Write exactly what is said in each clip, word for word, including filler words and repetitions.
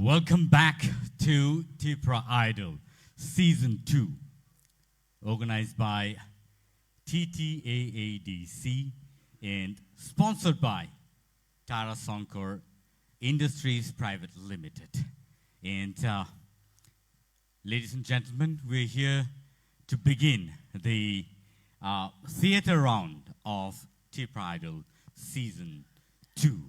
Welcome back to Tipra Idol Season two, organized by T T A A D C and sponsored by Tara Sankar Industries Private Limited. And uh, ladies and gentlemen, we're here to begin the uh, theater round of Tipra Idol Season two.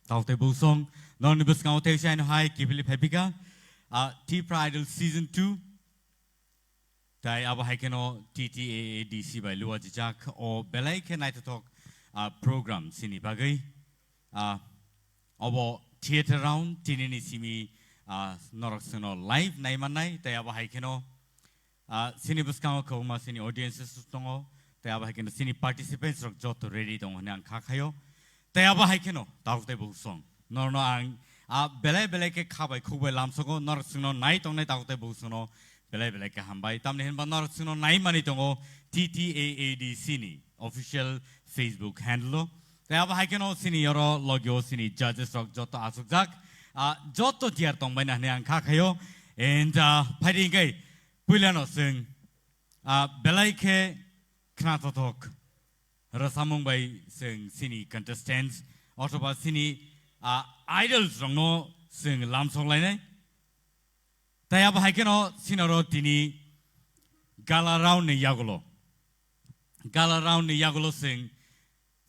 Taote busong, non ni bwskango tei sai no hai kipili phaipika, uh, Tipra Idol Season two. Tai abo hai kheno T T A A D C bai luwa jijak o belai khe naithothok, uh, program sini bagwi. Uh, obo theater round tini ni simi, uh, norok sengno live nai mannai, tai abo hai kheno, uh, sini bwskango kwbangma sini audiences tongo, tai abo hai kheno sini participants rok joto ready tongo hwnwi ang kha khaio. Tai abo hai kheno tabuk tai buk song. Norno ang, ah, belai belai khe kha bai khuk bai lamsogo, norok chwngno nai tongnai tabuk tai buk songno belai belai khe hambai. Tamni hinba norok chwngno nai mani tongo T T A A D C ni official Facebook handle o. Tai abo hai kheno sini oro logio sini judges rok joto achukjak. Ah, joto tiyar tongbai na hwnwi ang kha khaio. And, ah, phaidi hwnkhe puilano chwng, ah, belai khe khnathothok rwchapmung bai chwng sini contestants othoba sini, ah, idols rokno chwng lamsok lainai. Tai abo hai kheno sinaro tini gala round ni yagulo, gala round ni yagulo chwng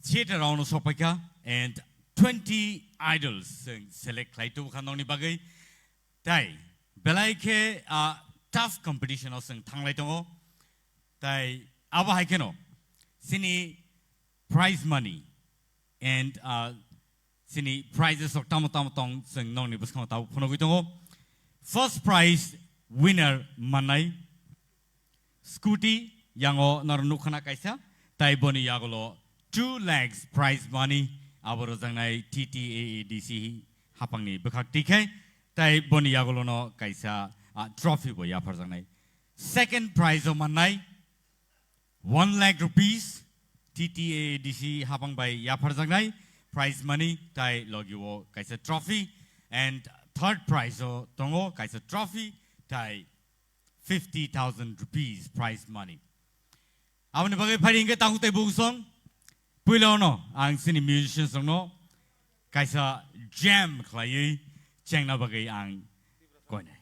theater round o sokpaikha and twenty idols chwng select khlai tubukha nokni bagwi. Tai belai khe, ah, tough competition o chwng thanglai tongo. Tai abo hai kheno sini prize money and, ah, sini prizes rok tamo tamo tong chwng nokni bwskango tabuk phunugwi tongo. First prize winner mannai scooty, yango noro nukha na kaisa, tai boni yagulo two lakhs prize money abo rwjaknai T T A A D C hapangni bwkhak twi khe, tai boni yagulono kaisa, ah, trophy bo yapharjaknai. Second prize o mannai one lakh rupees T T A A D C hapang bai yapharjaknai prize money tai logi o kaisa trophy, and third prize o tongo kaisa trophy tai fifty thousand rupees prize money. Aboni bagwi phaidi hwnkhe takhuk tai bungsong. Puila ono ang chini musicians rokno kaisa jam khlaiwi chengna bagwi ang koinai.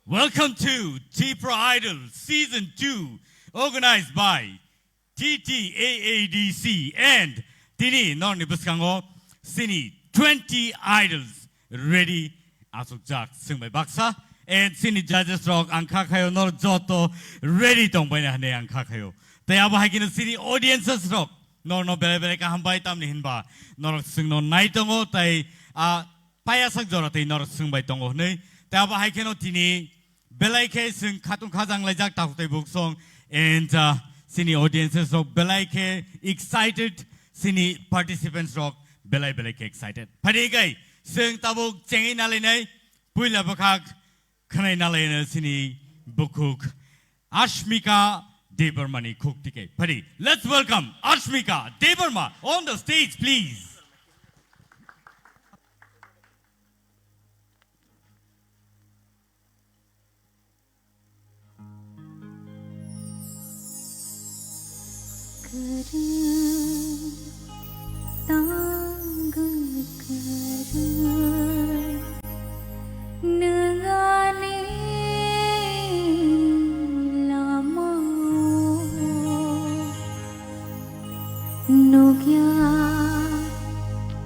Welcome to Tipra Idol Season two, organized by T T A A D C and tini norni bwskango sini twenty idols ready asukjak swngbai baksa and sini judges rok ang kha khayo nor joto ready tongbaina hwnwi ang kha khayo. Tei abo hai kheno sini audiences rok norno belai belai kaham bai tamni hinba norok swngno nai tongo tei a payasak jora tei norok swngbai tongo hwnwi. Tei abo hai kheno tini belai khe swng khatung khajang laijak takhuk tei buksong and uh, sini audiences rok belai khe excited, sini participants rok belai belai khe excited. Phadi kai swng tabuk chengwi nalainai puila bwkhak khwnai nalainai sini bukhuk Ashmika Debbarmani khuk tike. Phadi, let's welcome Ashmika Debbarma on the stage, please. Kwrwi tangwi kwrwi nwng ani lama nukya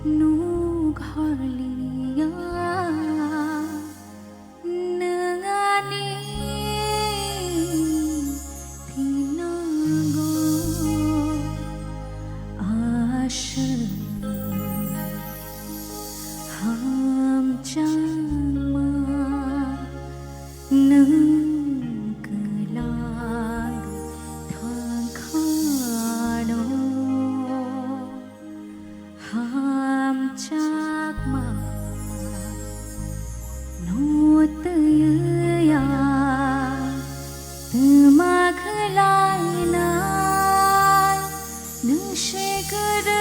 nuk harliya. Nwng ani tinago aswk hamjakma nwng kwlak thangkhano. Hamjakma no twiya twma khwlainai nwng se kwrwi.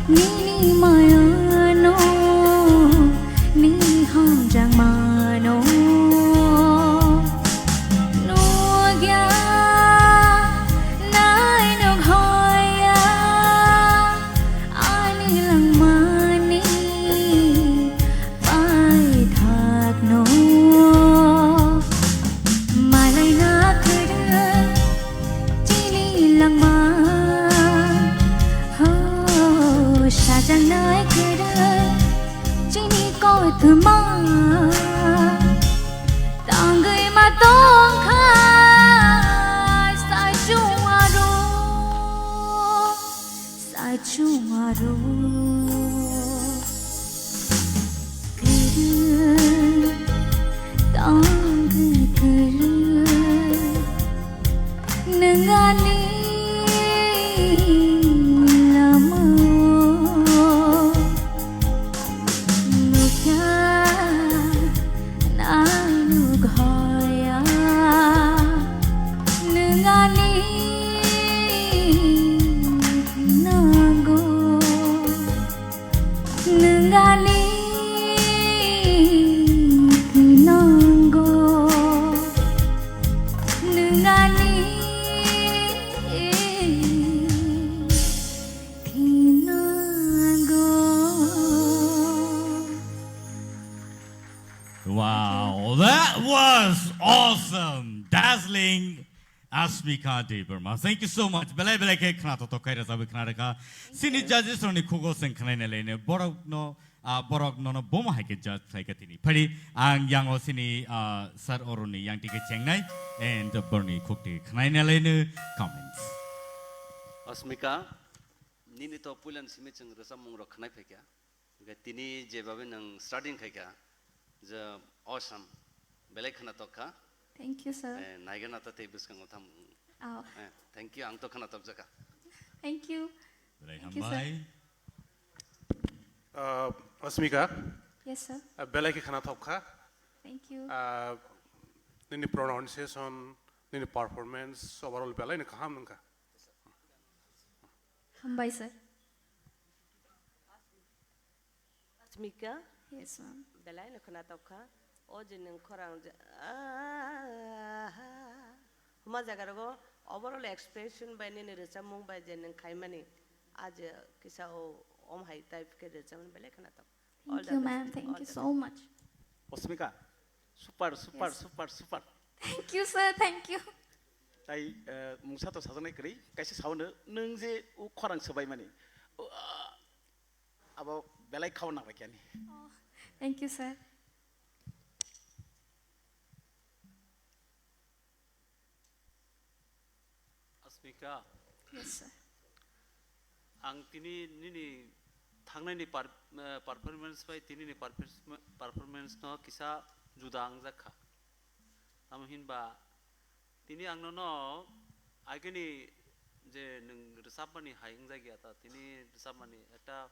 Nini mayano, nini hamjakmano nukya, nai nukhoya. Ani langmani paithakno malaina kwrwi chini langma. Ho, sajaknai kwrwi chini kothoma tangwi ma tongkha saichung aro. Saichung aro kwrwi, tangwi kwrwi, nwng ani lama nukya, nai nukhoya, nwng ani nango. Nwng ani thinango, nwng ani thinango. Wow, that was awesome, dazzling. Ashmika Debbarma, thank you so much. Belai belai khe khna totok khai rajabwi khna rwkha. Sini judges rokni khugo chwng khna nai laino. Borok no, ah, borok nono bomo hai khe judge khlai kha tini. Phari ang yango sini, ah, sir oroni yang tike chengnai and borni khuk tike khna nai laino comments. Ashmika, nini to puilan simi chwng rwchapmung rok khnai phaikha. Hwnkhe tini jebabe nwng starting khaikha, je awesome. Belai khwnatok kha. Thank you, sir. Eh, naigana ta tei bwskango tham. Oh. Eh, thank you, ang to khwnatok jaka. Thank you. Belai Thank you, sir. hambai. Uh, Asmika, Yes, sir. uh, belai khe khwnatok kha. Thank you. Uh, nini pronunciation, nini performance, overall belai ni kaham wngkha. Hambai, sir. Asmika, Yes, ma'am. belai no khwnatok kha. O je nwng khorang je, ah, huma jaga rogo overall expression bai nini rwchapmung bai je nwng khaimani, a je kisa o om hai type khe rwchapmani belai khwnatok. All Thank the you, best. ma'am. Thank All you the so best. much. Osmika, super, super, Yes. super, super. Thank you, sir. Thank you. Tai, eh, mungsa to sajaknai kwrwi, kaisa saono, nwng je o khorang swbaimani. O, ah, Abo belai khao nang bai khe ani. Oh, thank you, sir. Asmika, Yes, sir. ang tini nini thangnai ni par-, eh, performance bai tini ni performance, performance no kisa juda wngjak kha. Tamo hinba tini ang nono agini je nwng rwchapmani hai wngjak ya ta, tini rwchapmani ekta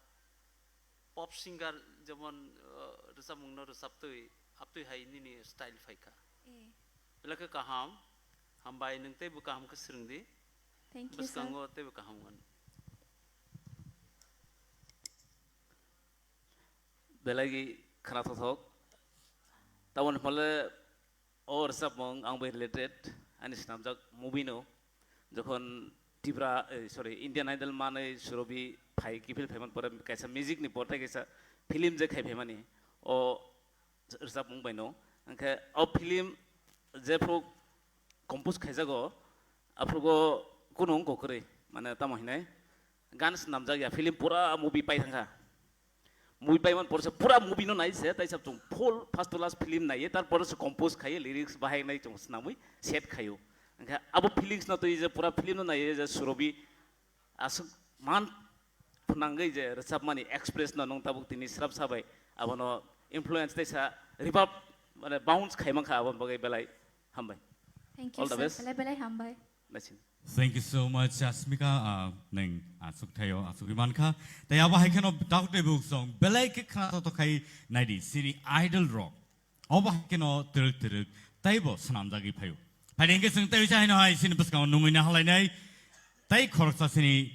pop singer jemon, uh, rwchapmungno rwchaptwi, aptwi hai nini style phaikha. Eh. Belai khe kaham, hambai nwng teibo kaham khe swrwngdi. Thank you, sir. Bwskango teibo kaham wngmano. Belai khwnathok thok. Tamoni hwnle O rwchapmung ang bai related, ani swnamjak movie no, jokhon Tripura, eh, sorry, Indian Idol manwi Surobi phai, kiphil phaiman pore kaisa music ni portai kaisa film je khai phaimani, o rwchapmung bai no. Hwnkhe o film jephru compose khaijago, aphrugo kunu wngkha kwrwi, mane tamo hinai gan swnamjak ya, film pura movie pai thangkha. Movie paiman porsa pura movie no nai se, taisa chwng full first to last film naiye, tar porsa compose khaiye, lyrics bahai nai chwng swnamwi set khaio. Hwnkhe abo feelings no twi je pura film no naiye je Surobi aswk man phnangwi je rwchapmani express no nwng tabuk tini srap sabai abono influence taisa reverb mane bounce khaimankha aboni bagwi belai hambai. Thank you, All the sir. best. Belai belai hambai. Naising. Thank you so much, Asmika. Ah, nwng aswk thaio, aswk ri mankha. Tei abo hai kheno daktwi buk song belai khe khna to khai naidi sini idol rok. Obo hai kheno twrwk twrwk teibo swnamjagwi phaio. Phaidi hwnkhe chwng tei uisa haino hai sini bwskango nungwi na halainai tei khoroksa sini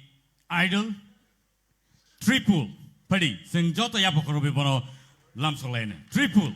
idol Tripul, phaidi, chwng joto yapha khoroknwi bono lamsok lainai. Tripul.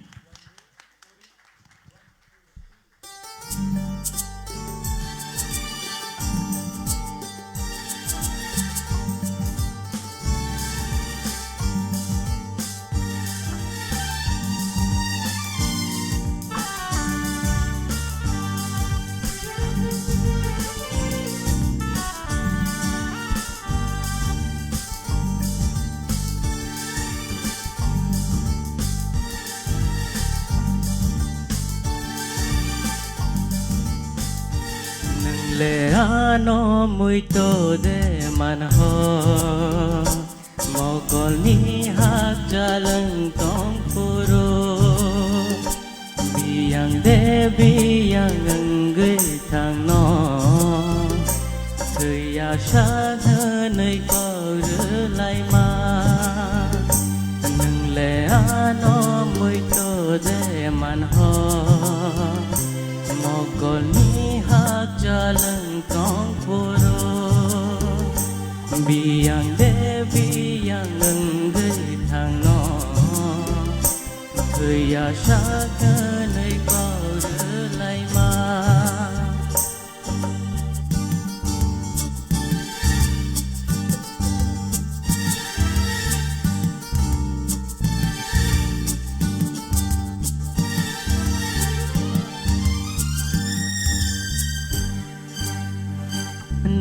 Nwng le ano muito de manho, mogolni hakchal wng tong phuru. Biyang de biyang wngwi thangno, thwiya sa hwnwi kok rwlaima. Nwng le ano muito de manho, mogolni hakchal wng tong phuru. Biyang de biyang wngwi thangno, thwiya sa hwnwi kok rwlaima.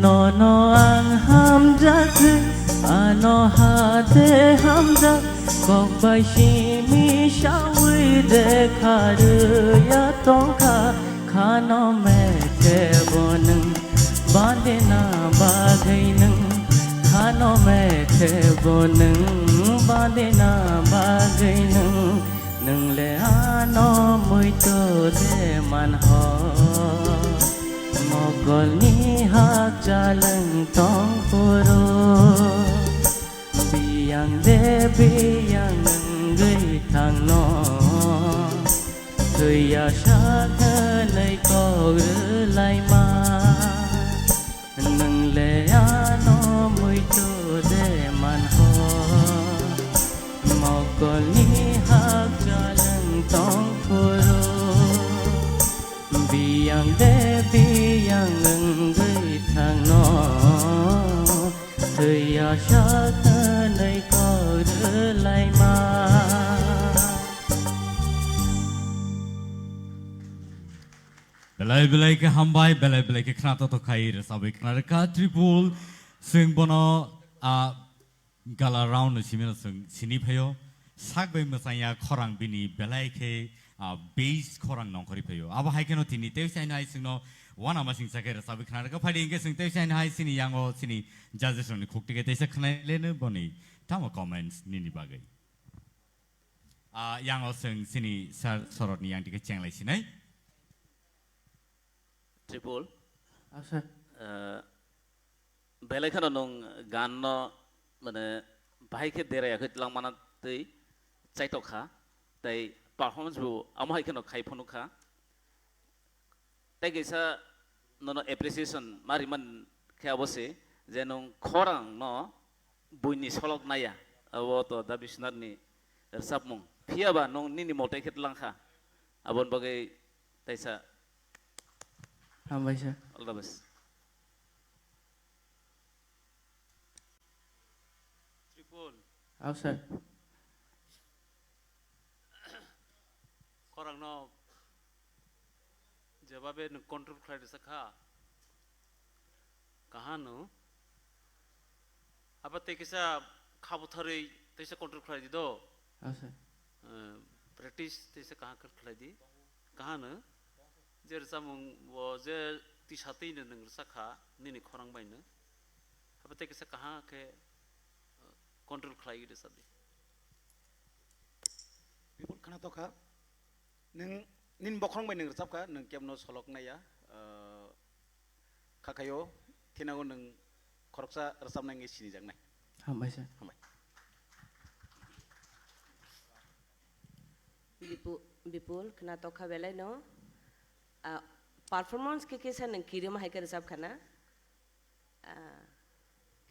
Nono ang hamjak, ano hate hamjak, kok bai simi sawi de kharwi ya tongkha, khano mekhe bo nwng bandina bagwi nwng, khano mekhe bo nwng bandina bagwi nwng, nwng le ano mui To de man ho, mokolni hakchalwng tong phuru. Biyang de biyang wngwi thangno, thwiya sak hwnwi kok rwlaima. Nwng le ano muitu de man ho, mokolni hakchalwng tong phuru. Biyang de biyang wngwi thangno, thwiya sak hwnwi kok rwlaima. Belai belai khe hambai, belai belai khe khna totok khai rwchabwi khna rwkha Tripul. Chwng bono, a, gala round no simi no chwng sini phaio. Sak bai mwchangya khorang bini belai khe, a, bass khorang nongkhorwi phaio. Abo hai kheno tini tei chaino hai chwngno wana masing chakhe rwchabwi khna rwkha. Phaidi hwnkhe chwng tei chaino hai chini yango chini judges rokni khuk tike teisa khwnai leno boni tamo comments nini bagwi. A, yango chwng chini sir Sorotni yang tike chenglai sinai. Tripul. Ah, sir. Eh, belai kheno nwng gan no, mane, bahai khe derayakhe twlang mana twi chaitok kha, tei performance bo amo hai kheno khai phunuk kha. Tei kaisa nono appreciation ma riman khe abo se je nwng khorang no buini solok naiya, abo to Da Biswanath ni rwchapmung. Phiya ba nwng nini motai khe twlang kha, aboni bagwi taisa. Hambai sir. All the best. Tripul. Aw sir. Khorangno jebabe nwng control khlai rwsa kha. Kahano. Abo tei kisa kha butharwi teisa control khlai di do. Aw sir. Eh, practice teisa kaham khe khlai di. Kahano. Je rwchapmung bo je tisa twi no nwng rwsa kha nini khorang bai no. Abo tei kisa kaham khe, eh, control khlai rwsa di. Bipul khna tokha. Nwng nini bokhorok bai nwng rwchapkha, nwng kebno solok naiya, ah, khakayo, thinago nwng khoroksa rwchapnai wngwi sinijaknai. Hambai sir. Hambai. Bipu-, Bipul, khna tokha belai no. Ah, performance khe kisa nwng kirima hai khe rwchapkha na? Ah,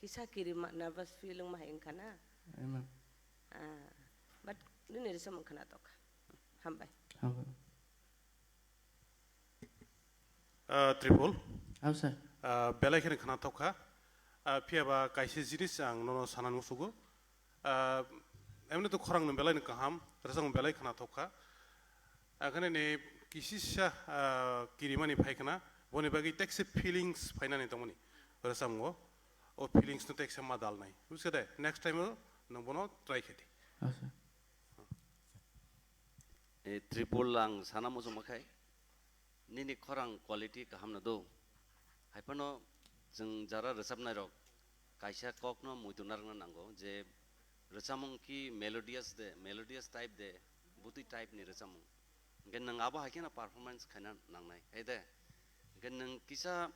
kisa kirima, nervous feel wngma hai wngkha na? Amen. Ah, but nini rwchapmung khna tokha. Hambai. Hambai. Ah, Tripul. Aw sir. Ah, belai kheno khna tokha. Ah, phiya ba kaisa jinis ang nono sana musugo. Ah, emni to khorang no belai no kaham, rwchapmung belai khna tokha. Akhane ni kisisa, ah, kirimani phai khna, boni bagwi tekse feelings phainani tongmani rwchapmungo. O feelings no tekse ma dalnai. Bujiso de? Next time o nwng bono try khe di. Aw sir. E, Tripul, ang sana muchungma khai, nini khorang quality kaham no do. Haiphano chwng jara rwchapnai rok kaisa kok no muitu narwkna nango je rwchapmung ki melodious de, melodious type de, butwi type ni rwchapmung. Hwnkhe nwng abo hai kheno performance khaina nangnai, hai de? Hwnkhe nwng kisa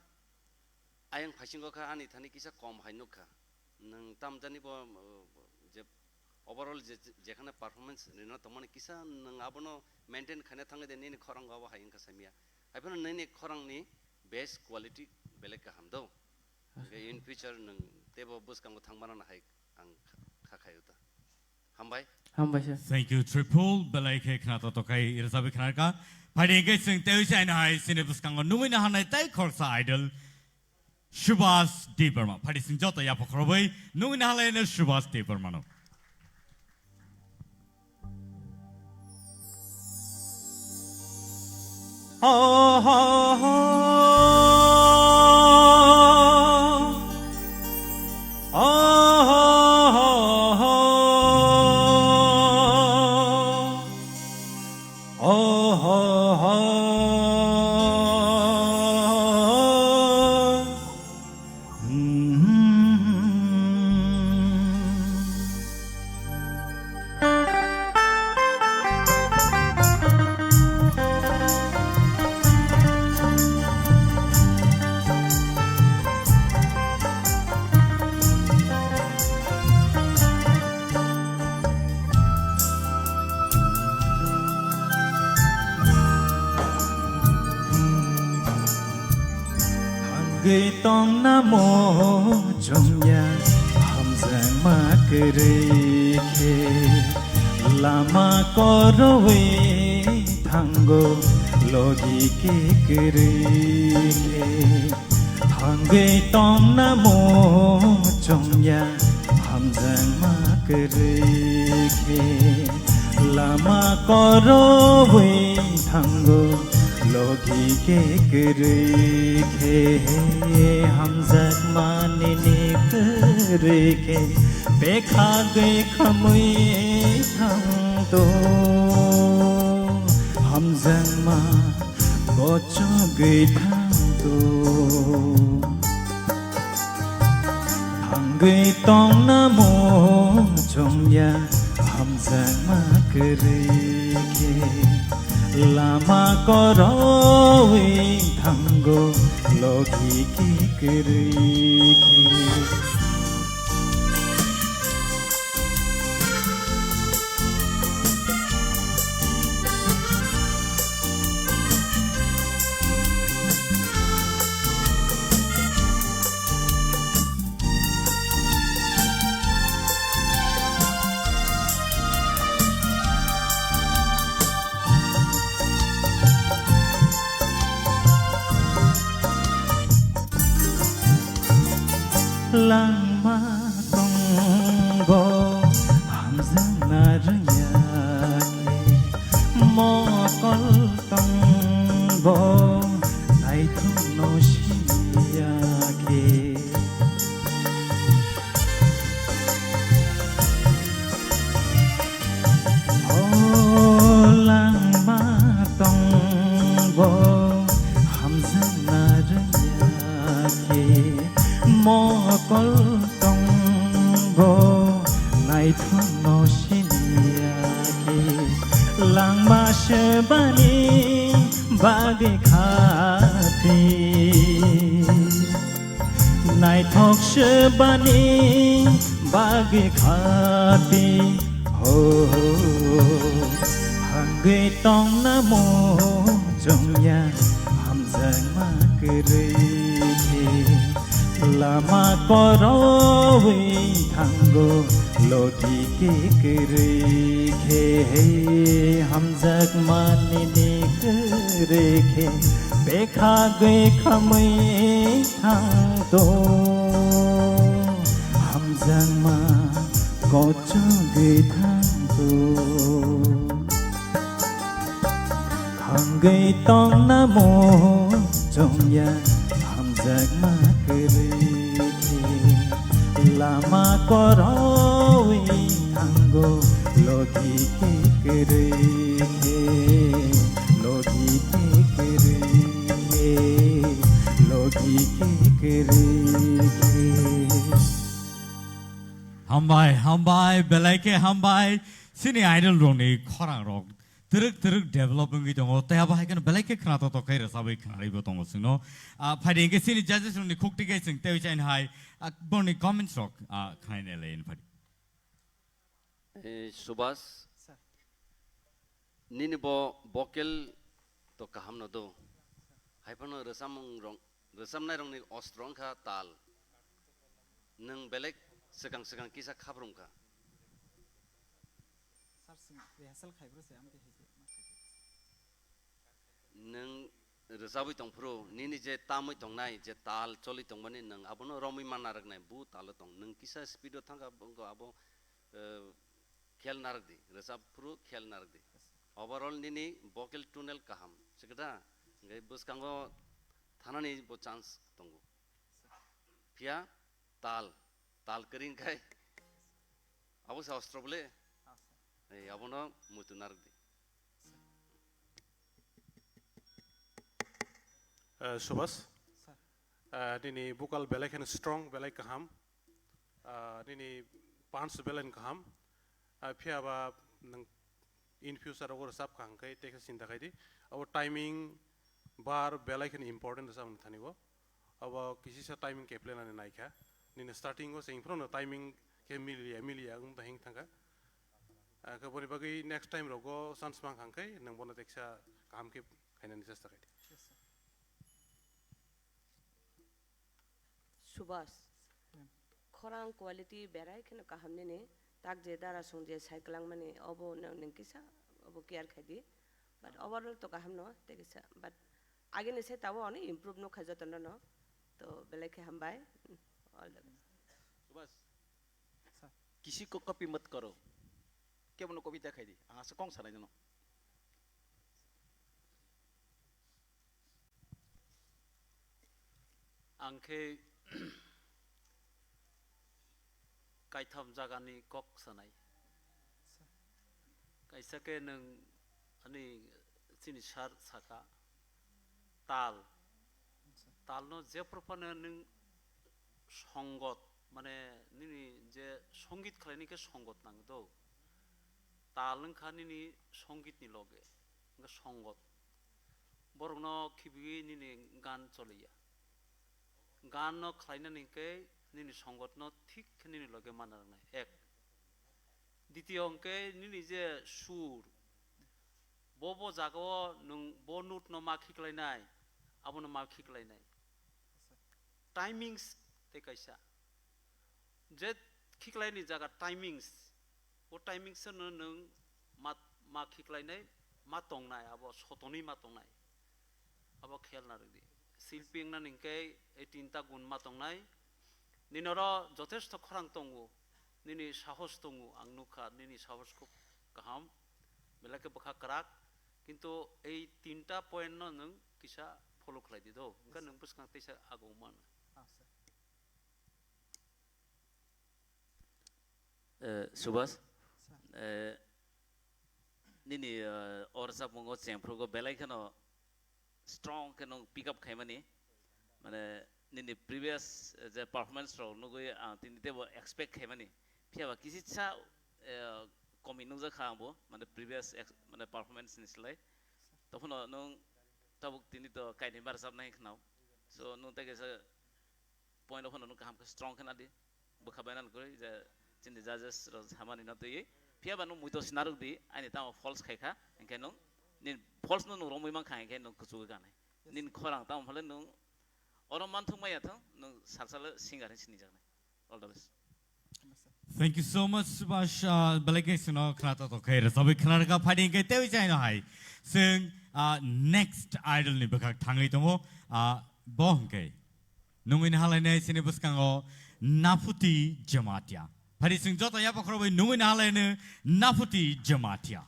ayang phaisingo kha, ani thani kisa kom hai nukha. Nwng tamjani bo, uh, je overall je, je, jekhane performance rina tongmani kisa nwng abono maintain khaina thangwi de nini khorang abo hai wngkha saimya. Haiphano nini khorangni best quality belai kaham do. Hwnkhe in future nwng teibo bwskango thangmano hai ang kha, kha khaio ta. Hambai. Hambai sir. Thank you, Tripul. Belai khe khna to tokai rwchapwi khna rwkha. Phaidi hwnkhe chwng tei se aino hai chini bwskango nungwi na hanai tei khoroksa idol Subhas Debbarma. Phaidi chwng joto yapha khorobwi nungwi na halai no Subhas Debbarma no. Gwi tongna mo chongya hamjakma kwrwi khe, lama koroi thango logi ke kwrwi khe. Thangwi tongna mo chongya hamjakma kwrwi khe, lama koroi thango logi ke kwrwi khe, hamjakma nini kwrwi khe, bekha gwi khamwi thangto, hamjakma kochogwi thangto. Thangwi tongna mo chongya hamjakma kwrwi khe, lama koroi thango logi ke kwrwi khe. Langma tongbo hamjakna rwngya khe, mokol tongbo naithokno siniya khe. O langma tongbo hamjakna rwngya khe, mokol tongbo naithokno siniya khe, langma sebani bagwi khati. Naithok sebani bagwi khati, ho, ho, hangwi tongna mo chongya hamjakma kwrwi khe, lama koroi thango logi ke kwrwi khe, hamjakma nini kwrwi khe, bekha gwi khamwi thangto, hamjakma kochogwi thangto. Hangwi tongna mo chongya hamjakma kwrwi khe, lama koroi thango logi ke kwrwi khe, logi ke kwrwi khe, logi ke kwrwi khe. Hambai, hambai, belai khe hambai. Chini idol rokni khorang rok twrwk twrwk develop wngwi tongo. Tei abo hai kheno belai khe khna tok tok khe rwchabwi khnarwibo tongo chwngno. Ah, phaidi hwnkhe chini judges rokni khukti khe chwng tei chaini hai, ah, borni comments rok, ah, khnai nai lai phaidi. Eh, Subhas, sir. Nini bo vocal to kaham no do. Hai phano rwchapmung rok, rwchapnai rokni ostro wngkha tal. Nwng belek swkang swkang kisa khaprum kha. Sir, swng rehearsal khai bro se, amtwi hai se, ma khai bro. Nwng rwchabwi tongphuru, nini je tamwi tongnai, je tal choli tongmani, nwng abono romwi man narwknai, bu talo tong. Nwng kisa speed o thangkha, bo wngkha abo, eh, khel narwk di, rwchapphuru khel narwk di. Overall nini vocal tonal kaham, sikhe da? Hwnkhe bwskango thanani bo chance tongo. Phiya tal, tal kwrwi wngkhai abo se ostro bole. Ei, abono muitu narwk di. Eh, Subhas, sir. Eh, nini vocal belai kheno strong, belai kaham. Ah, nini punch belai kaham. Ah, phiya ba nwng in future o rwchap kha hwnkhe teksa chinta khai di. Abo timing, bar belai kheno important rwchapmung thani bo. Abo kisisa timing khe planani naikha. Nini starting o se phano timing khe miliya, miliya wng thangkha. Ah, khe boni bagwi next time rogo chance mang kha hwnkhe nwng bono teksa kaham khe khainani chesta khai di. Yes, sir. Subhas. Hmm. Khorang quality berai kheno kaham nini, tak je dara song je sai kwlangmani, obo no nung kisa obo care khai di. But overall to kaham no, tei kisa. But agini se tabo oni improve no khai jotono no. To belai khe hambai. All the best. Subhas. Sir. Kisi ko copy mat karo. Kebono copy ta khai di. Ang asa kong sanai no. Ang khe kaitham jagani kok sanai. Kaisa khe nwng ani chini sar saka tal. Talno jephru phano nwng songot, mane nini je songit khlaini khe songot nang do. Tal wngkha nini songitni loge, wngkha songot. Borokno khibiwi nini gan choliya. Gan no khlainani hwnkhe nini songotno thik khe nini loge mana rwnai. Ek. Ditiyo hwnkhe nini je sur, bo bo jagao nwng bo note no ma khiklainai, abono ma khiklainai. Timings tei kaisa. Je khiklaini jaga timings, o timings no nwng ma, ma khiklainai, ma tongnai, abo sotonwi ma tongnai. Abo khel narwk di. Silpi wngna hwnkhe ei tinta gun ma tongnai. Nini oro jothesto khorang tongo, nini sahos tongo, ang nukha nini sahos khub kaham, belai khe bwkha kwrak, kintu ei tinta point no nwng kisa follow khlai di do, hwnkhe nwng bwskang teisa agong mano. Eh, Subhas, eh, nini, eh, o rwchapmungo chengphrugo belai kheno strong khe nwng pick up khaimani. Mane nini previous, eh, je performance rok nugwi ang tini teibo expect khaimani. Phiya ba kisisa, eh, komi nukjak kha angbo, mane previous ex-, mane performance ni slai. Tokhono nwng tabuk tini to kainwi barjak nai khnao. So nwng tei kaisa point o phano nwng kaham khe strong khe nadi. Bwkha bainani kwrwi je chini judges rok samani no twiwi. Phiya ba nwng muito sinarwk di, aini tamo false khai kha, hinkhe nwng nini false no nwng romwi mankha, hinkhe nwng kuchugwi kanai. Nini khorang tamo phale nwng oro manthok maya thung, nwng salsalo singer hin sinijaknai. All the best. Thank you so much, Subhas. Ah, belai khe chwngno khna to to khe rwchabwi khna rwkha, phaidi hinkhe tei chaino hai. Chwng, ah, next idol ni bwkhak thangwi tongo, ah, bo hinkhe. Nungwi nahalainai chini bwskango Naphuti Jamatia. Phari chwng joto yapakhorwi nungwi nahalaino Naphuti Jamatia.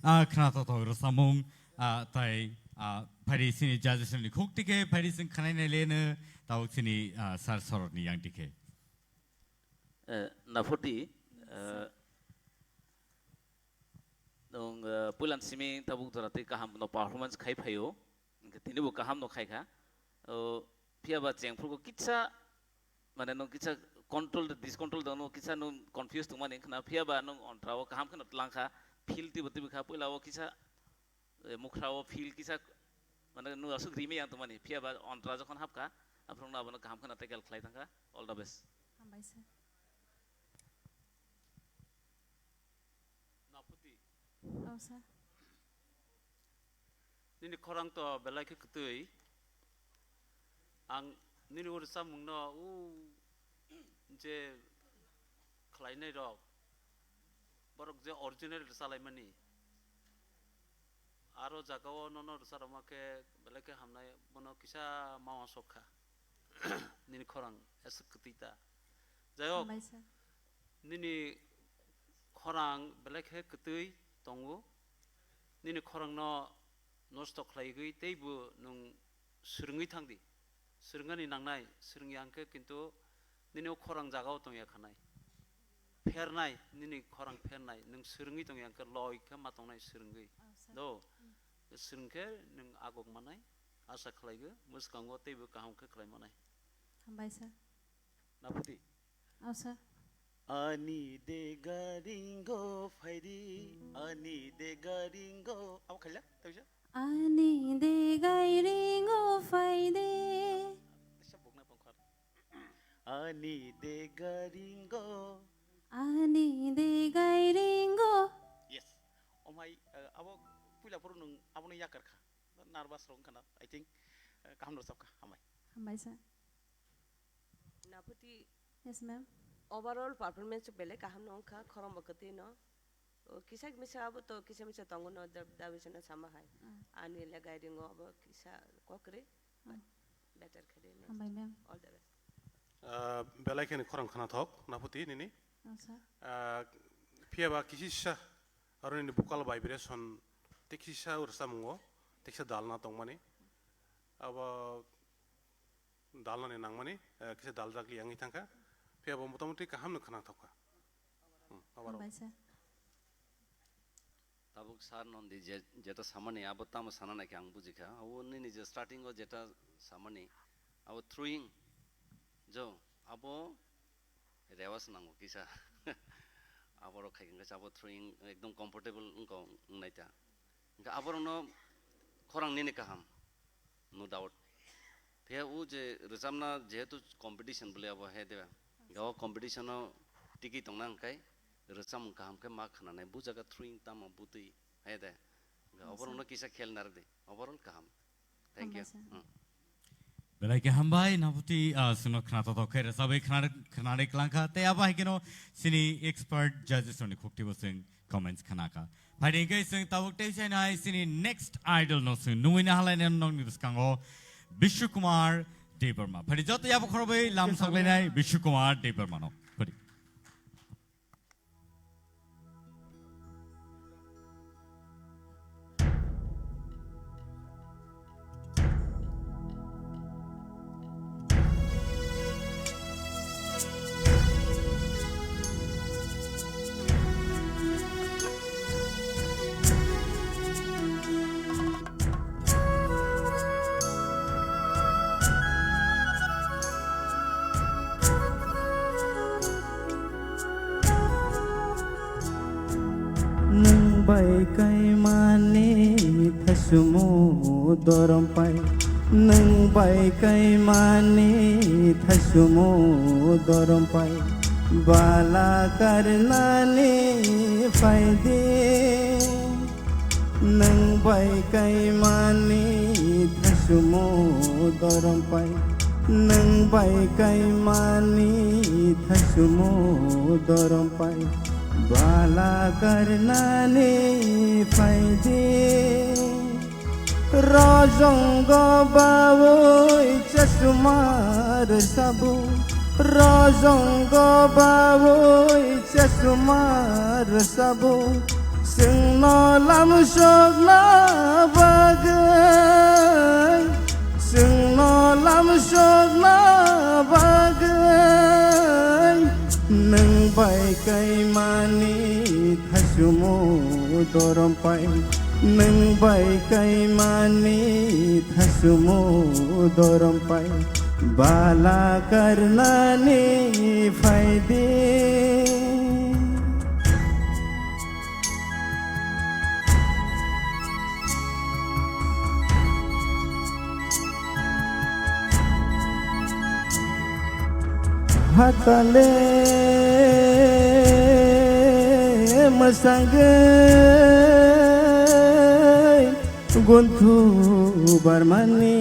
Ah, khna to to rwsamung, ah, tai, ah, phaidi sini judges ni khuk tike, phaidi sing khanai nai leno, tau sini, ah, sar sorot ni yang tike. Eh, Naphoti, eh, nung, eh, puilan simi tabuk jora tei kaham no performance khai phaio, hingke tini bo kaham no khai kha. O, phiya ba chengphru ko kitsa, mane nung kitsa control, discontrol dong, nung kitsa nung confuse tongmani khna, phiya ba nung ontra o kaham kheno tlang kha, feel tibo tibo kha, puila o kitsa eh, mukhrao feel kisa, mane, nung aswk rimi yang tongmani, phiya ba ontra jokhon hapkha, aphuru no abono kaham kheno tackle khlai thangkha. All the best. Hambai sir. Naputi. Oh, sir. Nini khorang to belai khe kwtwi. Ang nini o rwchapmungno, o je khlainai rok, borok je original rwchalaimani, aro jagao nono rwcharokma khe belai khe hamnai, bono kisa mawa sok kha. Nini khorang aswk kwtwi ta. Jai hok, hambai sir. Nini khorang belai khe kwtwi tongo. Nini khorangno nosto khlaigwi teibo nwng swrwngwi thang di. Swrwngani nangnai, swrwngya hwnkhe kintu nini o khorang jagao tongya khanai. Phernai, nini khorang phernai, nwng swrwngwi tongya hwnkhe loi khe ma tongnai swrwngwi. Oh, sir. Do, swrwng khe nwng agok manai, asa khlaigo, mwskango teibo kaham khe khlai manai. Hambai sir. Naputi. Oh, sir. Ani dega ringo phaidi, ani dega ringo. Abo khaila, tawisa? Ani dega ringo phaidi. Tawisa bukna pangkhar. Ani dega ringo. Ani dega ringo. Yes. Omai, eh, abo puila phuru nwng abono yakar kha. Nervous rong khana, I think, eh, kaham rwchap kha, hambai. Hambai sir. Naputi. Yes, ma'am. Overall performance belai kaham no wngkha, khorang bo kwtwi no. O, kisa misa abo to kisa misa tongo no, da-, dabi sano sama hai. Mm. Ani le guiding o abo kisa kokri, but Mm. better khe de next. Hambai, ma'am. All the best. Ah, belai kheno khorang khana thok, Naputi nini. Oh, sir. Ah, phiya ba kisisa aro nini vocal vibration te kisa rwchapmungo, te kisa dalna tongmani. Abo dalnani nangmani, eh, kisa dal dagli wngwi thangkha. Phiya bo motamoti kaham no khwnathok kha. Hmm, overall. Hambai sir. Tabuk sir noni je, jeta samani abo tamo sana naikhe ang bujikha. Abo nini je starting o jeta samani, abo throwing jo, abo rewas nango kisa. Aborok khai khe abo throwing ekdom comfortable wngkha wngnai ta. Hwnkhe aborokno khorang nini kaham, no doubt. Phiya o je rwchapna jehetu competition bole abo he de. Hwnkhe o competition o tiki tongna hwnkhe rwchapmung kaham khe ma khwnanai. Bu jaga throwing tamo butwi he de. Hwnkhe Yes, sir. oborokno kisa khel narwk di. Overall kaham. Thank you. Hambai sir. Hmm. Belai khe hambai, Naputi, ah, chwngno khwnathok khe rwchabwi khwna-, khwnarwi kwlangkha. Tei abo hai kheno chini expert judges rokni khuktibo chwng comments khwnakha. Phaidi hwnkhe chwng tabuk tei sainai chini next idol no chwng nungwi nahalainai nokni bwskango Bishu Kumar Debbarma. Phaidi joto yabo khorobwi lam soklainai Bishu Kumar Debbarma no. Phaidi. Nwng bai kaimani thaichumo dorom pai, nwng bai kaimani thaichumo dorom pai, bala karnani phaidi. Nwng bai kaimani thaichumo dorom pai, nwng bai kaimani thaichumo dorom pai, bala karnani phaidi. Rojongo bawi chasma rwsabu, rojongo bawi chasma rwsabu, Chwngno lamsokna bagwi, chwngno lamsokna bagwi, nwng bai kaimani thasumu dorom pai, nwng bai kaimani thasumu dorom pai, bala karnani phaidi. Hatale mwsangwi gunthu barmani.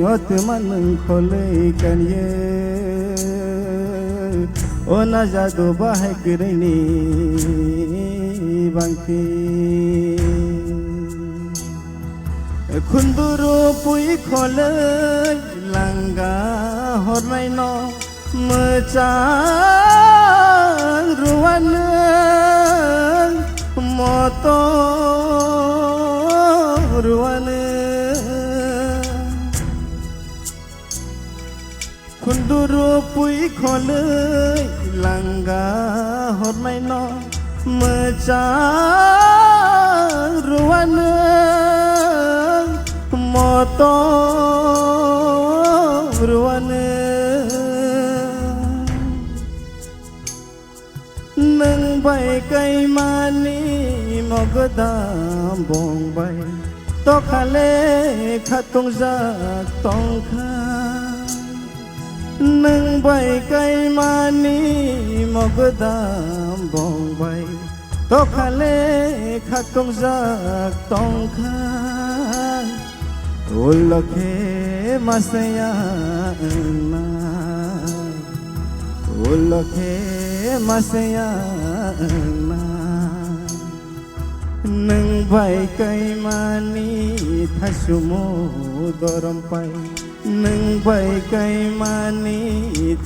Otman khole kanye, o na jadu bahai kirini bangti. Khunduru pui khole langa hornai no. Mwchang ruwano, moto ruwano. Khunduru pui khonwi langa hornaino mwchang ruwano, moto ruwano. Nwng bai kaimani mogodam bong bai tokhale khatungjak tongkha. Nwng bai kaimani mogodam bong bai tokhale khatungjak tongkha. Ulo khe masaya wngnai, ulo khe masaya wngnai. Nwng bai kaimani thasumu dorom pai, nwng bai kaimani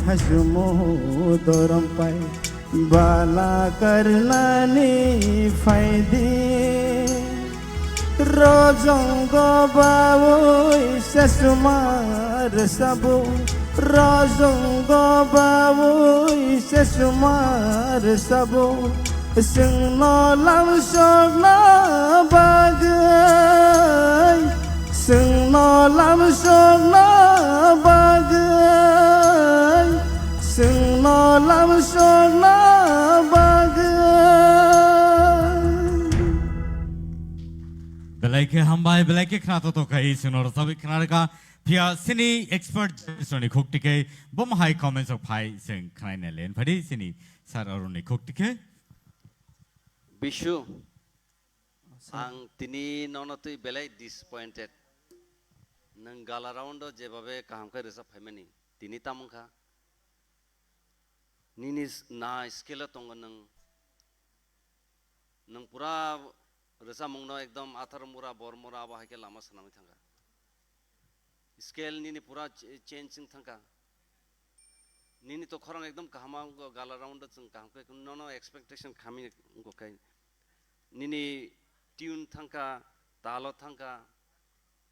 thasumu dorom pai. Bala karnani phaidi, rojonggo bawi sesuma rwsabo, rojonggo bawi sesuma rwsabo. Chwngno lamsokna bagwi, chwngno lamsokna bagwi, chwngno lamsokna bagwi. Belai khe hambai, belai khe khna to to khai chwngno rwchabwi khna rwkha. Phiya chini expert judge rokni khuk tikhe bom hai comments rok phai chwng khnaina len phadi chini sir aroni khuk tikhe. Bishu, ang tini nono twi belai disappointed. Nwng gala round o jebabe kaham khe rwchap phaimani, tini tamung kha. Nini s-, na scale o tongo nwng. Nwng pura rwchapmungno ekdom athar mura, bor mura abo hai khe lama swnamwi thangkha. Scale nini pura ch-, change wng thangkha. Nini to khorang ekdom kaham wngkha, gala round o chwng kaham khe nono expectation khami wngkha khe. Nini tune thangkha, talo thangkha,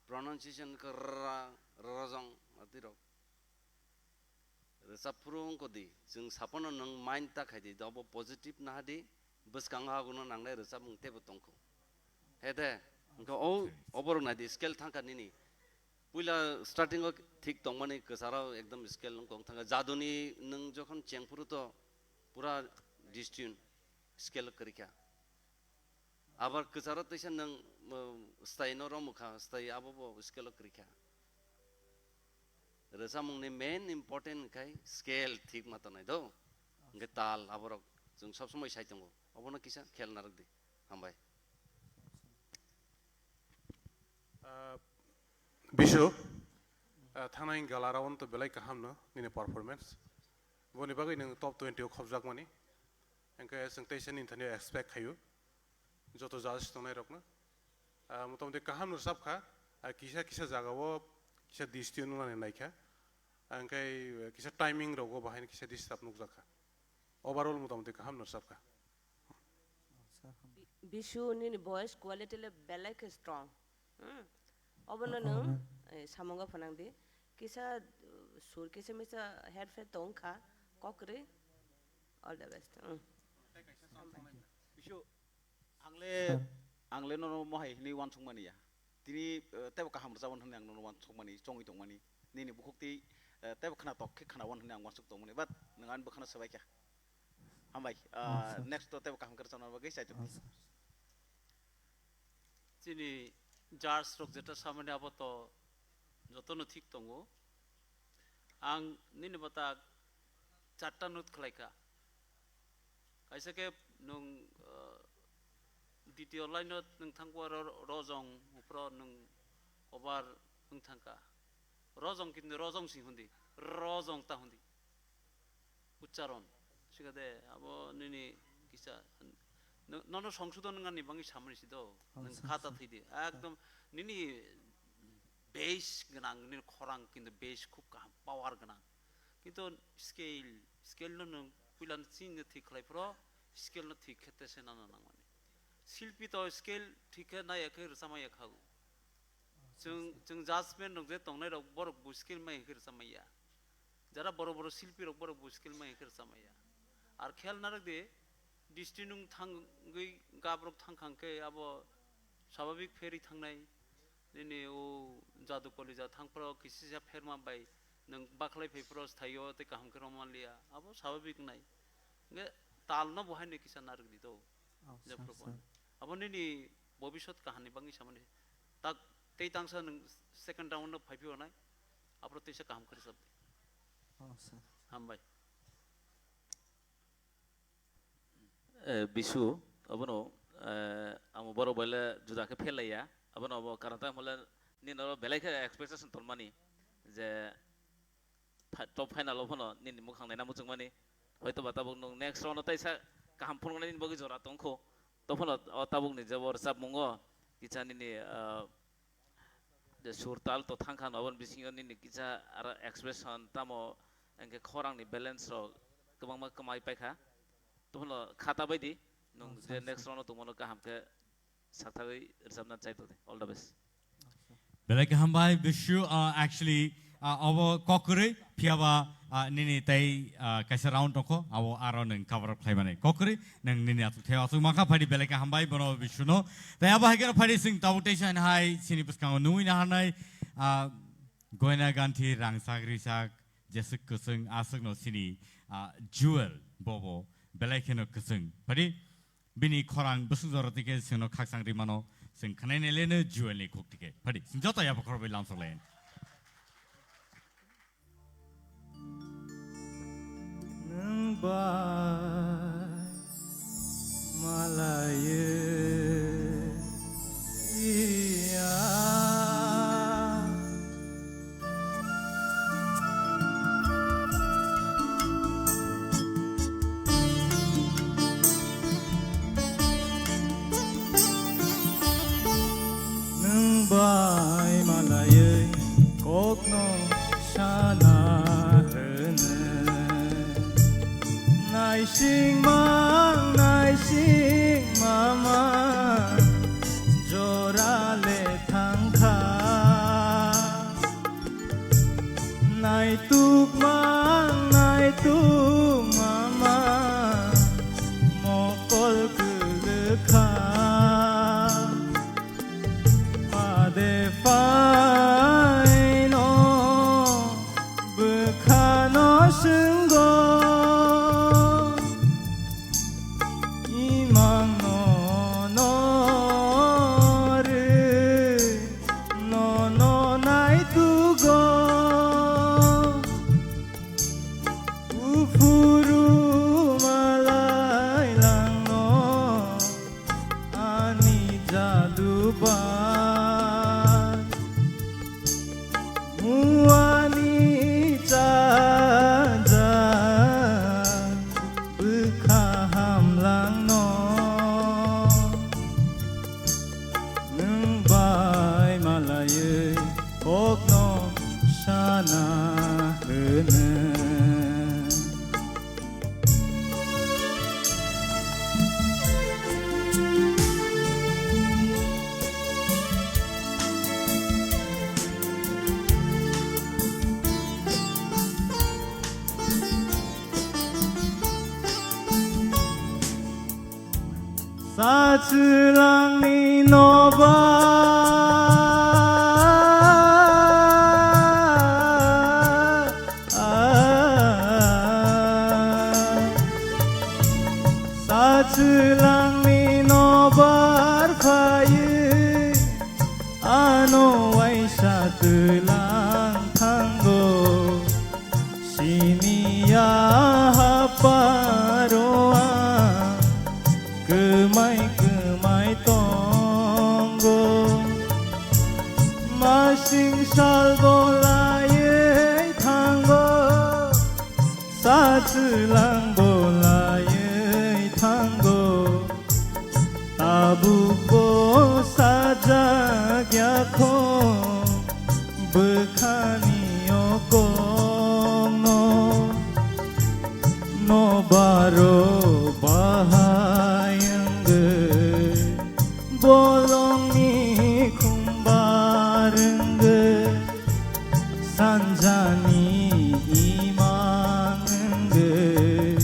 pronunciation khe rra, rrojong, adirok. Rwchap phuru wngkha di, chwng sapono nwng mind ta khai di, obo positive naha di, bwskango hagono nangnai rwchapmung teibo tongkho. He de, wngkha o, oborok nai di, scale thangkha nini. Puila starting o thik tongmani kwcharo ekdom scale wngkha wng thangkha. Jaduni nwng jokhon cheng phuru to pura distune scale kwrwi kha. Abar kwcharo teisa nwng, um, style no romwi kha, style abo bo scale o kwrwi kha. Rwchapmungni main important khai scale thik ma tongnai do. Hwnkhe tal aborok chwng sob somoi sai tongo. Obono kisa khel narwk di. Hambai. Ah, Bishu, ah, thangnai gala round to belai kaham no nini performance. Boni bagwi nwng top twenty o khopjakmani. Hwnkhe chwng teisa nini thani expect khaio. Joto judge tongnai rokno. Ah, motamoti kaham no rwchap kha. Ah, kisa kisa jaga o kisa distance nwnani naikha. Hwnkhe kisa timing rogo bahai kisa disturb nukjakha. Overall motamoti kaham no rwchapkha. Bisu nini voice quality le belai khe strong. Hmm. Obono nwng, eh, samungo phwnang di. Kisa, uh, sur kisa misa headphone tong kha, kok kwrwi. All the best. Hmm. Bisu, ang le, ang le nono mohai hinwi uansukmani ya. Tini, eh, teibo kaham rwchapmani hwnwi ang nono uansukmani, chongwi tongmani. Nini bukhuk twi, eh, teibo khwnatok khe khwnao hwnwi ang uansuk tongmani. But nwng ani bwkhano swbai kha. Hambai. Ah, next to teibo kaham khe rwchapna bagwi chaitok. Chini judge rok jeta samani abo to jotono thik tongo. Ang nini bata charta note khlai kha. Kaisa khe nwng, ah, ditiyo line o nwng thangkha ro-, rojong, uphro nwng over nwng thangkha. Rojong kintu rojong si hundi, rojong ta hundi. Uchcharon. Sikade abo nini kisa, no-, nono songsodon wngani bangwi samani si do. Nwng khata thwidi. Ekdom nini bass gwnang, nini khorang kintu bass khub kaham, power gwnang. Kintu scale, scale no nwng puila no chini thik khlai phro, scale no thik khe tese nana nangmani. Silpi to scale thik khe naiya khe rwchapmaya khago. Chwng, chwng judgment rok je tongnai rok borok bo skill mai hwnkhe rwchapmaya. Jara boro boro silpi rok borok bo skill mai hwnkhe rwchapmaya. Ar khel narwk di, district nwng thangwi gap rok thangkha hwnkhe abo swabhabik pherwi thangnai. Nini o jadu kolija thangphro kisisa pherma bai nwng bakhlai phaiphro sthaio tei kaham khe romaliya. Abo swabhabik wngnai. Hwnkhe talno bo haino kisa narwk di do. Jephru phano. Abo nini bobisot kahamni bagwi samani. Tak tei tangsa nwng second round no phaiphio nai. Aphro teisa kaham khe rwchap di. Hambai. Eh, Bisu, abono, eh, amo borok bai le juda khe phelaiya. Abono abo karon tamo le nini oro belai khe expectation tongmani je pha-, top final o phano nini mukhang naina muchungmani. Hoito ba tabuk nwng next round o taisa kaham phunuknani bagwi jora tongkho. To phano o tabukni je o rwchapmungo kisa nini, ah, je sur tal to thangkha, aboni bisingo nini kisa aro expression tamo hwnkhe khorangni balance rok kwbangma kwmai paikha. To phano khata baidi nwng je next round o tongmano kaham khe saktharwi rwchapna chai tongdi. All the best. Belai khe hambai, Bisu, uh, actually, uh, abo kok kwrwi, phiyaba, uh, nini tei, uh, kaisa round tongkho, abo aro nwng cover up khlaimani. Kok kwrwi, nwng nini aswk thai aswk mankha, phaidi belai khe hambai, bono Bisuno. Tei abo hai kheno phaidi chwng tabuk teisa hai, chini bwskango nungwi naharnai, uh, goina ganthi rangchak risak, jeswk kwchwng, aswkno chini, uh, jewel, bobo, belai kheno kwchwng. Phaidi, Bini khorang bwswk jora twi khe chwngno khakchang rimano, chwng khwnai naileno Joelni khuk twi khe. Phaidi, chwng joto yapha khorokbai lamsok lai. Nwng bai malaiwi ya. Nwng bai malaiwi kokno sana hwno. Naising mang, naising mama, jora le thangkha. Naituk mang, naituk mama, mokol kwlwkha. Pade phaino bwkhano swngo. Imang nono rw, nono naitugo. Uphuru malai langno ani jadu bai. Muani chajak bwkha hamlangno, nwng bai malaiwi kokno sana hwno. Sachwlangni nobar, sachwlangni nobar phaiwi, ano waisa twlang thango. Siniya haparo ang kwmai kwmai tongo. Masing sal bolaiwi thango, sachwlang bolaiwi thango. Tabukbo sajak yakho bwkhani okongno, nobaro bahai wngwi, bolongni khumbar wngwi, sanjani imang wngwi.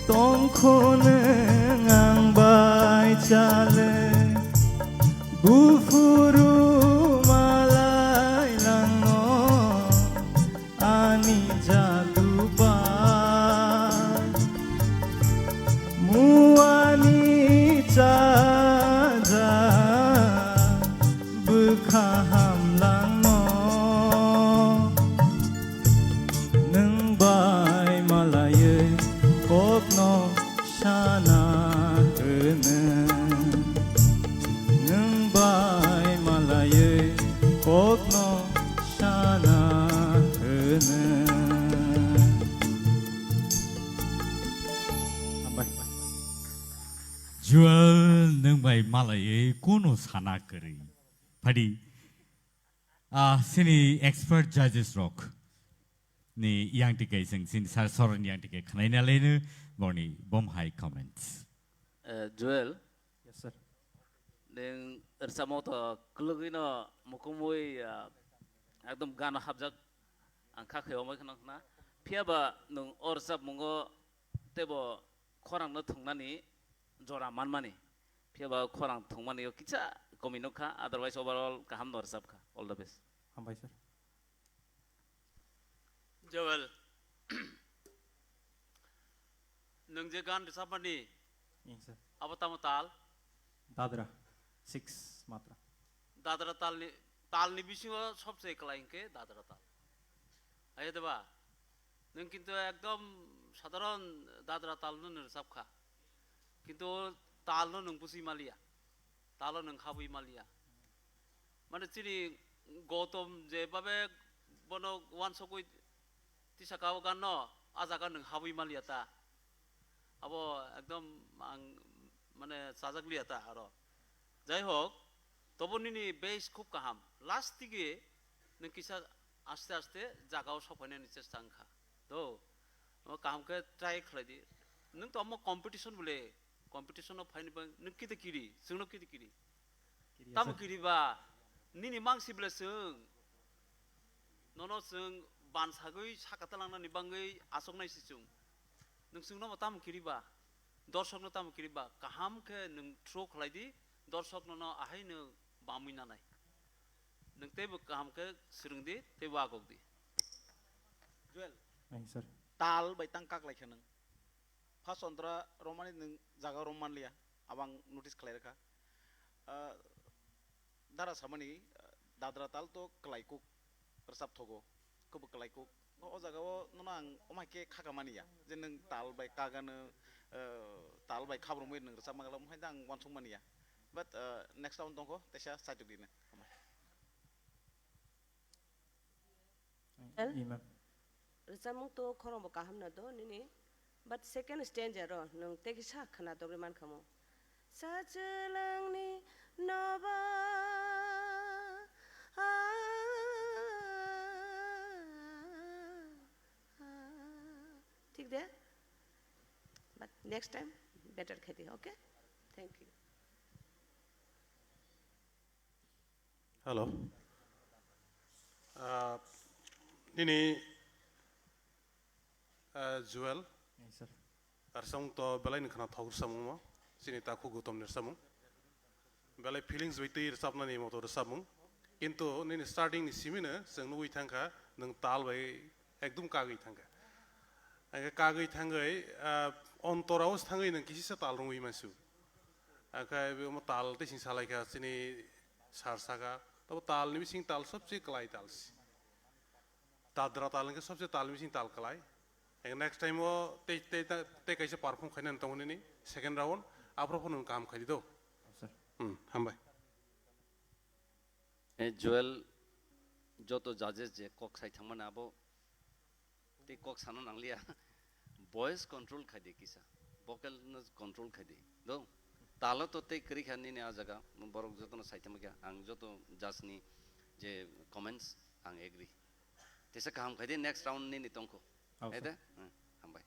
Tongkho nwng ang bai chale, buphuru malai langno ani jadu bai. Muani chaja bwkha hamlangno. Nwng bai malaiwi kokno sana hwno. Nwng bai malaiwi kokno sana hwno. Hambai. Joel, nwng bai malaiwi kono sana kwrwi. Phadi, ah, sini expert judges rok ni yang tike sing sini sar soron yang tike khnaina lenu borni bom hai comments. Eh, Joel. Yes, sir. Neng rwchapmo to kwlwgwino mukumui, ah, ekdom gano hapjak ang kha khe omoi khna khna. Phiya ba nwng o rwchapmungo teibo khorangno thwngnani jora manmani. Phiya ba khorang thwngmani o kisa komi nukha, otherwise overall kaham no rwchap kha. All the best. Hambai, sir. Joel, nwng je gan rwchapmani, Yes, sir. Abo tamo tal? Dadra, six matra. Dadra talni, talni bisingo sobse kwlai hwnkhe dadra tal. Ayo deba? Nwng kintu ekdom sadharon dadra talno nwng rwchap kha. Kintu o talno nwng bwswi maliya. Talo nwng habwi maliya. Mane chini Gautam je babe bono wansogwi tisaka o ganno, a jaga nwng habwi maliya ta. Abo ekdom ang mane chajak liya ta aro. Jai hok, tobo nini base khub kaham. Last dige nwng kisa aste aste jaga o sophainani chesta wngkha. Do, omo kaham khe try khlai di. Nwng to omo competition bole, competition o phaini bang nwng kiti kiri, chwngno kiti kiri. Kiri Tamo asa. Kiri ba, nini mangsi bole chwng. Nono chwng bansagwi saka talangnani bangwi achoknai si chwng. Nwng chwngno bo tamo kiri ba, dorsokno tamo kiri ba, kaham khe nwng throw khlai di, dorsok nono ahai no bamwi nanai. Nwng teibo kaham khe swrwng di, teibo agok di. Joel. Ai, sir. Tal bai tang kak lai khe nwng. First ontra romani nwng jaga rom manliya, abang notice khlai rwkha. Ah, dara samani, ah, dadra tal to kwlai kuk rwchap thogo, kwbw kwlai kuk. O, o jaga o nono ang omai khe khaka maniya, je nwng tal bai kagano, ah, tal bai khabrumwi nwng rwchap mangala, omhai da ang uansuk maniya. But, ah, next round tongkho, teisa saitok dino. Well, Imam. Rwchapmung to khorang bo kaham no do nini, but second stanza ro nwng tei kisa khwna dogwi mankha mo. Sachwlangni noba, ah, ah, ah. Thik de? But next time better khe di, okay? Thank you. Hello. Ah, nini, ah, Joel. Yes, sir. Arsong to belai ni khana thok samung mo. Chini takhuk Gautam ni rwchapmung. Belai feelings bai twi rwchapnani moto rwchapmung. Kintu nini starting ni simino chwng nugwi thangkha, nwng tal bai ekdum kagwi thangkha. Hwnkhe kagwi thangwi, ah, ontorao thangwi nwng kisisa tal rwngwi mansu. Hwnkhe omo tal tei sing salaikha chini sar saka. Tabo tal ni bising tal sobse kwlai tal si. Dadra tal hwnkhe sobse tal bising tal kwlai. Eng next time o tei, tei, tei kaisa perform khainani tongo nini second round. Aphuru phano kaham khaidi do. Sir. Hmm, hambai. Eh, Joel, joto judges je kok sai thangmani abo tei kok sana nangliya. Voice control khaidi kisa. Vocal no control khaidi. Do. Talo to tei kwrwi kha nini a jaga. Borok jotono sai thangma kha. Ang joto judge ni je comments ang agree. Tesa kaham khaidi next round nini tongkho. Oh, sir. Ede? Hmm, hambai.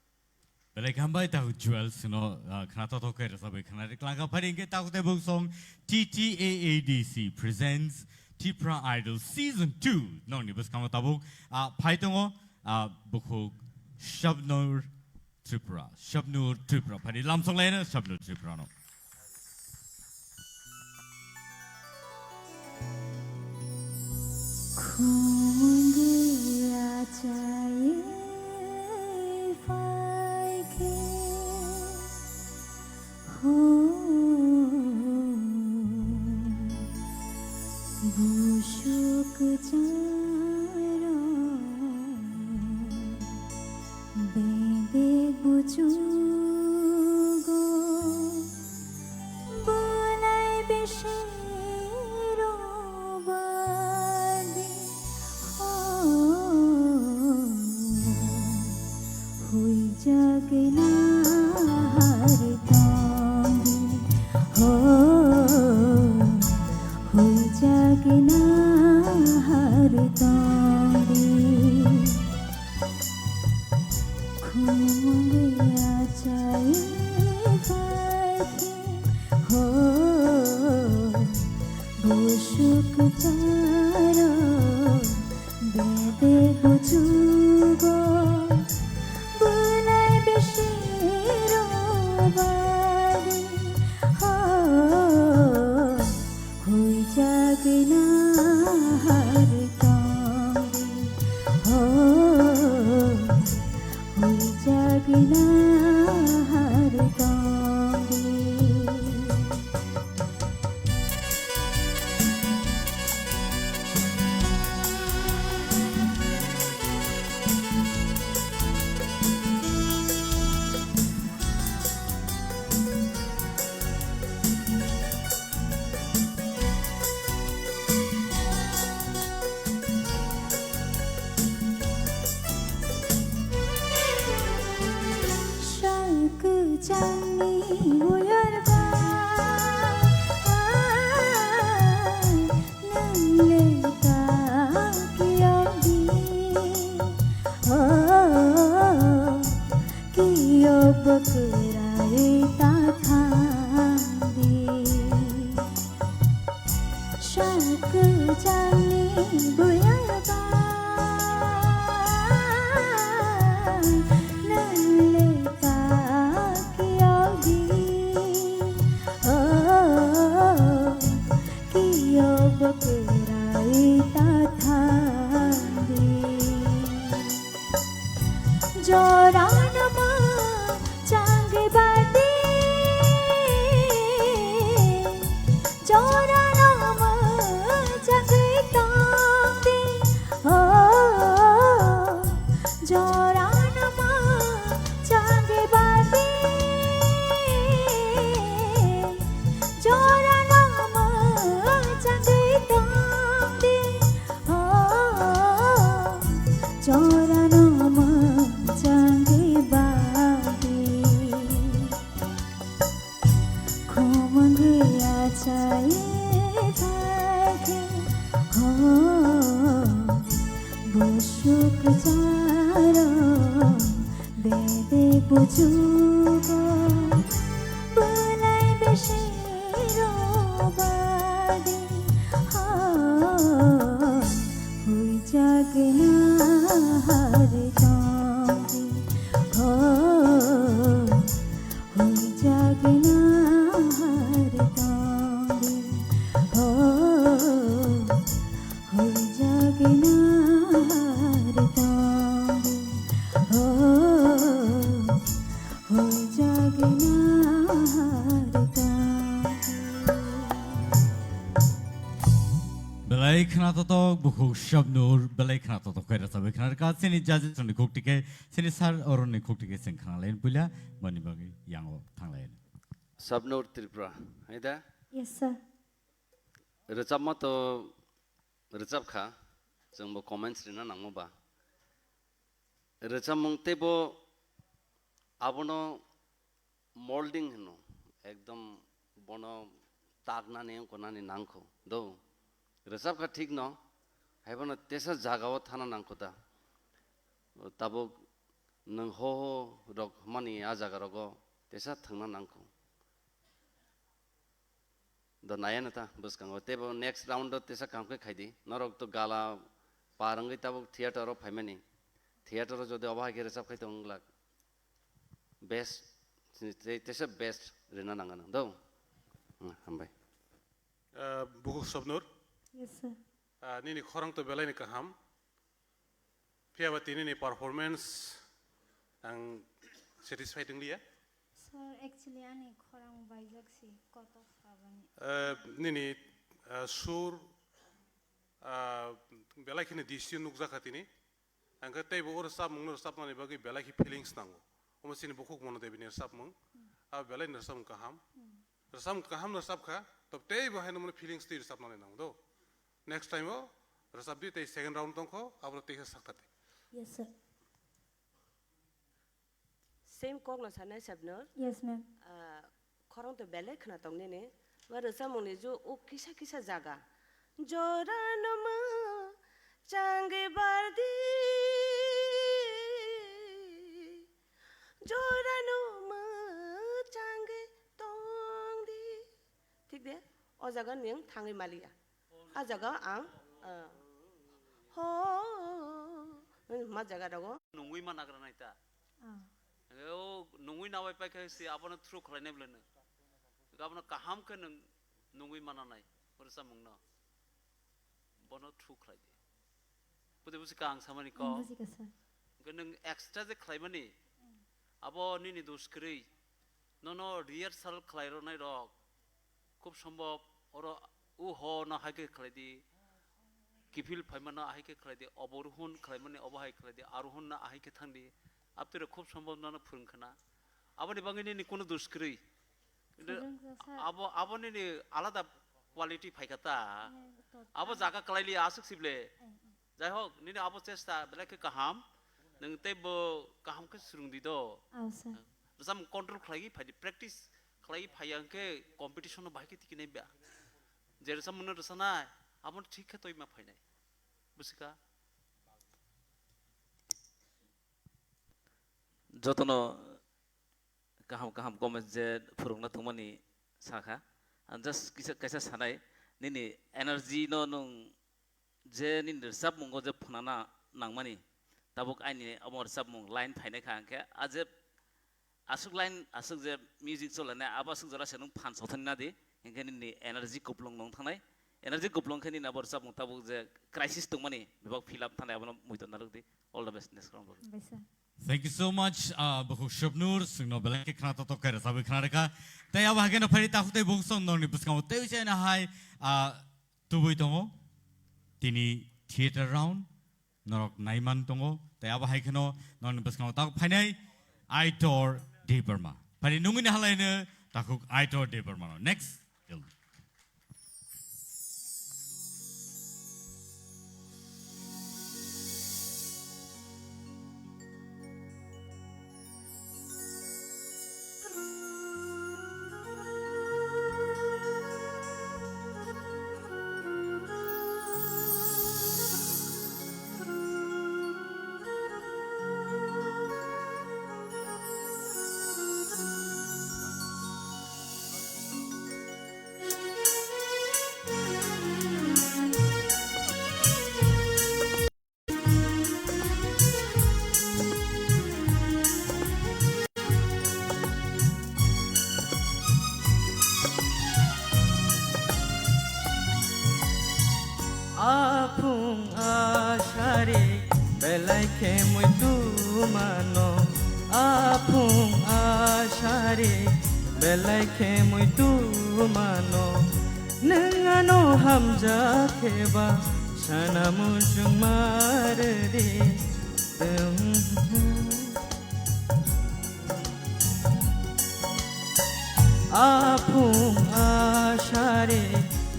Belai khe hambai, takhuk Joel sino, ah, khna tothok khe rwchapwi khna ri klangkha. Phai hwnkhe takhuk tei bukhuk song T T A A D C presents Tipra Idol Season two. Nokni bwskango tabuk, ah, phai tongo, ah, bukhuk Shabnur Tripura. Shabnur Tripura. Phai lamsok laino Shabnur Tripura no. Khumungwi achai phaikhe ho busuk charo bede buchugo. Bolai besero bade ho, hui jagna har tongdi ho, hui jagna har tongdi. Khumungwi achai phaikhe ho, busuk charo bede buchugo. Bolai besero bade ho, hui jagna har tongdi ho, hui jagna har tongdi. Sal kwchangni buyar ba, nwng le ta kiyokdi, oh, kiyok bo kwrai ta thangdi. Sal kwchangni buyar ba, nwng le ta kiyokdi, oh, kiyok bo kwrai ta thangdi. Jorano mwchangwi badi, jorano mwchangwi tongdi, oh, jorano mwchangwi badi. Jorano mwchangwi tongdi, oh, jorano mwchangwi badi. Khumungwi achai phaikhe, oh, busuk charo bede buchugo. Bolai besero bade ho, hui jagna har tongdi ho, hui jagna Belai khna totok bukhuk Shabnur, belai khna totok khe rwchapwi khna rwkha. Chini judges rokni khuk tike, chini sir oroni khuk tike chwng khna laini puila, boni bagwi yango thang laini. Shabnur Tripura, hai da? Yes, sir. Rwchapma to rwchap kha, chwngbo comments rina nangma ba. Rwchapmung teibo abono molding hino, ekdom bono taknani wngkha nani nangkho do. Rwchap kha thik no, haibono tesa jagao thana nangkho da. Tabuk nwng ho ho rok mani a jaga rogo tesa thangna nangkho. Do naya na ta bwskango. Teibo next round o tesa kaham khe khaidi. Norok to gala par wngwi tabuk theater o phaimani. Theater o jodi obo hai khe rwchap khai tong glak. Best, te-, tesa best rina nangano. Do? Hmm, hambai. Ah, Bukhuk Shabnur. Yes, sir. Ah, nini khorang to belai ni kaham. Phiya ba tini ni performance ang satisfied wng liya. Sir, actually ani khorang baijak si koto sabani. Eh, nini, eh, sur, ah, belai khini distance nukjakha tini. Ang khe teibo o rwchapmung no rwchapnani bagwi belai khe feelings nango. Omo chini bukhuk Mono Devi ni rwchapmung. Hmm. A belai ni rwchapmung kaham. Hmm. Rwchapmung kaham no rwchap kha, to teibo haino mani feelings twi rwchapnani nango do. Next time o rwchap di tei second round tongkho, abro tei khe sakta tei. Yes, sir. Same kok no sanai Shabnur. Yes, ma'am. Ah, khorang to belai khna tong nini. Ba rwchapmung ni ju o kisa kisa jaga. Jora no mwchangwi bardi. Jora no mwchangwi tongdi. Thik de? O jaga nwng thangwi maliya. A jaga ang, ah, ho, ma jaga rogo. Nungwi ma nagra nai ta. Ah. O nungwi nabai pai khe si abono through khlainai bwlai no. Abono kaham khe nwng nungwi mana nai. Rwchapmung no. Bono through khlai di. Budi busi ka ang samani ko. Hmm, busi ka, sir. Hwnkhe nwng extra je khlaimani, hmm, abo nini dos kwrwi. Nono rehearsal khlai rwnai rok khub sombhob oro u ho no hai khe khlai di, kiphil phaima no hai khe khlai di, obo rohon khlaimani obo hai khlai di, arohon no hai khe thang di. Abtwi rok khub sombhob nono phwrwng khna. Aboni bagwi nini kunu dos kwrwi. Kintu phwrwngsa, sir. Abo, abo nini alada quality phaikha ta. Eh, to abo ta. Jaga kwlaili aswk sible. Eh, eh. Jai hok, nini abo chesta belai khe kaham. Nwng teibo kaham khe swrwngdi do. Oh, sir. Rwchapmung control khlaiwi phaidi, practice khlaiwi phaiya hwnkhe competition no bahai khe tikinai ba. Je rwchapmung no rwchanai, abo thik khe toima phainai. Busi kha? Jotono kaham kaham comments je phwrwngna tongmani sakha. Ang just kisa, kaisa sanai, nini energy no nwng je nini rwchapmungo je phwnana nangmani, tabuk aini omo rwchapmung line phainai kha, hwnkhe a je aswk line, aswk je music cholanai, abo aswk jora se nwng phan sothani nadi, hwnkhe nini energy kupulung nung thangnai. Energy kupulung khe nini abo rwchapmung tabuk je crisis tongmani bebak fill up thangnai, abono muitu narwk di. All the best next round. Hambai sir. Thank you so much, ah, bukhuk Shobnur, chwngno belai khe khna totok khe rwchabwi khna rwkha. Tei abo hai kheno phai takhuk tei bukhuk song norni bwskango tei uchaina hai, ah, tubui tongo. Tini theater round norok naiman tongo. Tei abo hai kheno norni bwskango takhuk phainai Aitor Debbarma. Phai nungwi halaino takhuk Aitor Debbarma no. Next. Aphung asari belai khe muitu mano. Aphung a Belai khe muitu mano, nwng ano hamjak khe ba sana muchung ma rwdi. Aphung asari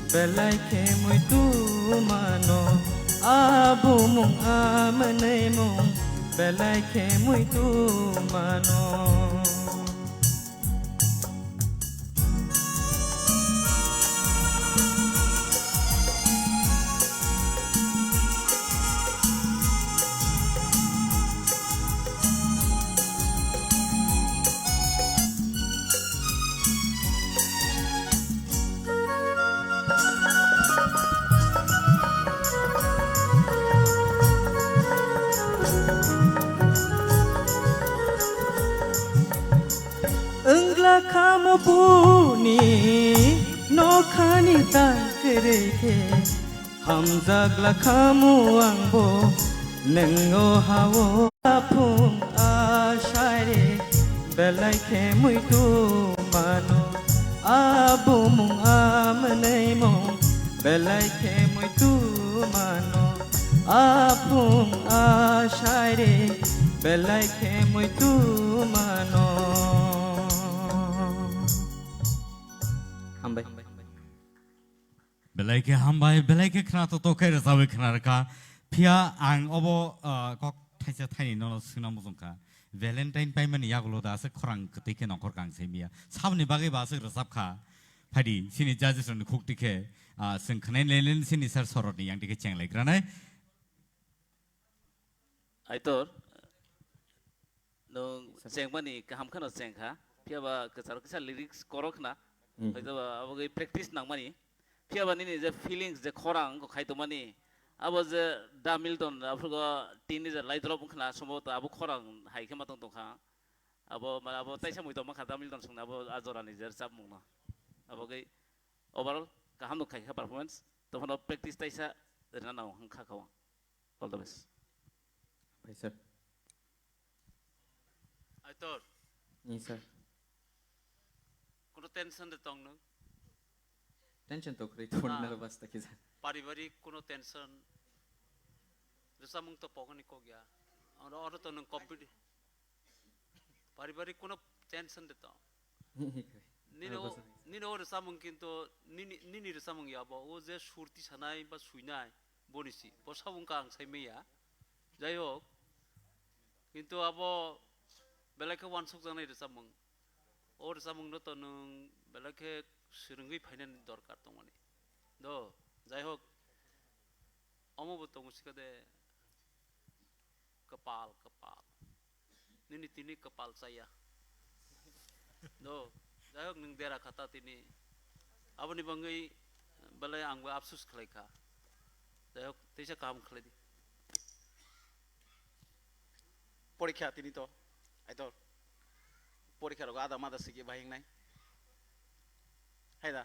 belai khe muitu mano, abumung amwnwimung belai khe muitu mano. Wngla khamu buni nokhani tangkwrwi khe, hamjakla khamu angbo nwngo hao. Aphung asari belai khe muitu mano, abumung amwnwimung belai khe muitu mano, aphung asari belai khe muitu mano. Hambai. Belai khe hambai, belai khe khna to to khe rwchabwi khna rwkha. Phiya ang obo, ah, kok thaisa thaini nono swngna muchungkha. Valentine paimani yagulo da aswk khorang kwtwi khe nongkhor kang se miya. Saboni bagwi ba aswk rwchapkha. Phaidi, chini judges rokni khuk tikhe, ah, chwng khwnai le le chini sir sorotni yang tikhe chenglai granai. Aitor, nwng chengmani kaham kheno chengkha, phiya ba kwcharo kisa lyrics korok khna, hmm, hoito ba abo gwi practice nangmani, phiya ba nini je feelings je khorang wngkha khai tongmani, abo je Da Milton aphuru tini je lai drop wngkhna, sombhoboto abo khorang hai khe ma tong tongkha, abo ma-, abo taisa mui tongma kha Da Milton songni abo a jorani je rwchapmungno, abo gwi overall kaham no khaikha performance, tongphano practice taisa rwna nango hwn kha kha o. All the best. Pai sir. Aitor. Ni sir. Kono tension de tong nwng? Tension to kwrwi, to, ah, nervous ta kisa. Paribarik kono tension. Rwchapmung to pokoni kok ya. Oro, oro to nwng competi-, Paribarik kono tension de to. Nini o, nini o rwchapmung kinto nini, nini rwchapmung ya bo. O je sur tisanai ba suinai boni si. Bo sabung ka ang sai maya. Jai hok. Kinto abo belai khe wansuk janai rwchapmung. O rwchapmung no to nwng belai khe swrwngwi phainani dorkar tongmani. Do, jai hok. Omo bo tongo sikade. Kwpal, kwpal. Nini tini kwpal chaya. Do, jai hok nwng dera kha ta tini. Aboni bangwi belai angbo apsus khlai kha. Jai hok, teisa kaham khlai di. Porikha tini to, Aitor. Porikha rogo ada mada sigi bahing nai. Hai da.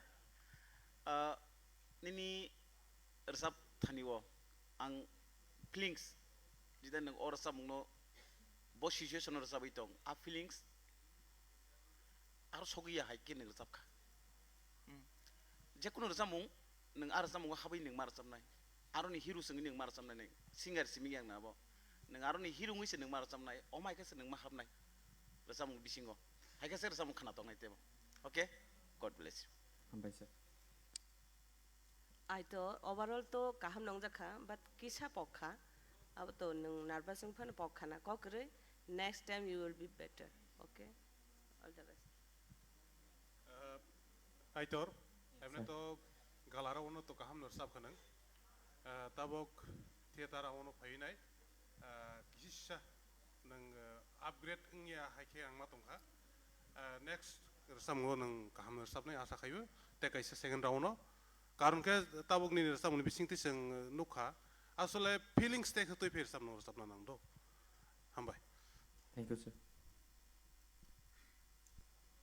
Ah, nini rwchap thani o ang feelings, jida nwng o rwchapmungno bo situation o rwchapwi tong, a feelings aro sogwi ya hai khe nwng rwchap kha. Hmm. Jekunu rwchapmung, nwng a rwchapmungo habwi nwng ma rwchapnai. Aroni hero se wngwi nwng ma rwchapnai, nwng singer simi yang na abo. Nwng aroni hero wngwi se nwng ma rwchapnai, omai khe se nwng ma hapnai rwchapmung bisingo. Hai khe se rwchapmung khna tongnai tebo. Okay? God bless you. Hambai sir. Ai to overall to kaham nongjak kha, but kisa pok kha. Abo to nwng nervous wng phano pok khana kok kwrwi. Next time you will be better. Okay? All the best. Ah, Aitor, emne to galarao no to kaham no rwchap kha nwng. Ah, tabok theater ao no phai nai. Ah, kisa nwng, ah, upgrade wngya hai khe ang ma tong kha. Ah, next rwchapmung o nwng kaham no rwchapnai asa khaio. Tei kaisa second round no. Karon khe tabok nini rwchapmung ni bising twi chwng, ah, nuk kha. Asole feelings tei khe twi phai rwchapmung rwchapna nang do. Hambai. Thank you, sir.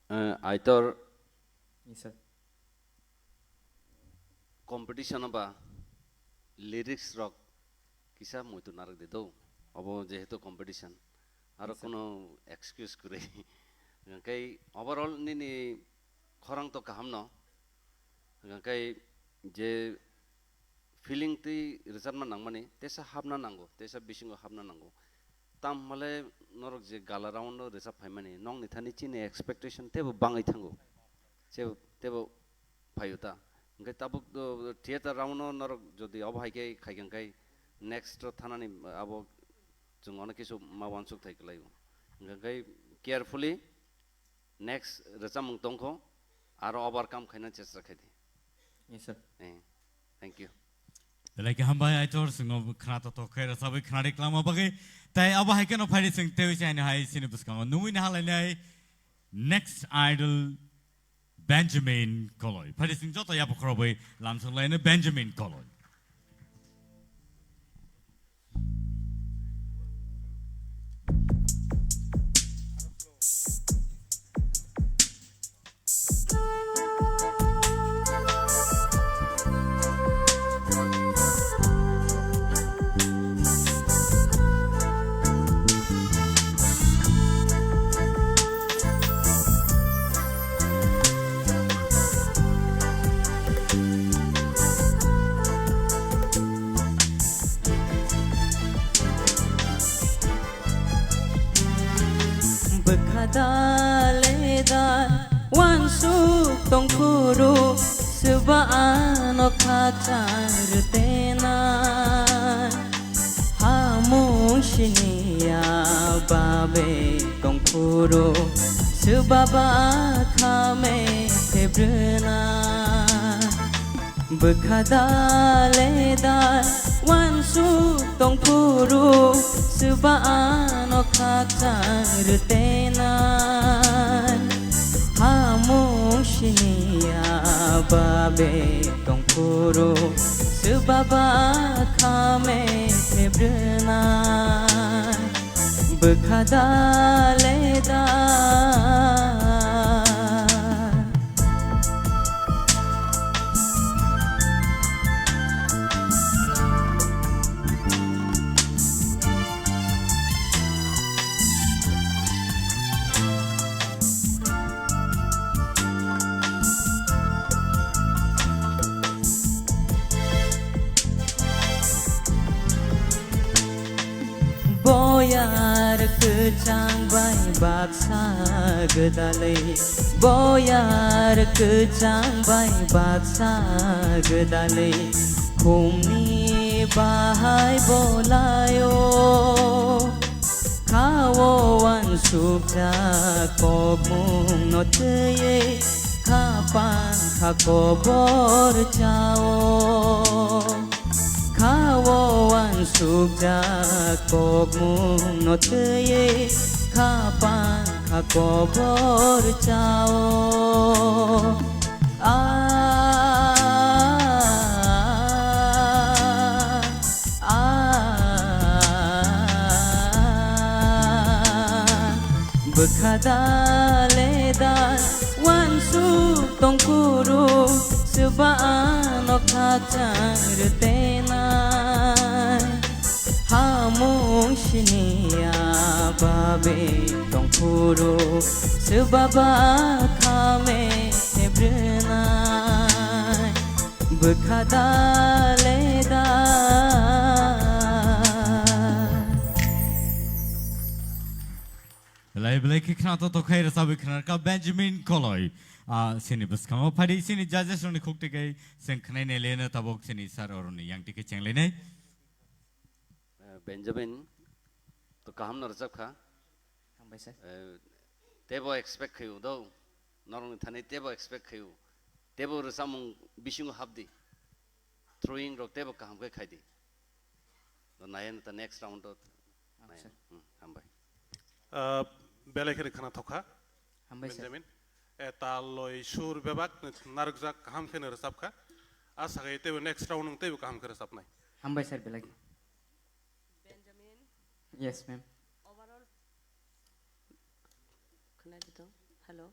Eh, Aitor, yes, sir. Competition ba lyrics rok kisa muitu narwk di do. Obo jehetu competition. Aro yes, sir. Kono excuse kwrwi. Hwnkhe overall nini khorang to kaham no. Hwnkhe je feeling twi rwchapna nangmani, tesa hapna nango, tesa bisingo hapna nango. Tam hale norok je gala round o rwchap phaimani, nokni thani chini expectation tebo bangwi thango. Che-, tebo phaio ta. Hwnkhe tabuk, uh, theater round o norok jodi obo hai khe khai khe, hwnkhe next o thanani abo chwng ono kisu ma uansuk thai kwlaio. Hwnkhe carefully next rwchapmung tongkho, aro overcome khaina chesta khaidi. Yes, sir. Eh, thank you. Belai khe hambai Aitor, chwngno khna to tok khe rwchabwi khna ri kwlangma bagwi. Tai abo hai kheno phaidi chwng tei chai hai chini bwskango nungwi nahalainai next idol Benjamin Koloi. Phaidi chwng joto yapha khorobwi lamsok laino Benjamin Koloi. Bwkha dale da uansuk tongphuru, swba ano khakchang rwtena. Hamung siniya babe tongphuru, swba ba khame thebrwna. Bwkha dale da uansuk tongphuru, swba ano khakchang rwtenai. Hamung siniya babe tongphuru, swba ba khame thebrwna. Bwkha dale da. Boyar kwchang bai baksa gwdalwi, boyar kwchang bai baksa gwdalwi, khumni bahai bolaio. Khao uansukjak kokmungno twiwi, kha pankha kobor chao. Khao uansukjak kokmungno twiwi, kha pankha kobor chao. Ah, ah, bwkha dale da uansuk tongphuru, swba ano khakchang rwtenai. Hamung siniya babe tongphuru, swba ba khame thebrwnai. Bwkha dale da. Belai belai khe khna to tokhai rwchabwi khna rwkha Benjamin Koloi. Ah, chini bwskango phaidi chini judges rokni khuk twi khe chwng khnainai leno tabuk chini sir oroni yang twi khe chenglainai. Eh, Benjamin, to kaham no rwchap kha. Hambai sir. Eh, tebo expect khaio do, norokni thani tebo expect khaio. Tebo rwchapmung bisingo hapdi. Throwing rok tebo kaham khe khaidi. To nai ta next round to. Acha. Hmm, hambai. Ah, belai khe khna thokha. Hambai sir. Benjamin. Eh, tal loi sur bebak narwkjak kaham khe rwchap kha. Asa khe tebo next round nwng tebo kaham khe rwchapnai. Hambai sir belai khe. Benjamin. Yes, ma'am. Overall, khwnadi tong? Hello.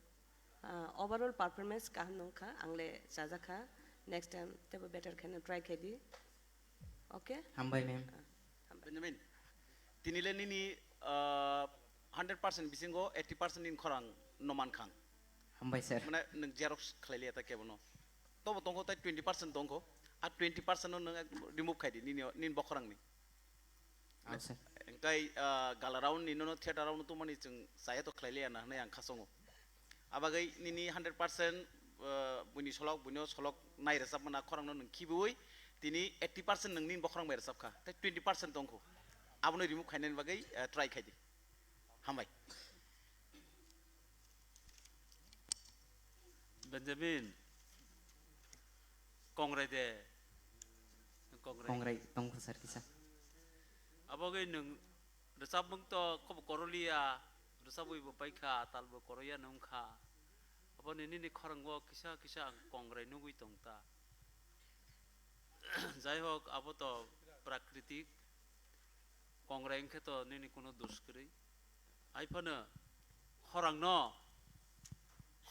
Ah, overall performance kaham nungkha, ang le chajakha. Next time tebo better khaina try khaidi. Okay? Hambai, ma'am. Ah, hambai. Benjamin, tini le nini, ah, hundred percent bisingo eighty percent nini khorang no mankha ang. Hambai sir. Mane nwng xerox khlai liya ta kebono. Tobo tongkho tai twenty percent tongkho. A twenty percent no nwng ek remove khai di nini, nini bokhorang ni. Ah, sir. Engkai, ah, gala round ni nono theater round no tumani chwng chaya to khlai liya na hwnwi ang khasongo. Abagwi nini hundred percent, ah, buini solok, buino solok nai rwchapmana khorang no nwng khibiwi tini eighty percent nwng nini bokhorang bai rwchapkha. Tai twenty percent tongkho. Abono remove khainani bagwi, ah, try khai di. Hambai. Benjamin, kongrai de. Kongrai. Kongrai tongkho sir kisa. Abo gwi nwng rwchapmung to kobo koroliya, rwchapwi bo paikha, tal bo koroya nungkha. Abo ni nini khorangbo kisa kisa ang kongrai nugwi tongta. Jai hok, abo to prakritik. Kongrai wngkhe to nini kuno dos kwrwi. Hai phano khorang no,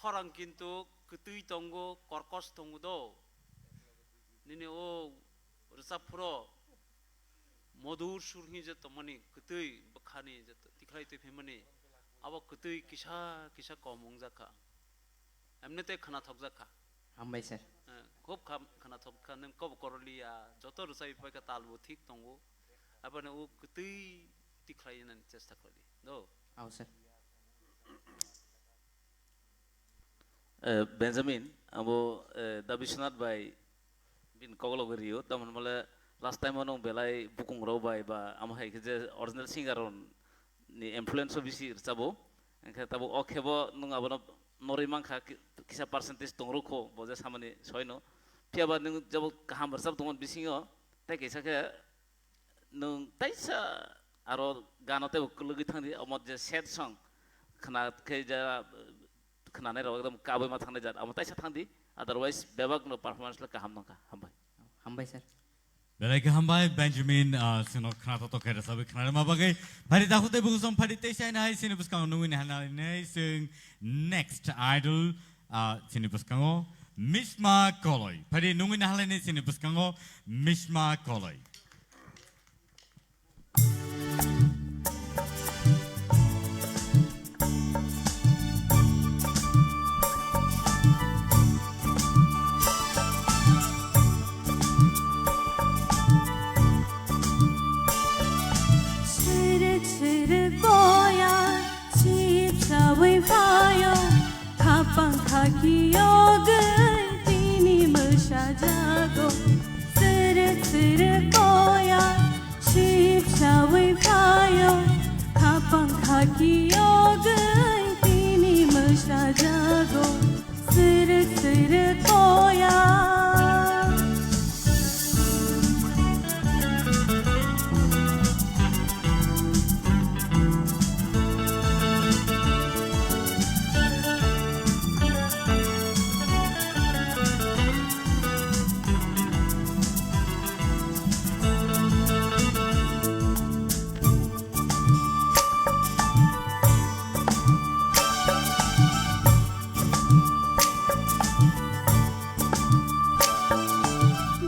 khorang kintu kwtwi tongo, korkos tongo do. Nini o rwchap phuro modur sur hinwi je tongmani, kwtwi bwkhani je tikhlai twi phaimani, abo kwtwi kisa kisa kom wngjakha. Emni tei khwnathokjak kha. Hambai sir. Eh, khub kham-, khwnathok kha, nwng kobo koroliya, joto rwchapwi paikha, tal bo thik tongo. Aboni o kwtwi tikhlai nani chesta khlai di. Do. Ao sir. Eh, Benjamin, abo, eh, Da Biswanath bai Bini kokolog rio, tamoni mole last time o nwng belai bukung rok bai ba amo hai khe je original singer rok ni influence o bisi rwchabo. Hwnkhe tabuk o khe bo nwng abono norwi mankha ki-, kisa percentage tong rwkho bo je samani soino. Phiya ba nwng jabo kaham rwchap tongmani bisingo tei kaisa khe nwng taisa aro gano teibo kwlwgwi thangdi, omo je sad song khna khe ja, khwnanai rok ekdom kabui ma thangnai jat, amo taisa thangdi, otherwise bebak no performance le kaham nangkha. Hambai. Hambai sir. Belai khe hambai Benjamin, ah, chwngno khna to tokhe rwchabwi khna rwma bagwi. Phari dakhuk tei bukhuk song phari tei saina hai chini bwskango nungwi nai hanai nei chwng next idol, ah, chini bwskango Mishma Koloi. Phari nungwi nai hanai nei chini bwskango Mishma Koloi. Sirwk sirwk boya sipsawi phaio, khapang khaki yogwi tini mwsajago. Sirwk sirwk boya sipsawi phaio, khapang khaki yogwi tini mwsajago. Sirwk sirwk boya.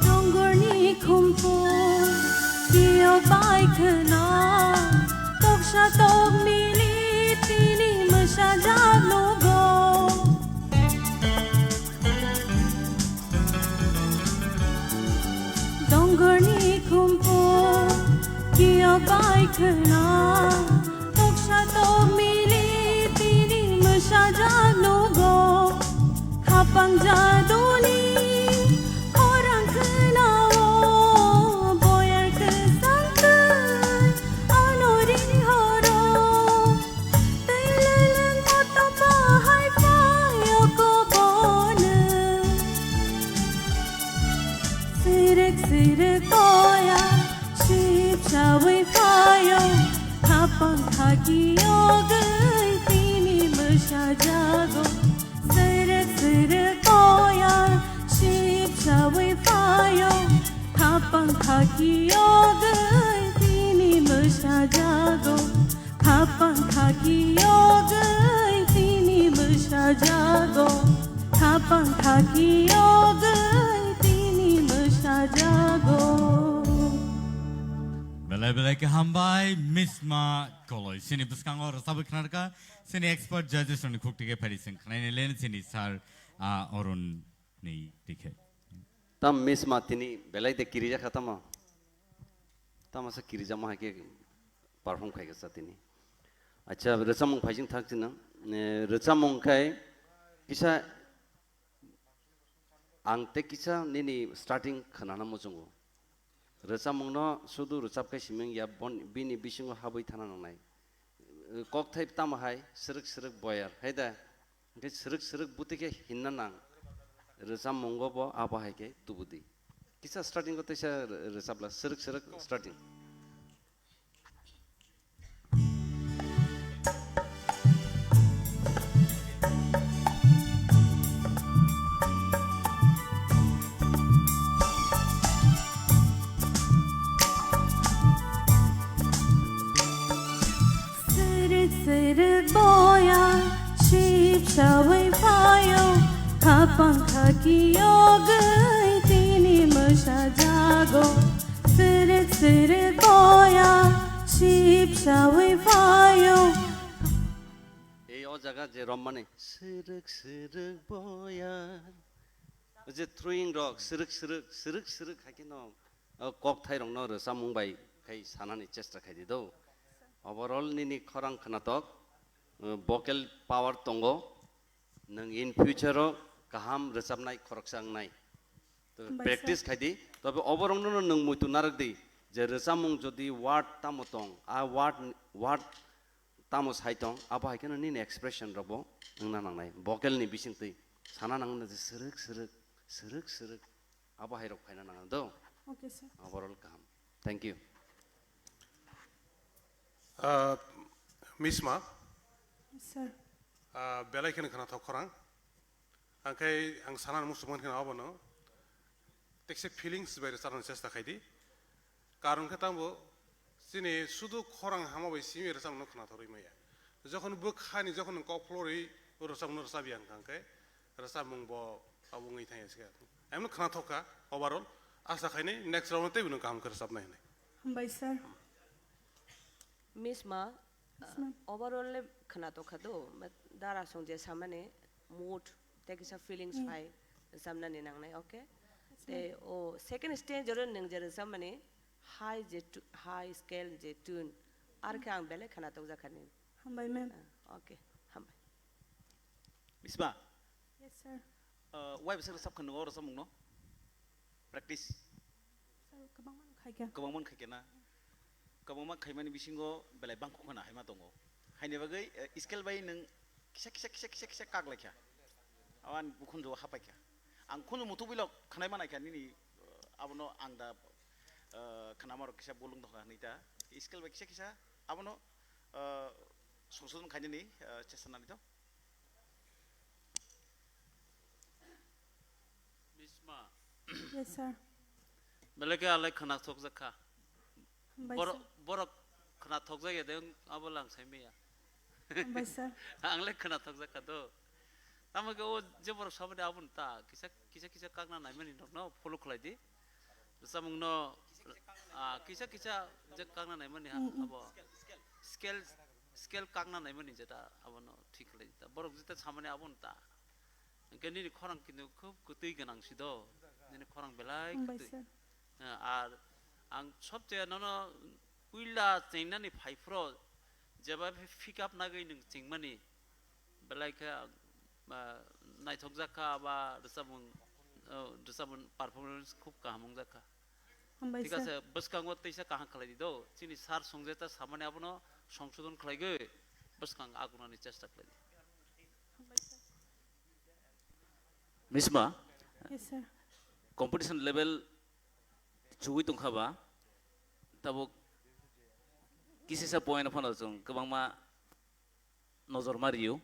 Dongorni khumpu kio bai khwna, toksa tokmili tini mwsajak nugo. Dongorni khumpu kio bai khwna, toksa tokmili tini mwsajak nugo. Khapang jaduni khorang khwnao, boyar kwsang twi ano ring horo. Twi leleng motom bahai phaio kobono. Sirwk sirwk boya sipsawi phaio, khapang khaki yogwi tini mwsajago. Sirwk sirwk boya sipsawi phaio, khapang khaki yogwi tini mwsajago. Khapang khaki yogwi tini mwsajago, khapang khaki yogwi tini mwsajago. Belai belai khe hambai, Misma Koloi. Chini bwskango rwchabwi khnarkha, chini expert judges rokni khuk tike phari chwng khnaina len chini sir, ah, Arun ni dikhe. Tam Misma tini belai de kirijakha tamo. Tamo sa kirijakma hai khe perform khai kha sa tini. Acha, rwchapmung phaijing thak chini. Eh, rwchapmung khai kisa Ang tei kisa nini starting khwnana muchungo. Rwchapmungno sudu rwchap khe siming ya, bon-, bini bisingo habwi thana nangnai. Kokthai tamo hai srwk srwk boyar, hai da? Hwnkhe srwk srwk bwtwi khe hinna nang. Rwchapmungo bo abo hai khe tubudi. Kisa starting o teisa rw-, rwchapla srwk srwk starting. Srwk srwk boya sipsawi phaio, khapang khaki yogwi tini mwsa jago. Srwk srwk boya sipsawi phaio. Ei o jaga je rommani srwk srwk boya. Je throwing rok srwk srwk, srwk srwk hai khe no, o kokthai rokno rwchapmung bai khai sanani chesta khai di do. Overall nini khorang khwnatok, uh, vocal power tongo. Nwng in future o kaham rwchapnai khoroksa wngnai. To Hambai practice sir. Khai di, tobe oborokno nwng muitu narwk di, je rwchapmung jodi word tamo tong, a word, word tamo sai tong, abo hai kheno nini expression rokbo wngna nangnai, vocal ni bisingtwi sana nangna je srwk srwk, srwk srwk, abo hai rok phaina nangna do. Okay, sir. Overall kaham. Thank you. Ah, Misma. Yes, sir. Ah, belai kheno khwnathok khorang. Angkhe ang sana muchungmani kheno abono tekse feelings bai rwchapna chesta khai di. Karon khe tamo chini sudu khorang hama bai simi rwchapna khwnathok rwi maya. Jokhon bwkhani jokhon kok phlorwi rwchapna rwchapya hwnkha khe rwchapmung bo abo wngwi thangya se. Emno khwnathok kha overall. Asa khaini next round tei bini kaham khe rwchapnai hinwi. Hambai sir. Miss ma, Yes, ma'am. Overall le khwnatok kha do, but dara song je samani mood tei kisa feelings Mm. phai samnani nangnai, okay? Yes, ma'am. Tei o second stage oro nwng je rwchapmani high je tu-, high scale je tune, ar khe ang belai khwnatok jakha ni. Hambai, ma'am. Ah, okay, hambai. Misma? Yes, sir. Uh, wai bwswk rwchap kha nwngo rwchapmung no? Practice? Sir, kwbangma no khai kha. Kwbangma no khai kha na? Kwbangma khaimani bisingo belai bangkuk khwna haima tongo. Haini bagwi, eh, scale bai nwng kisa, kisa, kisa, kisa, kisa kak lai kha. Abo ani bukhunjao hapai kha. Ang khunju muthubwi lok khwnai manai kha nini, eh, abono ang da, eh, khwnama rok kisa bolong dong kha hinwi ta. Scale bai kisa, kisa abono, eh, songsodon khainani, eh, chesta nani to. Bisma. Yes, sir. Belai khe alai khwnathok jakha. Hambai, borok, sir. Borok khwnathok jakya de abo lang sai maya. Hambai, sir. Ang le khwnathok jakha do. Tamo khe o je borok sabani aboni ta kisa, kisa, kisa kakna naimani nokno follow khlai di. Rwchapmung no, ah, kisa, kisa je kakna naimani ha, Mm, mm. Abo. Scale, scale kakna naimani jeta abono thik khlai di ta. Borok jeta samani aboni ta. Hwnkhe nini khorang kintu khub kwtwi gwnang si do, nini khorang belai Hambai kwtwi. Sir. Eh, ar ang sobchaya nono puila chengnani phai phro jeba phi-, pick up nagwi nwng chengmani belai khe, ah, naithok jak kha ba rwchapmung, oh, rwchapmung performance khub kaham wng jak kha. Hambai Thik sir. Ase, bwskango teisa kaham khlai di do, chini sir songjeta samani abono songsodon khlaigwi bwskang agunani chesta khlai di. Hambai sir. Misma, Yes, sir. Competition level chugui tongkha ba, tabuk kisisa point phano chwng kwbangma nojor ma rio.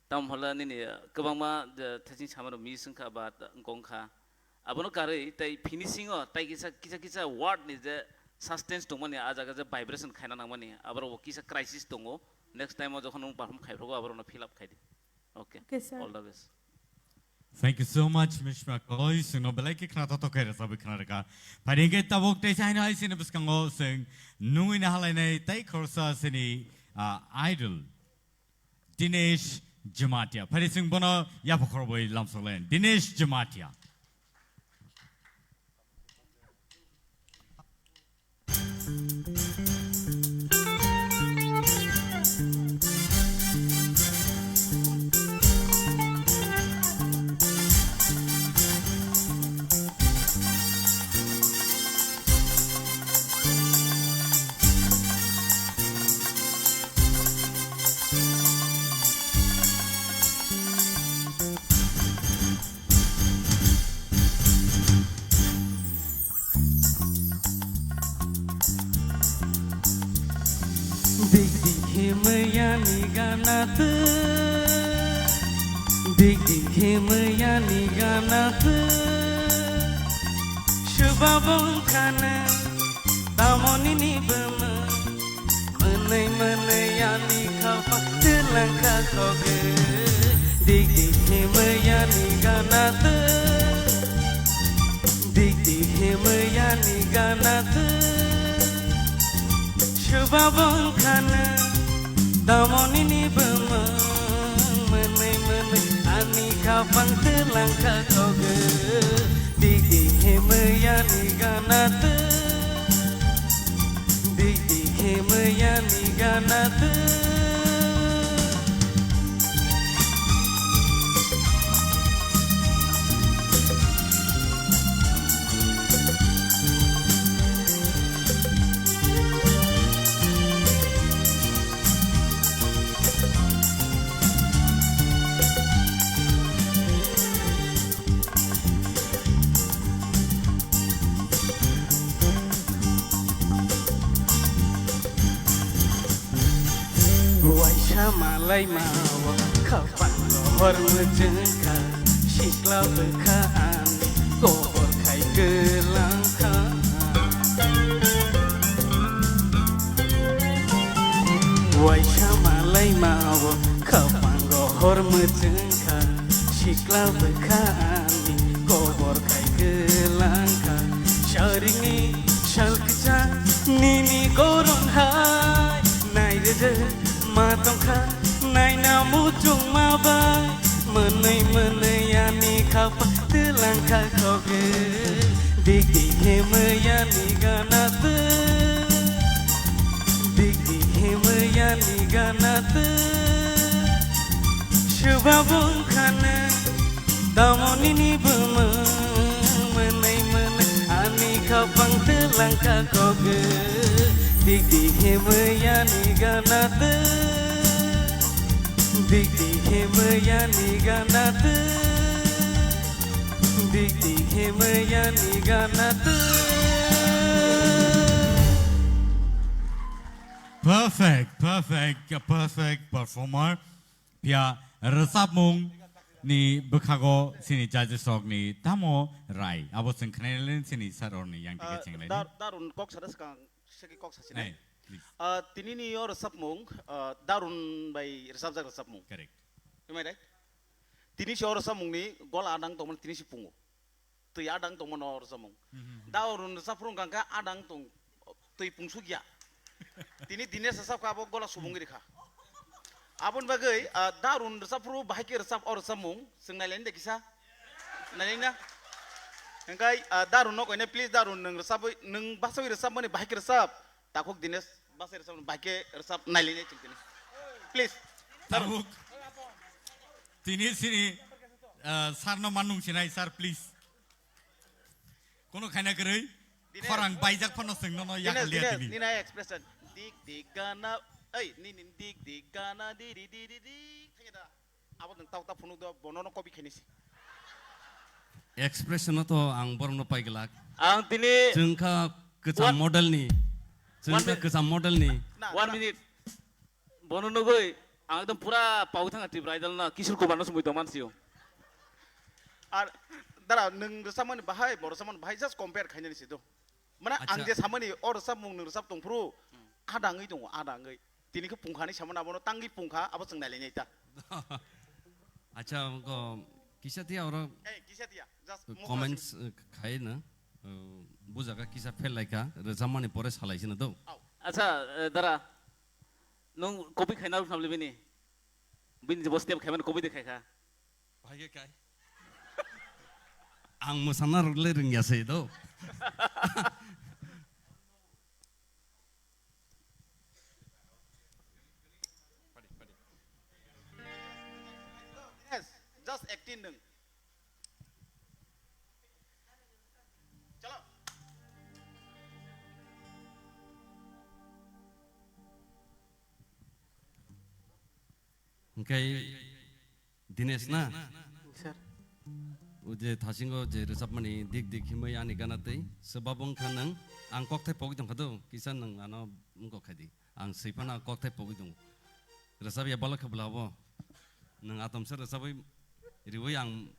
Tamo hwnle nini kwbangma, eh, thaiching samano miss wngkha ba wngkong kha. Abono karwi tei finishing o tei kisa, kisa, kisa word ni je suspense tongmani, a jaga je vibration khaina nangmani, aborok bo kisa crisis tongo. Next time o jokhon nwng perform khaiphrugo, aborokno fill up khai di. Okay. Okay, sir. All the best. Thank you so much, Mishma Koi. Sungno belai ke khna toto khe rasa bikna reka. Phaidi ke tabuk tei saino hai sini bwskango sung nungwi na halai nai tei khorsa sini, ah, idol. Dinesh Jamatia. Phaidi sung bono yapha khorbo lamsok len. Dinesh Jamatia. Dik dik himaya ni gana tu, dik dik himaya ni gana tu, subabong khana, tamoni ni bama. Mwnwi mwnwi ani khaphang twlang kha khogwi. Dik dik himwi ani gana twi. Dik dik himwi ani gana twi. Subabong khana tamoni ni bwmwng. Mwnwi mwnwi ani khaphang twlang kha khogwi. Dik dik himwi ani gana twi. Dik dik himwi ani gana twi. Waisa malai mao khapango hor mwchwngkha, sikla bwkha ani kobor khai kwlangkha. Waisa malai mao khapango hor mwchwngkha, sikla bwkha ani kobor khai kwlangkha. Saringni sal kwchang nini goron hai, nai rwjak ma tongkha, naina muchungma bai. Mwnwi mwnwi ani khapa twlang kha khogwi. Dik dik himwi ani gana twi. Dik dik himwi ani gana twi. Subabong khana tamoni ni bwmwng. Mwnwi mwnwi ani khapang twlang kha khogwi. Dik dik himwi ani gana twi. Dik dik himwi ani gana twi. Dik dik himwi ani gana twi. Perfect, perfect, a perfect performer. Phiya rwchapmung ni bwkhago chini judges rok ni tamo rai? Abo chwng khnailai chini sir rok ni yang tike Ah, chenglaini. Dar-, Darun kok sada swkang, segi kok sachina. Hey, please. Ah, tini ni o rwchapmung, ah, Darun bai rwchapjak rwchapmung. Correct. Am I right? Tini si o rwchapmung ni gola adang tongmani tini si pungo. Twi adang tongmano rwchapmung. Mhm. Darun rwchapphru wngkha khe adang tong, twi pungsukya. Tini Dinesh rwchapkha, abo gola subungwi rikha. Aboni bagwi, ah, Darun rwchapphru bahai khe rwchap, o rwchapmung, chwng nailaini de kisa? Nailaina? Hwnkhe, ah, Darun no koine, please, Darun, nwng rwchapwi, nwng bachawi rwchapmani bahai khe rwchap. Takhuk Dinesh, bachai rwchap, bahai khe rwchap nailainai chwng tini. Please. Tabuk. Tini sini, ah, sir no manung sinai, sir, please. Kono khaina kwrwi, Dinesh. Khorang baijak phano chwng nono Dinesh, yakal liya Dinesh, tini. Nini expression. Dik dik gana, ei, nini dik dik gana, di di di di di. Thangya da. Abo nwng tau ta phunuk do, bono no copy khainai se. Expression no to ang borok no pai glak. Ang tini chwng kha kwcham one model ni. Chwng one kha minute. Kwcham model ni. Na, one na. Minute. Bono nugwi ang ekdom pura pawi thangkha Tripura Idol no, Kishore Kumar no sumui tongman sio. Ar dara nwng rwchapmani bahai, bo rwchapmani bahai just compare khainani se do. Mane ang Acha. Je samani o rwchapmung nwng rwchap tongphuru, hmm, ada wngwi tongo, ada wngwi. Tini khe pungkha hinwi samani abono tangwi pungkha, abo chwng nailainai ta. Acha, go, Kisa tiya oro Eh, kisa tiya. Just mukha comments, simi. Eh, khai na. Eh, bujaga kisa fail laikha. Rwchapmani pore salai sino do. Au. Acha, eh, dara. Nung copy khaina rwkhnam le bini. Bini je bo step khaimani copy de khaikha. Bhai ke kai. Ang mosana rwgle rwngya se do. Yes, just acting nung. Chalo. Hingke Dinesh na? Sir. O je thasingo je rwchapmani dik dik himwi ani gana twi swbabo wngkha nwng, ang kokthai pogwi tongkha do, kisa nwng ano wngkok khai di. Ang swi phano kokthai pogwi tongo. Rwchap ya balo khe bwla bo. Nwng atomsa rwchapwi riwi ang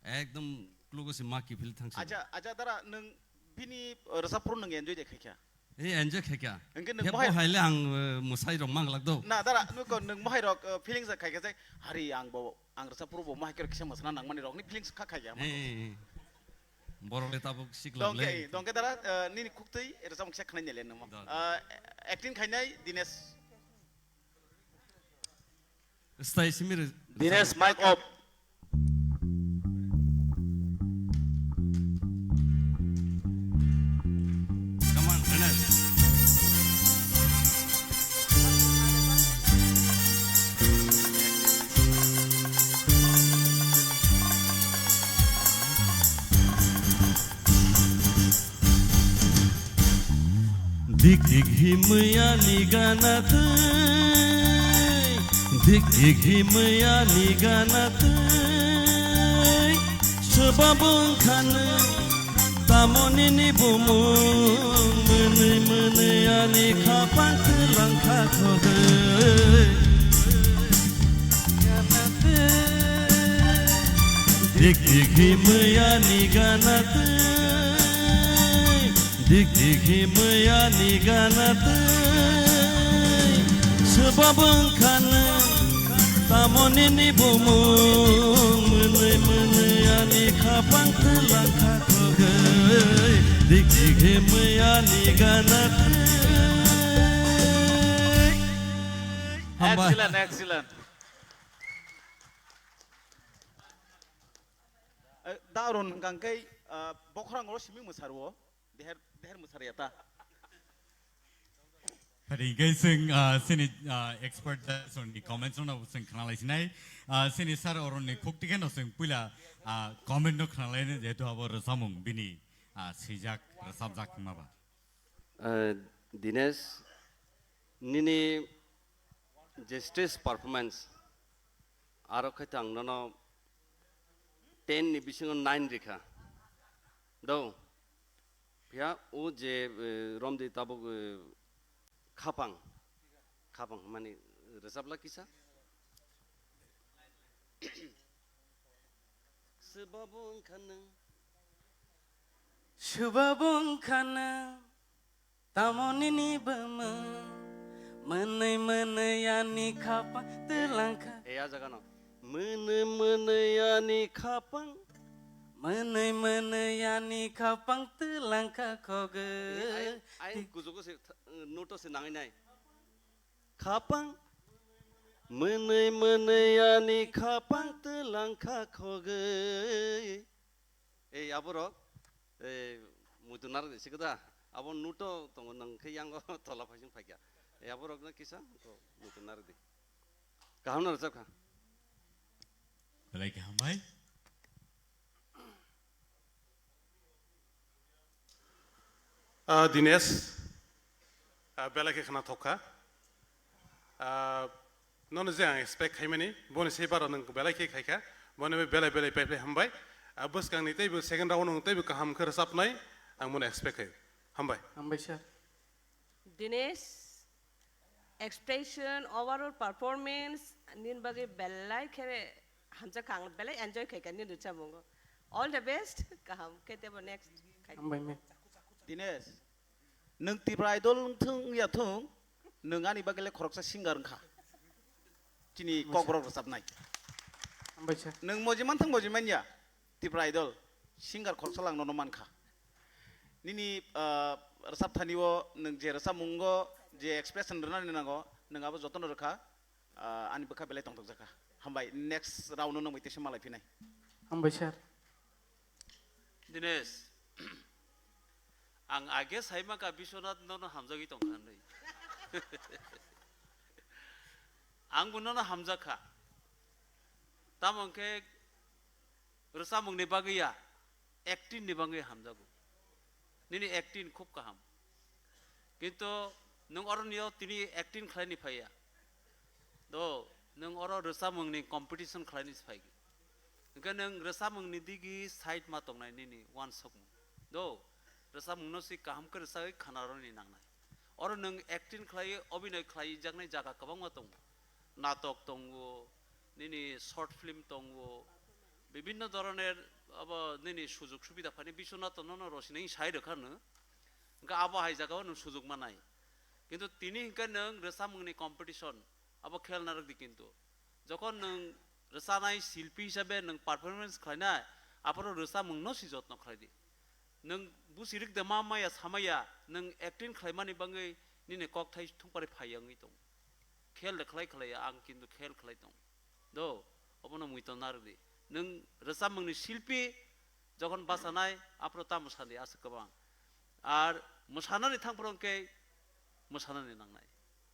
ekdom klugo se ma kiphil thangsi. Acha, acha dara nwng bini rwchap phuru nwng enjoy de khaikha. Ei enjoy khaikha. Hingke nwng mohai bo haile ang, eh, mwsai rok mang glak do. Na dara nwng ko nwng mohai rok, eh, feelings khaikha je hari ang bo ang rwchap phuru bo mohai khe kisa mwsana nangmani rokni feelings kha khaikha. Ei, ei, ei. Borok le tabuk siklok le. Dongke, dongke dara, eh, nini khuktwi rwchap kisa khnai nele nangma. Da, da. Eh, acting khainai Dinesh. Stay simi re-, Dinesh, mic off. Come on, Dinesh. Dik dik himwi ani gana twi, dik dik himwi ani gana twi. Swbabo wngkha nwng, tamo nini bumung, mwnwi mwnwi ani khapang twlang kha khogwi. Dik dik himwi ani gana twi, dik dik himwi ani gana twi. Swbabo wngkha nwng, tamo nini bumung, mwnwi mwnwi ani khapang twlang kha khogwi. Dik dik himwi ani gana twi. Hambai. Excellent, excellent. Eh, da Arun hwnkha khe, ah, bokhorang oro simi mwsarwo, deher, deher mwsarya ta. Phari hwnkhe chwng, ah, chini, ah, expert judge rokni comments rokno chwng khna lai sinai. Ah, chini sir Arun ni khuk tikhe no chwng puila, ah, comment no khna lai, jehetu abo rwchapmung bini, ah, swijak, rwchapjak hwnma ba. Eh, Dinesh, nini je stage performance, aro khe to ang nono ten ni bisingo nine rikha. Do, phiya o je, eh, romdi tabuk, eh, khapang, khapang mani rwchapla kisa. Swbabo wngkha nwng. Swbabo wngkha nwng. Tamo nini bumung. Mwnwi mwnwi ani khapang twlang kha. E, a jaga no. Mwnwi mwnwi ani khapang. Mwnwi mwnwi ani khapang twlang kha khogwi. E, ai, ai, kujugo se, th-, noto se nangai nai. Khapang. Mwnwi mwnwi ani khapang twlang kha khogwi. Ei, aborok, ei, muitu narwk di sikada. Abo nuto tongo nang khe yango tola phaising phaikya. Ei, aborok no kisa ko muitu narwk di. Kaham no rwchap kha. Belai kaham bai. Ah, Dinesh, ah, belai khe khna thok kha. Ah, nono je ang expect khaimani, boni se baro nwng belai khe khaikha, boni bai belai belai paipai hambai. Ah, bwskangni teibo second round nwng teibo kaham khe rwchapnai, ang bono expect khai. Hambai. Hambai, sir. Dinesh, expression, overall performance, nini bagwi belai khe hamjak kha, ang belai enjoy khaikha nini rwchapmungo. All the best, kaham khe teibo next khai. Hambai, ma'am. Dinesh, nwng Tipra Idol wng thung, wng ya thung, nwng ani bagwi le khoroksa singer wngkha. Chini kokborok rwchapnai. Nwng moji manthang moji manya, Tipra Idol, singer khoroksa lang nono mankha. Nini, ah, rwchap thani o nwng je rwchapmungo je expression rwnani nango, nwng abo jotono rwkha, ah, ani bwkha belai tongthokjakha. Hambai, next round o nwng bai teisa malai phinai. Hambai sir. Dinesh, ang age saimaka Biswanath nono hamjagwi tongkha hinwi. Ang bo nono hamjakha. Tamo hwnkhe rwchapmungni bagwi ya, acting ni bagwi hamjago. Nini acting khub kaham. Kintu nwng oro nio tini acting khlaini phaiya. Do, nwng oro rwchapmungni competition khlaini phai. Hwnkhe nwng rwchapmungni digi side ma tongnai nini uansukmung. Do, rwchapmungno si kaham khe rwchagwi khanaroni nangnai. Oro nwng acting khlai, obhinoi khlaijaknai jaga kwbangma tongo. Natok tongo, nini short film tongo, bibhinno dhoroner abo nini sujog subida phani Biswanath nono rosini sai rwkha nwng. Hwnkhe abo hai jagao nwng sujog manai. Kintu tini hwnkhe nwng rwchapmungni competition, abo khel narwkdi kintu. Jokhon nwng rwchanai silpi hisabe nwng performance khlainai, aphuru rwchapmungno si jotno khlaidi. Nwng busi rwkde ma maya samaya, nwng acting khlaimani bagwi nini kokthai thungpari phai wngwi tongo. Khel de khlai khlai ya, ang kintu khel khlai tongo. Do, obono muiton narwkdi. Nwng rwchapmungni silpi jokhon bachanai, aphuru tamo sadi aswk kwbang. Ar mwsanani thangphuru hwnkhe mwsanani nangnai.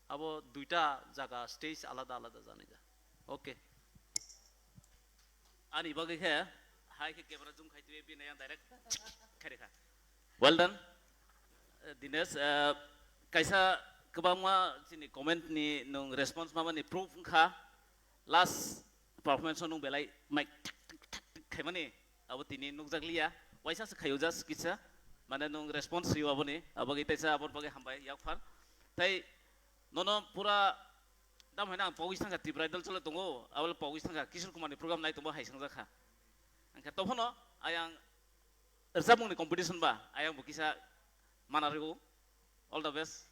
Abo duita jaga stage alada alada janai ja. Okay. Ani bagwi khe hai khe camera zoom khai twi bini yang direct khai rikha. Well done. Eh, Dinesh, eh, kaisa kwbangma chini comment ni nwng response mamani proof wngkha. Last performance o nwng belai mic thak thak thak thak khaimani abo tini nukjakliya. Waisa se khaio just kisa. Mane nwng response rw aboni. Abo bagwi taisa aboni bagwi hambai yakphar. Tai nono pura dam haino ang pogwi thangkha Tipra Idol chole tongo. Abo pogwi thangkha Kishore Kumar ni program nai tongo hai sangjakha. Angkhe tophono ayang rwchapmungni competition ba ayang bo kisa mana rw. All the best.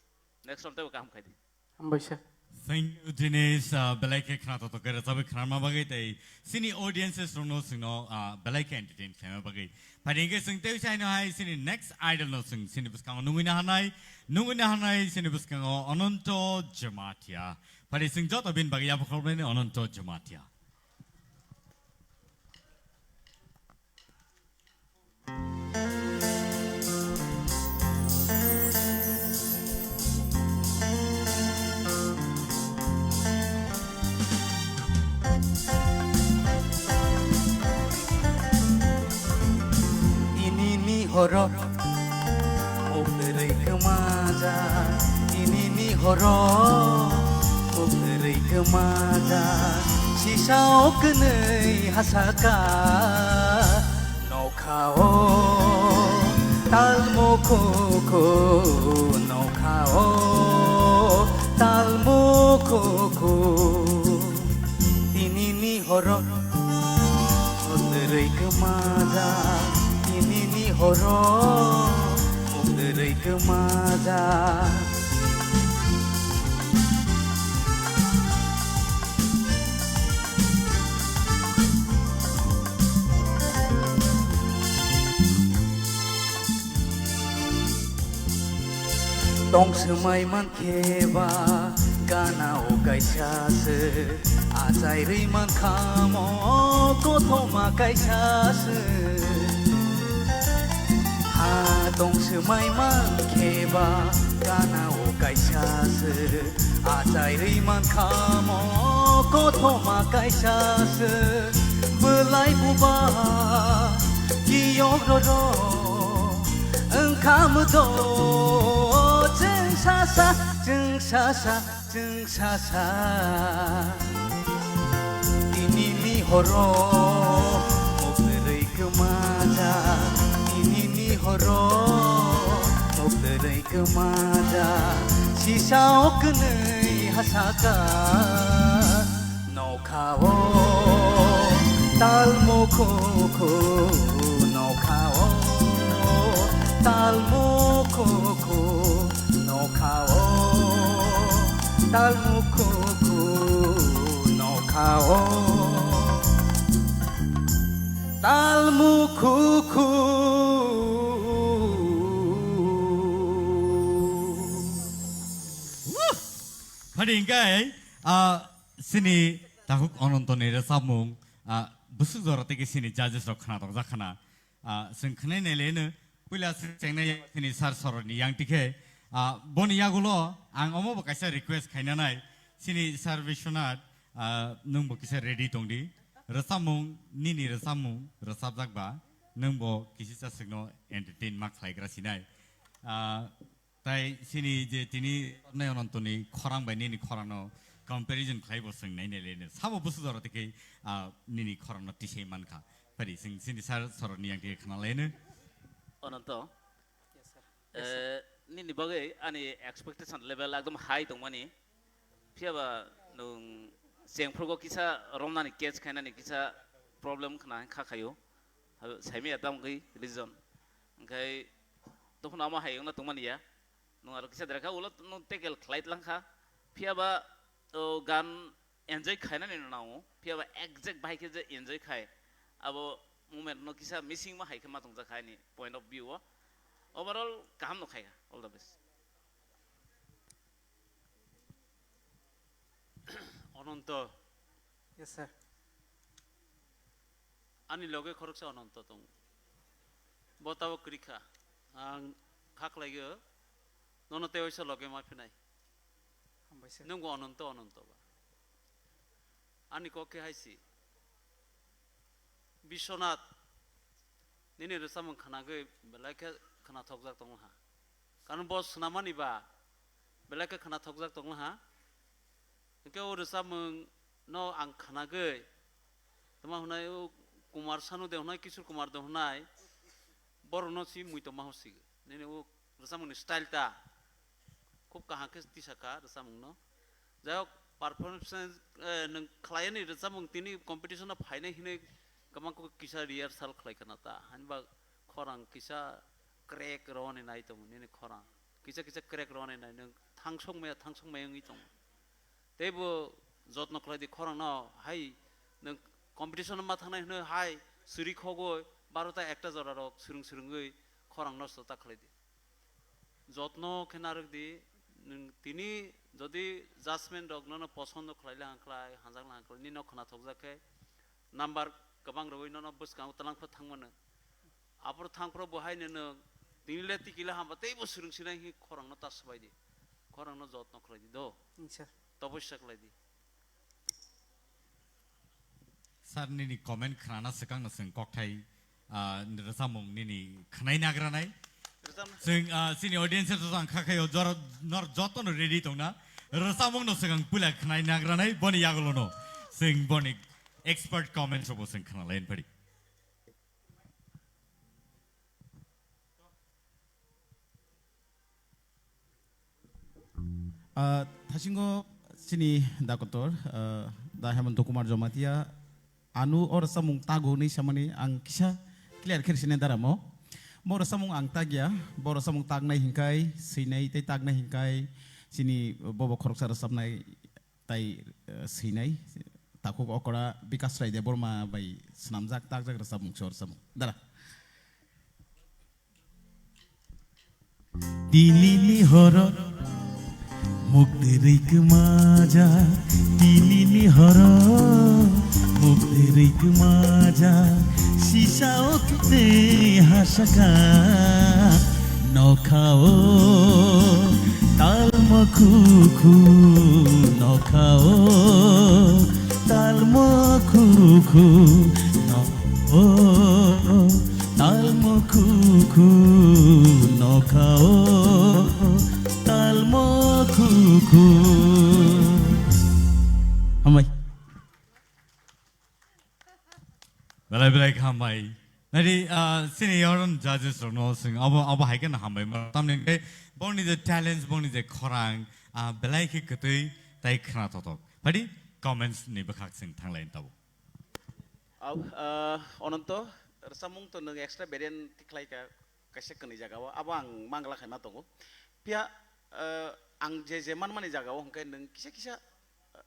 Next round tebo kaham khaidi. Hambai sir. Thank you, Dinesh. Ah, belai khe khna totok khe rwchapwi khnarma bagwi tei chini audiences rokno chwngno, ah, belai khe entertain khlaima bagwi. Phaidi hwnkhe chwng tei uisa haino hai chini next idol no chwng chini bwskango nungwi na hanai, nungwi na hanai chini bwskango Ananto Jamatia. Phaidi chwng joto bini bagwi yapha khoroknani Ananto Jamatia. Tinini horo mukdrwi kwmaja, tinini horo mukdrwi kwmaja, sisa o kwnwi hasaka. Nokhao talmo khukhu, nokhao talmo khukhu. Tinini horo mukdrwi kwmaja, tinini horo mukdrwi kwmaja. Tong swmai mankhe ba gana o kaisa se, achai rwi mankha mo kothoma kaisa se. Ha tong swmai mankhe ba gana o kaisa se, achai rwi mankha mo kothoma kaisa se. Bwlai buba kiyok roro wngkha mwdo chwng sasa, chwng sasa, chwng sasa. Tinini horo mukdrwi kwmaja, tinini horo mukdrwi kwmaja, sisa o kwnwi hasaka. Nokhao talmo khukhu, nokhao talmo khukhu, nokhao talmo khukhu, nokhao. Talmukhuku. Phadi hingkai, ah, sini takhuk Onontoni rwchapmung, ah, bwswk jora tei khe sini judges rok khna tokjak khna. Ah, chwng khwnai nai le no, puila chwng chengnai sini sir Soroni yang tikhe, ah, boni yagulo ang omo bo kaisa request khaina nai, sini sir Biswanath, ah, nwng bo kisa ready tong di, rwchapmung, nini rwchapmung rwchapjak ba, nwng bo kisi cha swkno entertain ma khlaigra sinai. Ah, Tai sini je tini nai Onontoni khorang bai nini khorang no comparison khlai bo chwng nai nai le no. Sabo bwswk jora tei khe, ah, nini khorang no tisai man kha. Phari chwng sini sir Soroni yang tei khna lai no. Ononto, eh, nini bagwi ani expectation level ekdom high tongmani. Phiya ba nwng chengphrugo kisa romnani catch khainani kisa problem khna kha khayo. Saimaya tamo khe reason. Hwnkhe dophano amo hai wngna tongmani ya. Nwng aro kisa dera kha, ulo nwng tackle khlai tlang kha. Phiya ba, o, gan enjoy khainani no nango. Phiya ba exact bahai khe je enjoy khai, abo moment no kisa missing ma hai khe ma tongjak kha ani point of view o. Overall kaham no khai kha. All the best. Ononto. Yes, sir. Ani loge khoroksa Ononto tongo. Bo tabok kwrwi kha. Ang kha khlaio, nono tei waisa loge ma phinai. Hambai sir. Nwng bo Ononto, Ononto ba. Ani kok khe hai si. Biswanath, nini rwchapmung khwnagwi belai khe khwnathokjak tongla ha. Karon bo swnamani ba belai khe khwnathokjak tongla ha. Hwnkhe o rwchapmung no ang khwnagwi, tamo hwnai o Kumar Sanu de hwnai, Kishore Kumar de hwnai, borokno si muitom ma hwnsi. Nini o rwchapmungni style ta khub kaham khe tisa kha rwchapmungno. Jai hok, performance, eh, nwng khlaiani rwchapmung tini competition o phainai hinwi kwbang khe kisa rehearsal khlai khna ta. Hani ba khorang kisa crack rwani nai tongo nini khorang. Kisa kisa crack rwani nai nwng thangsok maya, thangsok maya wngwi tongo. Teibo jotno khlai di khorang no, hai nwng competition o ma thangnai hwnwi hai suri khogwi barota ekta jora rok swrwng swrwngwi khorang nosto ta khlai di. Jotno khe narwk di, nwng tini jodi judgment rok nono posondo khlai le hang khlai, hanjak le hang khlai, nini no khwnathokjak khe number kwbang rwui nono bwskango twlang pha thang mano. Aphuru thang phuru bo hai no nwng tini le tiki le hamba teibo swrwng sinai hi khorang no ta swbai di, khorang no jotno khlai di do. Acha. Topossa khlai di. Sir, nini comment khnana swkang no chwng kokthai, ah, rwchapmung nini khnai nagranai. Rwchapna. Chwng, ah, chini audience to ang kha khayo jora nor joto no ready tongna. Rwchapmung no swkang puila khnai nagranai boni yagulo no. Chwng boni expert comments robo chwng khna lain phadi. Ah, thasingo chini dakotor, ah, da Hemanta Kumar Jamatia, anu o rwchapmung tago hwnwi samani ang kisa clear khe sinai daramo. Bo rwchapmung ang tagya, bo rwchapmung tagnai hinkai, swinai tei tagnai hinkai, chini bobo khoroksa rwchapnai tai, eh, swinai, takhuk okora Bikas Rai Debbarma bai swnamjak, takjak rwchapmung se o rwchapmung. Dara. Tinini horo muktirwi kwmaja, tinini horo muktirwi kwmaja, sisa o kte hasaka, nokhao talmo khukhu, nokhao talmo khukhu, nokhao. Talmo khukhu nokha o, talmo khukhu. Hambai. Belai belai kha hambai. Nadi, ah, sini yaron judges rokno swng abo, abo hai khe na hambai ma. Tamni khe bongni je talents, bongni je khorang, ah, belai khe kwtwi tai khna thothok. Phadi comments ni bwkhak swng thanglai tabo. Au, ah, Ononto, rwchapmung to nwng extra variant tikhlai ka, kaisa kwnwi jaga o, abo ang mangla khaima tongo. Phiya, ah, ang je je manmani jaga o hwnkhe nwng kisa kisa, ah,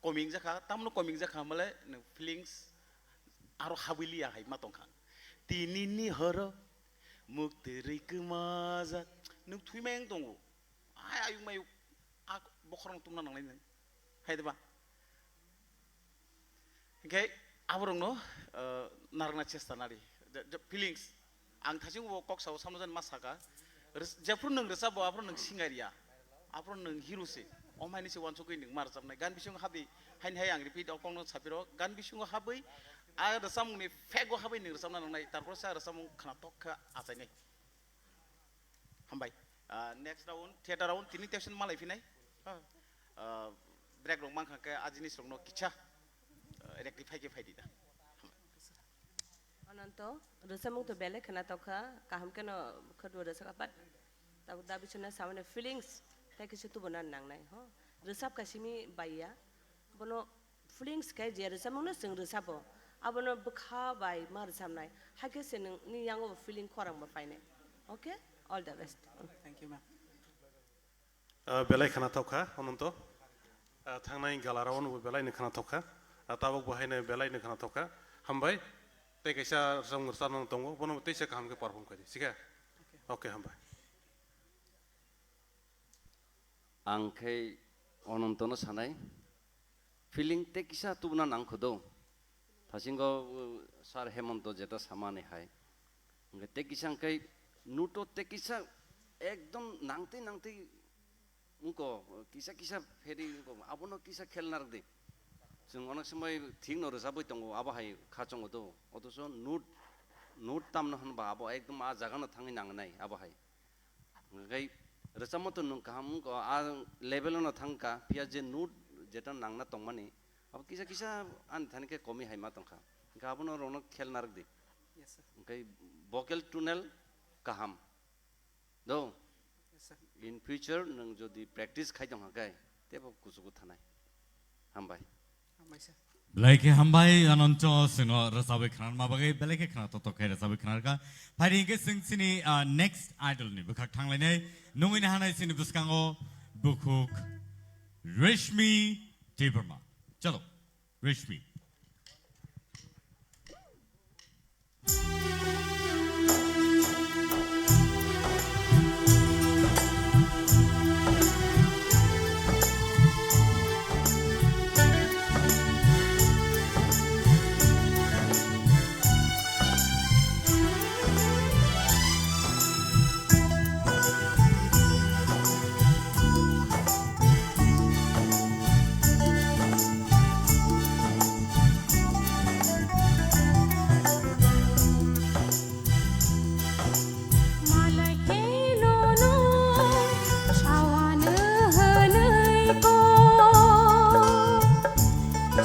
koming jakha, tamno koming jakha hwnbale nwng feelings Aro habwi liya hai ma tongkha. Tini ni horo muktwrwi kwmajak. Nwng thwi mayung tongo. Ai ayuk mayuk. A bokhorok tungna nangnai nwng. Hai de ba? Hinkhe aborokno, uh, narwkna chesta nari. Je, je feelings. Ang thaichung bo kok sao samno jan ma saka. Res-, jephru nwng rwchapbo aphru nwng singer ya. Aphru nwng hero se. Om haini se wansugwi nwng ma rwchapnai. Gan bisingo habdi haini hai ang repeat o kokno sapiro. Gan bisingo habwi a rwchapmungni fake o habwi nwng rwchapna nangnai. Tarpor se a rwchapmung khna tok kha achainai. Hambai. Ah, next round, theater round, tini tection malai phinai. Ah, ah, break rok mankha khe a jinis rokno kicha, ah, rectify khe phaidi da. Ananto, rwchapmung to belai khwna tokha, kaham kheno khwtwi rwchapkha, but tabuk da bisingno samani feelings tei kisa tubuna nangnai, ho. Rwchapkha simi baiya, bono feelings khe je rwchapmungno chwng rwchapo, abono bwkha bai ma rwchapnai, hakhe se nwng, nini yango bo feeling khorang bo phainai. Okay? All the best. Thank you, ma'am. Ah, belai khwna tokha, Ananto. Ah, thangnai gala round bo belai no khwna tokha. Ah, tabuk bo haino belai no khwna tokha. Hambai. Tei kaisa rwchapmung rwchapna tongo, bono teisa kaham khe perform khaidi. Sikha? Okay, hambai. Ang khe Anantono sanai, feeling tei kisa tubuna nang kho do. Thasingo, uh, Sir Hemonto jeta samani hai. Hwnkhe tei kisa hwnkhe note-o tei kisa ekdom nangtwi nangtwi wngkho, kisa kisa pheri wngkho, abono kisa khel narwkdi. Chwng onek somoi thikno rwchapwi tongo, abo hai kha chongo do. Othocho note, note tamno hwnba abo ekdom a jagano thangwi nangnai, abo hai. Hwnkhe rwchapma to nwng kaham wngkha, a level-o no thangkha, phiya je note jeta nangna tongmani, abo kisa kisa ani thani khe komi hai ma tongkha. Hwnkhe abono rokno khel narwkdi. Yes, sir. Hwnkhe vocal tonal kaham. Do? Yes, sir. In future nwng jodi practice khai tongkha khe, teibo kuchugo thanai. Hambai. Hambai, sir. Belai khe hambai, Ananto, chwngno rwchabwi khwnarma bagwi, belai khe khwna toktok khe rwchabwi khwnarkha. Phaidi hwnkhe chwng chini, ah, next idol ni bwkhak thanglainai. Nungwi nahanai chini bwskango bukhuk Reshmi Debbarma. Chalo, Reshmi.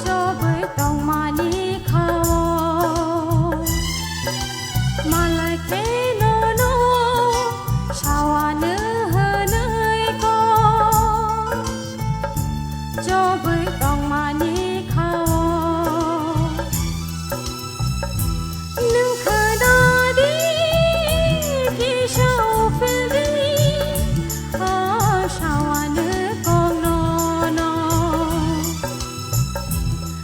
Chobwi tongmani kha-o. Malai khe nono sawano hwnwi kok. Chobwi tongmani kha-o. Nwng khwnadi kisa uphildi, o sawano koknono.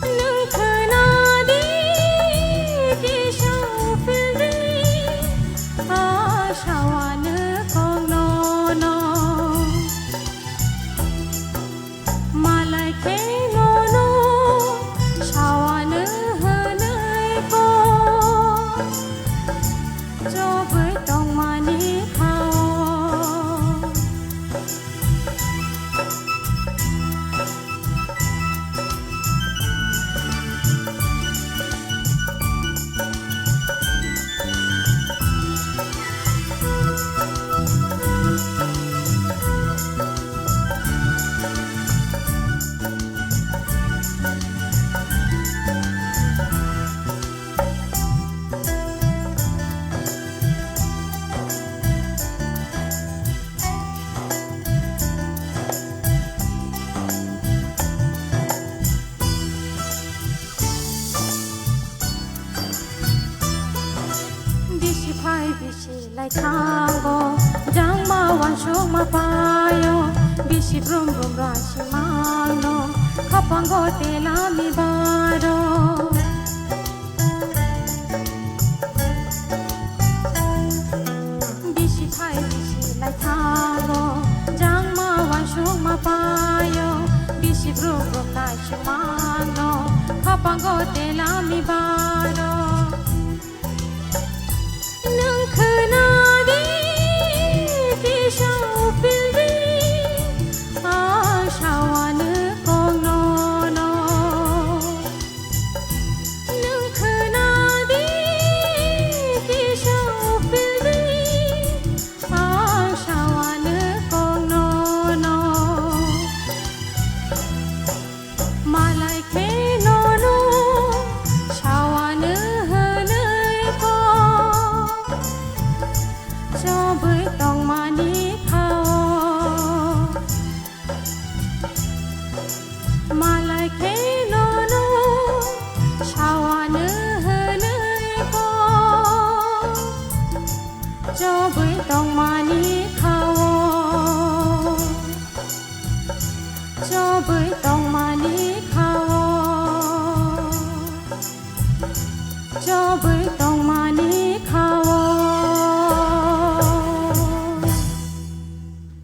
Nwng khwnadi kisa uphildi, o sawano koknono. Malai khe nono sawano hwnwi kok, chobwi tongmani kha-o. Bisi phai bisi lai thango, jangma wansukma paio, bisi brum brum rasi mangno, khapango telami baro. Telami baro. Nwng khwnadi kisa upildi, a sawano kongnono. Nwng khwnadi kisa upildi, a sawano kongnono. Malai khe nono sawano hwnwi kok chobwi tongmani kha-o. Malai khe nono sawano hwnwi kok chobwi tongmani kha-o. Chobwi tongmani kha-o. Chobwi tongmani kha-o.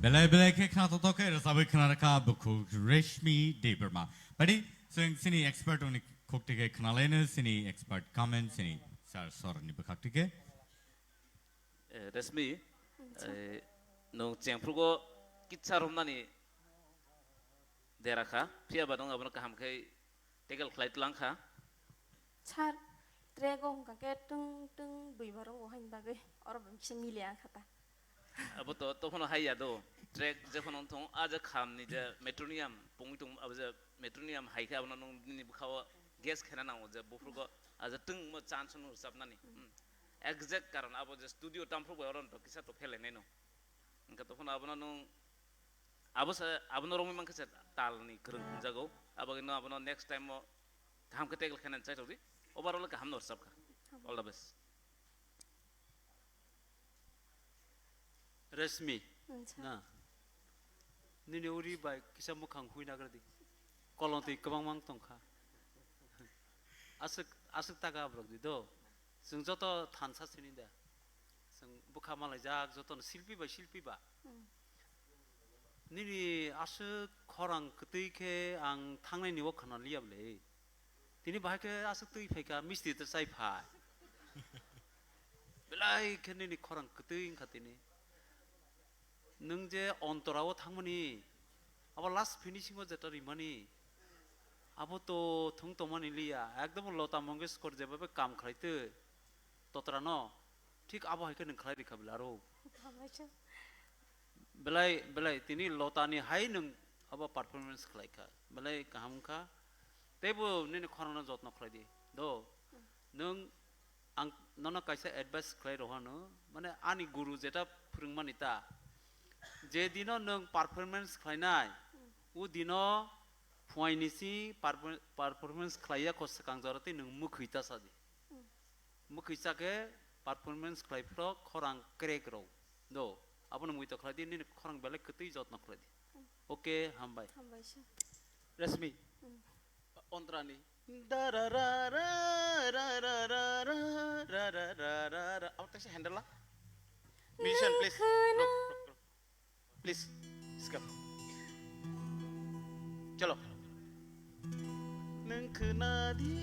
Belai belai khe khna tongthok khe rwchabwi khna rwkha bukhuk Reshmi Debbarma. Badi, chwng chini expert ni khukti khe khna laino, chini expert comment chini sir sir ni bwkhak tike. Eh, Reshmi, eh, nwng chengphrugo kitsa romnani dera kha, phiya ba nwng abono kaham khe tackle khlai tlang kha. Sir, track o hwnkha khe twng twng dui bar wngo haini bagwi, oro bo kisa mili ang kha ta. Abo to, to phano hai ya do. Track je phano wng thong, a je kham ni je metronium, pungwi tong, abo je metronium hai khe abono nwng nini bwkha o guess khaina nango je buphrugo a je twng mo chance no rwchapnani. Hmm. Exact karon abo je studio tamphru bai oro to kisa to phelainai no. Hwnkhe to phano abono nwng abo sa, abono romwi mankhe se tal ni kwrwng hwnjago. Abagino abono next time o kaham khe tackle khainani chai tongdi. Overall kaham no rwchapkha. All the best. Reshmi, Acha. Na, nini uri bai kisa mwkhang hui nagra di. Kolong twi kwbangma wng tongkha. Aswk, aswk taka abrok di do. Chwng joto thansa sini da. Chwng bwkha malaijak jotono silpi bai silpi ba. Hmm. Nini aswk khorang kwtwi khe ang thangnai ni o khana liya ble. Tini bahai khe aswk twi phai kha, misti ta chai phai. Belai khe nini khorang kwtwi wngkha tini. Nwng je ontora o thangmani, abo last finishing o jeta rimani, abo to thung tongmani liya. Ekdom Lota Mangeshkar jebabe kam khlai twi totra no, thik abo hai khe nwng khlai rikha bela aro. Belai, belai, tini Lota ni hai nwng abo performance khlai kha. Belai kaham wngkha. Teibo nini khorang no jotno khlai di. Do, nwng ang nono kaisa advice khlai rohano, mane ani guru jeta phwrwngmani ta. Je dino nwng performance khlainai, o dino phuaini si perform-, performance khlaiya kho swkang jora tei nwng mwkhwi ta sa di. Mwkhwi cha khe performance khlai phro khorang crack rw. Do, abono mui to khlai di, nini khorang belai kwtwi jotno khlai di. Okay, hambai. Hambai sir. Reshmi. Hmm. Ontrani. Da ra ra ra ra ra ra ra ra ra ra ra ra. Abo teisa handle la. Musician, please. Ruk, ruk, ruk. Please, skip. Chalo. Nwng khwnadi.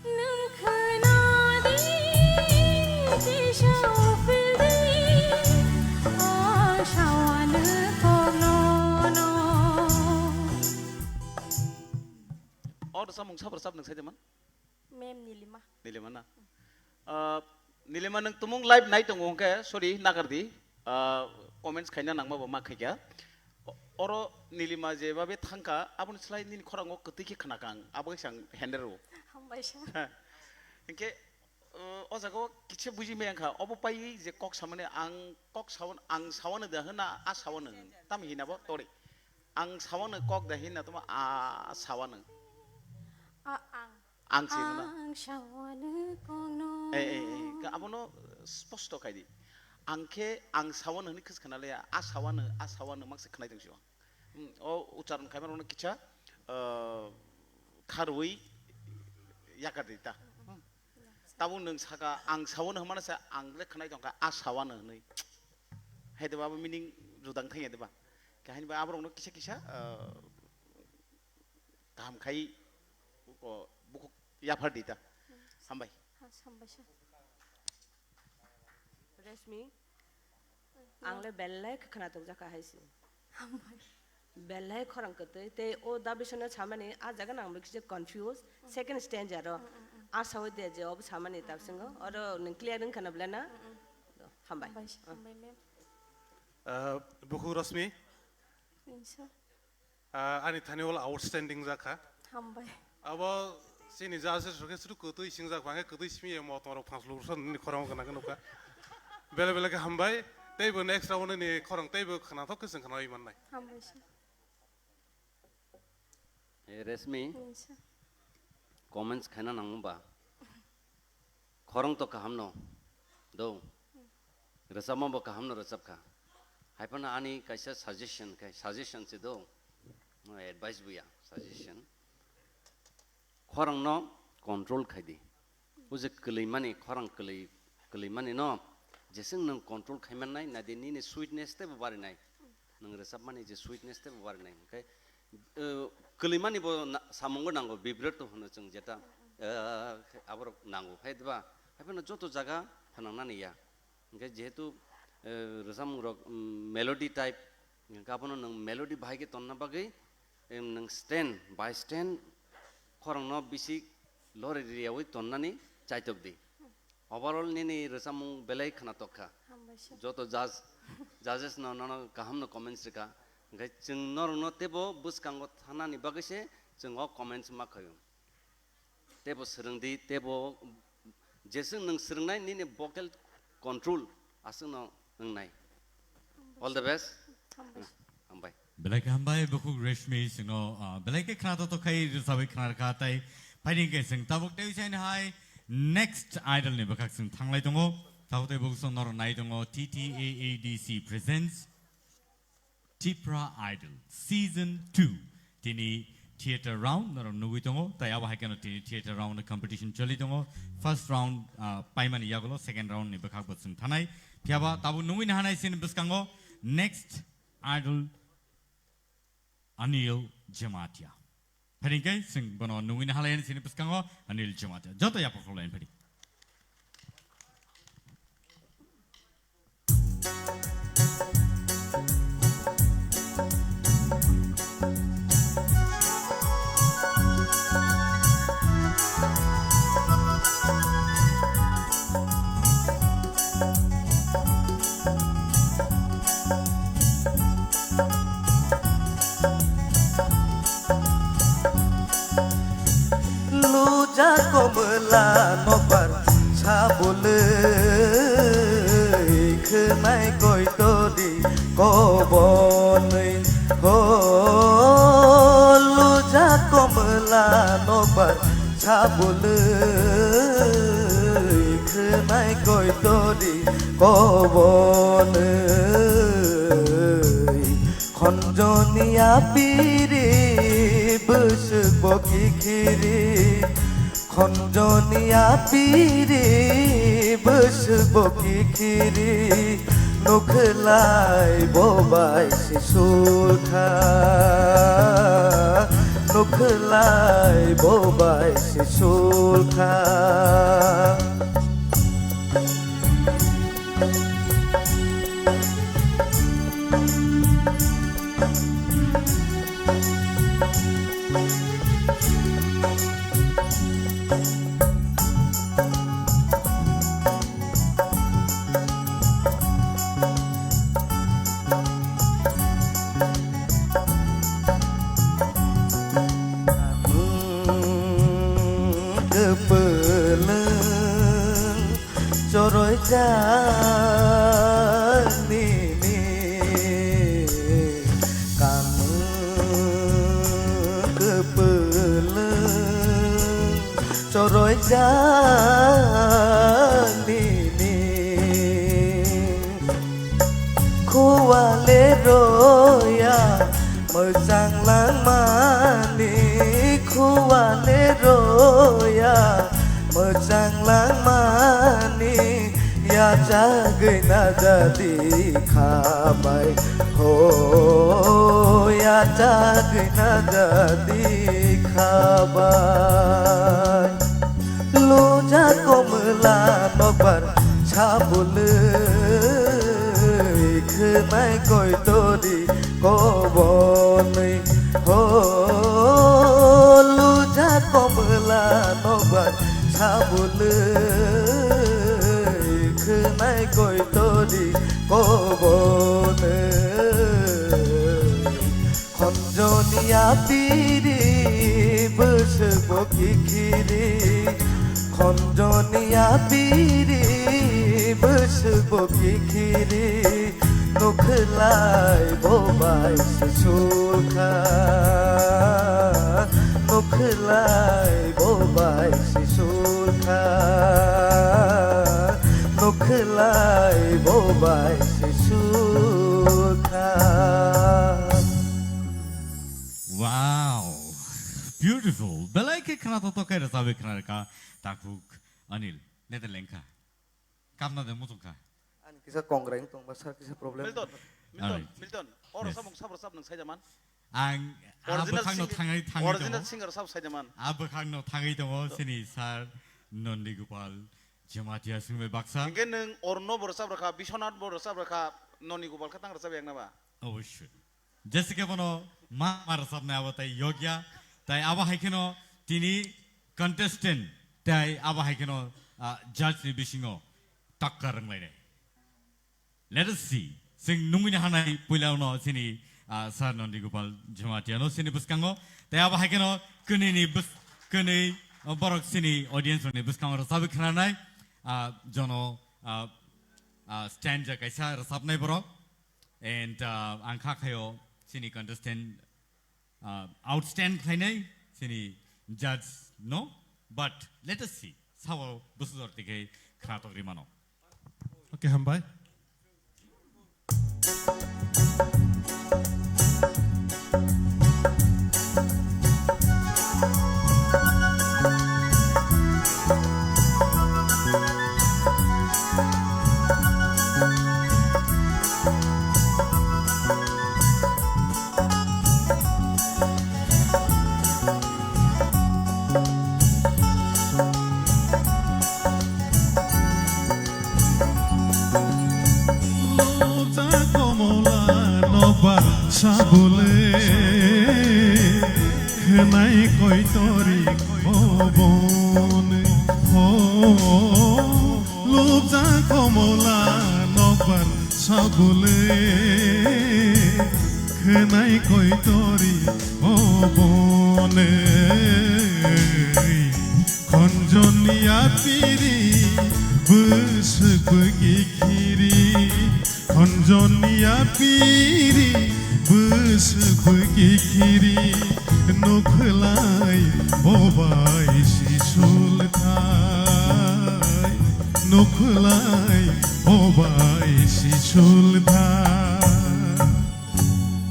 Nwng khwnadi, kisa uphildi, o sawano koknono. O rwchapmung sabo rwchap nwng sai de man? Ma'am Nilima. Nilima na? Ah, Nilima, nwng tumung live nai tongo hwnkhe, sorry, nagar di. Ah, comments khaina nangma bo ma khaikha. O-, oro Nilima je babe thangkha, aboni slai nini khorango kwtwi khe khnakha ang, abo khe ang handle rwo. Hambai sir. Hwnkhe, uh, o jaga o kisa buji maya wngkha, obo pai je kok samani ang kok sawan, ang sawano da hwna, a sawano hwn. Tamo hina bo tori. Ang sawano kok da hina tamo a sawano. A ang. Ang se hwna. Ang sawano kokno. Eh, eh, eh, ka abono sposto khai di. Ang khe ang sawano hwnwi khis khna le, a sawano, a sawano makse khnai tong sio. Hmm, o ucharon khaima rokno kisa, uh, kharwi yakar di ta. Hmm. Tabuk nwng saka ang sawano hwnmano se ang le khnai tongkha a sawano hwnwi. Hai de ba abo meaning judang thangya de ba. Kahini ba aborokno kisa kisa, uh, kaham khai, o, bukhuk Yaphardi ta. Hambai. Ha, hambai sir. Reshmi, ang le belai khe khwnatok jakha hai se. Hambai. Belai khorang kwtwi tei o da bisingno samani a jaga nang bikhe confuse second stanza ro. Mm, mm, mm. A sawi de je obo samani ta bisingo oro nwng clear wngkha na belai na? Mm, mm. Hambai. Hambai, mm. Hambai ma'am. Ah, bukhuk Rosmi. Insa. Ah, ani thani wala outstanding jakha. Hambai. Abo chini judges rok khe suru kwtwi singjak, bangkhe kwtwi simi ya motong rok phang sulu rok nini khorang kana khe nukha. Bele bele khe hambai. Teibo next round ni khorang teibo khwnathok khe chwng khwnawi mannai. Hambai sir. Hey, Reshmi, Insa. Comments khaina nangmung ba? Khorang to kaham no. Do. Rwchapma bo kaham no rwchap kha. Hai phano ani kaisa suggestion khai, suggestion se do. No advice buya, suggestion. Khorang no control khai di. O je kwlwi mani, khorang kwlwi, kwlwi mani no jeswng nwng control khai mannai, nadi nini sweetness teibo barinai. Nwng rwchapmani je sweetness teibo barinai. Hwnkhe, eh, kwlwimani bo na-, samungo nango, vibrato hwno chwng jeta, eh, aborok nango. Hai diba? Hai phano joto jaga phnangnani ya. Hwnkhe jehetu, eh, rwchapmungrok, mm, melody type, hwnkhe abono nwng melody bahai khe tonna bagwi, em, nwng stand by stand khorangno bisi lori riyaui tonnani chaitok di. Overall nini rwchapmung belai khwnatok kha. Hambai sir. Joto judge, judges no nono kaham no comments rwkha. Hwnkhe chwng norokno teibo bwskango thanani bagwi se chwng o comments ma khaio. Teibo swrwng di, teibo jeswk nwng swrwngnai nini vocal control aswkno wngnai. All the best. Hambai. Hambai. Belai khe hambai, bukhuk Reshmi singno, ah, belai khe khwnatok tok khai rwchapwi khwna rwkha, tai phaidi hwnkhe chwng tabuk tei usaini hai next idol ni bwkhak chwng thanglai tongo. Tabuk tei bukhuk song norok nai tongo, T T A A D C presents Tipra Idol Season two. Tini theater round norok nugwi tongo, tai abo hai kheno tini theater round ni competition choli tongo. First round, ah, paimani yagulo second round ni bwkhak bo chwng thanai. Phiyaba tabuk nugwi nahanai sini bwskango next Idol Anil Jamatia. Phaidi hwnkhe chwng bono nugwi nahalai ani sini bwskango Anil Jamatia. Joto yapha khulai phaidi. Luja komla nokbar sabulwi khwnai koitori kobonwi ho. Luja komla nokbar sabulwi khwnai koitori kobonwi. Khonjoni apiri bwswk bo kikhiri, khonjoni apiri bwswk bo kikhiri, nukhlai bo bai se sulkha, nukhlai bo bai se sulkha. Kwpwlwng choroijak nini, kamung kwpwlwng choroijak nini. Khuale roya mwchang langmani, khuale roya mwchang langmani, yachagwi najadi khabai ho, yachagwi najadi khabai. Khwnai koitori kobonwi ho luja komla nobar sabulwi khwnai koitori kobonwi. Khonjoni apiri bwswk bo kikhiri, khonjoni apiri bwswk bo kikhiri, nukhlai bo bai se sulkha, nukhlai bo bai se sulkha, nukhlai bo bai se sulkha. Wow, beautiful. Belai khe khna to tokai rwchabwi khna rwkha takhuk Anil. Nete lengkha. Kamna de muchungkha. Ani kisa kongreng tongba sir kisa problem. Milton, Milton, Alright. Milton. Oro Yes. Samung sabra sab nang saijaman. Ang a Original bwkhakno sing-, thangwi thangwi original tongo. Singer sab saijaman. A bwkhakno thangwi tongo sini sir Nondi Gopal Jamatia sungbai baksa. Hingke nung orno bo rwchap rwkha, Biswanath bo rwchap rwkha, Nondi Gopal khe tang rwchap yakna ba? Obosoi. Jessica bono ma ma rwchapnai abo tai yokya. Tai abo hai kheno tini contestant tai abo hai kheno, ah, judge ni bisingo tokka rwnglainai. Let us see. Chwng nungwi hanai puila uno sini, ah, Sir Nondi Gopal Jamatia no sini bwskango. Tai abo hai kheno kwnwi ni bws-, kwnwi, oh, borok sini audience ni bwskango rwchabwi khwnanai, ah, jono, ah, ah, stand ja kaisa rwchapnai borok. And, uh, ang kha khayo sini contestant, uh, outstand khlainai sini judge no, but let us see. Sao bwsajor tikhe khna tokri mano. Okay, hambai. Loja komola nobar sabule, khwnai koitori kobon ho. Loja komola nobar sabule, khwnai koitori kobon. Khonjoni apiri bwswk bwgi khiri, khonjoni apiri bwswk bwgi khiri, nukhlai bobai si sulthai, nukhlai bobai si sulthai.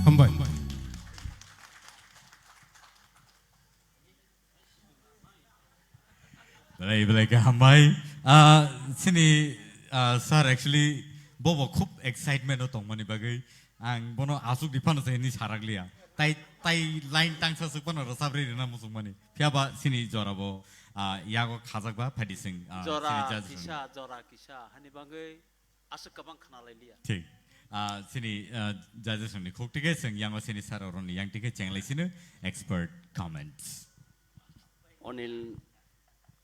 Hambai. Belai, belai khe hambai. Ah, sini, ah, sir actually bobo khub excitement o tongmani bagwi ang bono aswk di phano se hini sarakliya. Tai, tai line tangsa swk phano rwchap rwi rwna muchungmani. Phiya ba sini jora bo, ah, yago khajak ba phaidi sing, ah, Jora sini judge song. Kisa, jora kisa, hani bagwi aswk kwbang khna lai liya. Thik. Ah, sini, ah, judge song ni khuk tikhe swng yango sini sir oroni yang tikhe chenglai sino expert comments. Onil,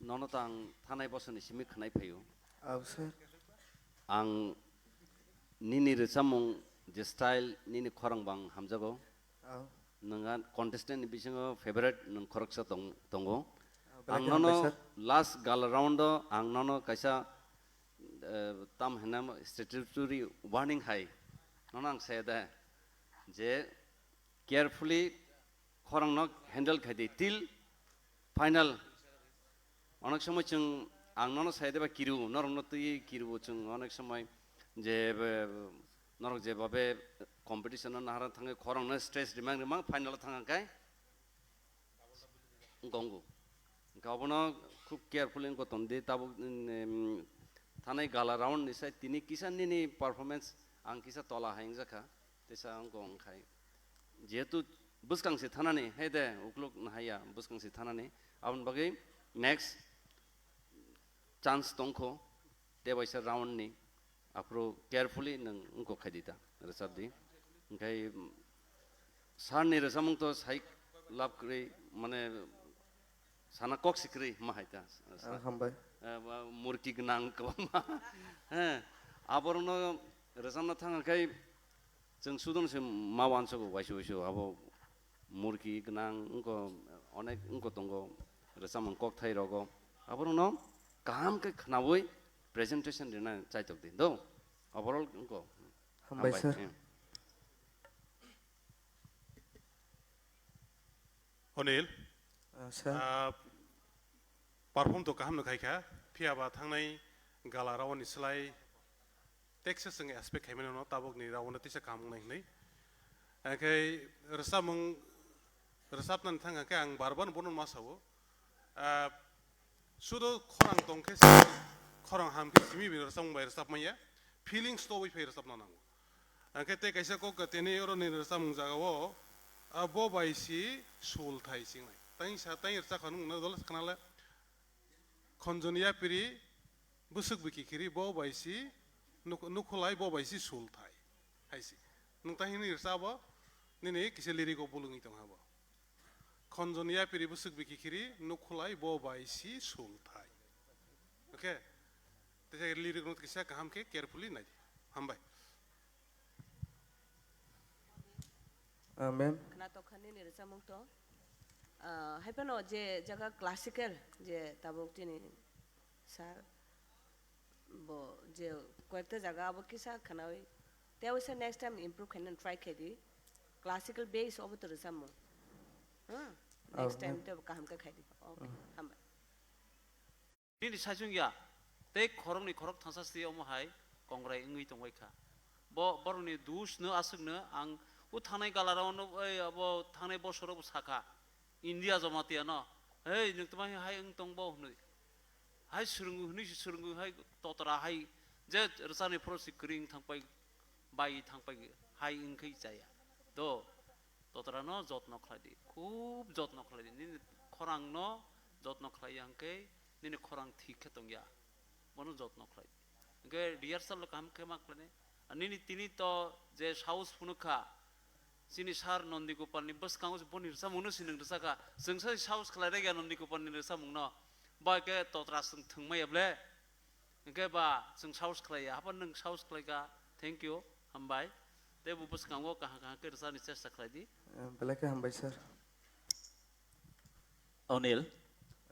nono tang thanai bosoni simi khwnai phaio. Aw, sir. Ang nini rwchapmung je style, nini khorang bang hamjago. Aw. Nwng a contestant ni bisingo favorite nwng khoroksa tong-, tongo. Aw, belai Ang khe nono hambai, sir. Last gala round o ang nono kaisa, eh, tam hwnna statutory warning hai. Nono ang saya da je carefully khorangno handle khai di till final. Onek somoi chwng ang nono sai de ba kiru, norokno twi kiru chwng onek somoi je, be, norok je babe competition no nahara thangwi khorangno stress rimang rimang final thang kai. Gongu. Hwnkhe obono khub carefully wngkha ton di tabuk, em, thanai gala round ni sai tini kisa nini performance ang kisa tola hai wngjakha. Tesa wngkha wngkhai. Jehetu bwskang se thanani, hai de ukluk nahaiya bwskang se thanani. Aboni bagwi next chance tongkho, tebaisa round ni. Aphuru carefully nwng wngkok khaidi ta, rwchapdi. Hwnkhe, mm, sir ni rwchapmung to sai lab kwrwi, mane, sana kok si kwrwi ma hai ta, sir. Ah, hambai. Eh, ba, murki gwnang kwbangma. He, aborokno rwchapna thang khe chwng sudon se ma uansugo waisa waisa abo murki gwnang wngkho, onek wngkho tongo rwchapmung kokthai rogo. Aborokno kaham khe khnaui presentation rina chaitok di do. Overall wngkho. Hambai, hambai, sir. Eh. Onil, ah, sir. Ah, perform to kaham no khaikha, phiya ba thangnai gala rawani slai teisa chwng expect khaimani no tabuk ni rawano teisa kaham wngnai hwnwi. Hwnkhe rwchapmung, rwchapnani thang khe ang bar bar bono ma sao. Ah, sudo khorang tong khe, khorang ham khe simi bini rwchapmung bai rwchap manya. Feelings to bai phai rwchapna nango. Hwnkhe tei kaisa kok tini oro ni rwchapmung jaga o, ah, bo bai si sul thai chingnai. Tang sa tang rwchap kha nung na dol khana le. Khonjoni yapiri bwswk bwkhi khiri bo bai si nuk-, nukhulai bo bai si sul thai. Hai si. Nung tang hini rwchap bo nini kisa lyric o bulungwi tong ha bo. Khonjoni yapiri bwswk bwkhi khiri nukhulai bo bai si sul thai. Okay? Tei lyric no kisa kaham khe carefully nai di. Hambai. Ah, ma'am. Khna tokha nini rwchapmung to. Ah, hai phano je jaga classical je tabuk tini sir bo je koyekta jaga abo kisa khnaui. Te oise next time improve khaina try khai di. Classical base obo to rwchapmung. Hmm? Oh, next time ma'am. Te kaham khe khai di. Okay, hmm, hambai. Nini saichung ya, tei khoroknwi khorok thangsa si omo hai kongrai wngwi tongbai kha. Bo borokni dus no aswk no ang o thangnai galarao no, ei, abo thangnai bosoro bo sakha, India Jamatia no, "Hei, nwng tma hai wng tong bo?" hwnwi. Hai swrwngo hwnwi se swrwngo hai totra hai je rwchani phoro se kwrwi wng thang pai, bai thang pai hai wng khai chaya. Do. Totrano jotno khlai di, khub jotno khlai di. Nini khorangno jotno khlai ya hwnkhe nini khorang thik khe tong ya. Bono jotno khlai di. Hwnkhe rehearsal kaham khe ma khlainai. Ar nini tini to je saus phunuk kha, chini sir Nondi Gopalni bwskango se boni rwchapmungno se nwng rwchak kha. Chwng se saus khlai rwgya Nondi Gopalni rwchapmungno. Ba khe totra chwng thwngmaya ble. Hwnkhe ba chwng saus khlai ya, habo nwng saus khlai kha, thank you, hambai. Tei bo bwskango kaham kaham khe rwchapni chesta khlai di. Eh, belai khe hambai, sir. Onil.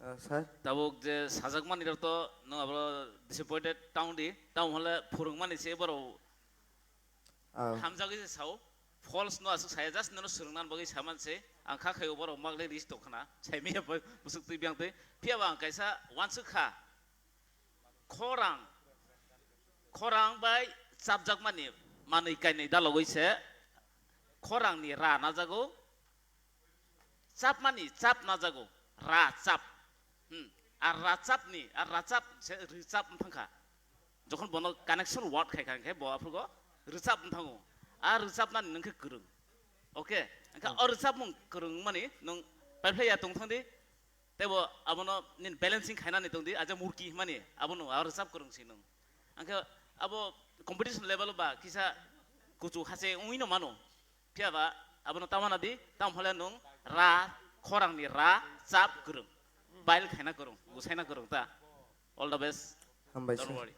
Eh, sir. Tabuk je sajakmani rok to nwng abo disappointed tang di, tamo hwnle phwrwngmani se borok. Ah. Hamjagwi se sao, false no aswk saya, just nono swrwngna bagwi saman se, ang kha khaio borok magle list tong khna, saimaya bai bwswk twi biyang twi, phiya ba ang kaisa uansuk kha, khorang, khorang bai chapjakmani manwi kainwi dalogwi se khorangni ra najago, chapmani chap najago, ra chap. Hmm. Ar rachapni, ar rachap se rwchap wng thang kha. Jokhon bono connection word khai kha, hwnkhe bo aphuru rwchap wng thango. A rwchapnani nwng khe kwrwng. Okay? Hwnkhe, hmm, o rwchapmung kwrwng wngmani nwng paiphlai ya tong thang di. Tei bo abono nini balancing khainani tong di, aja murki hwnmani abono a rwchap kwrwng si nwng. Hwnkhe abo competition level ba kisa kuchu hache wngwi no mano. Phiya ba abono tamana di, tamo hole nwng ra, khorangni ra, chap kwrwng, bail khaina kwrwng, gusaina kwrwng ta. All the best. Hambai, don't sir. Worry.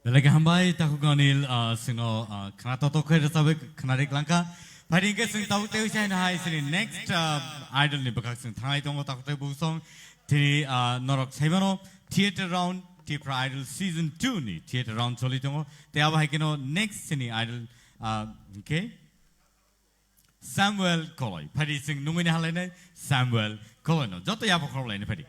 Belai khe hambai, takhuk Anil, ah, chwngno, ah, khna totok khe rwchabwi khna rik langkha. Phaidi hwnkhe chwng tabuk tei uisa haino hai chini next, ah, idol ni bwkhak chwng thanglai tongo, takhuk tei bukhuksong. Tini, ah, norok saimano theater round, Tipra Idol season two ni theater round choli tongo. Tei abo hai kheno next chini idol, ah, hwnkhe Samuel Koloi. Phaidi chwng nungwi ni halainai Samuel Koloi no. Joto yapha khorok lainai phaidi.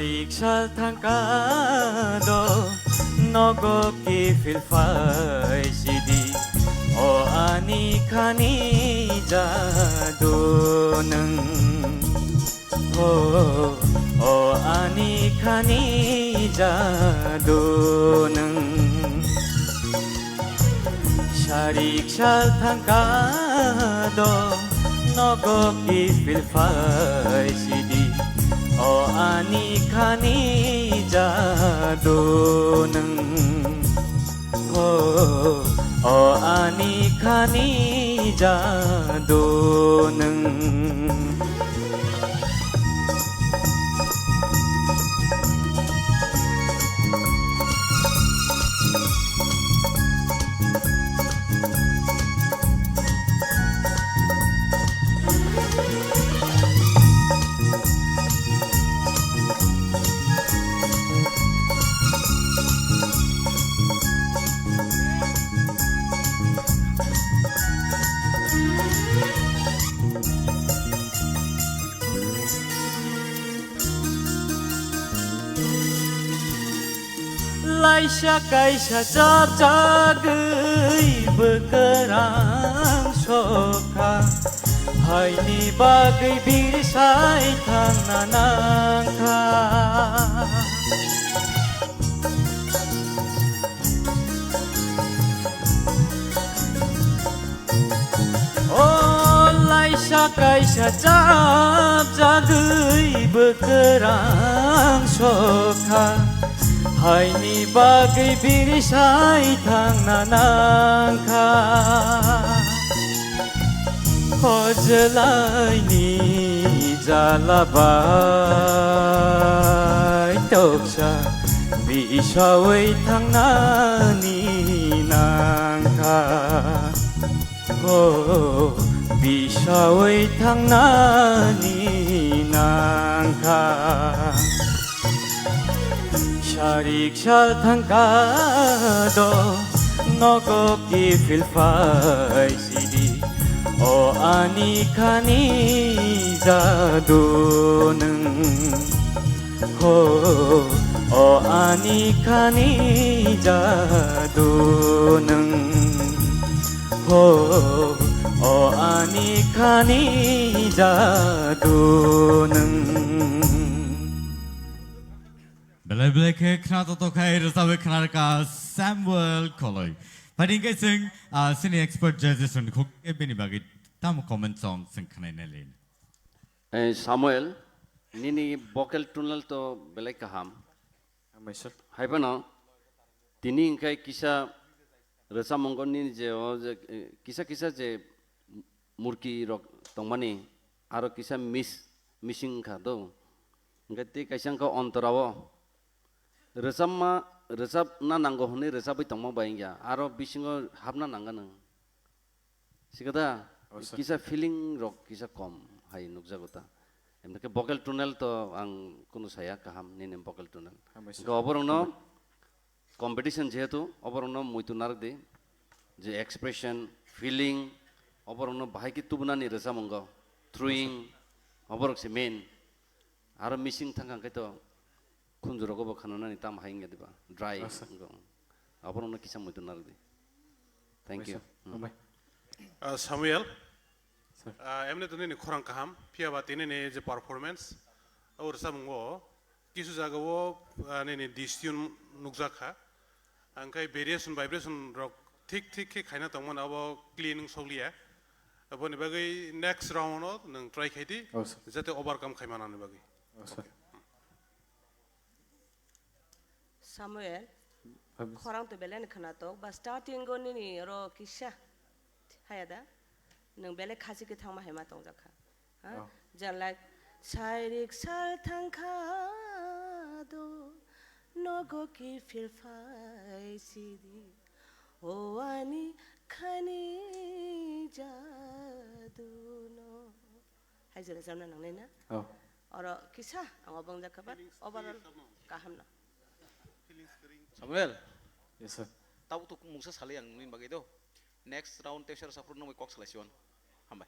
Riksa thangka do nogo kiphil phai sidi, o ani khani jadu nwng. Ho, o ani khani jadu nwng. Sarik sal thangka do nogo kiphil phai sidi, o ani khani jadu nwng. Ho, o ani khani jadu nwng. Laisa kaisa chapjagwi bwkrang sokha, haini bagwi birsai thangna nangkha. O laisa kaisa chapjagwi bwkrang sokha, haini bagwi birsai thangna nangkha. Hojlaini jala bai toksa bisawi thangnani nangkha. Ho, bisawi thangnani nangkha. Sarik sal thangka do nogo kiphil phai sidi, o ani khani jadu nwng. Ho, o ani khani jadu nwng. Ho, o ani khani jadu nwng. Belai belai khe khna toto khai rwchabwi khna rwkha Samuel Koloi. Phai hwnkhe chwng, ah, sini expert judges rokni khuk khe bini bagwi tamo comment song chwng khnaina lini. Eh, Samuel, nini vocal tunnel to belai kaham. Hambai sir. Hai phano, tini hwnkhe kisa rwchapmungo nini je o je, eh, kisa kisa je murki rok tongmani, aro kisa miss, missing wngkha do. Hwnkhe tei kaisa wngkha ontorao rwchapma, rwchapna nango hwnwi rwchapwi tongma bai wngya, aro bisingo hapna nangano. Sikada, oh, sir, kisa feeling rok kisa kom hai nukjago ta. Emne khe vocal tunnel to ang kunu saya kaham nini vocal tunnel. Hambai sir. Hwnkhe oborokno competition jehetu oborokno muitu narwk di, je expression, feeling, oborokno bahai khe tubunani rwchapmungo, throwing, oborok se main. Aro missing thangkha hwnkhe to khunjurogo bo khananani tamo hai wngya diba? Dry, asa, wngkha. Aborokno kisa muitu narwk di. Thank you. Hambai sir. Hmm. Hambai. Ah, Samuel, sir, ah, emne to nini khorang kaham, phiya ba tini ni je performance, o rwchapmungo kisu jaga o, ah, nini distinction nukjak kha. Hwnkhe variation, vibration rok thik thik khe khaina tongmani abo clean wng sokliya. Aboni bagwi next round o nwng try khai di, oh, sir, jate overcome khai manani bagwi. Oh, sir. Okay. Samuel, hambai sir, khorang to belai ni khwnatok, ba starting o nini oro kisa haya da, nwng belai khasi khe thangma hai ma tongjak kha. Ha? Oh. Jan like, sairik sal thangkha do, nogo kiphil phai sidi, o ani khani jadu no. Hai jora jamna nangnai na? Oh. Oro kisa ang obong jakha, but overall kaham no. Samuel. Yes, sir. Tabuk tuk mungsa salai ang nini bagwi do. Next round teacher saphuru nungwi kok salai siwan. Hambai.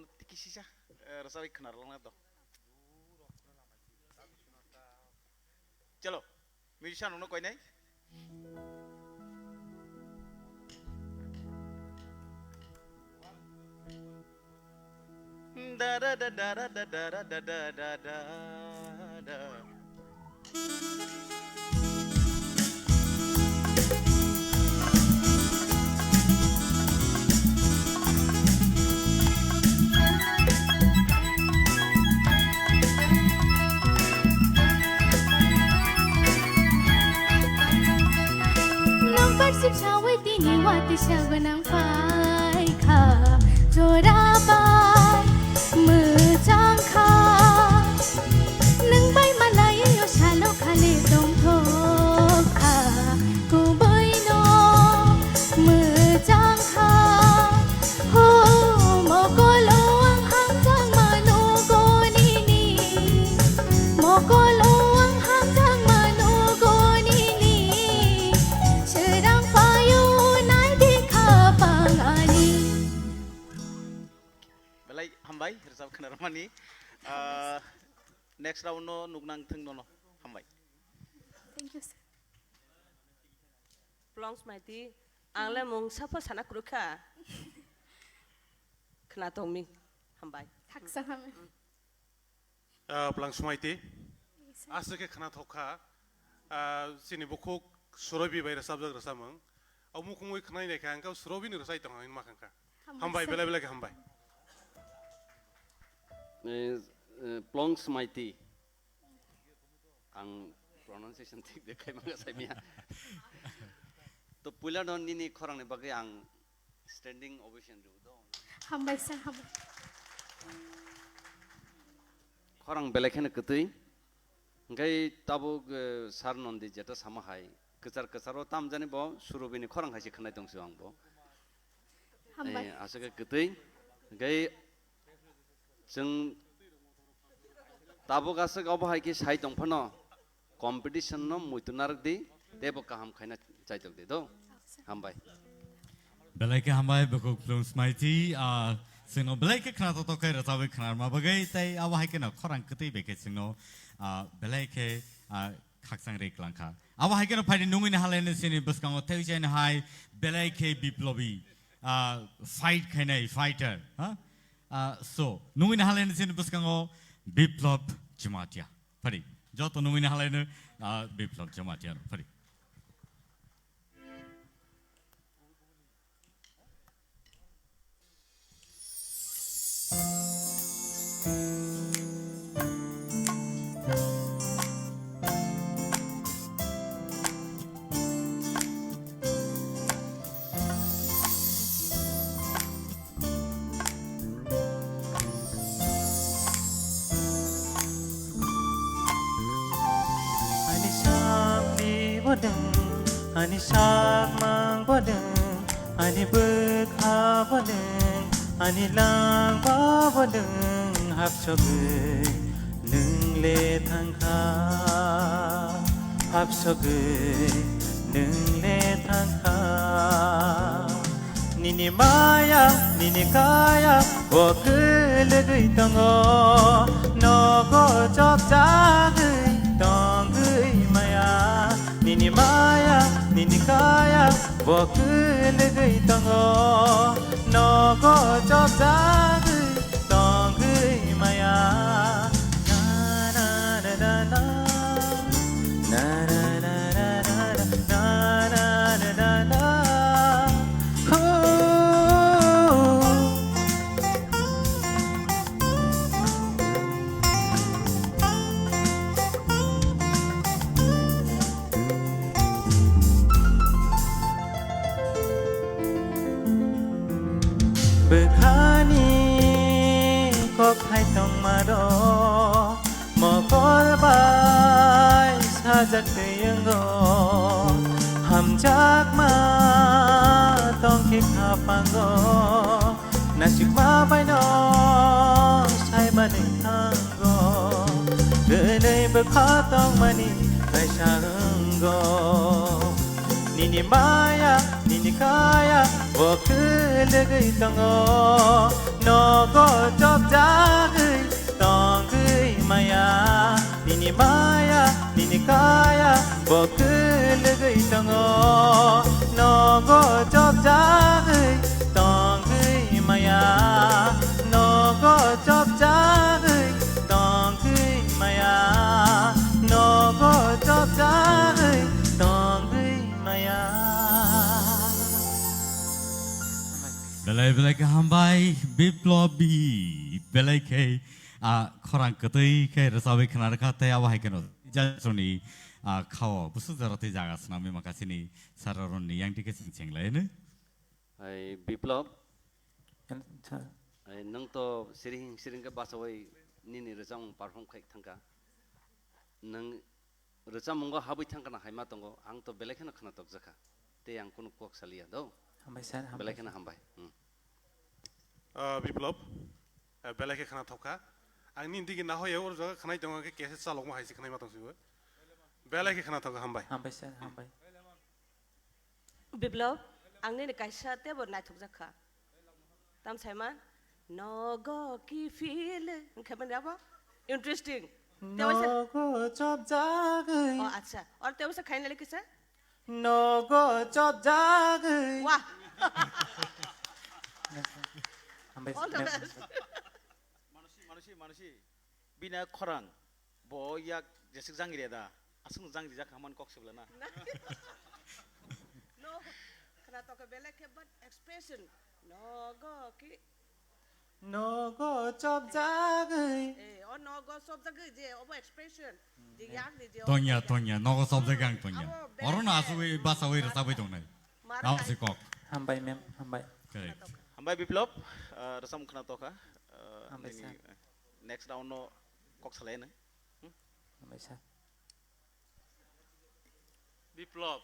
obono tiki sisa, eh, rwchapwi khna rwlangna do. Chalo, musician rokno koinai. Da da da da da da da da da da da. Nokbar sip sawi tini wati saganang paikha. Jora bai mwchang kha. Nwng bai malai o salo khali tongthok kha. Kubui no mwchang kha. Ho, mokolo ang hamjakma nugo nini. Mokolo ang hamjakma nugo nini. Swrang paio naidi khapang ani. Belai hambai, rwchap khwnarwmani. Ah, next round no nuknang thung nono. Hambai. Thank you, sir. Plongs Maiti, ang le mung sapho sana kwrwkha. Khna tongmi, hambai. Thaksa hambai. Ah, Plongs Maiti, aswk khe khna thok kha. Ah, chini bukhuk Surobi bai rwchapjak rwchapmung. O mukhungwi khwnai nai kha, ang khe Surobi ni rwchai tong ang ma khang kha. Hambai, hambai, sir. Belai belai khe hambai. Eh, eh, Plongs Maiti. Ang pronunciation thik de khai manga sai miya. To puila no nini khorang ni bagwi ang standing ovation rw do. Hambai sa, hambai. Khorang belai kheno kwtwi. Hingkai tabuk, eh, sir Nondi jeta sama hai. Kwchar kwcharo tamjani bo Surobi ni khorang hai se khwnai tong si ang bo. Hambai. Eh, aswk khe kwtwi. Hingkai chwng tabuk aswk obo hai khe sai tong phano competition no muitu narwk di, teibo kaham khaina chaitok di do. Hambai. Belai khe hambai, bukhuk Plongs Maiti, ah, chwngno belai khe khna totok khe rwchabwi khna rwma bagwi, tei abo hai kheno khorang kwtwi bai khe chwngno, ah, belai khe, ah, khakchang ri kwlang kha. Abo hai kheno phaidi nungwi ni halai no chini bwskango tei chaino hai belai khe biplobi, ah, fight khainai fighter, ha? Ah, so, nungwi ni halai no chini bwskango Biplop Jamatia. Phari, joto nungwi ni halai no, ah, Biplop Jamatia phari. Ani sakni bodeng, ani sakmang bodeng, ani bwkha bodeng, ani langba bodeng, hapsogwi nwng le thangkha, hapsogwi nwng le thangkha. Nini maya, nini kaya, bo kwlwgwi tongo, nogo chopjagwi tongwi maya. Nini maya, nini kaya, bo kwlwgwi tongo, nogo chopjagwi tongwi maya. Na, na, na, na, na. Na, na, na, na. Hoo. Bwkhani kok hai tongma rok mokol bai sajak twi wngo, hamjakma tongkhe khapango, nasikma baino saimani thango, twnwi bwkha tongmani kaisa wngo. Nini maya, nini kaya, bo kwlwgwi tongo, nogo chopjagwi tongwi maya. Nini maya, nini kaya, bo kwlwgwi tongo, nogo chopjagwi tongwi maya, nogo chopjagwi Belai khe hambai, Biplop bi, belai khe, ah, khorang kwtwi khe rwchabwi khna rwkha, tei abo hai kheno jani, ah, khao busuk jora tei jaga swnamwi makasini sir rokni yang twi khe chwng chenglaino. Hai Biplop, Sir. Hai nwng to siring siring khe bachawi nini rwchapmung perform khai thangkha. Nwng rwchapmungo habwi thangkhana hai ma tongo, ang to belai kheno khna tokjakha. Tei ang kunu kok saliya do. Hambai sir, hambai. Belai kheno hambai. Hmm. Ah, Biplop, ah, belai khe khna thokha. Ang nini digi nahoya oro jaga khnai tongo, khe kese chalokma hai se khnai ma tong sibo. Belai khe khna thokha, hambai. Hambai sir, hambai. Biplop, ang nini kaisa teibo naithokjak kha. Tam saima, nogo ki feel, hwnkhe mani abo? Interesting. Tei waisa Nogo chopjagwi. Oh, acha. Or tei waisa khaina le kisa? Nogo chopjagwi. Wah. Hambai sir. All the best. Manusi, manusi, manusi. Bini khorang, bo yak jeswk jangri da, aswk jangri jak haman kok sibla na. No, khna tokha belai khe, but expression, nogo ki. Nogo chopjagwi. Eh, o nogo chopjagwi je, obo expression. Je yak ni je, Tonya, obo tonya, nogo chopjagwi ang tonya. Abo belai Oro no khe asugwi basawi rwchabwi tongnai. Mara Amo hai. Si kok. Hambai ma'am, hambai. Correct. Hambai Biplop, ah, rwchapmung khna tokha. Ah, Hambai nini, sir. Next round no kok salai nang. Hmm? Hambai sir. Biplop.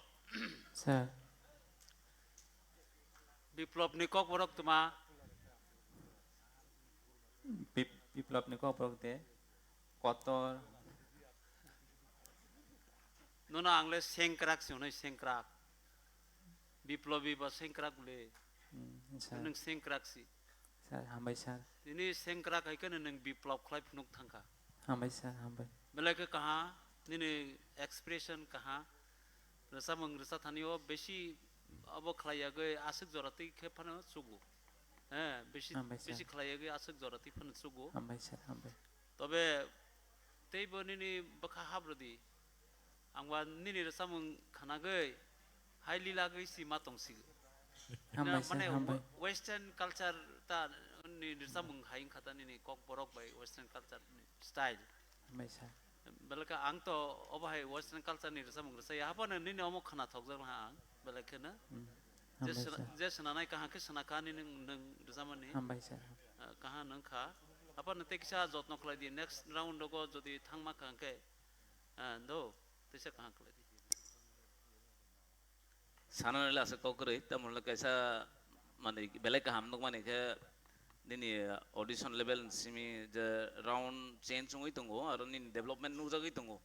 Sir. Biplop ni kok borok tuma. Bip-, Biplop ni kok borok de. Kotor. Nono ang le sengkrak se hwnwi sengkrak. Biplobi ba sengkrak le. Hmm, sir. Nwng sengkrak si. Sir, hambai sir. Tini sengkrak hai kheno nwng biplop khlai phunuk thangkha. Hambai sir, hambai. Belai khe kaha, nini expression kaha. Rwchapmung rwchapthani o besi abo khlai yagwi aswk jora twi khe phano chugo. He, besi, Hambai sir. Besi khlai yagwi aswk jora twi phano chugo. Hambai sir, hambai. Tobe teibo nini bwkha habrwdi. Ang ba nini rwchapmung khnagwi hai lilagwi si ma tongsi. Hambai sir, Mane hambai. Western culture ta ni rwchapmung hai wngkha ta nini kokborok bai western culture ni style. Hambai sir. Belai khe ang to obo hai western culture ni rwchapmung rwchaya. Haphano nini omo khna thokjak laha ang. Belai kheno. Hmm. Je Hambai sna-, sir. Je snanai kaham khe sna kha nini nwng rwchapmani. Hambai sir. Ah, kaham nwng kha. Haphano tei kisa jotno khlai di. Next round rogo jodi thangma kha hwnkhe, ah, do, teisa kaham khlai di. Sanani le aswk kok kwrwi, tamoni le kaisa, mane, belai kaham nukmani khe nini audition level ni simi je round change wngwi tongo, aro nini development nukjagwi tongo.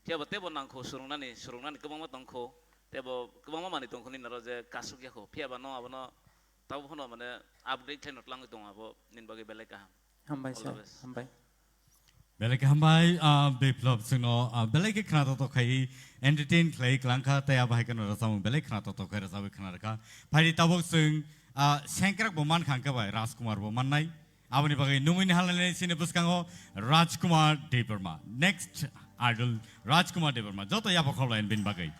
Phiya bo teibo nangkho swrwngnani, swrwngnani kwbangma tongkho, teibo kwbangma manwi tongkho nini aro je kasuk yakho. Phiya ba no abono tabuk phano, mane, upgrade khlaino twlangwi tongo, abo nini bagwi belai kaham. Hambai sir, hambai. Belai khe hambai, ah, Biplop chwngno, ah, belai khe khna toktok khai entertain khlai kwlangkha, tei abo hai kheno rwchapmung belai khna toktok khai rwchabwi khna rwkha. Phaidi tabuk chwng, ah, sengkrak bo mankha hwnkhe bai Rajkumar bo mannai. Aboni bagwi nungwi ni halani sini bwskango Rajkumar Debbarma. Next idol Rajkumar Debbarma. Joto yapha khoblaini bini bagwi.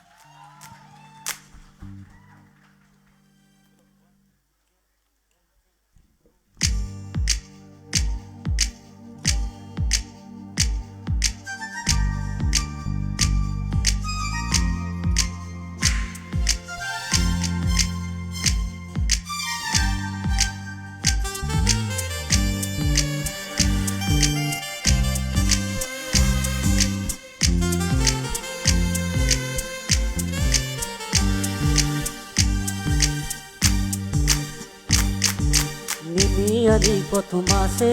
Nini ani kothoma se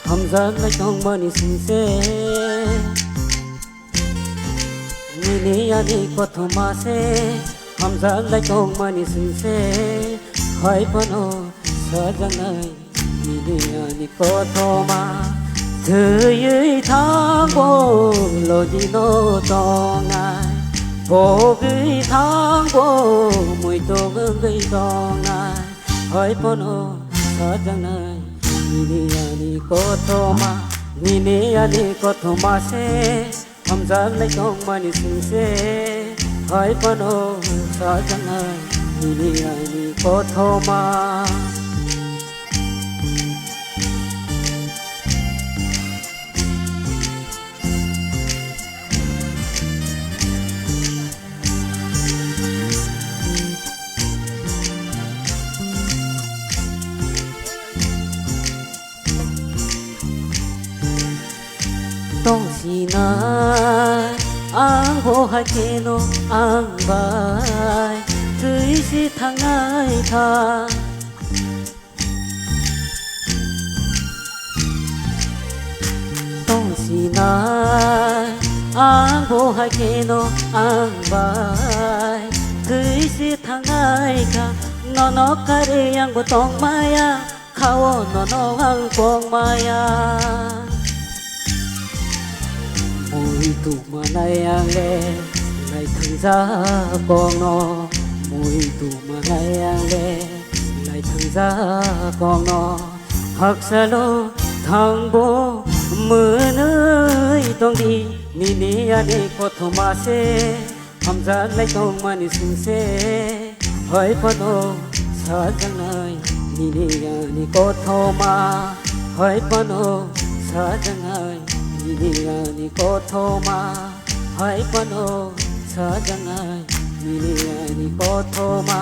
hamjak lai tongmani singse. Nini ani kothoma se hamjak lai tongmani singse. Hai phano sajaknai nini ani kothoma. Thwiwi thangbo logino tongnai, pogwi thangbo muitok wngwi tongnai. Hai phano sajaknai nini ani kothoma, nini ani kothoma se hamjak lai tongmani singse. Hai phano sajaknai Nini ani kothoma. Tongsinai ang bo hai kheno ang bai twi se thangnai kha. Tongsinai ang bo hai kheno ang bai twi se thangnai kha. Nono karwi ang bo tongmaya. Khao nono ang kongmaya. Mui tuma nai ang le lai thangjak kongno. Mui tuma nai ang le lai thangjak kongno. Haksalo thangbo mwnwi tongdi nini ani kothoma se. Hamjaklai tongmani singse, hai phano sajaknai nini ani kothoma. Hai phano sajaknai nini ani kothoma. Hai phano sajaknai nini ani kothoma.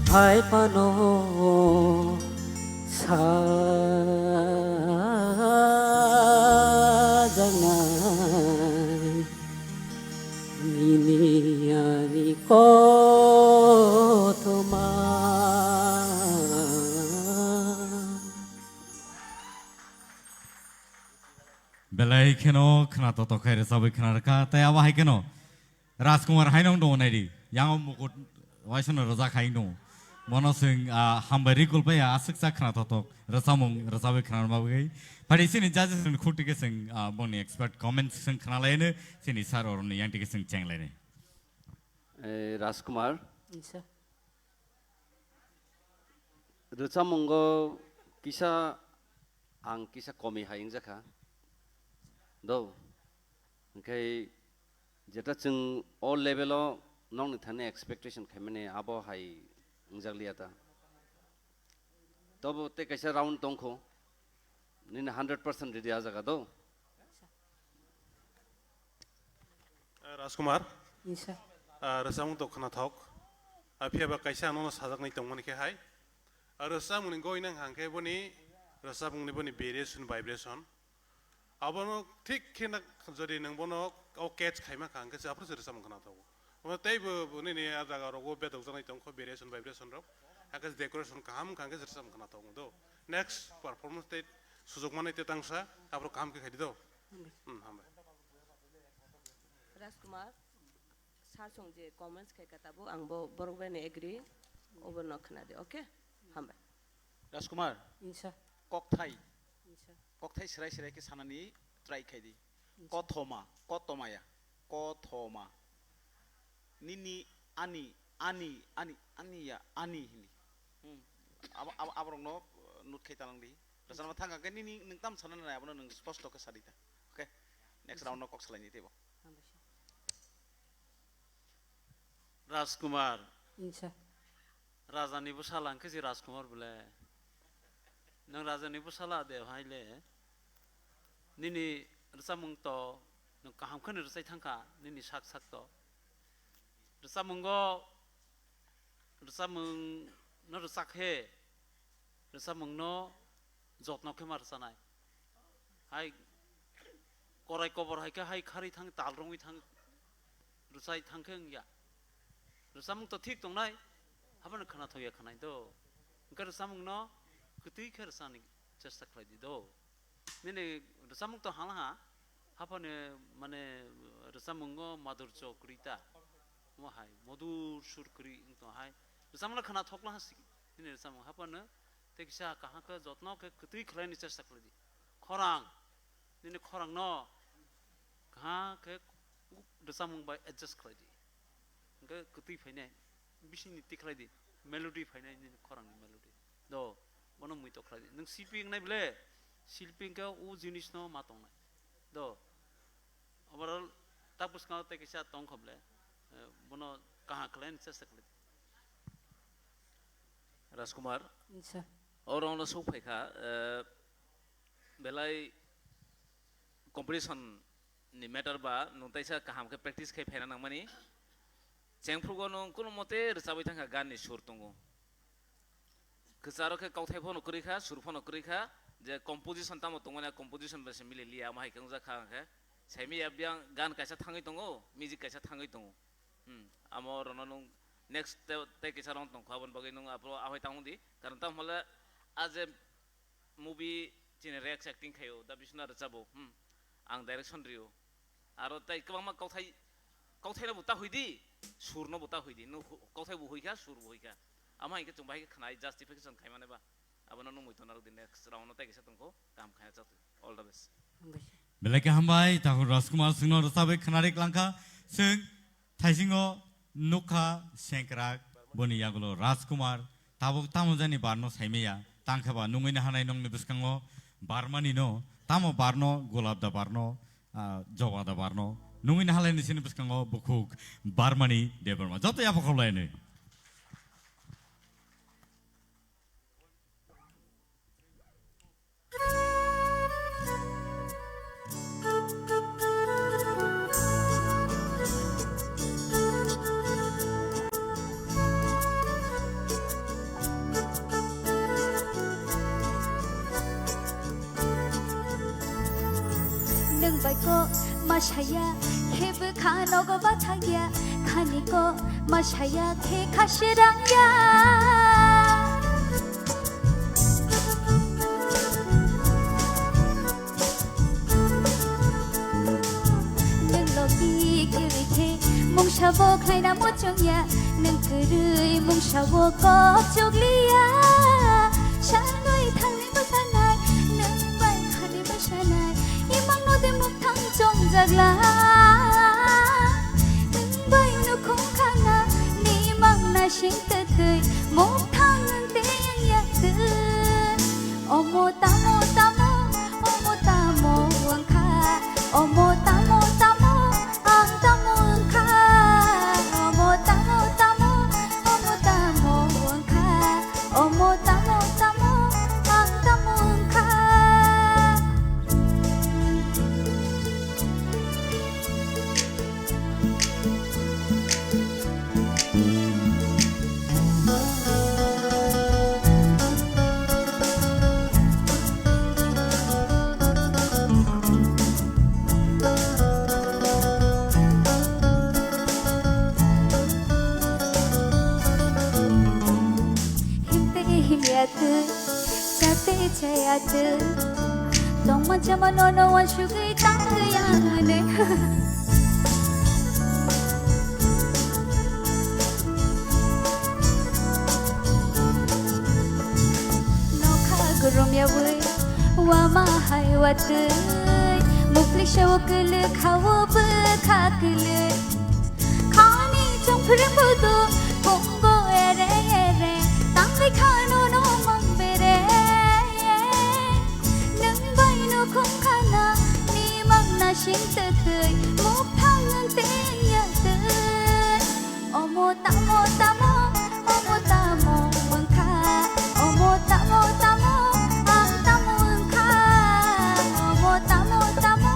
Hai phano sajaknai. Nini ani kothoma. Belai kheno khna totok khai rwchabwi khna rwkha, tei abo hai kheno Rajkumar haino wng tongo naidi, yango mukut waisano rwjak hai wng tongo. Bono chwng, ah, hambai ri kulpai ya, aswk cha khna totok rwchamung rwchabwi khna rwma bagwi. Phadi chini judges ni khuk tike chwng, ah, boni expert comments chwng khna laino chini sir oroni yang tike chwng cheng laino. Eh, Rajkumar. Yes, sir. Rwchamungo kisa ang kisa komi hai wngjakha. Do. Hwnkhe jeta chwng o level o nokni thani expectation khaimani abo hai wngjakliya ta. Tobo tei kaisa round tongkho. Nini hundred percent ready a jaga do. Eh, Rajkumar. Yes, sir. Ah, rwchapmung to khwnathok. Ah, phiya ba kaisa ano sajaknai tongmani khe hai. Ah, rwchapmungni goi nang hang khe boni rwchapmungni boni variation, vibration. Abono thik khe na, jodi nwng bono o catch khaima kha, hwnkhe se aphuru se rwchapmung khwna tongo. Omo tei bo, bo nini a jaga rogo bedok jaknai tongkho, variation, vibration rok. Hakhe decoration kaham wngkha, hwnkhe se rwchapmung khwna tongo do. Next performance tei sujok manai tei tangsa, aphuru kaham khe khaidi do. Hmm, hambai. Rajkumar, sir chwng je comments khaika tabuk, ang bo borok bai ni agree, obo no khwna di, okay? Hambai. Rajkumar, yes, sir. Kokthai. Yes, sir. Kokthai serai serai khe sanani try khai di. Yes, sir. Kothoma, kotomaya, kothoma. Nini, ani, ani, ani, ani ya, ani hini. Hmm. Abo, abo, aborokno, uh, note khai talang di. Rwchapna thang khe nini nwng tam sana nai abono nwng sposto khe sadi ta. Okay? Next round no kok salaini teibo. Rajkumar. Yes, sir. Rajani bwsala hwnkhe se Rajkumar bole. Nwng rajani bwsala de hai le. Nini rwchapmung to nwng kaham kheno rwchai thangkha nini sak sak to. Rwchapmungo, rwchapmung no rwchak khe, rwchapmung no jotno khe ma rwchanai. Hai korai kobor hai khe hai kharwi thang, tal rwngwi thang, rwchai thang khe wngya. Rwchapmung to thik tongnai, haphano khwnathok ya khwnai do. Hwnkhe rwchapmung no kwtwi khe rwchani chesta khlai di do. Nini rwchapmung to hala ha, haphano mane rwchapmungo madhurjo kwrwi ta. Omo hai, madhur sur kwrwi wng tong hai. Rwchapmung no khwnathok la ha sigi. Nini rwchapmung haphano tei kisa kaham khe jotno khe kwtwi khlaini chesta khlai di. Khorang, nini khorang no kaham khe rwchapmung bai adjust khlai di. Hwnkhe kwtwi phainai, bisingni tikhlai di, melody phainai nini khorangni melody. Do, bono muitok khlai di. Nwng silpi wngnai bole, silpi hwnkhe o jinisno ma tongnai. Do, overall, tak bwskango tei kisa tongkha bole, eh, bono kaham khlaini chesta khlai di. Rajkumar, Acha. Oro ono sok phaikha, eh, belai competition ni matter ba nwng taisa kaham khe practice khai phaina nangmani. Chengphrugo nwng kuno mote rwchabwi thangkha, gan ni sur tongo. Kwcharo khe kauthai phano kwrwi kha, sur phano kwrwi kha, je composition tamo tongmani, composition bai se mili liya, amo hai khe wngjak kha ang khe. Saimaya biyang gan kaisa thangwi tongo, music kaisa thangwi tongo. Hmm, amo rono nwng next te, tei kisa round tongkha, aboni bagwi nwng aphuru ahoi tang di. Karon tamo hole a je movie chini Rex acting khaio, da Biswanath rwchabo, hmm, ang direction rio. Aro tei kwbangma kauthai, kauthai no bo ta hui di, sur no bo ta hui di. Nwng hu-, kauthai bo hui kha, sur bo hui kha. Amo hai khe chwng bahai khe khwnai justification khai mane ba. Abono nwng muiton narwk di, next round no tei kisa tongkho, kaham khaina chatwi. All the best. Hambai. Belai khe hambai, Thakur Rajkumar chwngno rwchabwi khwnari klangkha. Chwng thaisingo nukha sengkrak, boni yagulo Rajkumar, tabuk tamo jani barno saimaya, tangkhe ba nungwi nahanai nongni bwskango barmani no, tamo barno, gulab da barno, ah, joba da barno, nungwi nahalai ni sini bwskango bukhuk barmani Debbarma. Joto yapha khawlainwi. Nwng bai kok ma saya, khe bwkha nogo bathang ya, khani kok ma saya, khe kha srang ya. Nwng logi kwrwi khe mungsa bo khlaina muchung ya, nwng kwrwi mungsa bo kok chukli ya. Sanwi thangni bwsanai, nwng bai khani bwsanai, imang no de muktang chongjak la. Nwng bai nukhung khana, ni mang na sing twtwi, muktang nwng tei ya twi. Omo tamo tamo, omo tamo wngkha. Omo tamo tamo, ang tamo wngkha. Omo tamo tamo, omo tamo wngkha. Omo tamo tamo, ang tamo wngkha. Himtwi himya twi, chatwi chaya twi, tongma chama nono wansugwi tangwi ang mane. Nokha gurumya wi, wama hai watwi, mukli shawo kwlwk hawo bwkha kwlwk. Khani chongphre budu, bongo ere ere, tangwi khano no mang bere. Nwng bai nukhung khana, ni mang na sing twtwi, muktang nwng tei ya twi. Omo tamo tamo, omo tamo wngkha. Omo tamo tamo, ang tamo wngkha. Omo tamo tamo,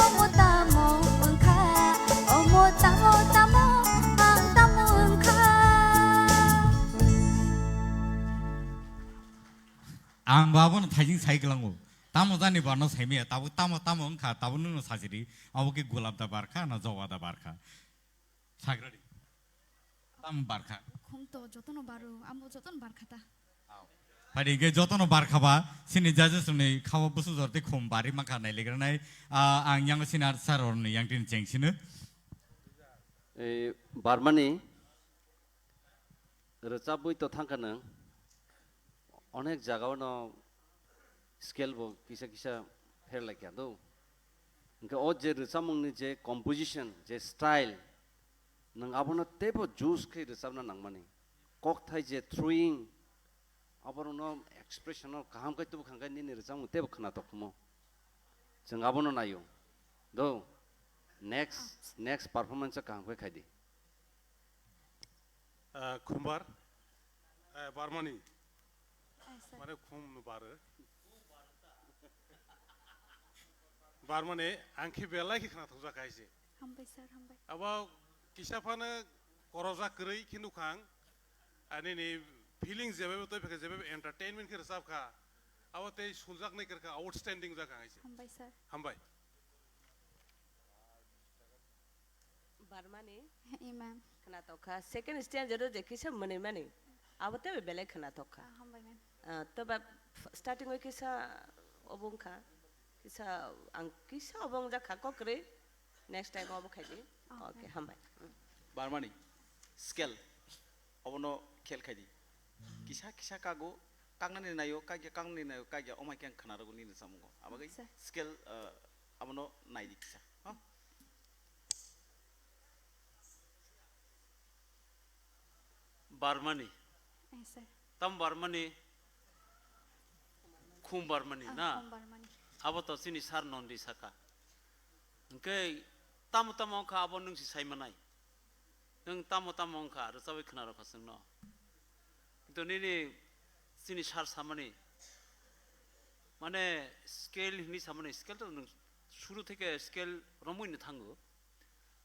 omo tamo wngkha. Omo tamo tamo, ang tamo wngkha. Ang bo abono thaijing sai kwlango. Tamo jani barno saimaya, tabuk tamo tamo wngkha, tabuk nwngno sajiri. Abo khe gulab da barkha, na joba da barkha? Sagradi. Tam barkha. Khum to jotono baro, amo jotono barkha ta. Phai di, hingke jotono barkha ba, chini judges rokni khao bwswk jor tei khum bari mankha nailegranai. Ah, ang yang senior sir rokni yang tini cheng sino. Eh, barmani rwchabwi to thangkha nwng. Onek jagao no scale bo kisa kisa pher lai kha do. Hingke o je rwchapmungni je composition, je style, nwng abono teibo juice khe rwchapna nangmani. Kokthai je throwing, aborokno expression no kaham khe tubu khangkhe nini rwchapmung teibo khwnatok khumo. Chwng abono naio. Do, next, next performance o kaham khe khaidi. Ah, Khumbar, eh, Barmani, Ai, sir. Mane khum no baro. Barmani ang khe belai khe khna thokjak hai se. Hambai, sir, hambai. Abo kisa phano korojak kwrwi khe nukhang. Ani ni feeling jebe twi phekha jebe entertainment khe rwchap kha. Abo tei suljak nai kwrwkha outstanding jak hai se. Hambai, sir. Hambai. Barmani. Imam. Khwnatok kha. Second stanza do je kisa mwnwi mani. Abo tei belai khwnatok kha. Ah, hambai, ma'am. Ah, to ba f-, starting o kisa obo wngkha. Kisa ang kisa obo wngjak kha kokrwi. Next time obo khai di. Oh, okay, ma'am. Hambai. Mm. Barmani. Scale. Obono khel khai di. Kisa kisa kago, kaknani nayo, kakya kaknani nayo, kakya omai khe ang khwna rwgo nini samungo. Abagwi acha. Scale, ah, abono nai di kisa. Ha? Barmani. Eh, sir. Tam Barmani. Khum Barmani, ah, na? Khum Barmani. Abo to chini sir Nondi saka. Hwnkhe tamo tamo wngkha abo nwng si sai manai. Nwng tamo tamo wngkha rwchabwi khwna rwkha chwngno. Kintu nini chini sir samani, mane scale hinwi samani, scale to nwng suru theke scale romwi no thango.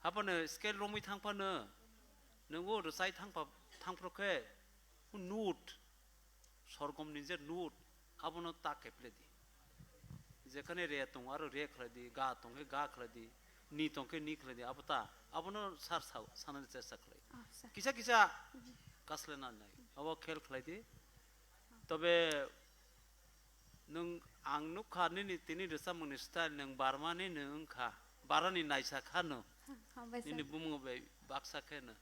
Haphano scale romwi thang phano nwngo rwchai thang pha-, thang phro khe note, sorgom ni je note, abono ta kephle di. Jekhane re tong aro re khlai di, ga tong khe ga khlai di, ni tong khe ni khlai di, abo ta, abono sir sao, sanani chesta khlai. Ah, sir. Kisa kisa kasle na nai, abo khel khlai di. Tobe nwng ang nukha nini tini rwchapmungni style, nwng Barmani no wngkha, Barani naisa kha no. Hambai, sir. Nini bumung bai baksa khe no.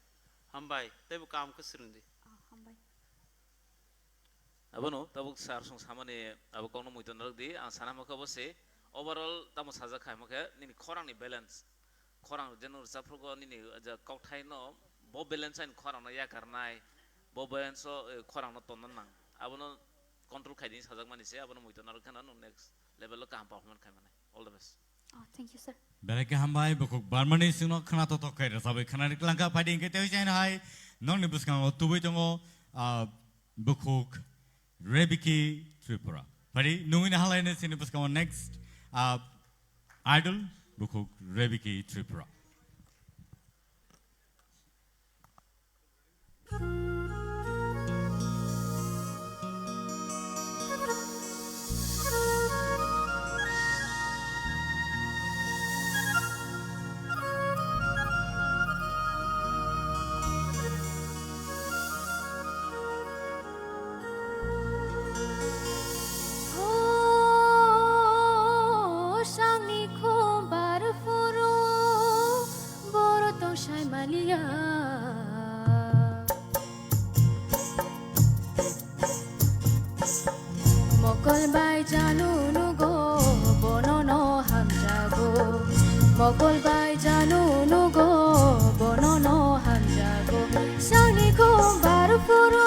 Hambai, teibo kaham khe swrwng di. Ah, hambai. Abono tabuk sir song samani abo kokno muitu narwk di, ang sana hwnkhe obo se overall tamo sajak kha hwnkhe nini khorang ni balance, khorang je nwng rwchapphrugo nini je kokthai no bo balance ani khorang no yakarnai, bo balance o, eh, khorang no tonna nang, abono control khai di sajak mani se, abono muitu narwk kheno nwng next level o kaham performance khai mani. All the best. Oh, thank you, sir. Belai khe hambai, bukhuk Barmani singno khwna totok khe rwchabwi khwnarwi twlang kha, phaidi hwnkhe tei jaino hai nokni bwskango tubui tongo, ah, bukhuk Rebiki Tripura. Phaidi nungwi no halaino chini bwskango next, ah, idol bukhuk Rebiki Tripura. Sangni khumbar phuru boro tong sai maliya. Mokol bai janu nugo bono no hamjago. Mokol bai janu nugo bono no hamjago. Sangni khumbar phuru.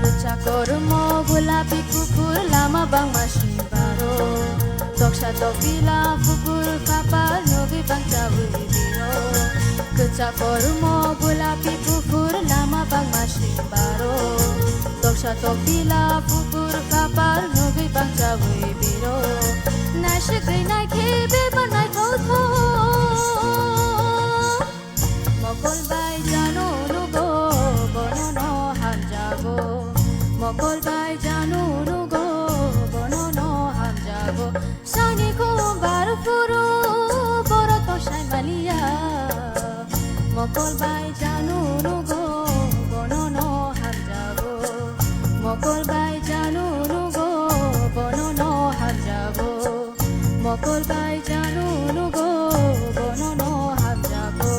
Kwchak kormo gulapi kuphur lama bangma sibaro. Toksa tokpila kuphur kapal nugwi bangchawi biro. Kwchak kormo gulapi kuphur lama bangma sibaro. Toksa tokpila kuphur kapal nugwi bangchawi biro. Naisik rinai khe bebak naithok thok. Mokol bai janu nugo bono no hamjago. Mokol bai janu nugo bono no hamjago. Sangni khumbar phuru boro tong sai maliya. Mokol bai janu nugo bono no hamjago. Mokol bai janu nugo bono no hamjago. Mokol bai janu nugo bono no hamjago.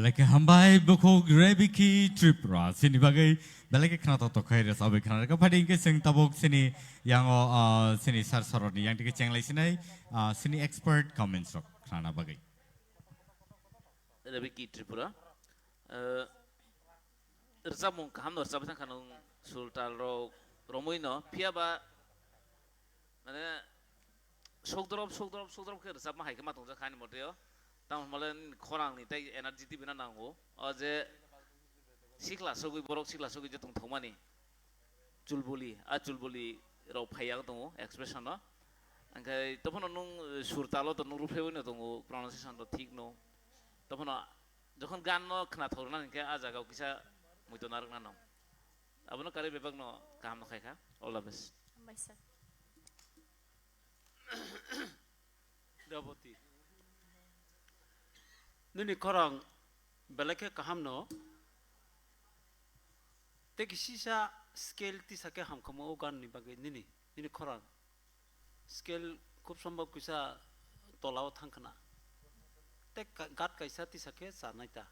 Belai khe hambai bukhuk Rebiki Tripura. Chini bagwi belai khe khna tok tok khai rwchabwi khna rwkha. Phadi hwnkhe chwng tabuk chini yango, ah, chini sir soroni yang tike chenglai sinai, ah, chini expert comments rok khnana bagwi. Rebiki Tripura. Eh, rwchapmung kaham no rwchapwi thangkha nwng sur tal rok romwi no. Phiya ba mane sokdrop, sokdrop, sokdrop khe rwchapma hai khe ma tongjak ani mote o. Tamo hwnba le nini khorang ni tei energy tibina nango. O je sikla sogwi, borok sikla sogwi je tongthokmani. Chulbuli, a chulbuli rok phai yang tongo expression no. Hwnkhe tophano nwng, eh, sur talo to nwng rwphaiwi no tongo, pronunciation to thik no. Tophano jokhon gan no khna thok rwna hwnkhe a jaga o kisa muitu narwkna no. Abono karwi bebak no kaham no khaikha. All the best. Hambai sir. Deboti. Nini khorang belai khe kaham no. Tei kisisa scale tisa khe hamkhamu o gan ni bagwi nini, nini khorang. Scale khub sombhob kisa tola o thang khna. Tei ka-, gat kaisa tisa khe chanai ta.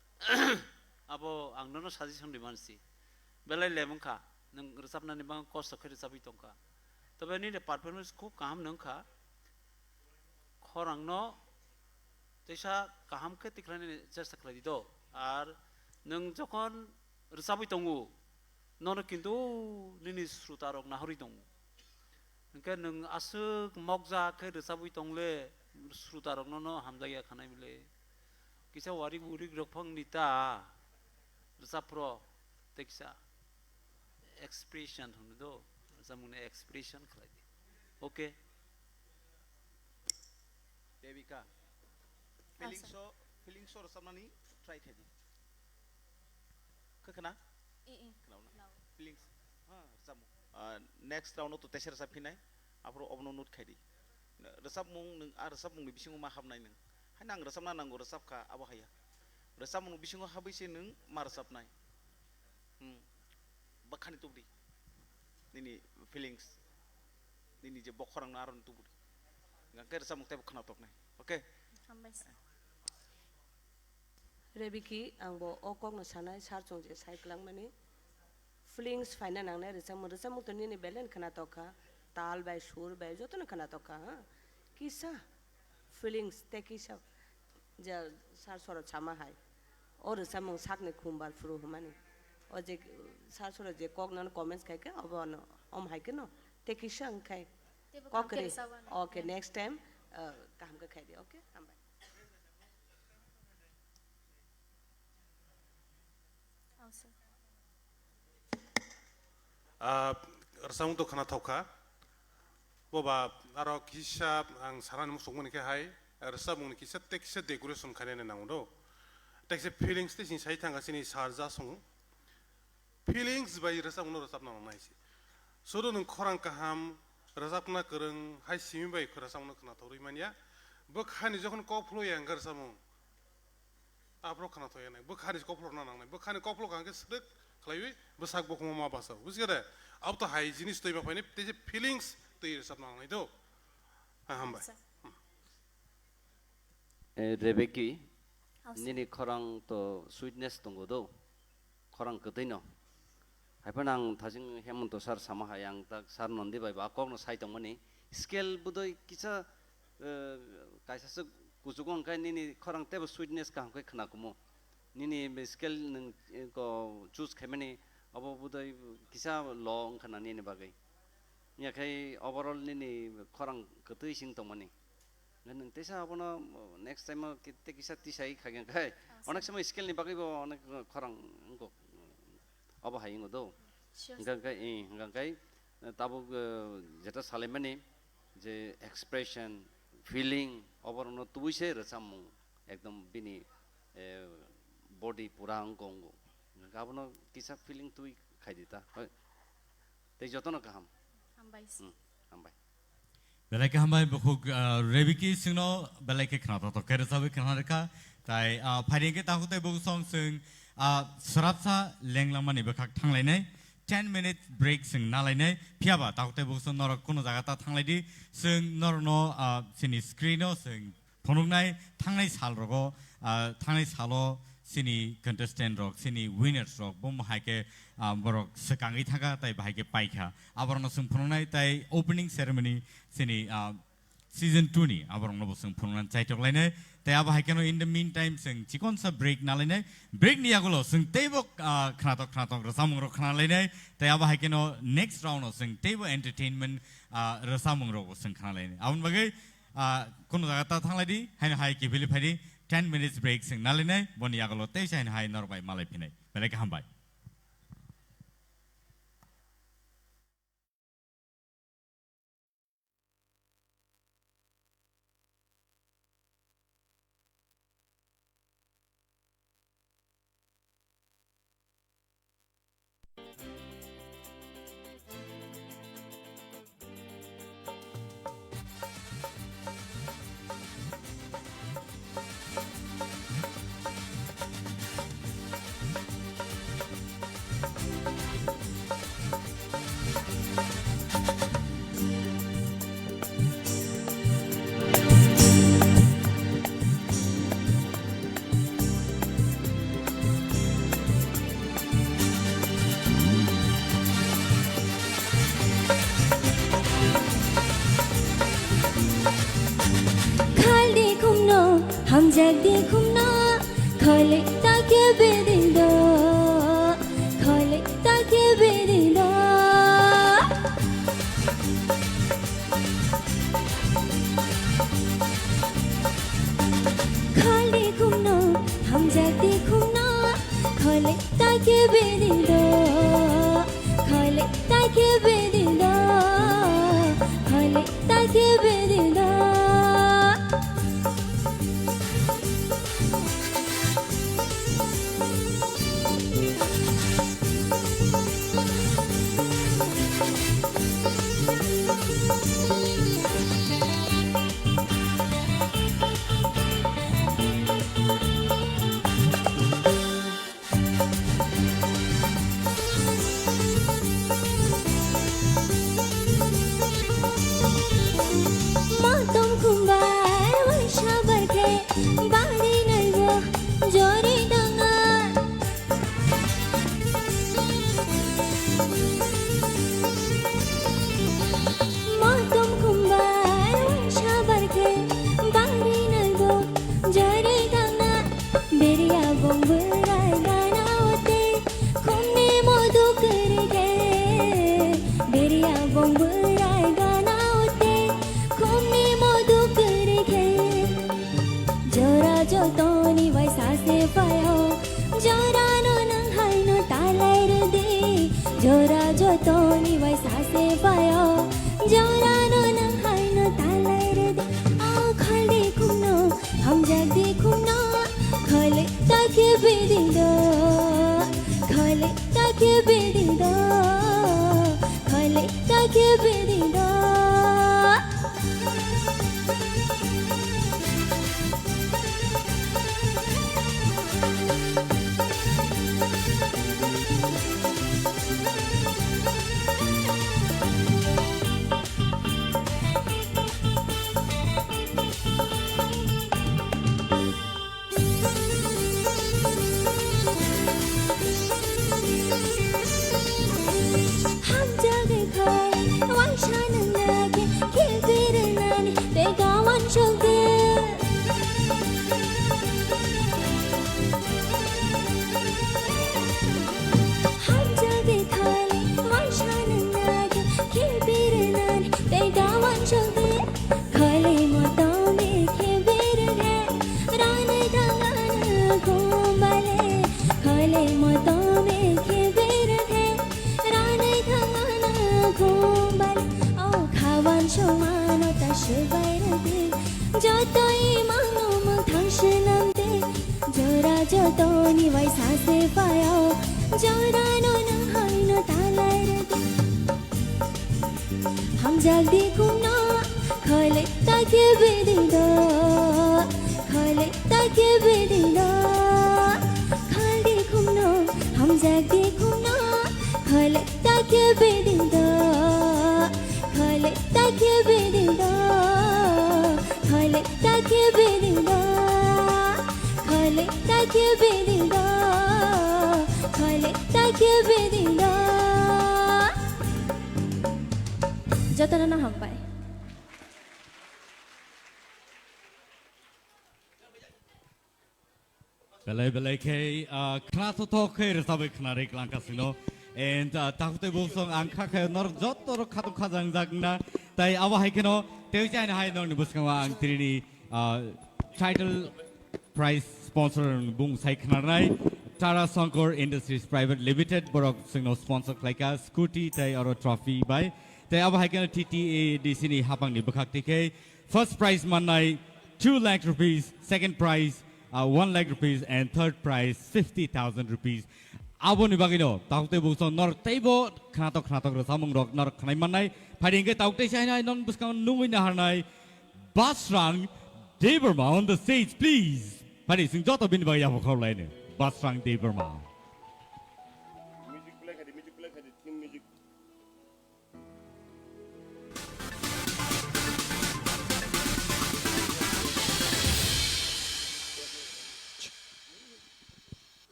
Abo ang nono suggestion ri mansi. Belai lem wngkha, nwng rwchapnani bagwi kosto khe rwchapwi tongkha. Tobe nini performance khub kaham no wngkha. Khorang no teisa kaham khe tikhlai nani chesta khlai di do. Ar nwng jokhon rwchabwi tongo, nono kintu nini sruta rok nahorwi tongo. Hwnkhe nwng aswk mokjak khe rwchabwi tongle, sruta rok nono hamjakya khanai bile. Kisa warik urik rok phang ni ta rwchap phro tei kisa expression hwno do, rwchapmung ni expression khlai di. Okay. Devika. Ah, feelings sir. O, feelings o rwchapnani try khe di. Khe khna? Eh, eh. Khna na? Khna. Feelings. Ha, rwchapmung. Ah, next round o to teisa rwchap phinai. Aphuru obono note khai di. Rwchapmung nwng, a rwchapmung ni bisingo ma habnai nwng. Haino ang rwchapna nango, rwchap kha, abo haiya. Rwchapmung ni bisingo habwi se nwng ma rwchapnai. Hmm. Bwkhani tubudi. Nini feelings. Nini je bokhorang no aroni tubudi. Hwnkhe rwchapmung teibo khna toknai. Okay? Hambai sir. Rebiki, ang bo o kok no sanai, sir chwng je sai kwlangmani. Feelings phaina nangnai rwchapmung, rwchapmung to nini belai khna tokkha. Tal bai, sur bai, joto no khna tokkha, ha? Kisa feelings tei kisa je sir soro sama hai. O rwchapmung sakni khumbar phuru hwnmani. O je sir soro je kok nono comments khai khe obo no om hai khe no. Tei kisa wng khai. Teibo kok kaham khe ri. Rwchapmani. Okay, next time, uh, kaham khe khai di. Okay, hambai. Oh, sir. Ah, rwchapmung to khna thok kha. Boba, aro kisa ang sanani muchungmani khe hai, rwchapmung ni kisa tei kisa decoration khainani nango do. Tei kisa feelings tei sini sai thangkha chini sir Jasung. Feelings bai rwchapmung no rwchapna nangnai se. Sudu nwng khorang kaham, rwchapna kwrwng, hai simi bai rwchapmung no khna thok rwi manya. Bwkhani jokhon kok phulwi ang rwchapmung. Aphuru khna thok yanai. Bwkhani kok phulokna nangnai. Bwkhani kok phulok hwnkhe swrwk khlaiwi bwsak bukhuma ma basa. Bujiya de? Abo to hai jinis twi ma phainai, tei je feelings twi rwchapna nangnai do. Ha, hambai. Sir. Eh, Rebeki, oh, sir. Nini khorang to sweetness tongo do. Khorang kwtwi no. Haiphano ang thajing Hemanta sir sama hai, ang tak sir Nondi bai ba kok no sai tongmani. Scale budoi kisa, eh, kaisa se kuchugo hwnkhe nini khorang teibo sweetness kaham khe khna kumo. Nini scale nwng, eh, ko choose khaimani abo budoi kisa low wngkha na nini bagwi. Yakhai overall nini khorang kwtwi sing tongmani. Nwng teisa abono next time o ki-, tei kisa tisai khaikhe khai. Ah, onek sir. Somoi scale ni bagwi bo onek khorang wngkok. Obo hai wngo do. Sure, sir. Hwnkha khe, eh, hwnkha khe, eh, tabuk, eh, jeta salaimani je expression, feeling, oborokno tubui se rwchapmung ekdom bini, eh, body pura wngkha wngo. Hwnkha abono kisa feeling twi khai di ta. Hoi. Tei jotono kaham. Hambai. Hmm, hambai. Belai khe hambai bukhuk, ah, Rebiki chwngno belai khe khna tok tok khe rwchabwi khna rwkha. Tai, ah, phaidi hwnkhe takhuk tei bukhuk song chwng, ah, swrapsa lenglangmani bwkhak thanglainai. Ten minute break chwng nalainai. Phiyaba takhuk tei bukhuk song norok kuno jaga ta thanglaidi. Chwng norokno, ah, chini screen o chwng phunuknai thangnai sal rogo, ah, thangnai salo chini contestant rok, chini winners rok, bo hai khe, ah, borok swkangwi thangkha, tai bahai khe paikha. Aborokno chwng phunuknai, tai opening ceremony chini, ah, season two ni aborokno bo chwng phunuknani chaitok lainai. Tai abo hai kheno in the meantime chwng chikonsa break na lainai. Break ni yagulo chwng teibo, ah, khnatok khnatok rwchapmung rok khna lainai. Tai abo hai kheno next round o chwng teibo entertainment, ah, rwchapmung rok bo chwng khna lainai. Aboni bagwi, ah, kono jaga ta thang lai di, haino hai kibili phai di, ten minutes break chwng na lainai. Boni yagulo teisa haino hai norok bai malai phinai. Belai khe hambai. Khaldi khumno, hamjakdi khumno, khole ta khe bedindo, khole ta khe bedindo. Khaldi khumno, hamjakdi khumno, khole ta khe bedindo, khole ta khe bedindo, khole ta khe bedindo. Motom khumbai waisa barkhe bari naibo jori danga. Motom khumbai waisa barkhe bari naibo jori danga. Beriya bong bwrai gana ote khumni modu kwrwi khe. Beriya bong bwrai gana ote khumni modu kwrwi khe. Jora jotoni bai sase phaio, jorano nwng haino talai rwdi. Jora jotoni bai sase phaio, jorano nwng haino talai rwdi. O khaldi khumno, hamjakdi khumno, khole ta khe bedindo, khole ta khe bedindo, khole ta khe bedindo. Hamjagwi phai, waisa nwng nagi, khilpirwnani bega wansokdi. Hamjagwi phai, waisa nwng nagi, khilpirwnani bega wansokdi. Khole motom khe berkhe, ranai thangana khumbale. Khole motom khe berkhe, ranai thangana khumbale. O khawan somano ta swbai rwdi, joto imang no mwthang swnamdi. Jora jotoni bai sase phaio, jorano nwng haino talai rwdi. Hamjakdi khumno, khole ta khe bedindo, khole ta khe bedindo. Khaldi khumno, hamjakdi khumno, khole ta khe bedindo, khole ta khe bedindo, khole ta khe bedindo, khole ta khe bedindo. Bini no. Jotono no hambai. Belai belai khe, ah, khna thothok khe rwchabwi khna rwk langkha sino. And, ah, takhuk tei bwswk ang kha khe norok joto rok khatung khajang jak na. Tai abo hai kheno tei chaina hai norokni bwskango ang trini, ah, title prize sponsor bung sai khnarnai Tara Sankar Industries Private Limited borok chwngno sponsor khlaikha scooty tai oro trophy bai. Tai abo hai kheno T T A D C ni hapangni bwkhak tikhe first prize mannai two lakh rupees, second prize, uh, one lakh rupees, and third prize fifty thousand rupees. Aboni bagwino takhuk tei bwswk norok teibo khnatok khnatok rwchapmung rok norok khnai mannai. Phaidi hwnkhe takhuk tei chainai non bwskango nungwi naharnai Basrang Debbarma on the stage, please. Phaidi chwng joto bini bagwi yapha khorlaino. Basrang Debbarma.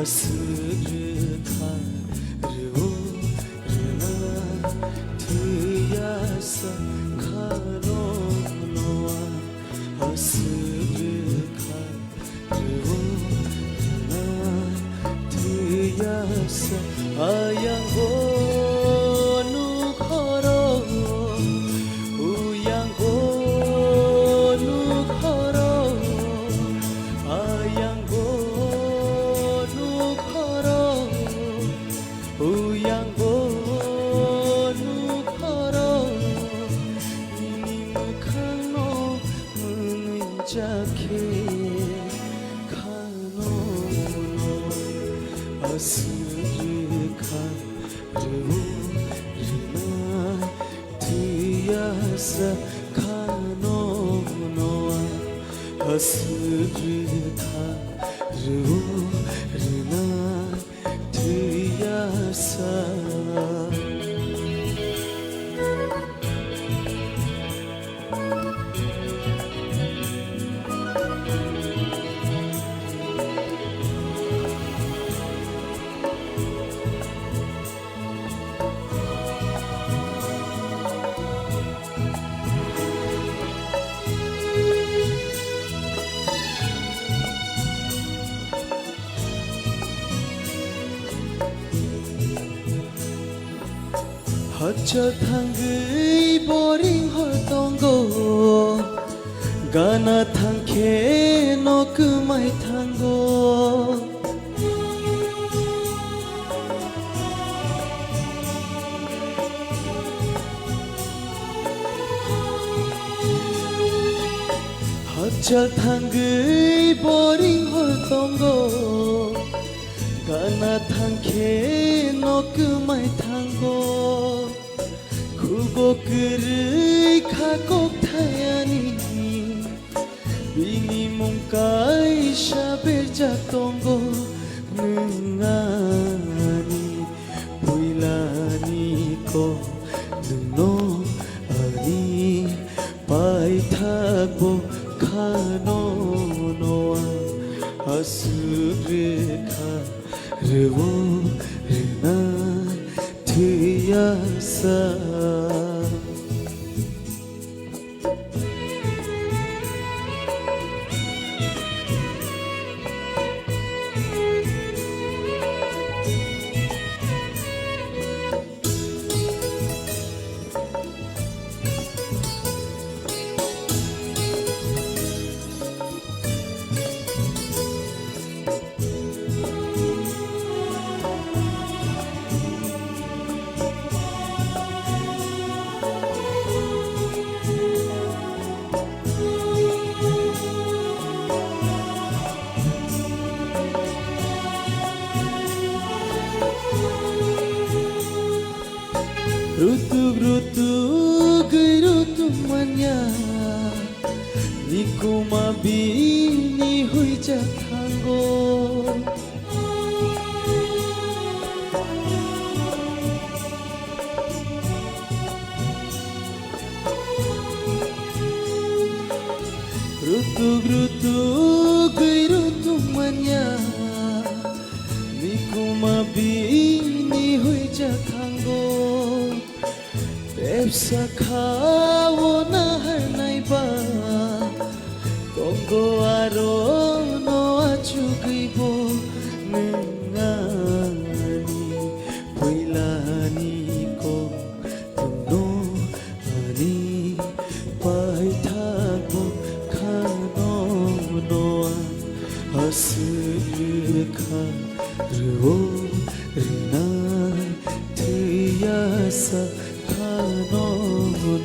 Aswk rwkha rw-o rwna thwiya sa khano noa. Aswk rwkha rw-o rwna thwiya sa ayang go nukhoro, uyang go nukhoro, ayang go nukhoro, uyang go nukhoro, nini mwkhangno mwnwi jakhe khano aswk rwkha rw-o rwna thwiya sa khano noa. Aswk rwkha rw-o rwna thwiya sa. Hachal thangwi boring hor tongo, gana thangkhe no kwmai thango. Hachal thangwi boring hor tongo, gana thangkhe no kwmai thango. Khubo kwrwi kha kokthai ani, bini mung kaisa berjak tongo. Nwng ani puilani kok, nwngno ani paithakbo khano noa. Aswk rwkha rw-o rwna thwiya sa. Rutuk rutugwi rutuk manya, nikuma bini huija thango. Rutuk rutugwi rutuk manya, nikuma bini huija thango. Tepsa kha o naharnai ba, kongo aro no achugwi bo nwng ani puilani kok tongno ani paithak bo khano no ang aswk rwkha rwo rwnai thwiya sa khano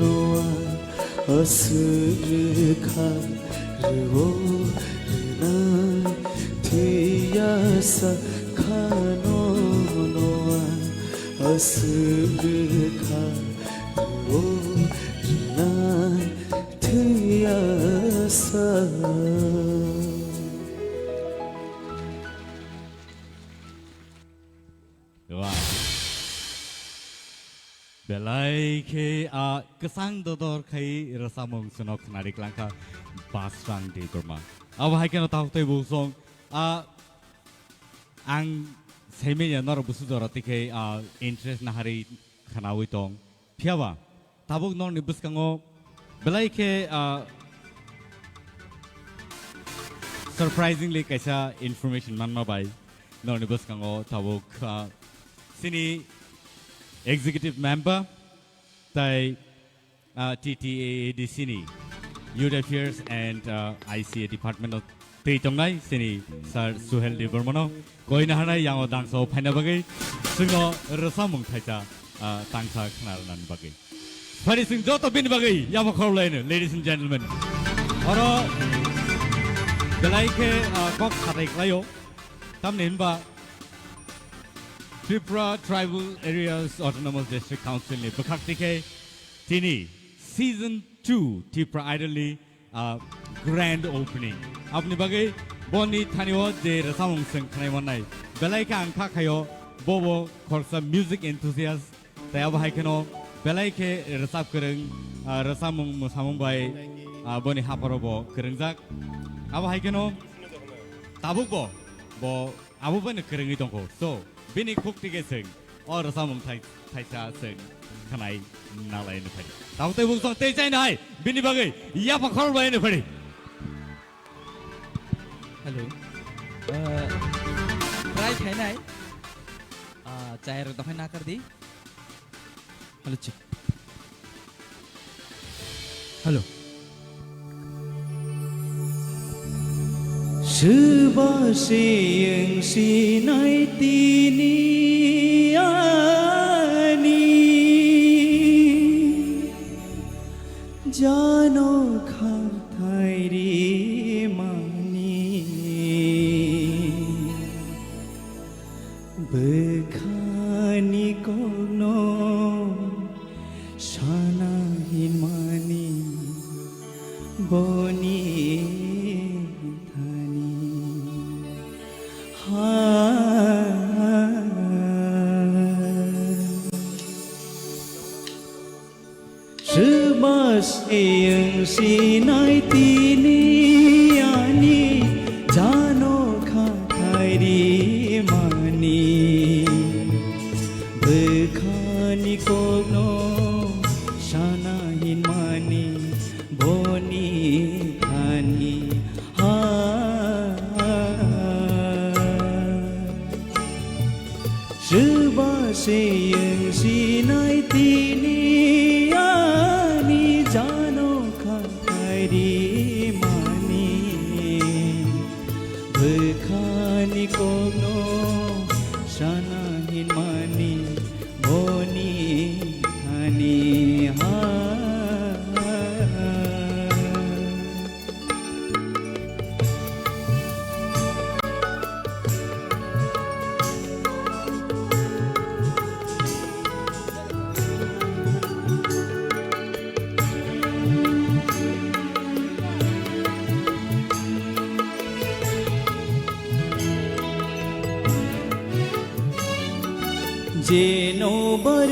no ang aswk rwkha rwo rwnai thwiya sa khano no ang aswk rwkha rwo rwnai thwiya sa. Wow. Belai khe, ah, kwchang dodor khai rwchapmung chwngno khnari klangkha Basrang Debbarma. Abo hai kheno tabuk tei buk song, ah, ang saimanya norok busu jora tikhe, ah, interest naharwi khnaui tong. Phiyaba, tabuk norokni bwskango belai khe, ah, surprisingly kaisa information manma bai norokni bwskango tabuk, ah, chini executive member tai, ah, T T A A D C ni Youth Affairs and, ah, I C A department o twi tongnai chini Sir Suhel Debbarmano koina hanai yango dangso phaina bagwi chwngno rwchapmung thaisa, ah, tangsa khna rwnani bagwi. Phani chwng joto bini bagwi yabo khorlaino, ladies and gentlemen. Oro belai khe, ah, kok satai klaio. Tamni hinba Tripura Tribal Areas Autonomous District Council ni bwkhak tikhe tini season two Tripura Idol ni, ah, grand opening. Aboni bagwi boni thani o je rwchapmung chwng khnai mannai, belai khe ang kha khaio, bobo khoroksa music enthusiast, tei abo hai kheno belai khe rwchap kwrwng, ah, rwchapmung mwsamung bai, ah, boni hapharo bo kwrwngjak. Abo hai kheno tabuk bo, bo abo bai no kwrwngwi tongkho. So, bini khuk tike chwng o rwchapmung thai-, thaisa chwng khnai nalai no phari. Tabuk tei bung song tei chai nai bini bagwi yapha khorok bai no phari. Hello. Uh, try khainai. Uh, chai rok dokhai nakar di. Hello, check. Hello. Swba se wng sinai tini ani jano khathai ri mani. Bwkhani kokno sana hinmani boni thani ha. Swba se wng sinai tini ani jano khathai ri mani. Bwkhani kokno sana hinmani boni thani ha. Swba se wng sinai tini ani jano khathai ri mani. Bwkhani kokno sana hinmani boni thani ha.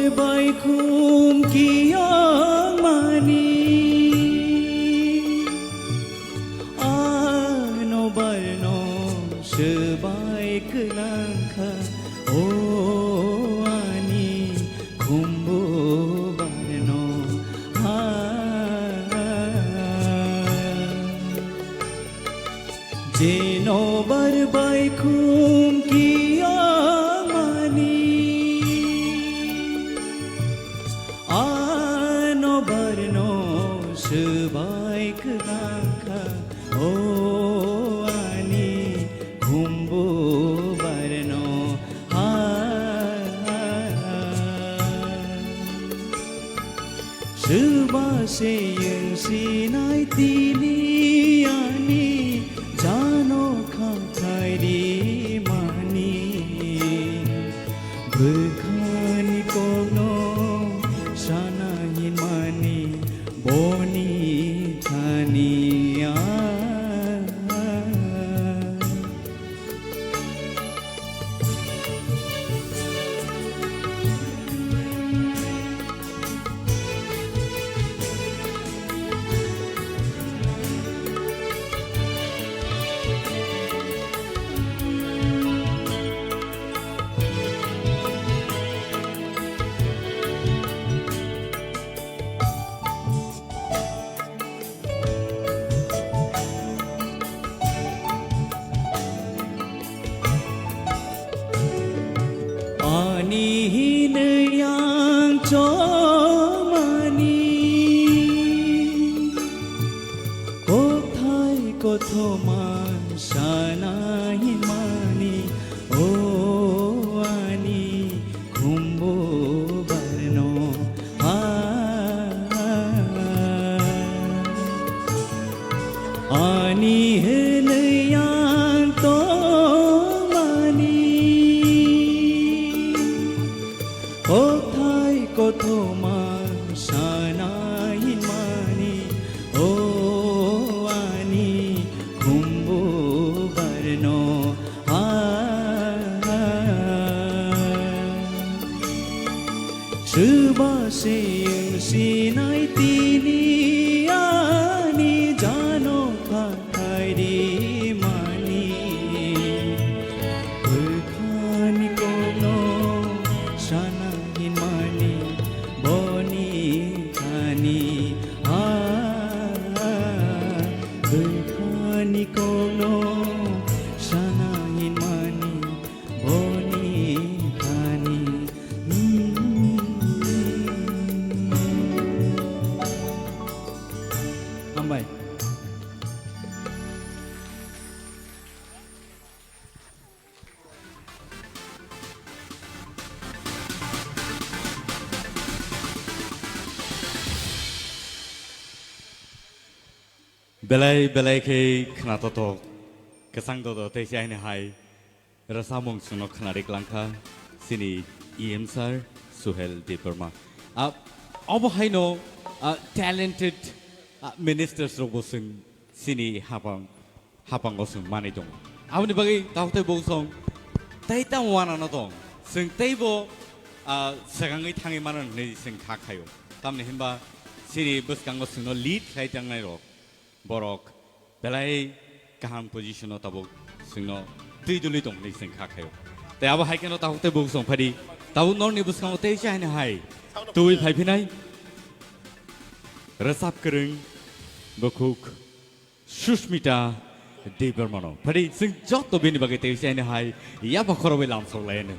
Bai khum kiyang mani, ano barno swbai kwlangkha, o ani khumbu barno ha. Jeno bar bai khum kiyang mani, ano barno swbai kwlangkha, o ani khumbu barno ha. Swba se yang sinai tini ani jano khathai ri mani. Bwkhani kokno sana hin mani boni thani a. Ani hinwi ang chomani, kothai kothoma sana hinmani, o ani khumbu barno ha. Ani hinwi ang tongmani, kothai kothoma sana hinmani, o ani khumbu barno ha. Swba se sinai tini ani jano khathai ri mani. Bwkhani kokno sana hinmani boni thani a. Bwkhani kokno sana hinmani boni thani. Hambai. Belai belai khe khwnatotok, kwchang dodo tei chaini hai rwchapmung chwngno khwnari klangkha chini E M sir Suhel Debbarma. A, obo haino, a, talented, a, ministers rokbo chwng chini hapang, hapango chwng manwi tongo. Aboni bagwi takhuk tei bukhuk song tei tamo wanano tong. Chwng teibo, a, swkangwi thangwi mano hwnwi chwng kha khaio. Tamni hwnba chini bwskango chwngno lead khlai tangnai rok. Borok belai kaham position o tabuk chwngno twi dului tong hwnwi chwng kha khaio. Tei abo hai kheno tabuk tei bukhuk song phadi tabuk norni bwskango tei chaini hai twi phai phinai rwchap kwrwng bukhuk Sushmita Debbarmano. Phadi chwng joto bini bagwi tei chaini hai yapha khorobwi lamsok lai anw.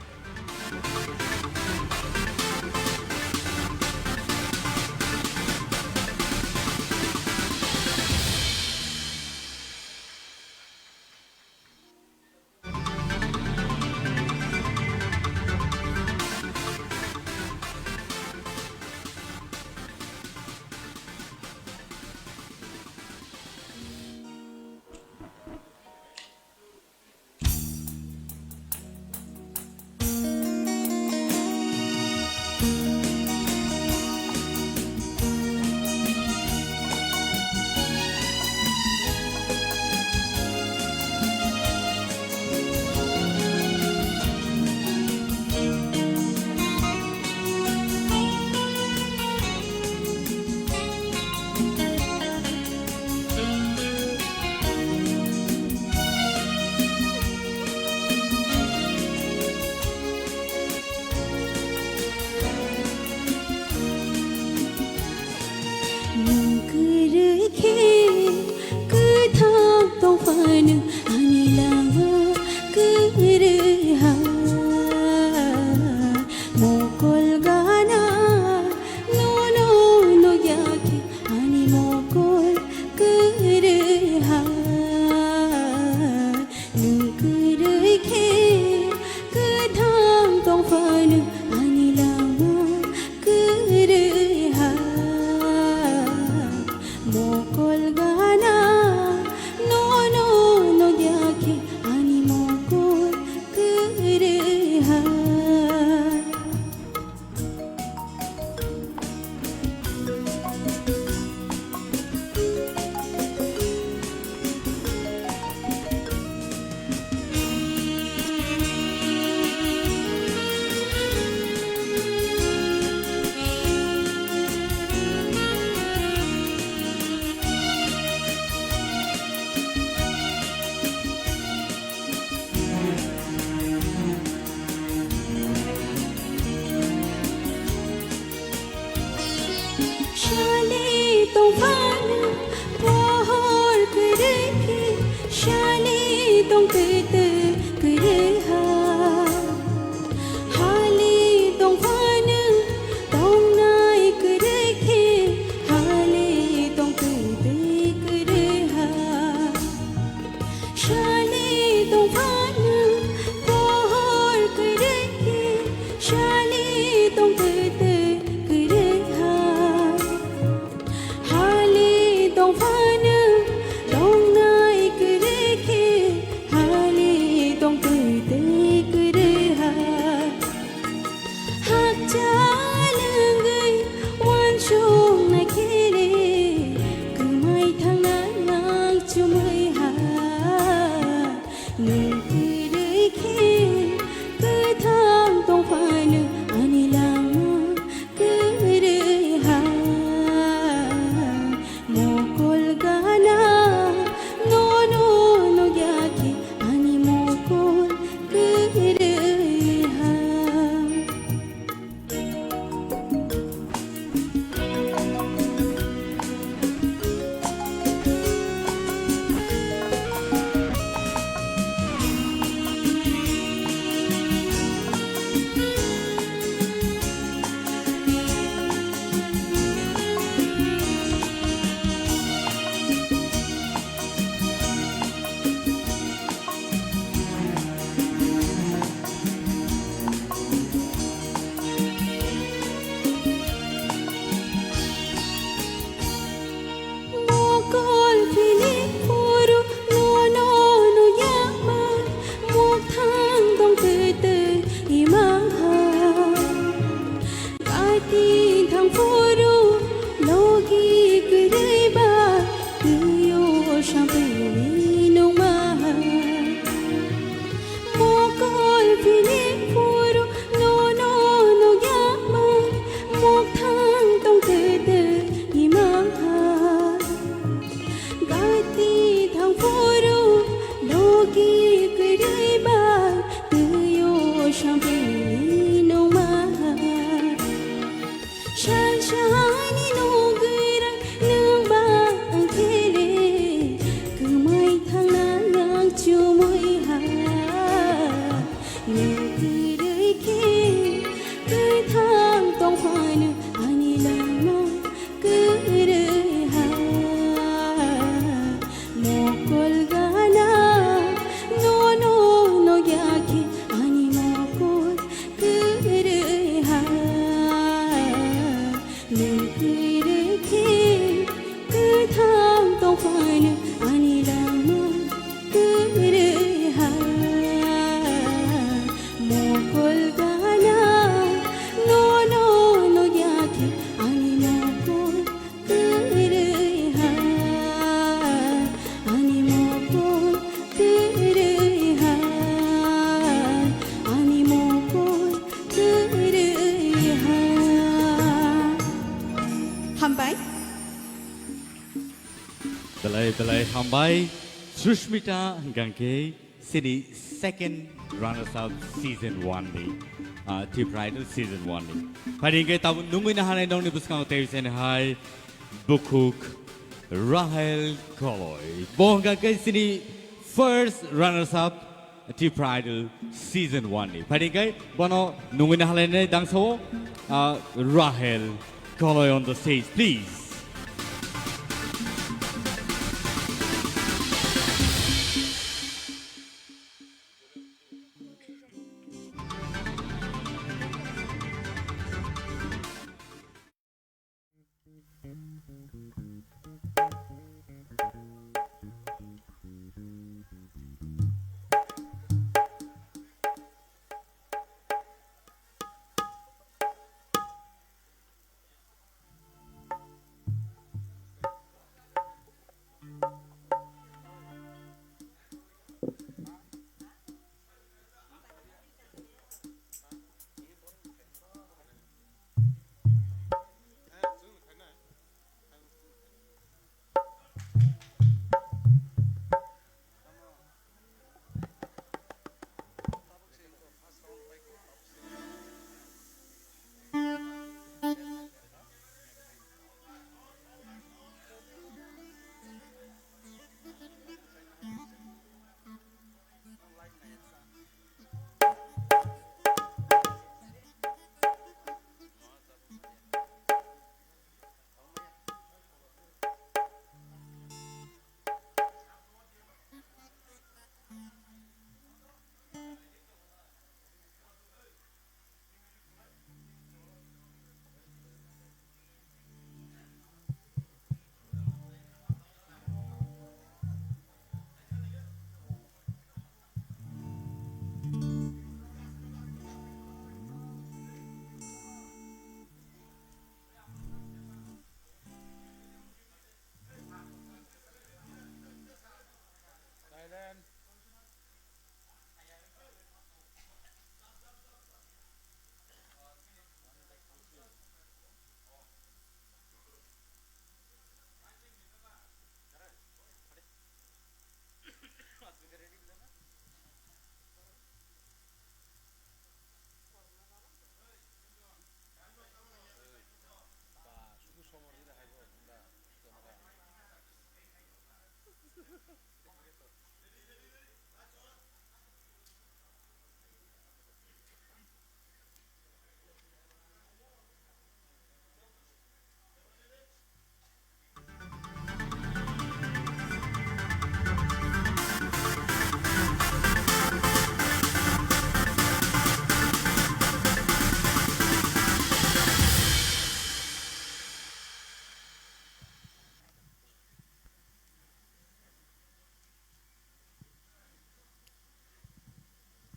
Sali tongphano pohor kwrwi khe, sali tongtwi twi kwrwi ha. Hali tongphano tongnai kwrwi khe, hali tongtwi twi kwrwi ha. Sali tongphano pohor kwrwi khe, sali tongtwi twi kwrwi ha. Hali tongphano tongnai kwrwi khe, hali tongtwi twi kwrwi ha. Hakchal wngwi uansukna khe le, kwmai thangna nang chumui ha. Nwng kwrwi khe kwthang tongphano ani langma kwrwi ha. Mokol gana nono nukya khe ani mokol kwrwi ha. Mokol philip phuru nono nuyama, mokthang tong twi twi ima ha. Kaiti thang phuru logi kwrwi ba, twiyo sampini nungma ha. Mokol philip phuru nono nuyama, mokthang tong twi twi ima ha. Kaiti thang phuru logi kwrwi ba, twiyo sampini nungma ha. Salsani nugwirang nwng ba ang khe le, kwmai thangna yang chumui ha. Nwng kwrwi khe kwthang tong phano ani langma kwrwi ha. Mokol gana nono nugya khe ani mokol kwrwi ha. Nwng kwrwi khe kwthang tong phano ani langma kwrwi ha. Mokol gana nono nugya khe ani mokol kwrwi ha. Ani mokol kwrwi ha. Ani mokol kwrwi ha. Hambai. Belai belai hambai. Sushmita hwnkha khe sini second runners up season one ni, ah, Tipra Idol season one ni. Phai hwnkhe tabuk nungwi na hanai nongni bwskango tei sini hai bukhuk Rahel Koloi. Bo hwnkha khe sini first runners up Tipra Idol season one ni. Phai hwnkhe bono nungwi na halainai dangsao, ah, Rahel Koloi on the stage, please.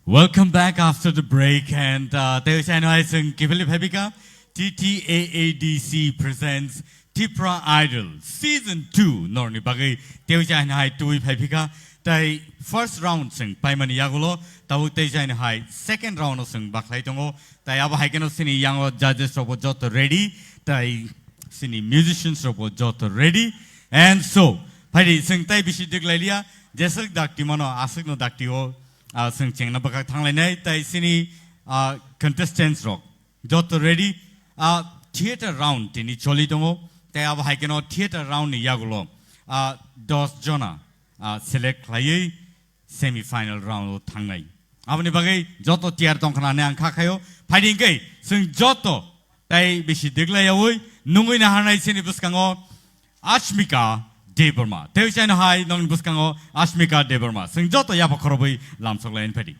Welcome back after the break, and, uh, tei chai no hai chwng kiphilwi phaibika, T T A A D C presents Tipra Idol Season two norni bagwi tei chai no hai twi phaibika, tei first round chwng paimani yagulo, tabuk tei chai no hai second round o chwng bakhlai tongo, tei abo hai kheno chini yango judges rok bo joto ready, tei chini musicians rok bo joto ready, and so, phaidi chwng tei bisi dwklai liya, jeswk dakti mano, aswkno dakti o, ah, chwng chengna bwkhak thanglainai, tei chini, ah, contestants rok joto ready, ah, theater round tini choli tongo, tei abo hai kheno theater round ni yagulo, ah, dos jona, ah, select khlaiwi semi final round o thangnai. Aboni bagwi joto tiyar tongkhna hwnwi ang kha khaio, phaidi hwnkhe chwng joto tei bisi dwklai yaui nungwi naharnai chini bwskango Ashmika Debbarma. Tei chai no hai nongni bwskango Ashmika Debbarma. Chwng joto yapha khorobwi lamsok lai phaidi.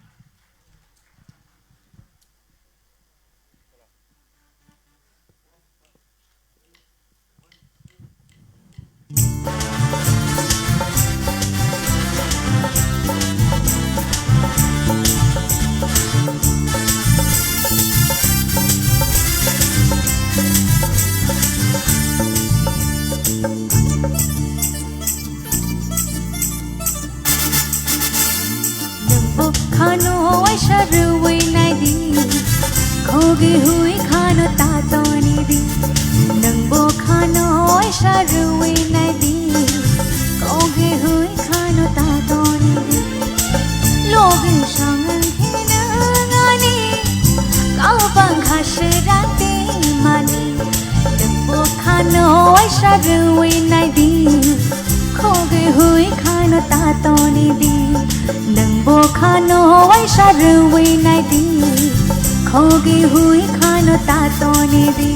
Nwng bo khano waisa rwui nai di, khogi hui khano ta toni di. Nwng bo khano waisa rwui nai di, khogi hui khano ta toni di. Logi song wng khe nwng ani kabang kha srang tei mani. Nwng bo khano waisa rwui nai di, khogi hui khano ta toni di. Nwng bo khano waisa rwui nai di, khogi hui khano ta toni di.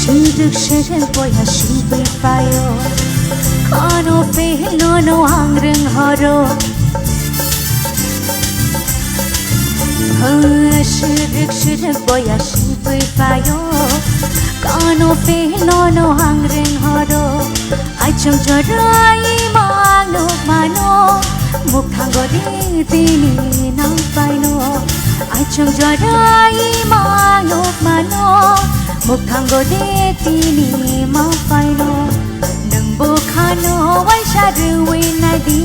Suduk suduk boya sibui payo, kono pehno no ang reng horo. Suduk suduk boya sibui payo, kono pehno no ang reng horo. Aichung jorai mano mano, mukthango di tini nang paino. Aichung jorai mano mano, mukthango di tini ma paino. Nwng bo khano waisa rwui nai di,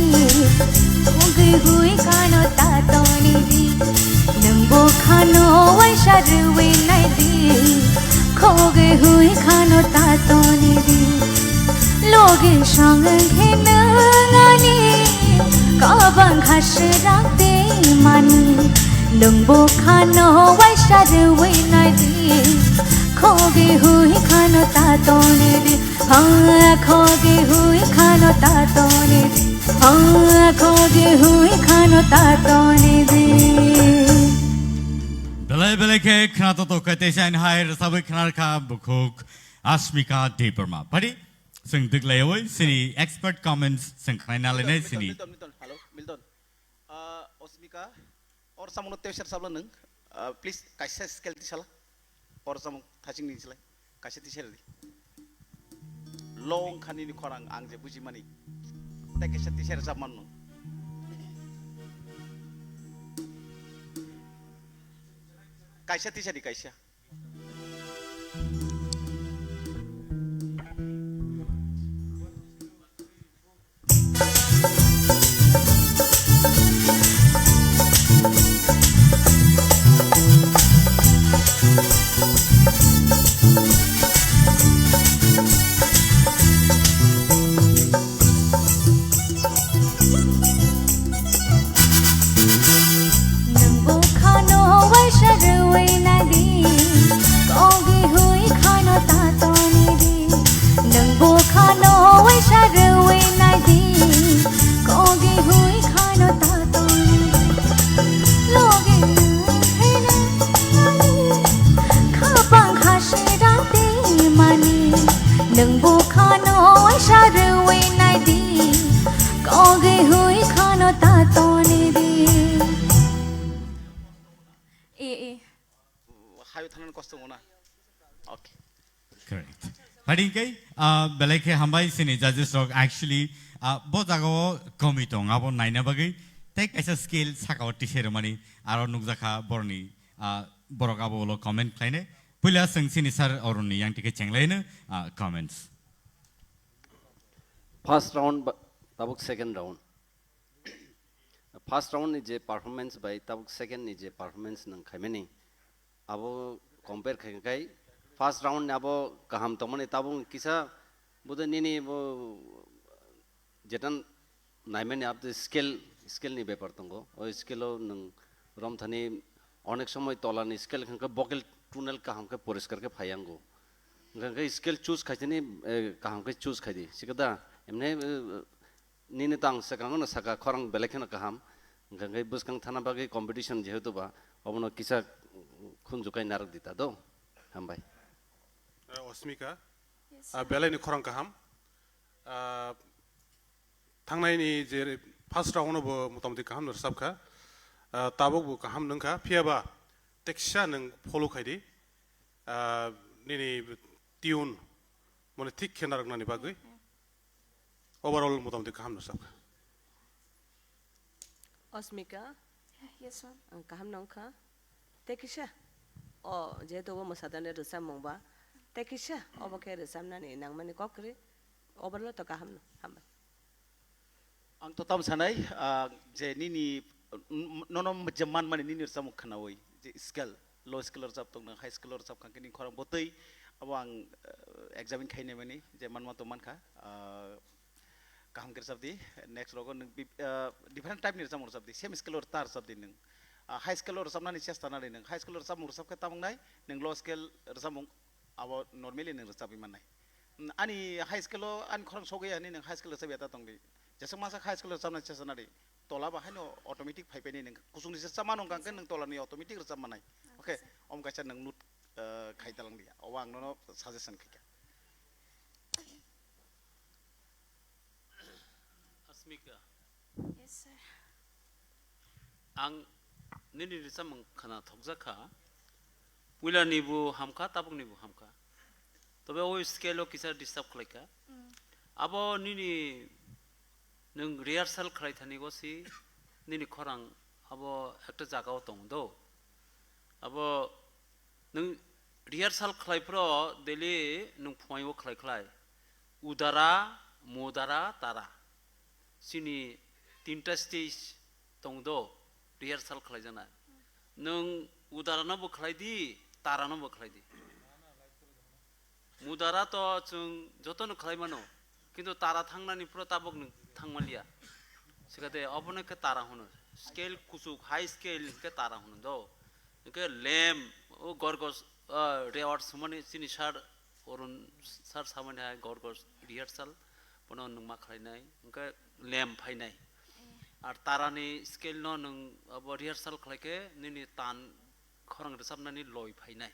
khogi hui khano ta toni di. Nwng bo khano waisa rwui nai di, khogi hui khano ta toni di. Logi song wng khe nwng ani kabang kha srang tei mani. Nwng bo khano waisa rwui nai di, khogi hui khano ta toni di. Ha, khogi hui khano ta toni di. Ha, khogi hui khano ta toni di. Belai belai khe khna to to khe tei sain hai rwsabwi khna rwkha bukhuk Ashmika Debbarma. Phaidi chwng dwklaiwi chini expert comments chwng khnai na lainai chini. Milton, Milton, Milton. Hello, Milton. Ah, Ashmika, or samung no tei sar sabla nwng. Ah, please, kaisa scale tisala. Or samung thaching ni silai. Kaisa tisari di. Long khani ni khorang ang je bujimani. Tei kaisa tisari sab manno. Kaisa tisari kaisa. Nwng bo khano waisa rwui nai di, Thanani kosto wngna. Okay. Correct. Phaidi hwnkhe, ah, belai khe hambai chini judges rok actually, ah, bo jagao komi tong abo naina bagwi tei kaisa skill sakao tisai rwmani aro nukjakha boroni, ah, borok abo ulo comment khlainai. Puila chwng chini sir Arun ni yang tike chenglaino, ah, comments. First round ba-, tabuk second round. First round ni je performance bai tabuk second ni je performance nang khaimani, abo compare khai khai first round ni abo kaham tongmani tabuk kisa bude nini bo jetan naimani abo skill, skill ni bepar tongo. O skill o nang romthani onek somoy tola ni skill khanka vocal tunnel kaham khe poriskar khe phayango. Hwnkhe skill choose khaitani, eh, kaham khe choose khaidi. Sikada, emne, eh, nini tang swkang no saka khorang belai kheno kaham. Hwnkhe bwskang thana bagwi competition jehetu ba, obono kisa khunjukai narwk di ta do. Hambai. Eh, Osmika, Yes, ah, sir. Belai ni khorang kaham. Ah, thangnai ni je first round no bo motamoti kaham no rwchap kha. Ah, tabuk bo kaham nung kha. Phiya ba teksa nung follow khai di. Ah, nini tune mone thik khe narwk nani bagwi. Overall motamoti kaham no rwchap kha. Osmika, Yes, ma'am. Ang kaham no wngkha. Tei kisa, o, jehetu obo mwsadani rwchapmung ba, tei kisa, obo khe rwchapnani nangmani kok kwrwi, overall to kaham no, hambai. Ang to tam sanai, ah, je nini, n-, nono je manmani nini rwchapmung khwnawi, je scale, low scale rwchap tong nang, high scale rwchap kha khe nini khorang botwi, abo ang, eh, examine khainai mani, je manma to mankha, ah, kaham khe rwchap di, next rogo nwng bi-, ah, different type ni rwchapmung rwchap di, same scale o ta rwchap di nwng. Ah, high scale o rwchapnani chesta nari nwng, high scale o rwchapmung rwchap khe tamung nai, nwng low scale rwchapmung abo normally nwng rwchapwi mannai. Mm, ani high scale o ani khorang sogwi ya hinwi nwng high scale rwchap ya ta tong di. Jeswk masa high scale o rwchapnani chesta nari, tola ba haino automatic phai painai nwng. Kuchung ni se chama nung kang khe nwng tola ni automatic rwchap mannai. Okay, om kaisa nwng note, ah, khai talang di. Obo ang nono suggestion khai kha. Asmika. Yes, sir. Ang nini rwchapmung khwna thokjak kha. Puila ni bo hamkha, tabuk ni bo hamkha. Tobe o scale o kisa disturb khlai kha. Mm. Abo nini nwng rehearsal khlai thani go si nini khorang abo ekta jaga o tong do. Abo nwng rehearsal khlai phro daily nwng phwai o khlai khlai. Udara, mudara, tara. Chini tinta stage tong do, rehearsal khlai jana. Nwng udara no bo khlai di, tara no bo khlai di. Mudara to chwng joto no khlai mano, kintu tara thangnani phro tabuk nwng thang manliya. Sikate obono khe tara hwno. Scale kuchuk, high scale khe tara hwno do. Hwnkhe lem, o gorgos, ah, reward sumani chini sir Arun sir samani hai gor gor rehearsal, bono nwng ma khlainai, hwnkhe lem phainai. Ar tarani scale no nwng abo rehearsal khlai khe nini tan khorang rwchapnani loi phainai.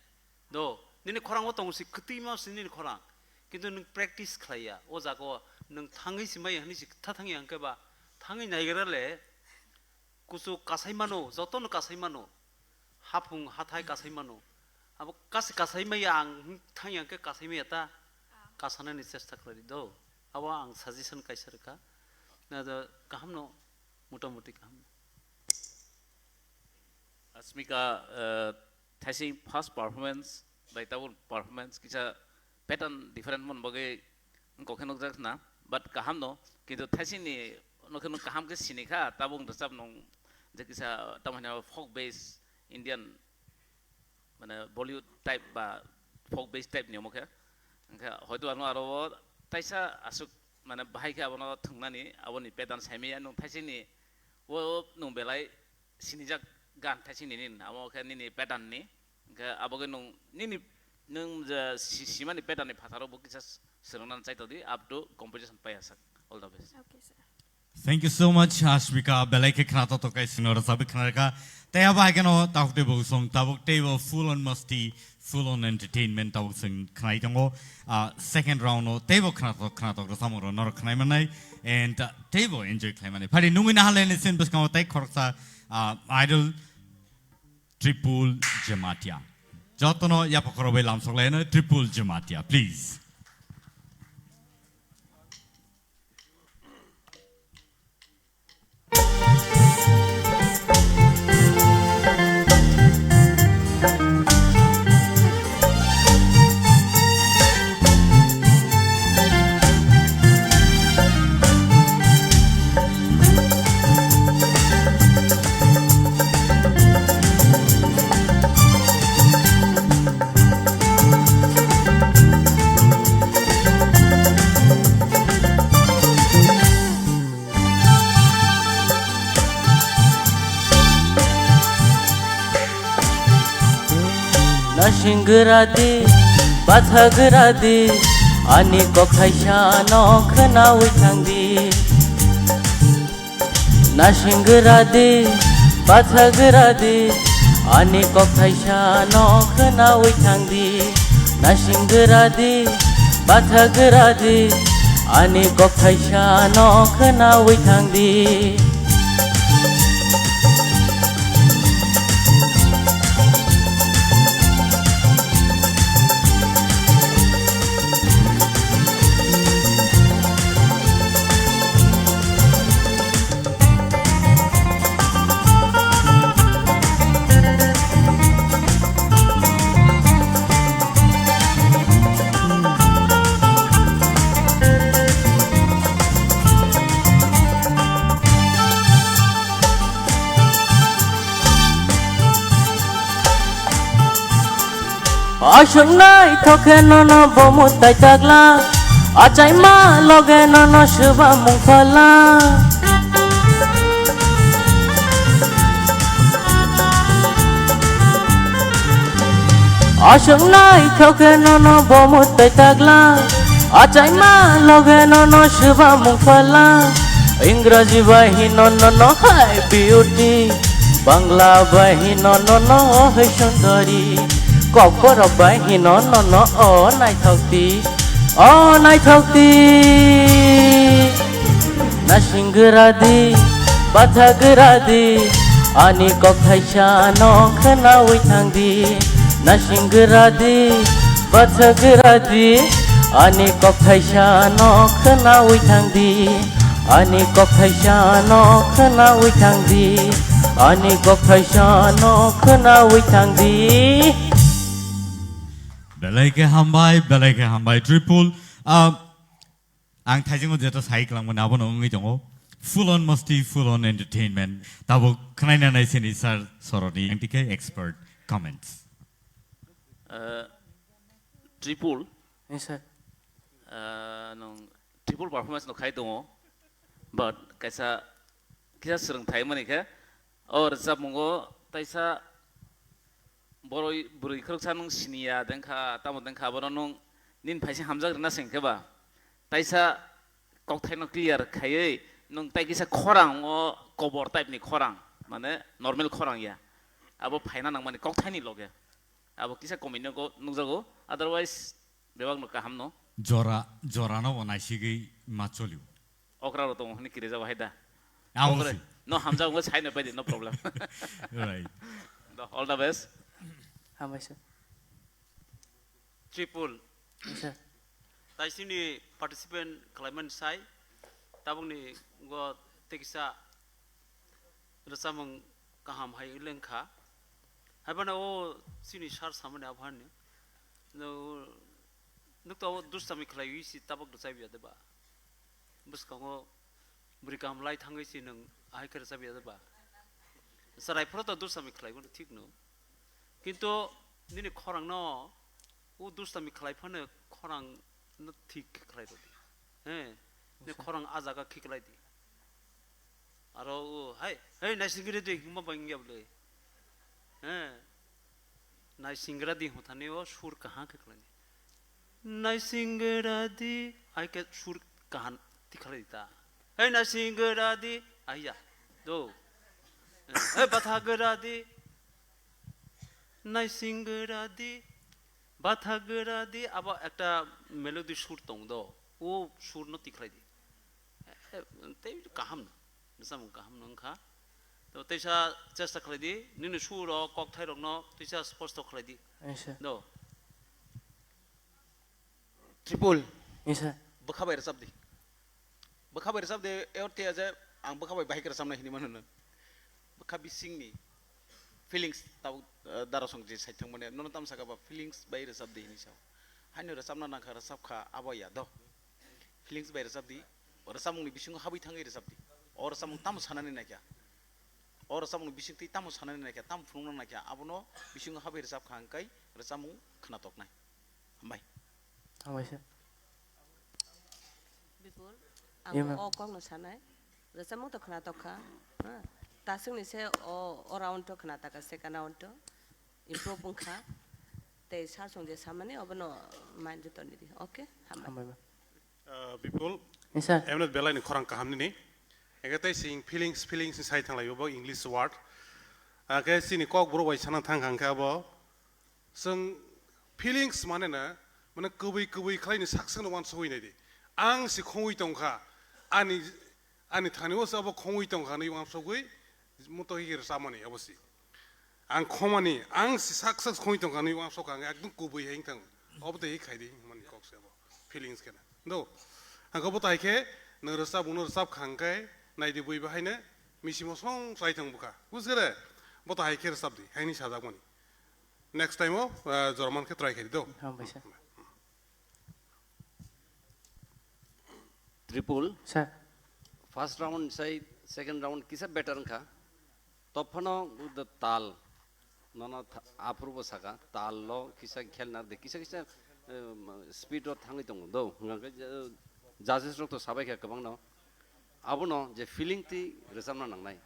Do, nini khorang o tongo si, kwtwima si nini khorang. Kintu nwng practice khlaiya, o jaga o nwng thangwi si maya hwnwi si kha thangya hwnkhe ba, thangwi naigra le, kuchuk kasai mano, jotono kasai mano. Haphung hathai kasai mano. Abo kas-, kasai maya ang thangya hwnkhe kasai maya ta. Kasanani chesta khlai do. Abo ang suggestion kaisa rwkha. Na do kaham no, motamuti kaham no. Asmika, eh, thaising first performance bai tabuk performance kisa pattern different mon bagwi wngkok khe nukjak na, but kaham no, kintu thaising ni no khe nwng kaham khe sini kha, tabuk rwchap nung je kisa tamo hino folk base Indian mane Bollywood type ba folk base type ni omo khe, hwnkhe hoito ano aro o taisa aswk mane bahai khe abono thwngnani aboni pattern saimaya nung thaising ni o nung belai sinijak gan thaising nini, amo khe nini pattern ni, hwnkhe abo khe nung nini, nung je si-, simani pattern ni phataro bo kisa s-, swrwngna chaitodi up to composition paiya sak. All the best. Okay, sir. Thank you so much, Ashmika. Belai khe khna to tokai sino rwchapwi khna rwkha. Tei abo hai kheno tabuk tei bo song, tabuk tei bo full on masti, full on entertainment tabuk chwng khnai tongo. Ah, second round o teibo khnatok, khnatok rwchapmung rok norok khnai manai and, ah, teibo enjoy khlai manai. Phari nungwi naha le ni sin bwskango tei khoroksa, ah, idol Tripul Jamatia. Jotono yapha khorokbai lamsok laino Tripul Jamatia, please. Nasing gra di, batha gra di, ani kok thaisa no khwnawi thang di. Nasing gra di, batha gra di, ani kok thaisa no khwnawi thang di. Nasing gra di, batha gra di, ani kok thaisa no khwnawi thang di. Aswk naithok khe nono bo mwtai tagla, achaima loge nono swbamung phala. Aswk naithok khe nono bo mwtai tagla, achaima loge nono swbamung phala. Ingraji bai hino nono hai beauty, Bangla bai hino nono hai sundari, Kokborok bai hino nono o naithok di, o naithok di. Nasing gra di, batha gra di, ani kok thaisa no khwnawi thang di. Nasing gra di, batha gra di, ani kok thaisa no khwnawi thang di. Ani kok thaisa no khwnawi thang di. Ani kok thaisa no khwnawi thang di. Belai khe hambai, belai khe hambai, Tripul. Ah, ang thaisingo jeto sai kwlangmani abono wngwi tongo. Full on masti, full on entertainment. Tabuk khwnaina nai sini sir Soroni. Ang tikhe expert comments. Uh, Tripul. Yes, sir. Uh, nung Tripul performance no khai tongo. But kaisa, kisa swrwng thai mani khe. O rwchapmungo taisa boroi bwrwi khoroksa nung siniya dengkha, tamo dengkha, abono nung nini phaisa hamjak rwna sengkhe ba. Taisa kokthaino clear khaiwi nung tai kisa khorang o kobor type ni khorang, mane normal khorang ya. Abo phaina nangmani kokthaini loge. Abo kisa komino go nukjago, otherwise bebak no kaham no. Jora, jora no bo naisigwi ma cholio. Okra ro tongo hwnwi kirijak bahai da. Amo Okra, si. No hamjak wngwi sai no paidi, no problem. Right. Do, all the best. Hambai sir. Tripul. Yes, sir. Tai sini participant khlaimani sai, tabukni go tekisa rwchapmung kaham hai lengkha. Haibano o sini sar samani aphani. No, nukta o dustami khlaiwi si tabuk rwchapya de ba? Bwskango bwrwi kaham lai thangwi si nwng ahai khe rwchapya de ba? Chwrai phano to dustami khlaiwi thik no. Kintu nini khorang no o dustami khlai phano khorang no thik khe khlai rwdi. He, ni Acha. Khorang a jaga khiklai di. Aro o, hai, hei, naisingri di, hima bangya bole. He, naisingra di hotani o sur kaha khiklai ni. Naisingra di, hai ke sur kahan tikhalai ta. Hei, naisingra di, aiya, do. Hei, bathagra di, naisingra di, bathagra di, abo ekta melody sur tong do. O sur no tikhalai di. Eh, tei kaham no. Bwsamo kaham no wngkha. To teisa chesta khlai di, nini sur o kok thai rok no teisa sposto khlai di. Yes, sir. Do. Triple. Yes, sir. Bwkha bai rwchap di. Bwkha bai rwchap di, e orthe ya je ang bwkha bai bahai kwrwchapnai hinwi mano no. Bwkha bisingni feelings tabuk, eh, dara song je sai thang mane, nono tam saka ba feelings bai rwchap di hinwi sao. Haino rwchapna nangkha, rwchap kha, abo ya do. Feelings bai rwchap di, rwchapmungni bisingo habwi thangwi rwchap di. O rwchapmung tamo sanani naikha. O rwchapmungni bisingtwi tamo sanani naikha, tamo phunukna naikha, abono bisingo habwi rwchap kha hwnkhe rwchapmung khwnatoknai. Hambai. Hambai sir. Bipul, ang Ye, ma'am. O kokno sanai. Rwchapmung to khwnatok kha. Ha? Taswkni se o, o round to khwnatak kha, second round to. Improve wng kha. Tei sir song je samani obono mind to toni di. Okay? Hambai. Hambai, ma'am. Uh, Bipul, Yes, sir. Emnet belai ni khorang kaham nini. Ege tei sing feelings, feelings ni sai thanglai bo English word. Ake sini kok bro bai sana thang kha hwnkhe abo. Chwng feelings mane na, mane kwbwi kwbwi khlai ni sak sak no wansugwi nai di. Ang si khongwi tong kha, ani, ani thani o se abo khongwi tong kha nwi wansugwi muto hi rwchapmani abo si. Ang khomani, ang si sak sak khongwi tong kha nwi wansuk kha ang ekdom kwbwi hai wng thang. Obo tei hi khai di mani kok se abo. Feelings khe na. Do. Ang khe bo tai khe nwng rwchap, nwng rwchap kha hwnkhe nai di bui bahai no misi mosong chai thang bwkha. Bujkhe re? Bo tai khe rwchap di, haini sajak mani. Next time o, ah, jora man khe try khai di do. Hambai sir. Triple. Sir. First round sai second round kisa better wngkha. Tophano the tal. Nono tha-, aphuru bo saka, tal lo kisa khel nar de, kisa kisa, eh, speed o thangwi tongo do. Hwnkhe, eh, judges rok to sabai kha kwbangno. Abono je feeling twi rwchapna nangnai.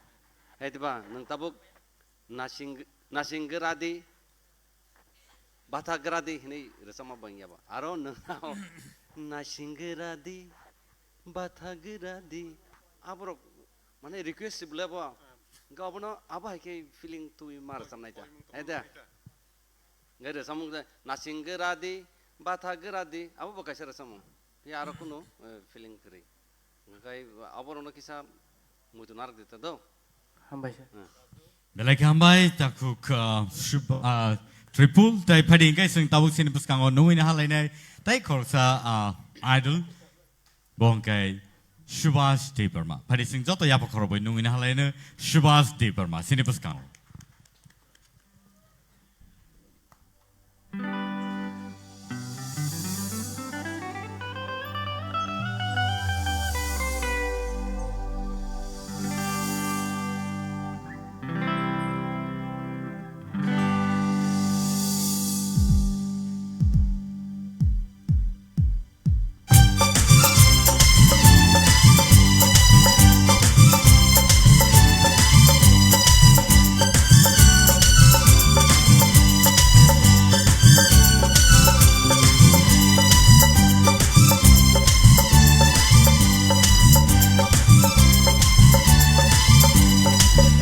Hai diba, nwng tabuk nasing, nasing gra di, batha gra di hinwi rwchapma bangya ba. Aro nwng nasing gra di, batha gra di. Aborok mane request si bwle bo. Hwnkhe obono abo hai khe feeling twi ma rwchapnai ta. Hai da? Hwnkhe rwchapmung je nasing gra di, batha gra di, abo bo kaisa rwchapmung. Phiya aro kunu, eh, feeling kwrwi. Hwnkhe aborokno kisa muitu narwk di ta do. Hambai sir. Hmm. Belai khe hambai, takhuk, ah, Shub-, ah, Tripul, tei phaidi hwnkhe chwng tabuk sini bwskango nungwi naha lainai, tei khoroksa, ah, idol, bo hwnkhe Subhash Debbarma. Phaidi chwng joto yapha khorokbai nungwi naha laino Subhash Debbarma, sini bwskango.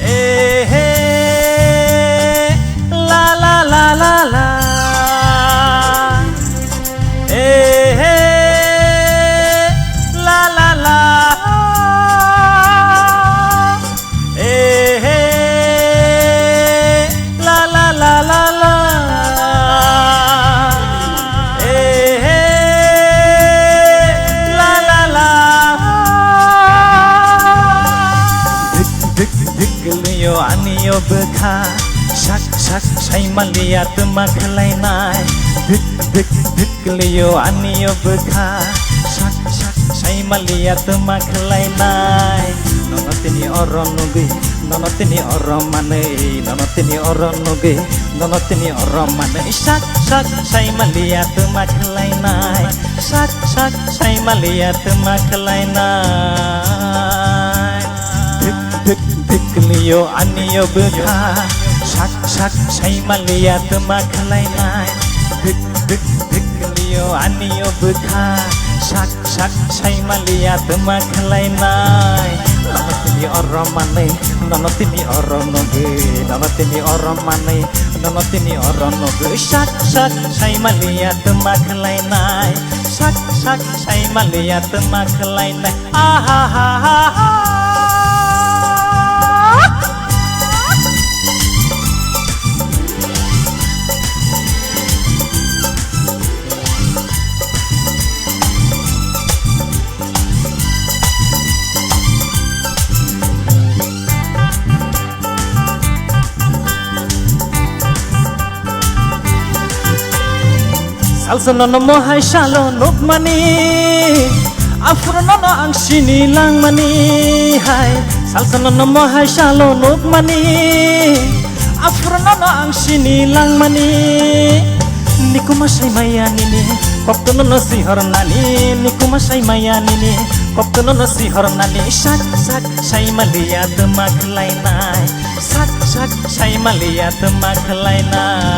Eh, hey, la, la, la, la, la. Eh, hey, la, la, la. Eh, hey, la, la, la, la, la. Eh, hey, la, la, la. Dik, dik, dik, liyo, ani o bwkha. Sak, sak, saimaliya, twma khlainai. Dik, dik, dik, liyo, ani o bwkha. Sak, sak, saimaliya, twma khlainai. Nono tini oro nugwi, nono tini oro manwi, nono tini oro nugwi, nono tini oro manwi. Sak, sak, saimaliya, twma khlainai. Sak, sak, saimaliya, twma khlainai. Thik, thik, thik, liyo, ani o bwkha. Sak, sak, saimaliya, twma khlainai. Thik, thik, thik, liyo, ani o bwkha. Sak, sak, saimaliya, twma khlainai. Nono tini oro manwi, nono tini oro nugwi, nono tini oro manwi, nono tini oro nugwi. Sak, sak, saimaliya, twma khlainai. Sak, sak, saimaliya, twma khlainai. Aha, ha, ha, ha. Salsa nono mohai salo nukmani, aphuru nono ang sini langmani hai. Salsa nono mohai salo nukmani, aphuru nono ang sini langmani. Nikuma sai maya nini, kokto nono sihor nani. Nikuma sai maya nini, kokto nono sihor nani. Sak sak sai maliya tuma khlainai. Sak sak sai maliya tuma khlainai.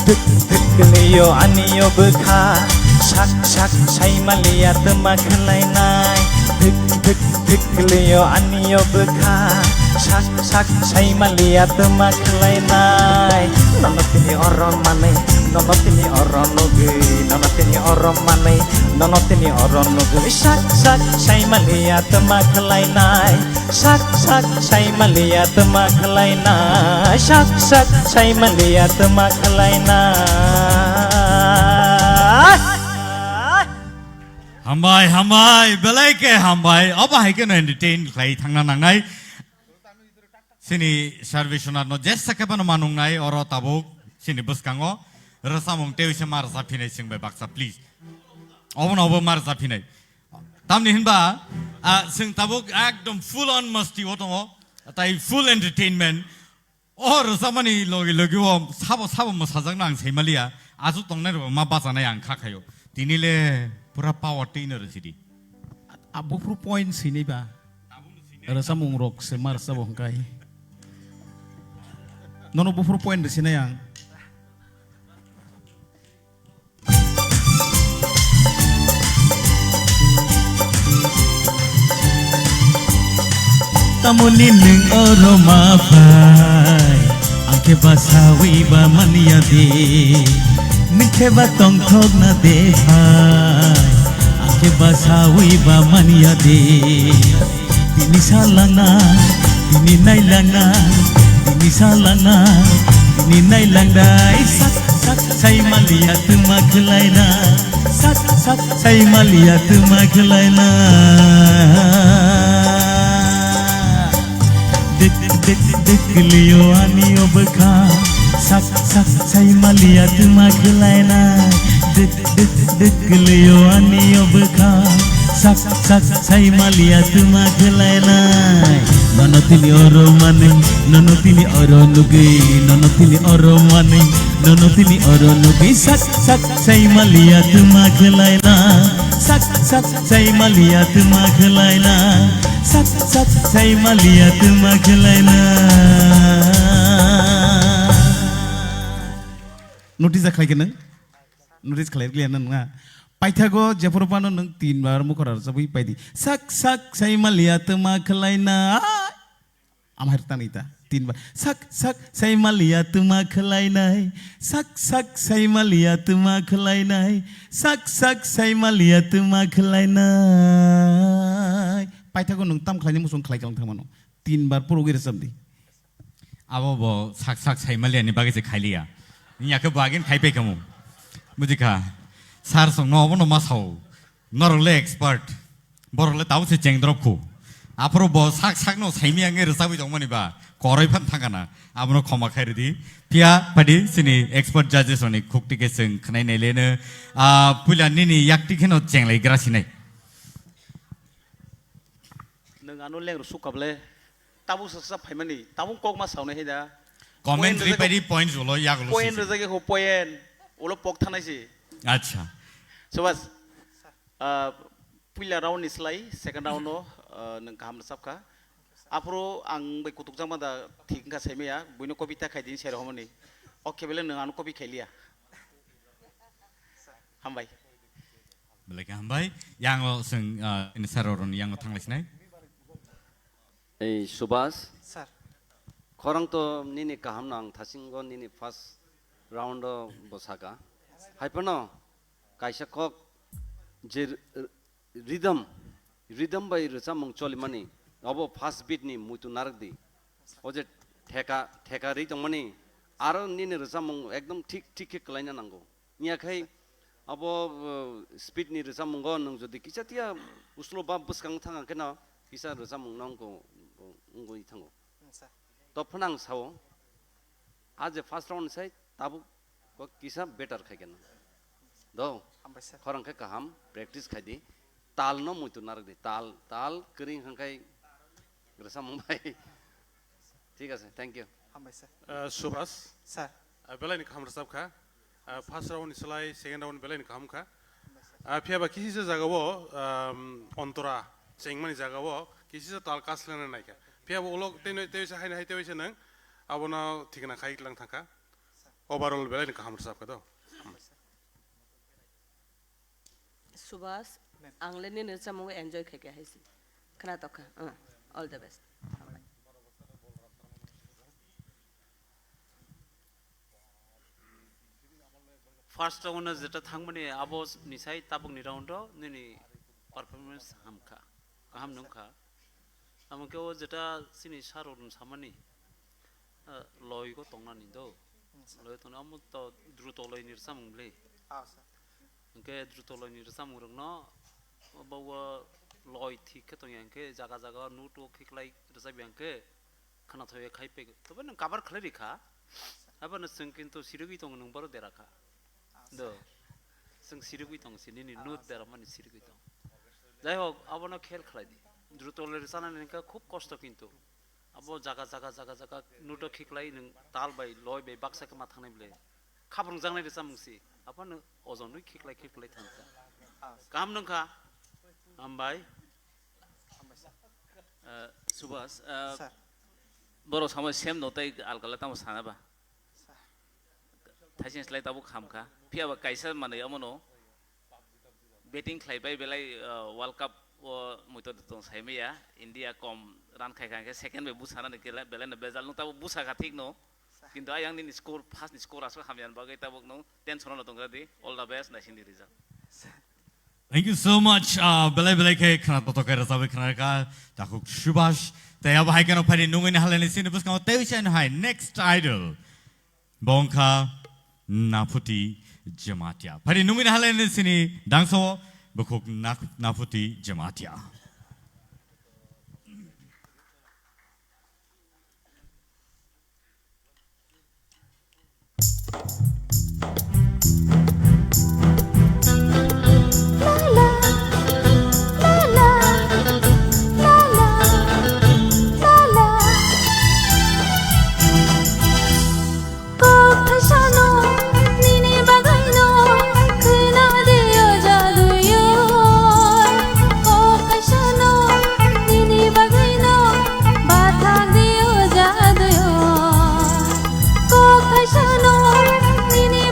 Thik thik thik liyo aniyo bwkha. Sak sak sai maliya tuma khlainai. Thik thik thik liyo aniyo bwkha. Sak sak sai maliya tuma khlainai. Nono tini oro manwi, nono tini oro nugwi, nono tini oro manwi, nono tini oro nugwi. Sak sak sai maliya tuma khlainai. Sak sak sai maliya tuma khlaina, sak sak sai maliya tuma khlaina. Hambai, hambai, belai khe hambai. Obo hai kheno entertain khlai thangna nangnai. Sini Sarveshwanath no jesa khe bano manungnai oro tabuk sini bwskango. Rwchapmung tei se ma rwchap phinai chwng bai baksa, please. Obono obo ma rwchap phinai. Tamni hinba, ah, chwng tabuk ekdom full on masti o tongo, tai full entertainment. O rwchapmani logi logi o sabo sabo mwsajakno ang saimaliya, aswk tongnai rok ma bachanai ang kha khaio. Tini le pura power twi no rwchidi. A buphuru point sini ba. Rwchapmung rok se ma rwchabo hwnkhe. Nono buphuru point rwsinai ang. Tamoni nwng oro ma phai, ang khe basawi ba manya de, nwng khe ba tongthok na de phai, ang khe basawi ba manya de. Tini salangna, tini nailangna, tini salangna, tini nailangdai sak sak sai maliya tuma khlaina, sak sak sai maliya tuma khlaina. Dik dik dik liyo ani obkha, sak sak sai maliya tuma khlaina. Dik Dik dik kwlwio ani o bwkha, sak sak sai maliya tuma khlainai. Nono tini oro manwi, nono tini oro nugwi, nono tini oro manwi, nono tini oro nugwi, sak sak sai maliya tuma khlaina, sak sak sai maliya tuma khlaina, sak sak sai maliya tuma khlaina. Notice khlai khe nang? Notice khlai rwkliya na nungya. Paithago jephuru phano nwng tin bar mukhora rwchapwi paidi. Sak sak sai maliya tuma khlaina. Am hai rwktani ta. Tin bar. Sak sak sai maliya tuma khlainai. Sak sak sai maliya tuma khlainai. Sak sak sai maliya tuma khlainai. Paithago nwng tam khlaini muchung khlai khe wng thangmano. Tin bar puro gwi rwchapdi. Abo bo sak sak sai maliya ni bagwi se khailiya. Wngya khe bo agin khai pai khamu. Bujikha. Sir song no obo no ma sao. Norok le expert. Borok le tabo se cheng drop khu. Aphuru bo sak sak no saimi ang rwchapwi tongmani ba. Koroi phan thangana. Abono khoma khai rwdi. Phiya phadi sini expert judges rokni khukti khe chwng khwnai nai leno. Ah, puila nini yakti kheno chenglai gra sinai. Nwng ano leng rw sukha ble. Tabuk sa sa phaimani, tabuk kok ma saunai hai da. Comment Point rwjak ripai ri points ulo, yak ulo Point sisi. Rwjak ho point. Ulo pok thanai si. Acha. Subas, ah, puila round ni slai, second round no, ah, nwng kaham rwchap kha. Aphuru ang bai kutuk jama da thik wngkha saimaya, buino copy ta khai din sero homoni. Okay, bele nwng ano copy khai liya. Hambai. Belai khe hambai. Yang o chwng, ah, ini sir rokni yang o thanglai sinai. Ei, Subhas. Sir. Khorang to nini kaham no ang thasingo nini first round o bo saka. Hai phano kaisa kok je r-, r-, rhythm, rhythm bai rwchapmung cholimani, obo first beat ni muitu narwkdi. O je theka, theka ri tongmani, aro nini rwchapmung ekdom thik, thik khe kwlaina nango. Wngya khai abo, uh, speed ni rwchapmungo nwng jodi kisa tiya uslo ba bwskang thang khe no kisa rwchapmung no wngko, wngwi thango. Hmm, sir. To phano ang sao, a je first round sai tabuk Kok kisa better khai keno. Do. Hambai sir. Khorang khe kaham practice khai di. Tal no muitu narak di. Tal, tal kering hangkai resa mung bai. Thik ase, thank you. Hambai sir. Uh, Subhas. Sir. Uh, belai ni kaham rwchap kha. Uh, first round ni slai second round belai ni kaham kha. Uh, phiya ba kisi se jaga o, um, ontora chengmani jaga o kisi se tal kaslena nai kha. Phiya ba ulo tei noi tei se hai hai tei se nang abono thikna khai lang thang kha. Overall belai ni kaham rwchap kha do. Subhas, ang le nini rwchapmung enjoy khai kha hai si. Khna tokha. Uh, all the best. First round o jeta thangmani abo ni sai tabuk ni round o nini performance hamkha, kaham nungkha. Amo khe o jeta chini sir rok samani, ah, loi go tongnani do. Loi tongna amo to druto loi ni rwchapmung le. Ah, sir. Hwnkhe druto loi ni rwchapmung rok no bo o loi thik khe tongya hwnkhe jaga jaga note o khiklai rwchapya hwnkhe khna thoye khai pego. Tobo nwng cover khlai rikha. Abono chwng kintu sirigwi tongo nwng boro dera kha. Do. Chwng sirigwi tongo si nini note dera mani sirigwi tongo. Jai hok, abono khel khlai di. Druto loi rwchapnani hwnkhe khub kosto kintu. Abo jaga, jaga, jaga, jaga note o khiklai nwng tal bai, loi bai baksa khe ma thangnai bwle. Khaprwng jaknai rwchapmung si. Abono ojon rwi khiklai, khiklai thangkha. Kaham nungkha? Hambai. Eh, Subhas, eh, sir. Borok samo same no tei alkala tamo sana ba? Sir. Thaising slai tabuk hamkha. Phiya ba kaisa manwi omono betting khlai bai belai, eh, World Cup o muitor tong sai maya. India kom run khai kha hwnkhe second bai busanani kela belai no bejal nung tabuk busa kha thik no. Kintu ayang nini score, first ni score aswk hamya bagwi tabuk nung tension no tong di. All the best, naising di result. Thank you so much. Ah, belai belai khe khna totok khe rwchapwi khna kha takhuk Subhas. Tei abo hai kheno phaidi nungwi nahalani sini bwskango tei usaino hai next idol. Bo wngkha Naphuti Jamatia. Phaidi nungwi nahalani sini dangso bukhuk Nak-, Naphuti Jamatia. Kok thaisano nini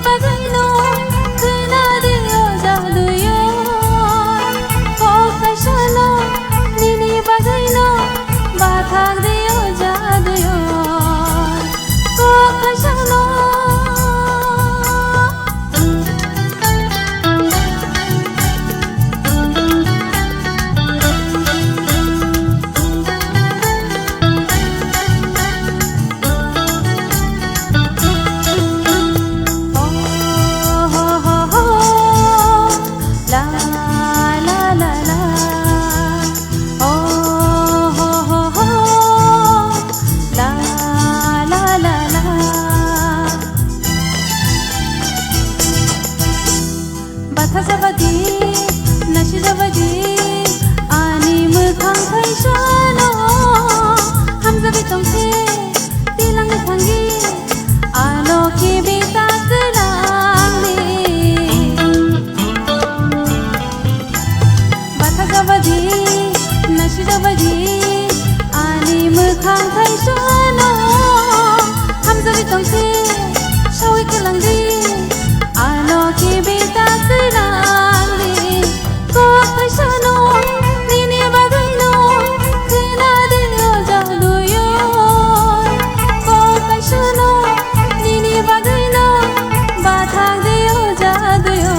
bagwino khwna di o jaduyo. Kok thaisano nini bagwino bathak di o jaduyo. Kok thaisano. Batha jabadi, nasi jabadi, ani mwkhang thaisano hamjagwi tongse, tilang thangwi, ano kibi ta kwlangni. Batha jabadi, nasi jabadi, ani mwkhang thaisano hamjagwi tongse, sawi kwlangdi. Ano kibi ta kwlangdi, kok thaisano nini bagwino khwna di o jaduyo. Kok thaisano nini bagwino bathak di o jaduyo.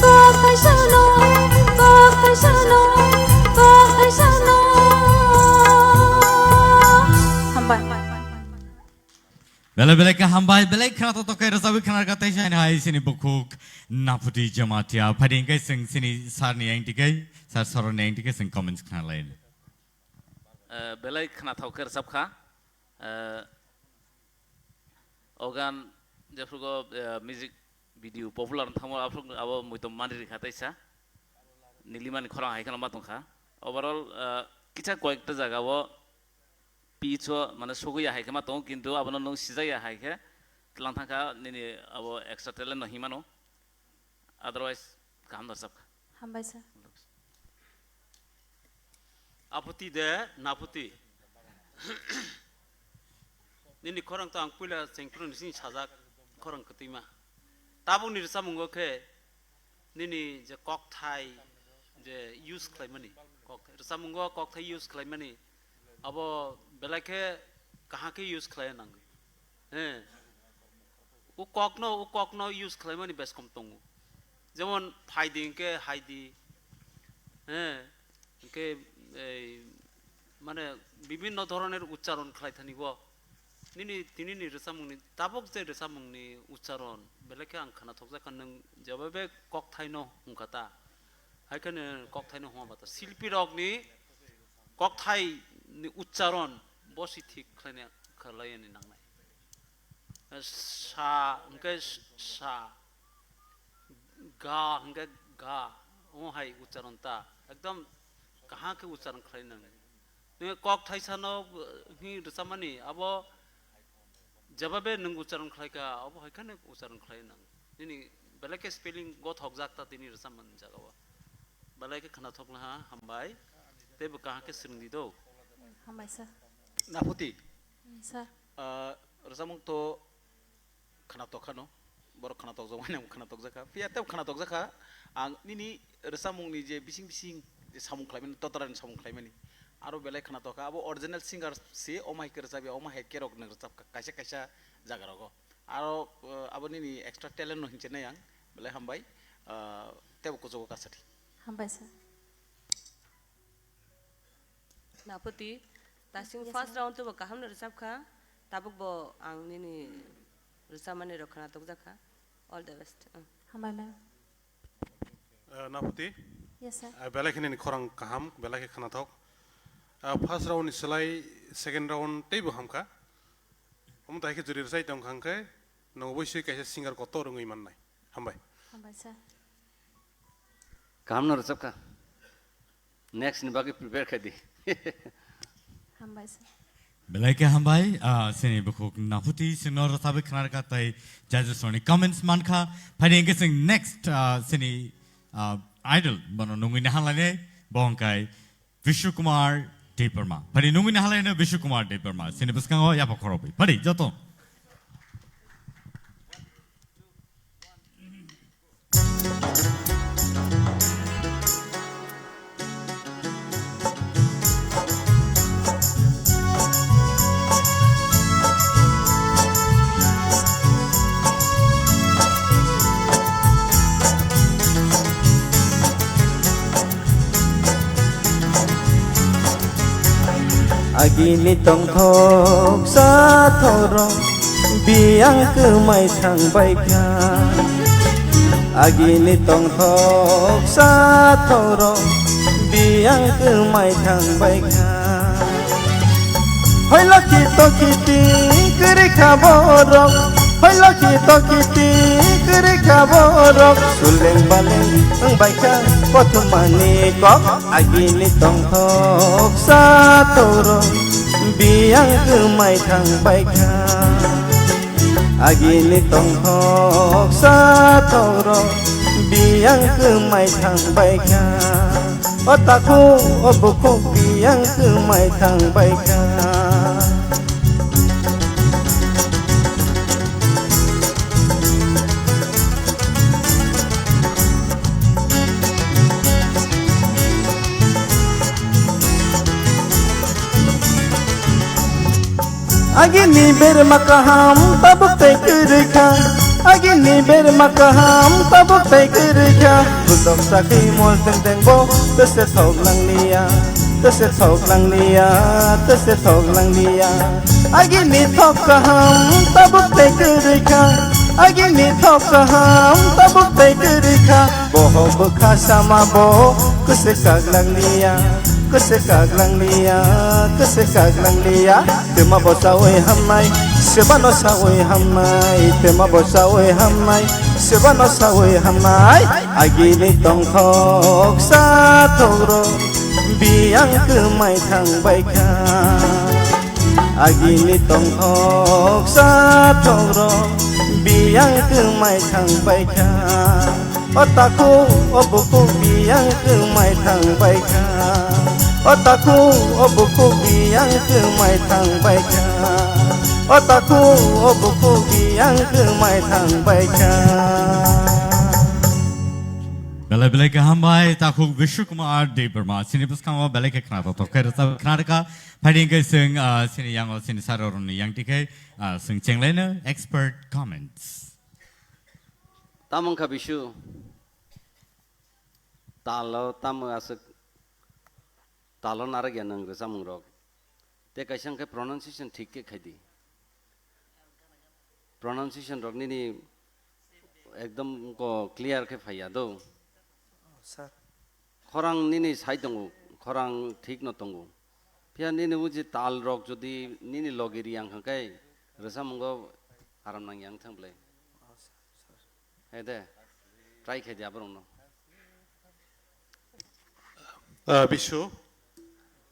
Kok thaisano, kok thaisano, kok thaisano. Hambai. Belai belai khe hambai, belai khna totok khe rwchapwi khna rwkha tei saini hai sini bukhuk Naphuti Jamatia. Phaidi hwnkhe chwng sini sir ni engti khe, sir Soron ni engti khe chwng comments khna lai. Eh, belai khna thok khe rwchap kha. Eh, o gan Jephugo, eh, music video popular wng thangmo aphuru abo muitom mani rikha teisa. Nilimani khorang hai kheno ma tongkha. Overall, eh, kisa koyekta jaga o pitch o mane sugwi ya hai khe ma tongo, kintu abono nwng sijak ya hai khe tlang thangkha nini abo extra talent no himano. Otherwise, kaham no chapkha. Hambai sir. Aphuti de, naphuti. Nini khorang to ang puila chengphru ni sini sajak khorang kwtwima. Tabuk ni rwchapmungo khe nini je kokthai je use khlaimani, kokthai, rwchapmungo kokthai use khlaimani, abo belai khe kaham khe use khlaiya nangwi. He. O kokno, o kokno use khlaimani beskom tongo. Jemon phaidi hinkhe haidi. He. Hinkhe ei mane bibhinno dhoroner uchcharon khlai thani bo. Nini, tinini rwchapmungni, tabuk je rwchapmungni uchcharon, belai khe ang khwnathokjakha nwng jebabe kokthaino hwnkha ta. Hai kheno kokthaino hwnba ta. Silpirokni kokthaini uchcharon bo si thik khlaina, khlaiyani nangnai. Sa hwnkhe sa, ga hwnkhe ga, omo hai uchcharon ta, ekdom kaham khe uchcharon khlai nang. Nini kok thaisano, uh, hi rwchapmani, abo jebabe nwng uchcharon khlaikha, abo hai kheno uchcharon khlai nang. Nini belai khe spelling gothokjak ta tini rwchapmani jagao. Belai khe khwnathok laha, hambai. Teibo kaham khe swrwngdi do. Hambai sir. Naphuti. Sir. Ah, rwchapmung to khwnatok khano, borok khwnatok jokmani ang khwnatok jakha, phiya tei khwnatok jakha. Ang nini rwchapmungni je bising bising je samung khlaimani, totrani samung khlaimani, aro belai khwnatok kha. Abo original singer se, omo hai khe rwchapya, omo hai khe rok nwng rwchapkha kaisa kaisa jaga rogo. Aro, eh, abo nini extra talent no hinwi chenai ang, belai hambai, eh, teibo kuchugo kasathi. Hambai sir. Naphuti, tasing Yes, first sir. round to bo kaham no rwchapkha, tabuk bo ang nini rwchapmani rok khwnatok jakha. All the best. Mm. Hambai ma'am. Eh, Naphuti. Yes, sir. Eh, belai khe nini khorang kaham, belai khe khwnathok. Eh, first round ni slai second round teibo hamkha. Omo tai khe juri rwchai tong kha hwnkhe, nwng oboisoi kaisa singer kotor wngwi mannai. Hambai. Hambai sir. Kaham no rwchapkha. Next ni bagwi prepare khai di. Hambai sir. Belai khe hambai, ah, sini bukhuk Naphuti sino rwchapwi khna rwkha tei judges rokni comments mankha. Phaidi hwnkhe chwng next, ah, sini, ah, idol bono nungwi naha lainai, bo hwnkhe Vishnu Kumar Debbarma. Phaidi nungwi naha lainai Vishnu Kumar Debbarma. Sini bwskango yapha khorokwi. Phaidi joto. Agini tongthok sathoro biyang kwmai thangbaikha. Agini tongthok sathoro biyang kwmai thangbaikha. Hoi lokhi tokhi ti kwrwi kha borok, hoi lokhi tokhi ti kwrwi kha borok. Suleng baleng wngbaikha kothomani kok. Agini tongthok sathoro biyang kwmai thangbaikha. Agini tongthok sathoro biyang kwmai thangbaikha. O takhuk o bukhuk biyang kwmai thangbaikha. Agini berma kaham tabuk tei kwrwi kha. Agini berma kaham tabuk tei kwrwi kha. Budok sakhi mol teng teng bo tese thok nang liya. Tese thok nang liya, tese thok nang liya. Agini thok kaham tabuk tei kwrwi kha. Agini thok kaham tabuk tei kwrwi kha. Boho bwkha sama bo kwswk kak nang liya. Kwse kaglang liya, kwse kaglang liya, twma bo sawi hamnai, sebano sawi hamnai, twma bo sawi hamnai, sebano sawi hamnai. Agini tongthok sathok rok biyang kwmai thang bai kha. Agini tongthok sathok rok biyang kwmai thang bai kha. O takhuk, o bukhuk biyang kwmai thang bai kha. O takhuk, o bukhuk biyang kwmai thang bai kha. O takhuk, o bukhuk biyang kwmai thang bai kha. Belai belai kaham bai, takhuk Bishnu Kumar Debbarma. Chini bwskango belai khe khna tok tok khe rwchap khna rwkha. Phaidi hwnkhe chwng, ah, chini yango chini sir rokni yang tikhe, ah, chwng chenglaino expert comments. Tamo wngkha Bisu? Talo tamo aswk, talo narwkya nwng rwchapmung rok. Tei kaisa wngkhe pronunciation thik khe khaidi. Pronunciation rok nini ekdom ko clear khe phaiya do. Sir. Khorang nini sai tongo, khorang thik no tongo. Phiya nini uji tal rok jodi nini logi riyang hwnkhe rwchapmungo aram nang yang thang bwlai. He de, try khe di aborokno. Ah, Bisu,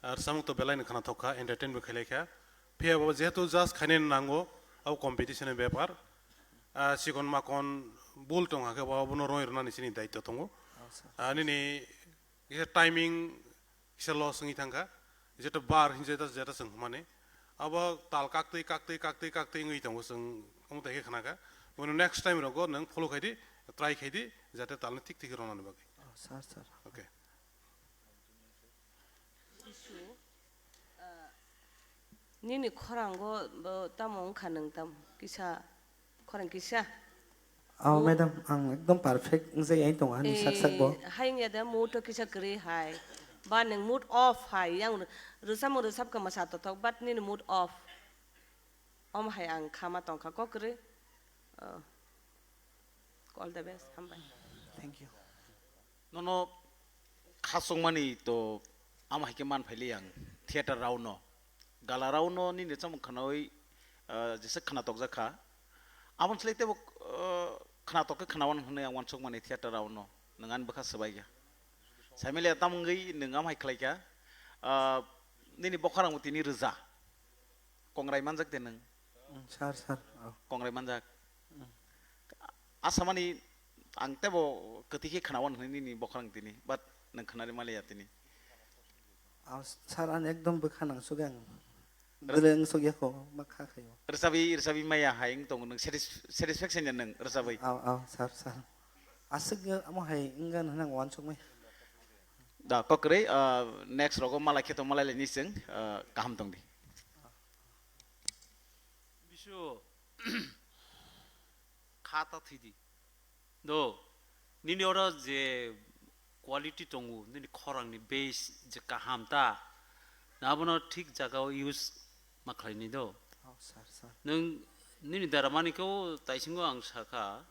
ah, rwchapmung to belai no khna thok kha, entertain bo khailai kha. Phiya bo jehetu just khainani nango, abo competition ni bepar. Ah, chikon makon bul tong hakhe bo abono roi rwnani chini daityo tongo. Ah, nini kisa timing kisa loss wngwi thang kha, jeta bar hinwi jeta, jeta chwng hwnmani. Abo tal kaktwi, kaktwi, kaktwi, kaktwi wngwi tongo chwng, omo tai khe khna kha. Bono next time rogo nwng follow khai di, try khai di, jate talni thik thik rwnani bagwi. Oh, sir, sir. Okay. Issue, uh, nini khorango bo tamo wngkha nwng tam kisa, khorang kisa? Oh, madam, ang ekdom perfect wngwi tongo ani sak sak bo. Eh, hai wngya de mood to kisa kwrwi hai. Ba nwng mood off hai, yang rwchapmung rwchap kha mwsa tothok, but nini mood off. Omo hai ang khama tongkha kok kwrwi. Oh. All the best, hambai. Thank you. Nono khasokmani to amo hai khe man phaili ang theater rao no. Gala rao no nini chamung khnawi, ah, jesa khna tokjak kha. Aboni slai tebo, ah, khna tok khe khna wan hwnwi ang wansukmani theater rao no. Nwng ani bwkha swbai kha. Saimaliya tamungwi nwng amo hai khlai kha. Ah, nini bokhorang bo tini rwja. Kongrai manjak de nwng? Mm, sir, sir. Oh. Kongrai manjak. Mm. Asamani ang tebo kwtwi khe khnawan hwnwi nini bokhorang tini, but nwng khnari maliya tini. Oh, sir, ang ekdom bwkha nangsugwi ang. Res- Bwrwi wngsukya kho, ma kha khaio. Rwchabwi, rwchabwi maya hai wng tongo nwng satis-, satisfaction ya nwng rwchabwi? Oh, oh, sir, sir. Aswk amo hai wngkha hwnwi ang wansukmai. Da, kokrwi, ah, next rogo malai khe tong malai lai ni chwng, ah, kaham tong di. Bisu, kha ta thwi di. Do, nini oro je quality tongo, nini khorang ni base je kaham ta, na abono thik jaga o use ma khlai ni do. Oh, sir, sir. Nwng nini dara mani khe o taisingo ang sakha,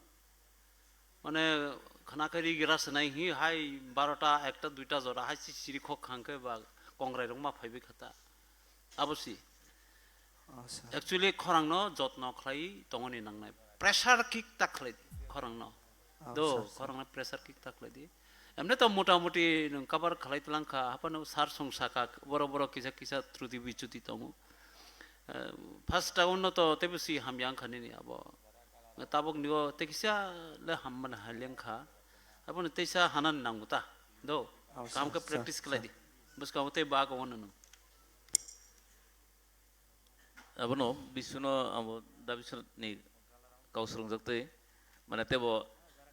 mane, khna khe ri gira swnai hi hai barota, ekta, duita jora hai si siri khok khang khe ba kongrai rok ma phaibai kha ta. Abo si. Oh, sir. Actually, khorang no jotno khlai tongoni nangnai. Pressure kick ta khlai khorang no. Oh, do, sir, sir. Khorang no pressure kick ta khlai di. Emne to mota moti nwng cover khlai tlang kha, haphano sir song saka, boro boro kisa kisa truti bichuti tongo. Eh, first round no to tebo si hamya wngkha nini abo. Tabuk nigo tei kisa le hammani haileng kha. Abono teisa hanan nango ta. Do, oh, kaham sir, khe sir, practice khlai sir. Di. Bwskango tei ba gongo nwnw. Abono Bisuno abo da Bisuni kau swrwngjak twi. Mane tebo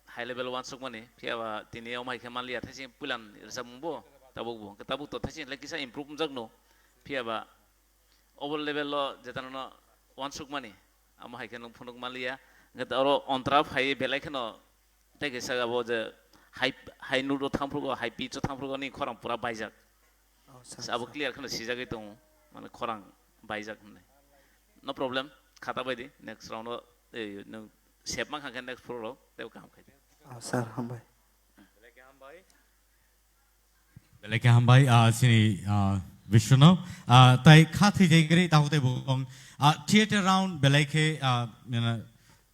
high level wansukmani, phiya ba tini omo hai khe manliya, thaising puilan rwchapmung bo, tabuk bo. Hwnkhe tabuk to thaising le kisa improve wngjak no. Phiya ba obo level o jeta nono wansukmani, amo hai khe nwng phunuk manliya. Hwnkhe oro ontra phai belai kheno tei kaisa abo je high, high note o thangphrugo, high pitch o thangphrugo ni khorang pura baijak. Oh, sir, abo sir. Clear kheno sijagwi tongo, mane khorang baijak hwnwi. No problem, khata bai di, next round o, eh, nwng sep mankha khe next floor o tei kaham khai di. Oh, sir, hambai. Belai khe hambai. Belai khe hambai, ah, chini, ah, Vishnu. Ah, tai kha thwijagri, takhuk tei bukong. Ah, theater round belai khe, ah, nana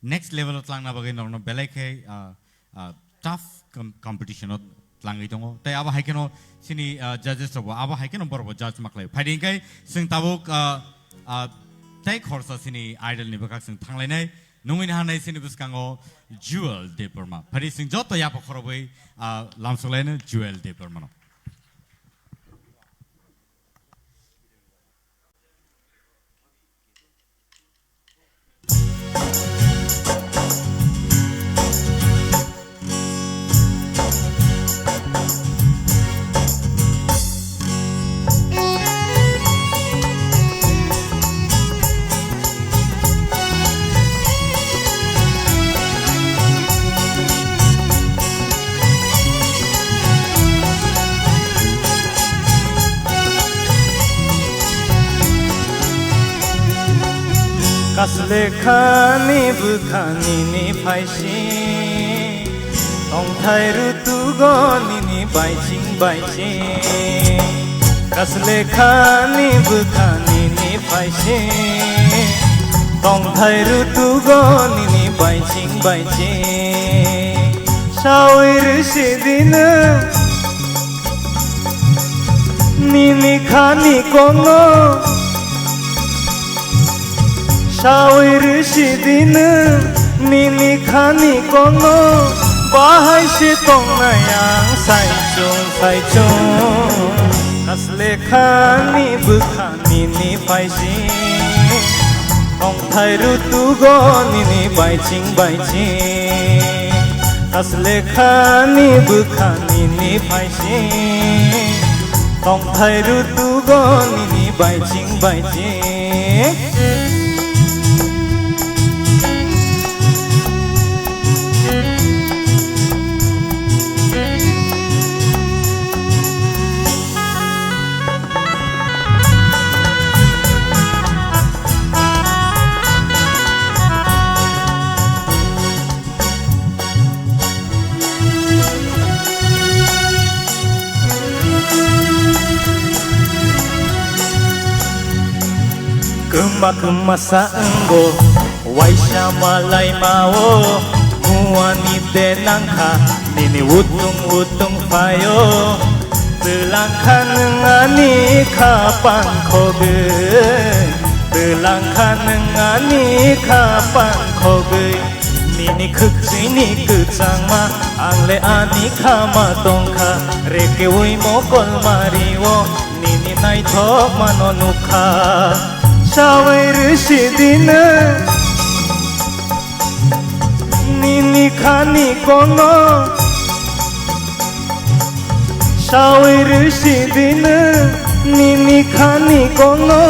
next level o tlangna bagwi norokno belai khe, ah, ah, tough com-, competition o tlangwi tongo. Tai abo hai kheno chini, ah, judges rokbo abo hai kheno borokbo judge ma khlai. Phaidi hwnkhe chwng tabuk, ah, ah, tei khorsa chini idol ni bwkhak chwng thanglainai. Nungwi naharnai chini bwskango Jewel Debbarma. Phaidi chwng joto yapha khorobwi, ah, lamsoklaino Jewel Debbarmano. Kaslekhani bwkhani ni phaisi, tongthai rutugo nini baising baising. Kaslekhani bwkhani ni phaisi, tongthai rutugo nini baising baising. Sawi rwsi dino nini khani kono. Sawi rwsi dino nini khani kono, bahai se tongnai ang saichung saichung. Kaslekhani bwkha nini phaisi, tongthai rutugo nini baiching baiching. Kaslekhani bwkha nini phaisi, tongthai rutugo nini baiching baiching. Kwma kwma sa wngo, waisa malaima o, muani de nangkha, nini utung utung phaio. Twlang kha nwng ani kha pang khogwi, twlang kha nwng ani kha pang khogwi. Nini khwkchwini kwchangma, ang le ani khama tongkha, rekeui mokol mario, nini naithokmano nukha. Sawi rwsi dino nini khani kono. Sawi rwsi dino nini khani kono,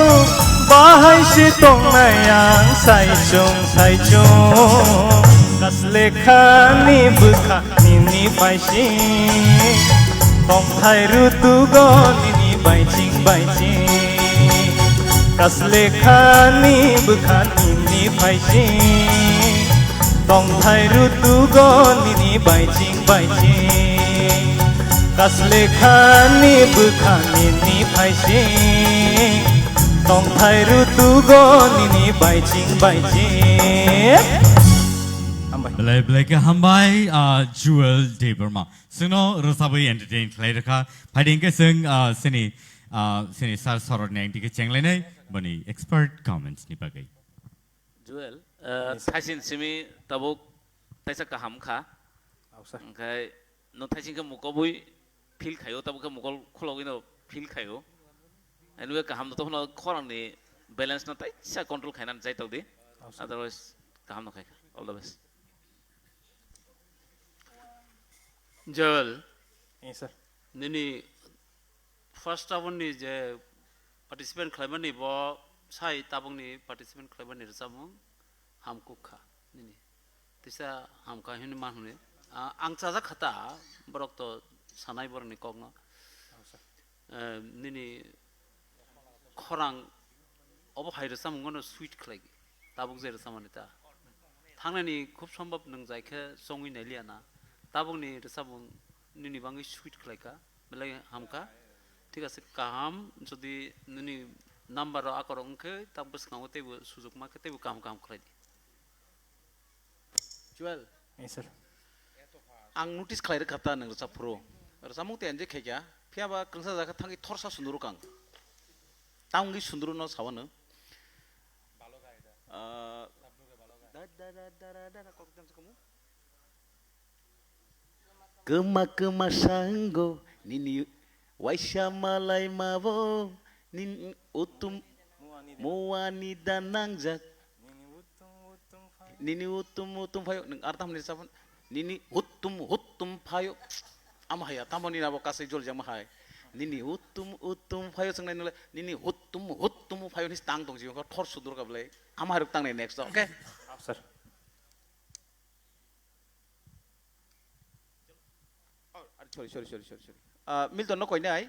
bahai se tongnai ang saichung saichung. Kaslekhani bwkha nini phaisi, tongthai rutugo nini baiching baiching. Kaslekhani bwkha nini phaisi, tongthai rutugo nini baiching baiching. Kaslekhani bwkha nini phaisi, tongthai rutugo nini baiching baiching. Hambai. Belai belai khe hambai, ah, Jewel Debbarma. Chwngno rwchabwi entertain khlai rwkha. Phaidi hwnkhe chwng, ah, chini, ah, chini sir Sorot ni ang dikhe chenglainai boni expert comments ni bagwi. Joel, ah, yes, sir. Thaisin simi tabuk taisa kaham kha. Au, sir. Hwnkhe no thaisin khe mukobwi feel khaio, tabuk khe mukol khulogwi no feel khaio. Anyway, kaham no tongphano khorang ni balance no taisa control khainani chai tokdi. Au, sir. Otherwise, kaham no khaikha. All the best. Joel. Yes, sir. Nini first round ni je participant khlaimani bo sai tabukni participant khlaimani rwchapmung hamkuk kha nini. Tisa hamkha hwnwi ma hwnwi. Ah, ang chajak kha ta borok to sanai borokni kokno. Oh, sir. Eh, nini khorang obo hai rwchapmung no sweet khlai tabuk je rwchapmani ta. Thangnani khub sombhob nwng jai khe chongwi nailiya na. Tabukni rwchapmung nini bangwi sweet khlai kha. Belai hamkha. Thik ase, kaham, jodi nini number rok akorok wngkhe, ta bwskango teibo sujukma khe teibo kaham kaham khlai di. Joel. Yes, sir. Ang notice khlai rwkha ta nwng rwchap phuru. Rwchapmung tei enjoy khaikha. Phiya ba kwrwngsa jaga thangwi thorsa sunduru kang. Tangwi sunduru no sawano. Ah, da, da, da, da, da, da, kok jam se kamu. Kwma kwma sango nini waisa malai mabo nini utum muani da nangjak. Nini utum utum phayo nwng ar tamni sabon nini utum utum phayo. Ama haya tamoni nabo kasai jol jama hai. Nini utum utum phayo swngnai nole nini utum utum phayo ni tang tong jiyo thor sudur ka belai. Ama haruk tangnai next, okay? Sir. Oh, sorry, sorry, sorry, sorry, sorry. Ah, Milton no koinai.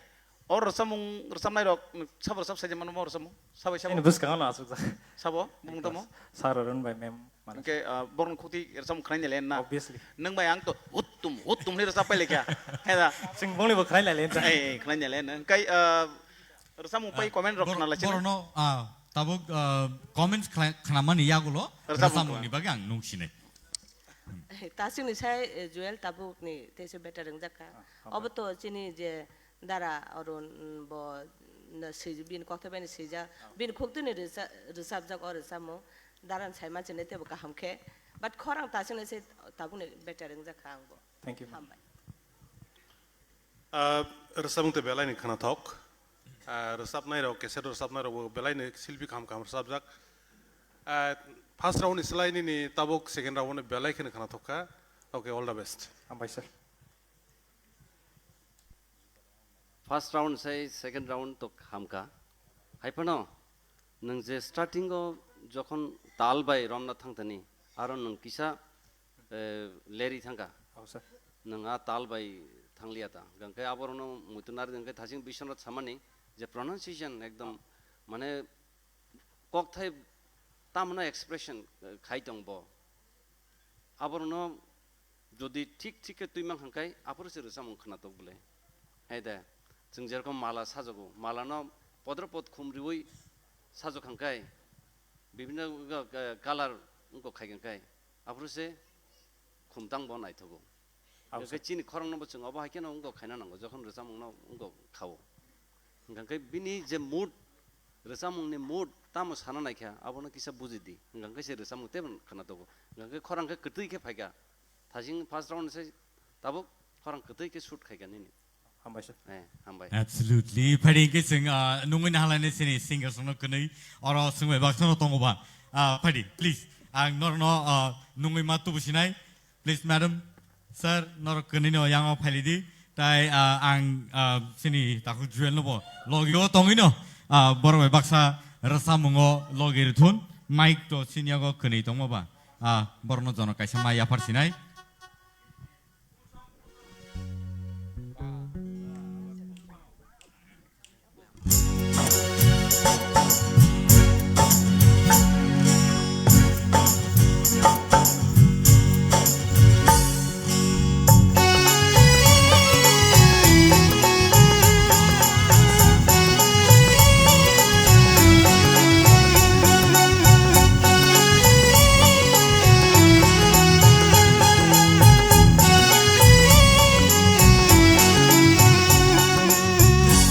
Or rwchapmung, rwchapnai rok, sabo rwchap sai mano mo rwchapmung. Sabo, sabo. Ini bwskango no asuk jak. Sabo, bumung tamo. Sir Arun bai ma'am mana. Hingke, ah, borok ni khukti rwchapmung khwnai nai le na. Obviously. Nwng bai ang to huttum, huttum hwnwi rwchap pai le kha. He da. Chwng bongni bo khwnai nai le ta. Eh, eh, khwnai nai le na. Hingke, ah, rwchapmung pai comment rok khna lai chini. Borok no, ah, tabuk, ah, comments khna-, khnamani yagulo rwchapmung ni bagwi ang nung sinai. Tasingni sai, eh, Joel tabukni teisa better wngjak kha. Ah, hambai. Obo to chini je dara Arun, mm, bo, mm, swi-, bini kokthai bai swijak, ah, bini khuktwini rwcha-, rwchapjak o rwchapmung. Darani sai manchini teibo kaham khe. But khorang tasingni sai tabukni better wngjak kha ang bo. Thank you, ma'am. Hambai. Ah, rwchapmung tei belai ni khwnathok. Ah, rwchapnai rok, cassette rwchapnai rok bo belai ni silpi kaham kaham rwchapjak. Ah, first round ni slai nini tabuk second round ni belai kheno khwnathok kha. Okay, all the best. Hambai sir. First round sai second round to hamkha. Hai phano nwng je starting o jokhon tal bai romna thangtani, aro nwng kisa, eh, leri thangkha. Oh, sir. Nwng a tal bai thangliya ta. Hwnkhe aborokno muitu nari hwnkhe thasing Biswanath samani je pronunciation ekdom, mane, kokthai tamno expression, eh, khai tong bo. Aborokno jodi thik thik khe twi mang hwnkhe aphuru se rwchapmung khwnatok bwle. Hai de, chwng jerokom mala sajago, malano podro pod khum riui sajak hwnkhe, bibhinno, eh, color wngkok khai hwnkhe, aphuru se khumtang bo naithogo. Abo hwnkhe se chini khorokno bo chwng obo hai kheno wngkok khaina nango, jokhon rwchapmungno wngkok khao. Hwnkhe bini je mood, rwchapmungni mood tamo sana naikha, abono kisa buji di. Hwnkhe se rwchapmung teibo khwnatok. Hwnkhe khorang khe kwtwi khe phaikha. Thasing first round se tabuk khorang kwtwi khe shoot khaikha nini. Hambai sir. Eh, hambai. Absolutely. Phaidi hwnkhe chwng, ah, nungwi nahalaini sini singers no kwnwi oro swngbai baksa no tongo ba. Ah, phaidi, please. Ang norno, ah, nungwi ma tubu sinai. Please, madam, sir, norok kwnwi no yango phailidi. Tai, ah, ang, ah, sini takhuk Joel no bo logio tongwi no, ah, borok bai baksa rwchapmungo logi rwthun. Mic to sini yago kwnwi tongma ba. Ah, borok no jono kaisa ma yaphar sinai.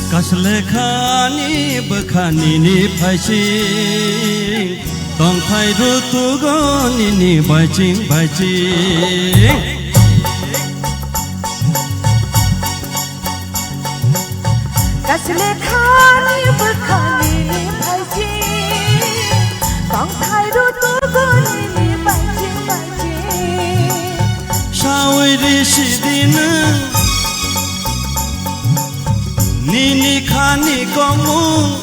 Kaslekhani bwkha nini phaising, tongthai rutugo nini baiching baiching. Kaslekhani bwkha nini phaising, tongthai rutugo nini baiching baiching. Sawi risi dino nini khani komu.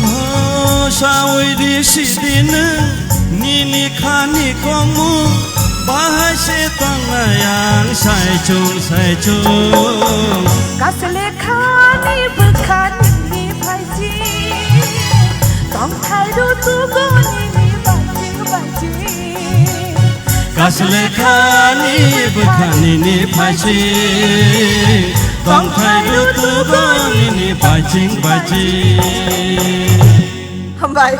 Oh, sawi risi dino nini khani komu. Bahai se tongnai ang saichung saichung. Kaslekhani bwkha nini phaising, tongthai rutugo nini baiching baiching. Lekhani bwkhani ni phaising, tongthai rutugo nini phaising phaising. Hambai.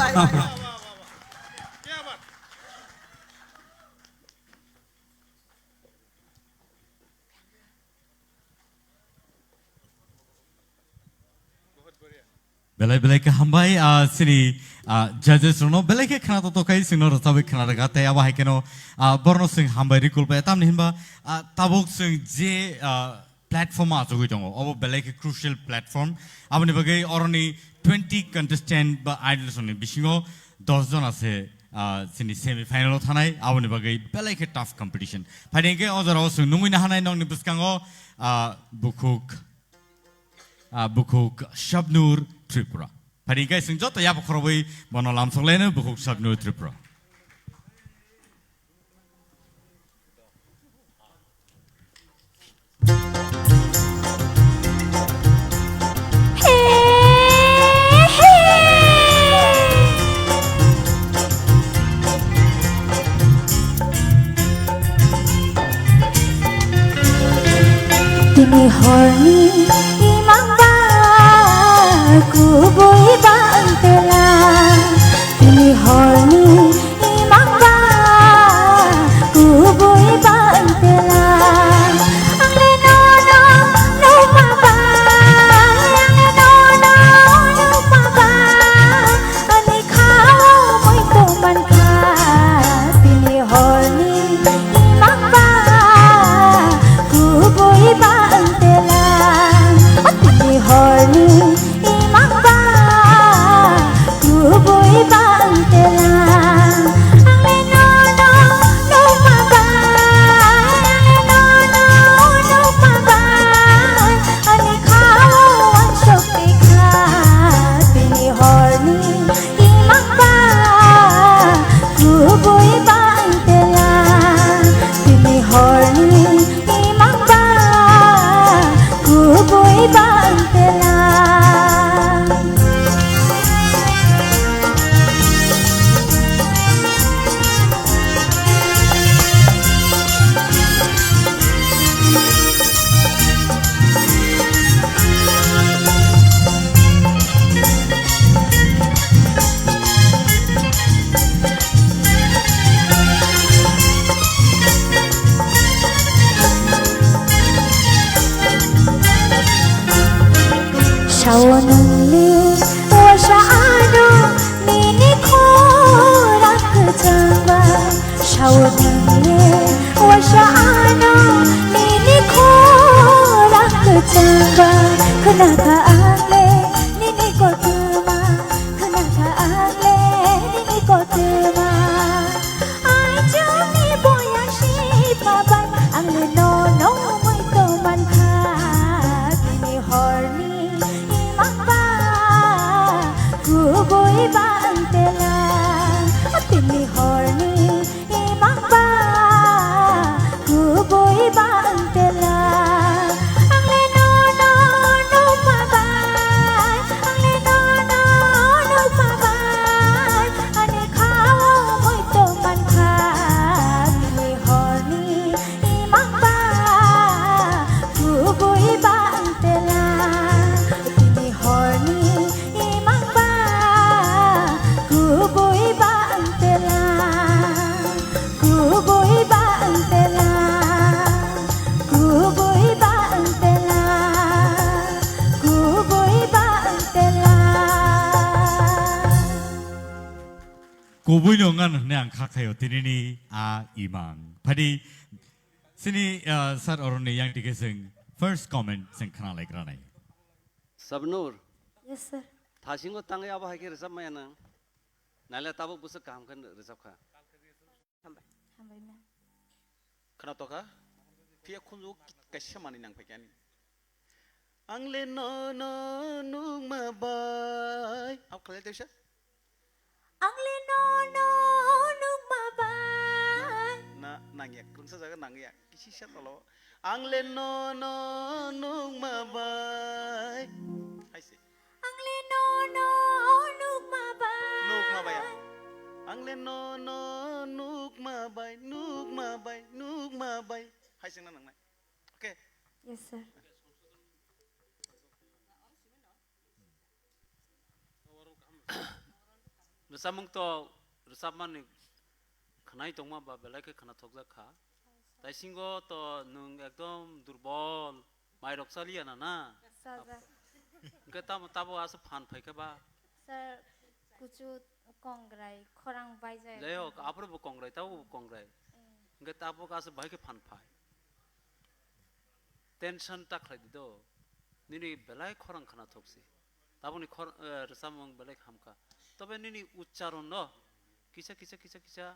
Belai belai khe hambai, ah, chini, ah, judges rokno belai khe khna to tokai chwngno rwchabwi khna rwkha tei abo hai kheno, ah, borno chwng hambai rikul bai tamni hinba, ah, tabuk chwng je, ah, platform o achugwi tongo obo belai khe crucial platform aboni bagwi oroni twenty contestant ba idols ni bisingo dos jona se, ah, chini semi final o thanai aboni bagwi belai khe tough competition phaidi hwnkhe o jora o chwng nungwi nahanai nokni bwskango, ah, bukhuk Ah, bukhuk Shabnur Tripura. Phari hwnkhe chwng joto yapha khorobwi bono lamsok laino bukhuk Shabnur Tripura. Tini horni imang ba kubui bang tela. Tini horni imang ba kubui bang tela. Ang le no no no ma ba, ang le no no no ma ba. Ani khao moi to man kha, tini horni imang ba kubui bang tela. Tini horni imang ba kubui bang tela. Ang le no no no ma ba, ang le no no no ma ba. Ani khao ang sok tikha, tini horni imang ba kubui bang tela. Tini horni imang ba kubui bang tela. Sao nungni wasa ano nini khorang kwchangba. Sao nungni wasa ano nini khorang kwchangba. Khwnakha ang le nini kothoma, khwnakha ang le nini kothoma. Ai chwngni boya sitma bai ang le no no moi to man kha. Tini horni imang ba kubui bang tela. Tini horni imang ba kubui bang tela. Ang le no no no ma bai, ang le no no no ma bai. Ani khao moi to man kha, tini horni imang ba kubui bang tela. Tini horni imang ba kubui bang tela. Kubui bang tela. Kubui bang tela. Kubui bang tela. Kubui no ngan hwnwi ang kha khaio tinini a imang. Phadi chini, ah, sir oroni yang dike chwng first comment chwng khna lai granai. Sabnur. Yes, sir. Thasingo tangwi abo hai khe rwchap maya nang. Naila tabuk bwswk kaham khe rwchap kha. Hambai. Hambai, ma'am. Khna tokha. Phiya khunju kaisa manwi nang phaikha ani. Ang le no no nukma bai. Abo khlai tesa. Ang le no no nukma bai. Na, nangya, kwrwngsa jaga nangya. Kisi sa tolo. Ang le no no nukma bai. Hai se. Ang le no no nukma bai. Nukma bai. Ang le no no nukma bai, nukma bai, nukma bai. Hai sengna nangnai. Okay. Yes, sir. Rwchapmung to rwchapmani khwnai tongma ba belai khe khwnathokjak kha. Taisingo to nwng ekdom durbol, mairok chaliya na na? Sajak. Hwnkhe tamo tabuk aswk phan phaikha ba? Sir, kuchu kongrai, khorang baijai. Jai hok, aphuru bo kongrai, tabuk bo kongrai. Mm. Hwnkhe tabuk aswk bahai khe phan phai. Tension ta khlai di do. Nini belai khorang khwnathok si. Tabukni khor-, eh, rwchapmung belai hamkha. Tobe nini uchcharon no kisa, kisa, kisa, kisa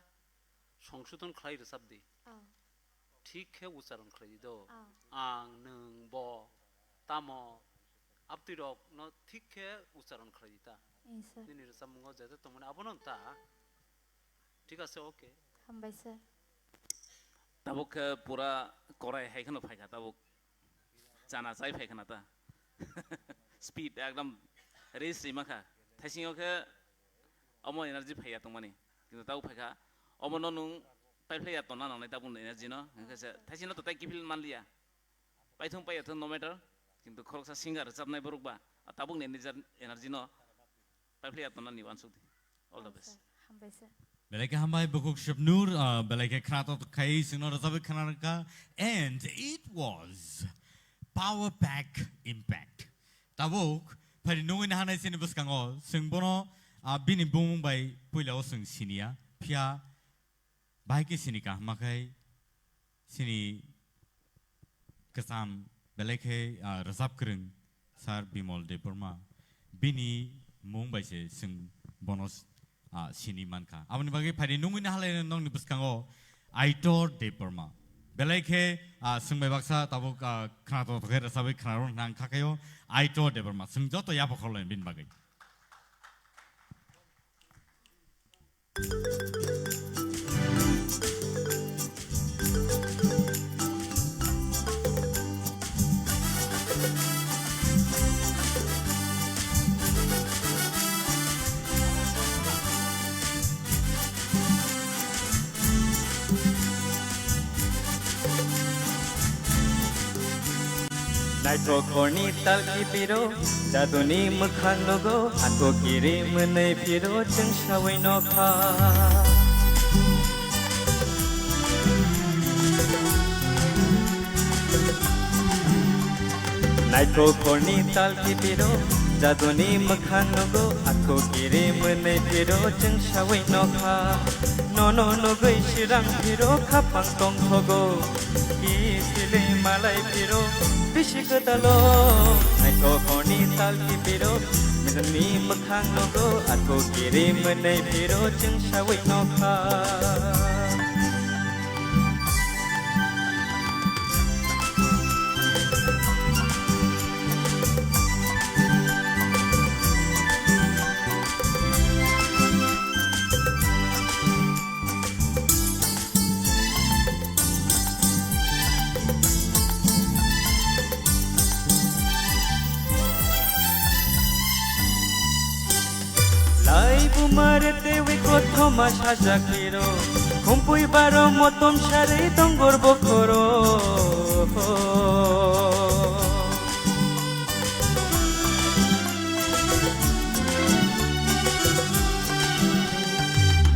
songsodon khlai rwchap di. Oh. Thik khe ucharon khlai di do. Oh. Ang, nwng, bo, tamo, abtwi rok no thik khe ucharon khlai di ta. Yes, sir. Nini rwchapmungo je je tongmani abono ta. Thik ase, okay. Hambai, sir. Tabuk khe pura korai hai kheno phaikha tabuk. Chana chai phaikha na ta. Speed ekdom race rima kha. Thaisingo khe omo energy phaiya tongmani. Kintu tabuk phaikha. Omo no nwng paiphlaiya tonna nangnai tabuk energy no. Hwnkhe se thaisino to tai kiphil manliya. Paithung paiya thung no matter. Kintu khoroksa singer rwchapnai borok ba, a tabukni energy, energy no paiphlaiya tonna ni uansuk di. All the best. Hambai, sir. Belai khe hambai, Bukhuk Shubnur, ah, belai khe khwnathok khai chwngno rwchapwi khwnarwkha. And it was Power Pack Impact. Tabuk, phaidi nungwi nahanai chini bwskango, chwng bono, ah, bini bumung bai puila o chwng siniya. Phiya, bahai khe sini kaham ma khai, chini kwcham belai khe, ah, rwchap kwrwng Sir Bimal Debbarma. Bini mung bai se chwng bono, ah, sini mankha. Aboni bagwi phaidi nungwi nahalai nokni bwskango Aitor Debbarma. Belai khe, ah, chwng bai baksa tabuk, ah, khwnathok khe rwchapwi khwnarok nang kha khaio Aitor Debbarma. Chwng joto yapha khorlaini bini bagwi. Naithok horni tal kipiro, jaduni mwkhang nugo, atho kiri mwnwi phiro, chwng sawi nokha. Naithok horni tal kipiro, jaduni mwkhang nugo, atho kiri mwnwi phiro, chwng sawi nokha. Nono nugwi sirang phiro, khapang tongthogo. Ki silei malai phiro bisi kwtalo, naithok horni tal kipiro, nini mwkhang nugo, atho kiri mwnwi phiro, chwng sawi nokha. Lai bumare tewi kothoma sajak piro, khumpui baro motom sarwi dongor bokhoro.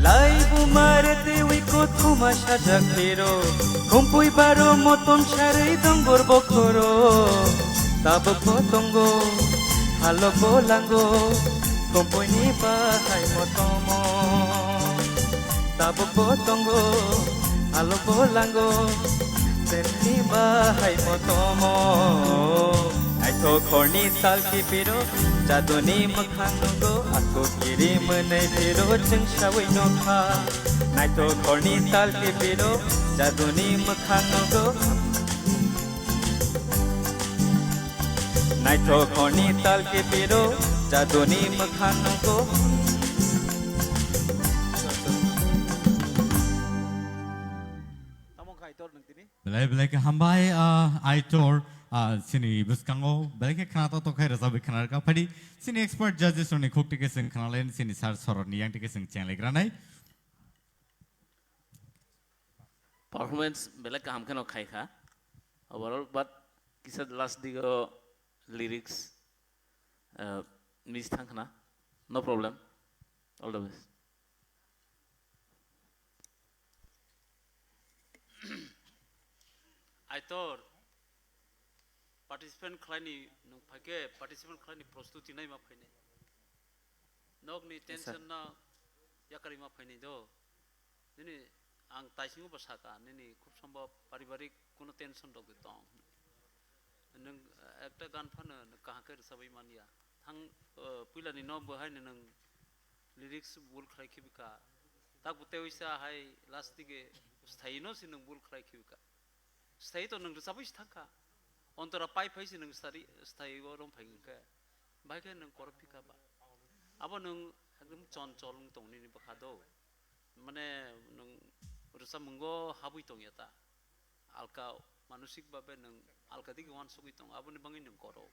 Lai bumare tewi kothoma sajak piro, khumpui baro motom sarwi dongor bokhoro. Tabuk bo tongo halok bo lango, khumpuini bahai motomo. Tabuk bo tongo halok bo lango, tenni bahai motomo. Naithok horni tal kipiro, jaduni mwkhang nugo, atho kiri mwnwi phiro, chwng sawi nokha. Naithok horni tal kipiro, jaduni mwkhang nugo. Naithok horni tal kipiro, jaduni mwkhang nugo. Tamo kaitor nung tini? Belai belai khe hambai, ah, Aitor, ah, chini bwskango belai khe khwnathok khai rwchapwi khwnarwkha. Phaidi chini expert judges rokni khuk tike chwng khwnalai, chini sir soroni yang tike chwng chenglai granai. performance belai kaham kheno khai kha. Overall, but kisa last digo lyrics, uh, miss thang khna. No problem. All the best. Aitor, participant khlaini, nwng phaikhe participant khlaini prostuti naima phainai. Nokni Yes, sir. Tension no yakarima phainai do. Nini ang taisingo bo saka, nini khub sombo paribarik kuno tension rok de tong. Nwng, eh, ekta gan phano nwng kaham khe rwchabwi manya. Thang, eh, puilani no bo haino nwng lyrics bul khlai khibika. Tak bo tei uisa hai last dige sthaino si nwng bul khlai khibika. Sthayi to nwng rwchabwi si thangkha. Ontora pai phai si nwng stari, sthayi o rom phai wngkhe. Bahai khe nwng korok phika ba. Abo nwng ekdom chon chol wng tong nini bwkha do. Mane nwng rwchapmungo habwi tongya ta. Alka manosik babe nwng alka digi wansugwi tong, aboni bagwi nwng koro.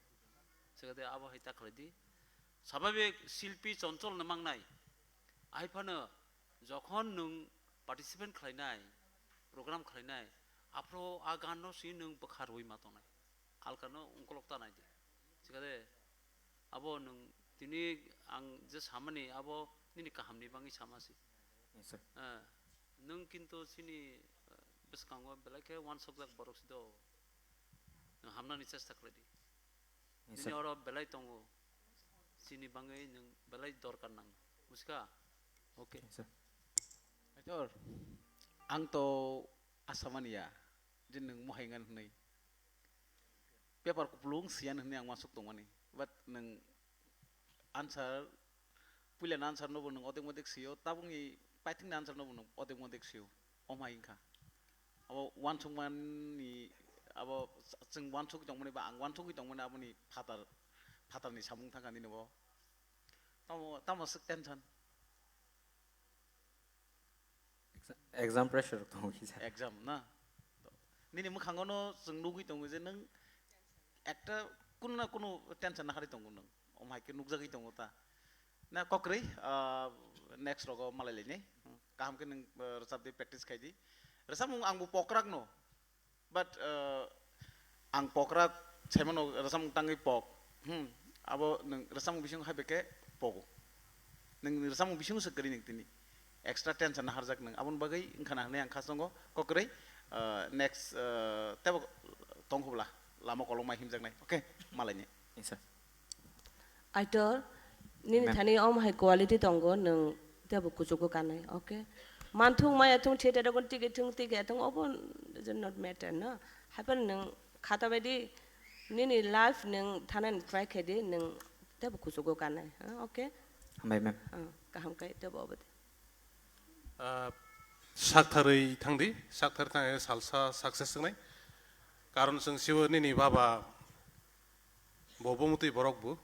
Sekade abo hai ta khlai di. Sababik silpi chonchol no mangnai. Ahai phano jokhon nwng participant khlainai, program khlainai, aphro a gan no si nwng bwkha rwi ma tongnai. Alka no ungkolok ta nai di. Sekade abo nwng tini ang je samani abo nini kahamni bagwi sama si. Yes, sir. Eh, nwng kintu chini, eh, bwskango belai khe wansukjak borok si do. Nwng hamnani chesta khlai di. Yes, Nini sir. Oro belai tongo. Chini bagwi nwng belai dorkar nango. Buska? Okay. Yes, sir. Aitor, ang to asa mani ya, je nwng mohai ngan hwnwi. Paper kupulung siyan hwnwi ang uansuk tongmani. But nwng answer, puilani answer no bo nwng odek modek sio, tabukni paithakni answer no bo nwng odek modek sio. Omo hai wngkha. Abo uansukmani, abo chwng uansugwi tongmani ba ang uansugwi tongmani aboni phatar, phatarni samung thangkha nini bo. Tamo, tamo swk tension? Exa-, exam pressure rok tongo kisa. Exam na? Nini mwkhango no chwng nugwi tongo je nwng ekta kunu na kunu tension naharwi tongo nwng. Omo hai khe nukjagwi tongo ta. Na kokrwi, ah, next rogo malai lainai. Kaham khe nwng, ah, rwchap di, practice khai di. Rwchapmung ang bo pokrak no. But, uh, ang pokra saimano rwchapmung tangwi pok. Hmm. Abo nwng rwchapmung bising hai beke pogo. Nwng rwchapmung bising se kwrwi nwng tini. Extra tension harjak nwng. Aboni bagwi wngkha na hwnwi ang khasongo kokrwi, uh, next, uh, tebo tongkhobla lama kolokma himjaknai. Okay, malaini. Yes, sir. Aitor, nini Ma'am. Thani om hai quality tongo, nwng tebo kuchugo kanai, okay? Manthung maya thung theater rogon tigi thung tigi thung obo does not matter, no? Happen nwng khata baidi nini life nwng thanan try khe di, nwng tebo kuchugo kanai, ha, okay? Hambai, ma'am. Ah, kaham kai tebo obo de. Ah, saktharwi thangdi, saktharwi thang salsa success wngnai. Karon chwng sibo nini baba Bo bumutwi borok bo.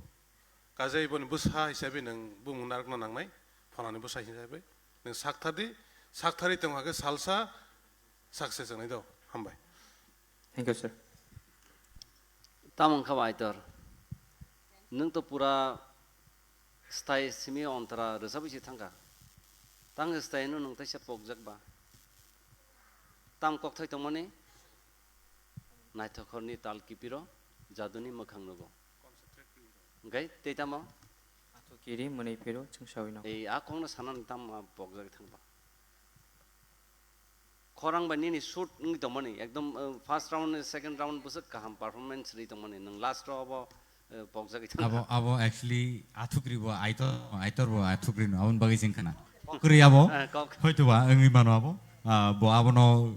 Kajai boni bwsa hisabe nwng bumung narwkna nangnai, phalani bwsa hisabe. Nwng sakthar di, sakthari tong hakhe salsa success wngnai do. Hambai. Thank you, sir. Tamo wngkha ba Aitor? Nwng to pura style simi ontara rwchapwi se thangkha. Tang style no nwng teisa pokjak ba? Tang kokthai tongmani? Naithokhorni tal kipiro, jaduni mwkhang nugo. Hwnkhe tei tamo? Athu kiri mwnwi phiro chwngsawino. Ei, a kokno sanani tamo a pokjagwi thangba? Khorang bai nini shoot wngwi tongmani, ekdom, uh, first round, second round bwswk kaham performance rwi tongmani, nwng last o abo, uh, pokjagwi thangkha. Abo, abo actually athukri bo Aitor, Aitor bo athukri no, aboni bagwi chwng khna. Kwrwi abo, Eh, kok. Hoitoba wngwi mano abo, ah, bo abono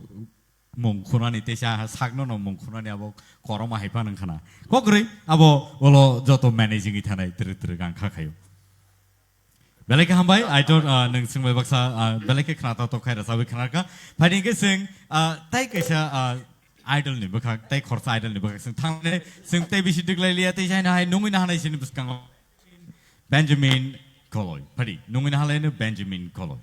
mung khunani teisa sakno no mung khunani abo koroma hai phano wngkhana. Kokrwi abo olo joto managing wi thanai twrwk twrwk ang kha khaio. Belai khe hambai, Aitor, ah, nwng swngbai baksa, ah, belai khe khna tok tok khai rwchabwi khna kha. Phaidi hwnkhe chwng, ah, tai kaisa, ah, idol ni bwkhak, tai khorsa idol ni bwkhak chwng thangnai, chwng tei bisi twklai liya, tei jaino hai nungwi nahanai sini bwskango. Benjamin Koloi, phaidi nungwi nahalai no Benjamin Koloi.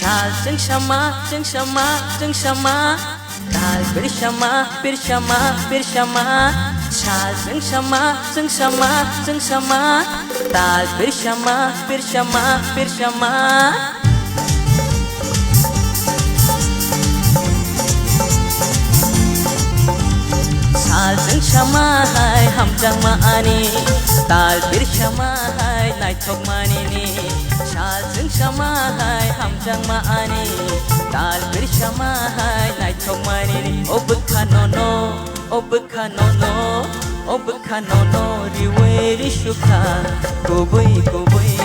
Sal chwngsama, chwngsama, chwngsama. Sal pirsama, pirsama, pirsama. Sal chwngsama, chwngsama, chwngsama. Sal pirsama, pirsama, pirsama. Sal chwngsama hai hamjakma ani, sal pirsama hai naithokma nini. Sal chwngsama hai hamjakma ani, sal pirsama hai naithokma nini. O bwkha nono, o bwkha nono, o bwkha nono riwi risukha kubui kubui.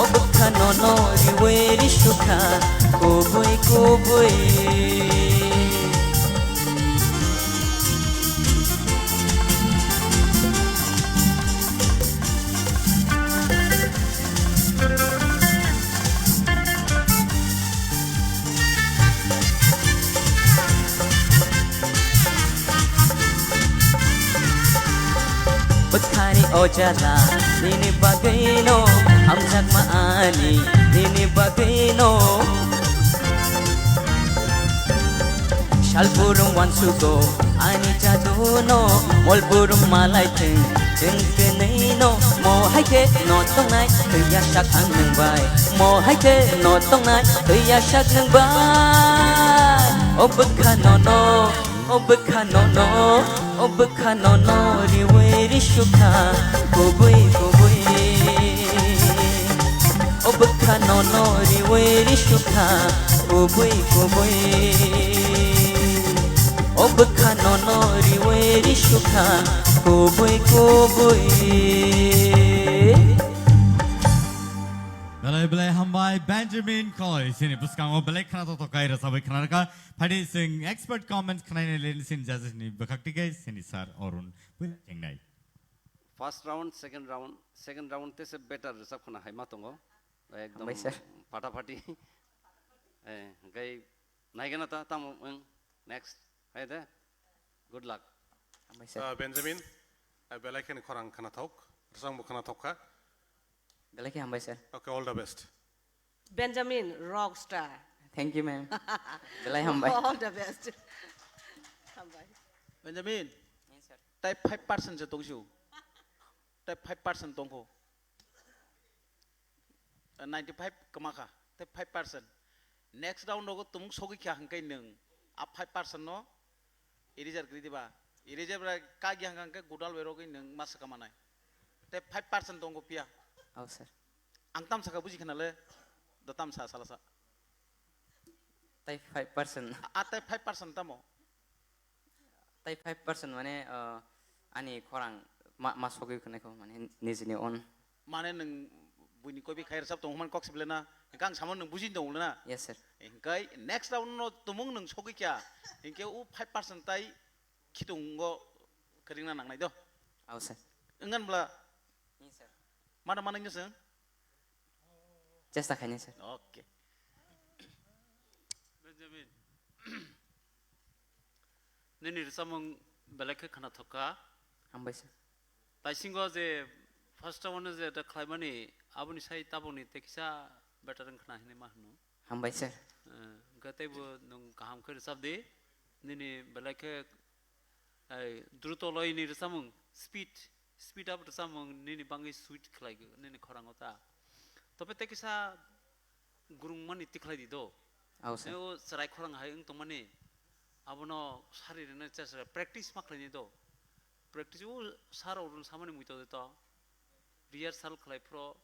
O bwkha nono riwi risukha kubui kubui. Bwkhani o jala nini bagwino, hamjakma ani nini bagwino. Salburum wansugo ani jaduno, molburum malai thwng chwng kwnwino. Mo hai khe no tongnai thwiya sak ang nwng bai, mo hai khe no tongnai thwiya sak nwng bai. O bwkha nono, o bwkha nono, o bwkha nono riwi risukha kubui kubui. O bwkha nono riwi risukha kubui kubui. O bwkha nono riwi risukha kubui kubui. Belai belai hambai Benjamin Koi, chini bwskango belai khna toktok kai rwchabwi khna rwkha. Phaidi chwng expert comments khnaina leni chini judges ni bwkhak tike chini sir Arun Puila chengnai. First round, second round, second round tese better rwchap khna hai ma tongo. Ekdom Hambai sir. Phataphathi. Eh, hwnkhe naigena ta tamo wng next. Hai de. Good luck. Hambai sir. Ah, Benjamin, ah, belai kheno khorang khna thok, rwchapmung khna thok kha. Belai khe hambai sir. Okay, all the best. Benjamin, rock star. Thank you, ma'am. Belai hambai. All the best. Hambai. Benjamin, yes, sir. Tai five percent se tongsu. Tai five percent tongkho. Ninety five kwma kha, tai five percent. Next round rogo tumung sogwi kha hwnkhe nwng a five percent no eraser kwrwi diba. Eraser bai kagya hwnkhe gudal bai rogwi nwng ma swkang manai. Tai five percent tongkho phiya. Oh, sir. Ang tam saka buji khna le, do tam sa sala sa. Tai five percent. A, a tai five percent tamo? Tai five percent mane, uh, ani khorang ma, ma sogwi khwnai kho, mane nijini own. Mane nwng buini koibi khai rwchap tongo hwnmani kok sible na, hwnkhe ang samo nwng bujini tongo na? Yes, sir. Hwnkhe next round no tumung nwng sogwi kha, hwnkhe o five percent tai khitungo kwrwngna nangnai do. Oh, sir. Wngkhan bwla? Yes, sir. Mada manwi no chwng? Chesta khainai, sir. Okay. Benjamin, nini rwchapmung belai khe khna thok kha. Hambai, sir. Taisingo je first round je da khlaimani, aboni sai tabukni tei kisa better wng khna hinwi ma hwno. Hambai, sir. Eh, hwnkhe teibo nwng kaham khe rwchap di. Nini belai khe, eh, druto loini rwchapmung, speed, speed up rwchapmung nini bangwi sweet khlai nini khorango ta. Tobe tei kisa gurungmani tikhlai di do. Ao, sir. Tei o chwrai khorang hai wng tongmani, abono sari rwna chesra practice ma khlaini do. Practice o sir rok rwng samani muitok de to. Rehearsal khlai phro,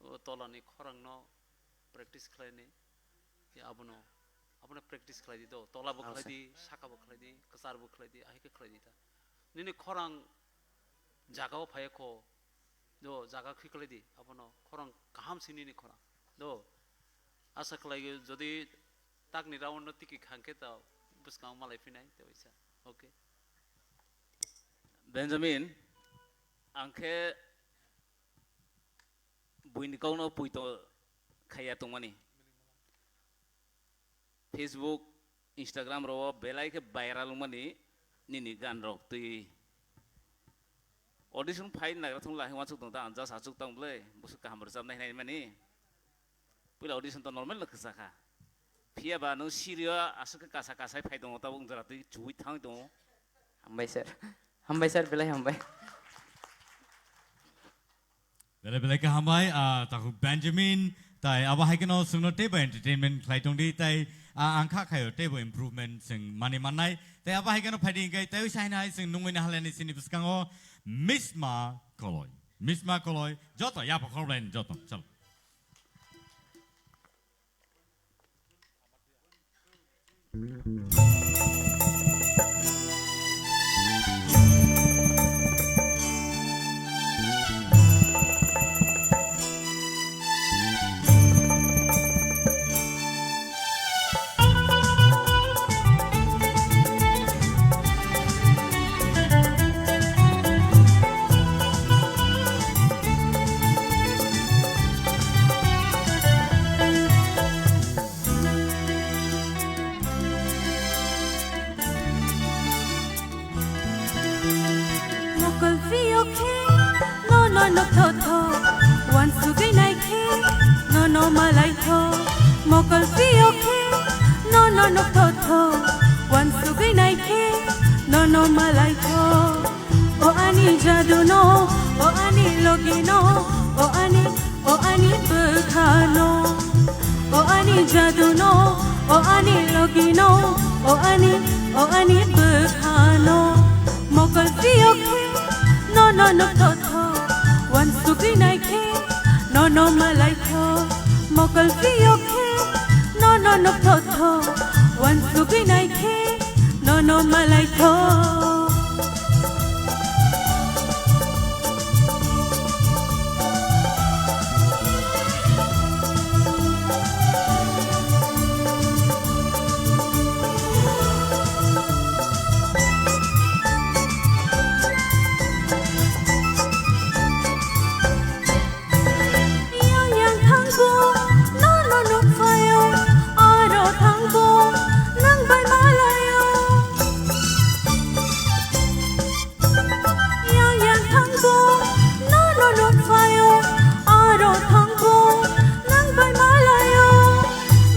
o tolani khorangno practice khlaini. Ya abono, abono practice khlai di do. Tola bo Ao, khlai sir. Di, saka bo khlai di, kwchar bo khlai di, ahai khe khlai di ta. Nini khorang jaga o phai kho, do jaga khiklai di, abono khorang kaham si nini khorang. Do, asa khlai jodi takni round no tiki khang khe ta bwskang malai phinai, te waisa. Okay. Benjamin, ang khe buini kokno puito khaiya tongmani. Facebook, Instagram rok belai khe viral wngmani nini gan rok twi. Audition phai nagra thung lai wansuk tong ta, ang just achuk tang bwle, bwswk kaham rwchapnai hinai mani. Puila audition to normal no kwchakha. Phiya ba nwng sirio aswk khe kasa kasai phai tongo, tabuk wng jora twi chuwi thangwi tongo. Hambai sir. Hambai sir, belai hambai. Belai belai khe hambai, ah, takhuk Benjamin, tai abo hai kheno chwngno teibo entertainment khlai tongdi, tai, ah, ang kha khaio teibo improvement chwng mani mannai, tai abo hai kheno phaidi hwnkhe tai uisa haino hai chwng nungwi nahalani chini bwskango Misma Koloi. Misma Koloi, joto yapha khorokbai joto, chalo. Mokol phiyok khe nono nokthotho, wansugwi nai khe nono malaitho. Mokol phiyok khe nono nokthotho, wansugwi nai khe nono malaitho. O ani jadu no, o ani logi no, o ani, o ani bwkha no. O ani jadu no, o ani logi no, o ani, o ani bwkha no. Mokol phiyok khe nono nokthotho, wansugwi nai khe nono malaitho. Mokol phiyok khe nono nokthotho, wansugwi nai khe nono malaitho. Yang yang thangbo, nono nukphaio, aro thangbo, nang bai malaio. Yang yang thangbo, nono nukphaio, aro thangbo, nang bai malaio.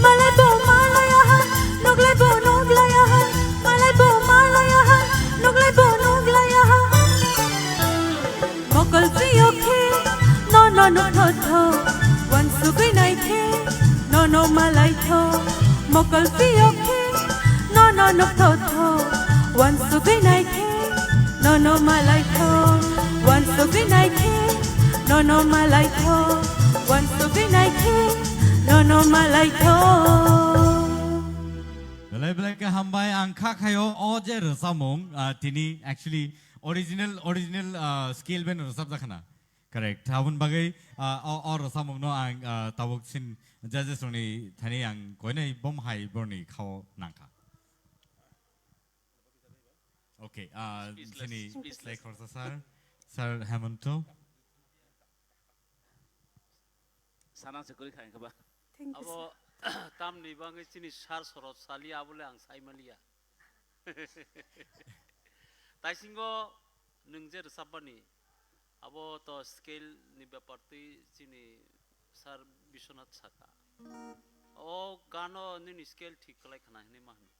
Malaibo malaiya hai, nuklaibo nuklaiya hai, malaibo malaiya hai, nuklaibo nuklaiya hai. Mokol phiyok khe nono nukthotho, wansugwi nai khe nono malaitho. Mokol phiyok khe nono nukthotho, wansugwi nai khe nono malaitho. Wansugwi nai khe nono malaitho, wansugwi nai khe nono malaitho. Belai belai khe hambai, ang kha khaio o je rwchapmung, ah, tini actually original, original, ah, scale bai rwchapjak khna. Correct. Aboni bagwi, ah, o, o rwchapmungno ang, ah, tabuk sin judges rokni thani ang koinai bom hai borni khao nangkha. Okay, ah, Speechless, chini speechless. Slai khorsa sir, Sir Hemanto. Sana se kwrwi kha, wngkha ba? Thank you, abo sir. Tamni bagwi chini sir sorot sali, abole ang sai maliya. Taisingo nwng je rwchapmani, abo to scale ni bepar twi chini sir Biswanath saka. O gano nini scale thik khlai khna hinwi ma hwnwi.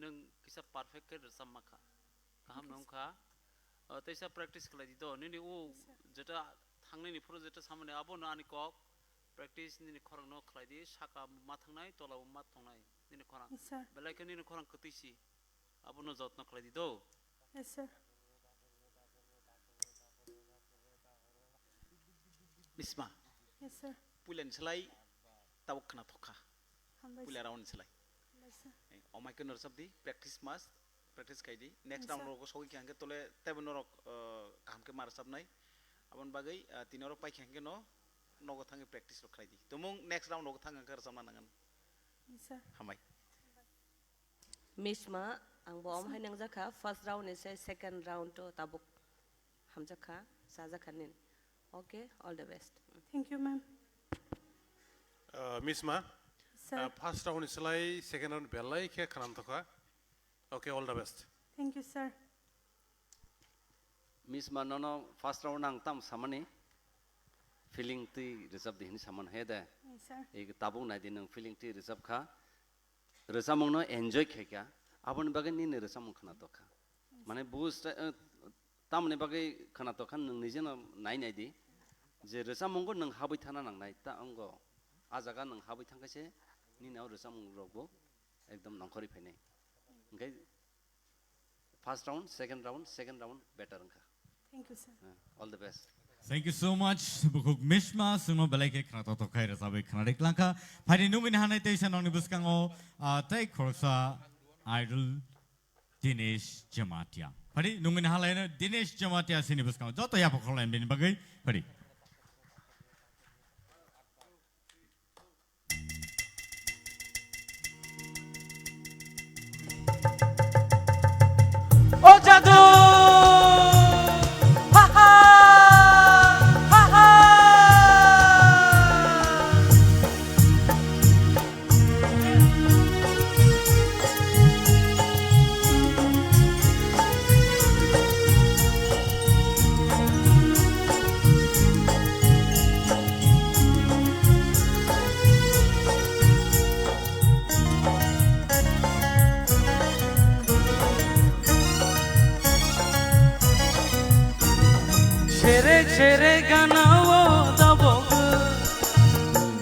Nwng kisa perfect khe rwchapma kha. Kaham no wngkha. O, teisa practice khlai di do. Nini o jeta thangnini phuru jeta samani abono ani kok. Practice nini khorang no khlai di. Saka ma thangnai, tola ma thangnai. Nini khorang. Yes, sir. Belai khe nini khorang kwtwi si. Abono jotno khlai di do. Yes, sir. Misma. Yes, sir. Puilani slai tabuk khna thokha. Hambai, sir. Puila round ni slai. Hambai, sir. Eh, omai khe no rwchap di, practice must, practice khai di. Next, yes, sir, round rogo sogwi khe hangkhe tole tebo norok, eh, kaham khe ma rwchapnai. Aboni bagwi, eh, tini oro pai khe hangkhe no nogo thangwi practice rok khlai di. Tumung next round rogo thang hangkhe rwchapna nangan. Yes, sir. Hambai. Misma, ang bo om hai nangjakha, first round ni se second round to tabuk hamjakha, chajakha nin. Okay, all the best. Thank you, ma'am. Uh, Misma, sir. Uh, first round ni slai second round belai khe khanam thokha. Okay, all the best. Thank you, sir. Misma, nono first round ang tam samani. feeling twi rwchap di hinwi samano he de. Yes, sir. Ei tabuk nai di nwng feeling twi rwchap kha. Rwchapmung no enjoy khai kha. Aboni bagwi nini rwchapmung khwnatok kha. Mane buj ta-, eh, tamoni bagwi khwnatok kha nwng nijeno nai nai di. Je rwchapmung bo nwng habwi thana nangnai ta wngo. A jaga nwng habwi thang kha se nini o rwchapmung rok bo ekdom nongkhorwi phainai. Hwnkhe first round, second round, second round better wngkha. Thank you, sir. Uh, all the best. Thank you so much. Bukhuk Mishma, sungno belai khe khwnatok tok khai rwchabwi khwnarwi klangkha. Phaidi nungini hanai teisa nongni bwskango, ah, tei khoroksa idol Dinesh Jamatia. Phaidi nungini halaino Dinesh Jamatia sini bwskango. Joto yapha khorlaini bini bagwi. Phaidi. O jadu! Ha ha! Ha ha! Serek serek gana o tabok,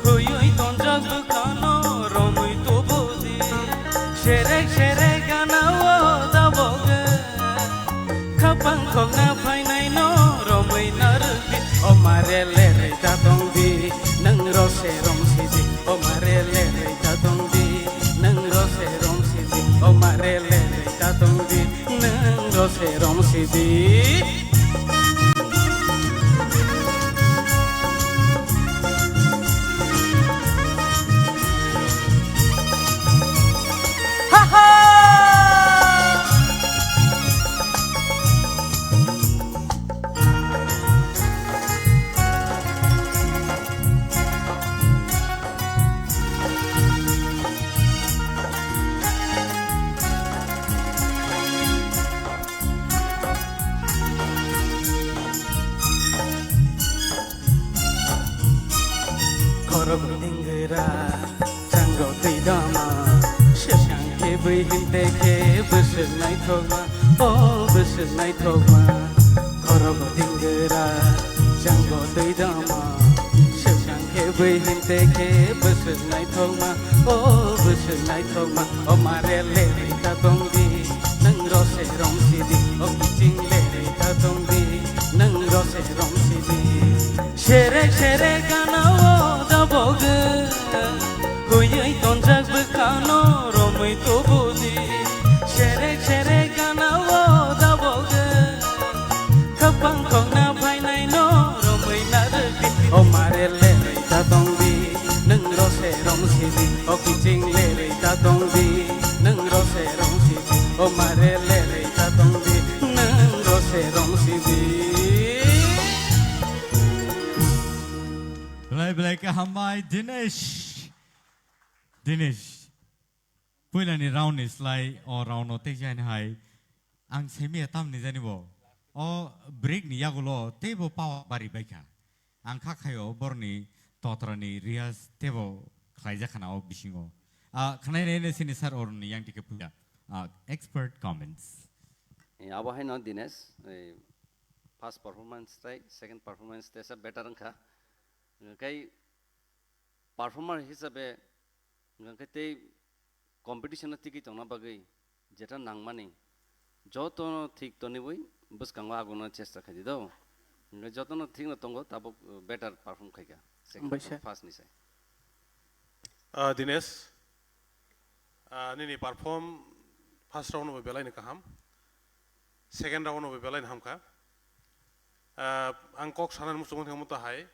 huyui tonjak bwkhano romui tubudi. Serek serek gana o tabok, khapang khokna phainai no romui narwkdi. O mare lerei ta tongdi, nwng rose romsidi. O mare lerei ta tongdi, nwng rose romsidi. O mare lerei ta tongdi, nwng rose romsidi. Khorok dingwira, chango twi dama, swkang khe bui hinte khe bwswk naithokma, o bwswk naithokma. Khorok dingwira, chango twi dama, swkang khe bui hinte khe bwswk naithokma, o bwswk naithokma. O mare lerei ta tongdi, nwng rose romsidi, o kiching lerei ta tongdi, nwng rose romsidi. Serek serek gana o dabogo, huyui tonjak bwkhano romui tubudi. Serek serek gana o dabogo, khapang khokna phainai no romui narwkdi. O mare lerei ta tongdi, nwng rose romsidi. O kiching lerei ta tongdi, nwng rose romsidi. O mare lerei ta tongdi, nwng rose romsidi. Belai belai khe hambai Dinesh. Dinesh. Puilani round ni slai o round no tei jaini hai ang semi ya tamni jani bo o break ni yagulo teibo power bari baikha. Ang kha khaio borni totrani riyaz teibo khlaijak khana o bisingo. Ah, khwnai nai sini sir oroni yang tike puya. Ah, expert comments. Eh, abo haino Dinesh, eh, first performance tai second performance tesa better wngkha. Kai performer hisabe, hwnkhe tei competition o tigwi tongna bagwi jeta nangmani jotono thik toniwi bwskango aguna chesta khaidi do. Hwnkhe jotono thikno tongo, tabuk, uh, better perform khaikha. Second, hambai sir, first ni sai. Ah, Dinesh, ah, nini perform first round bo belai ni kaham, second round bo belai ni hamkha. Ah, ang kok sanani muchungo thangmo to hai.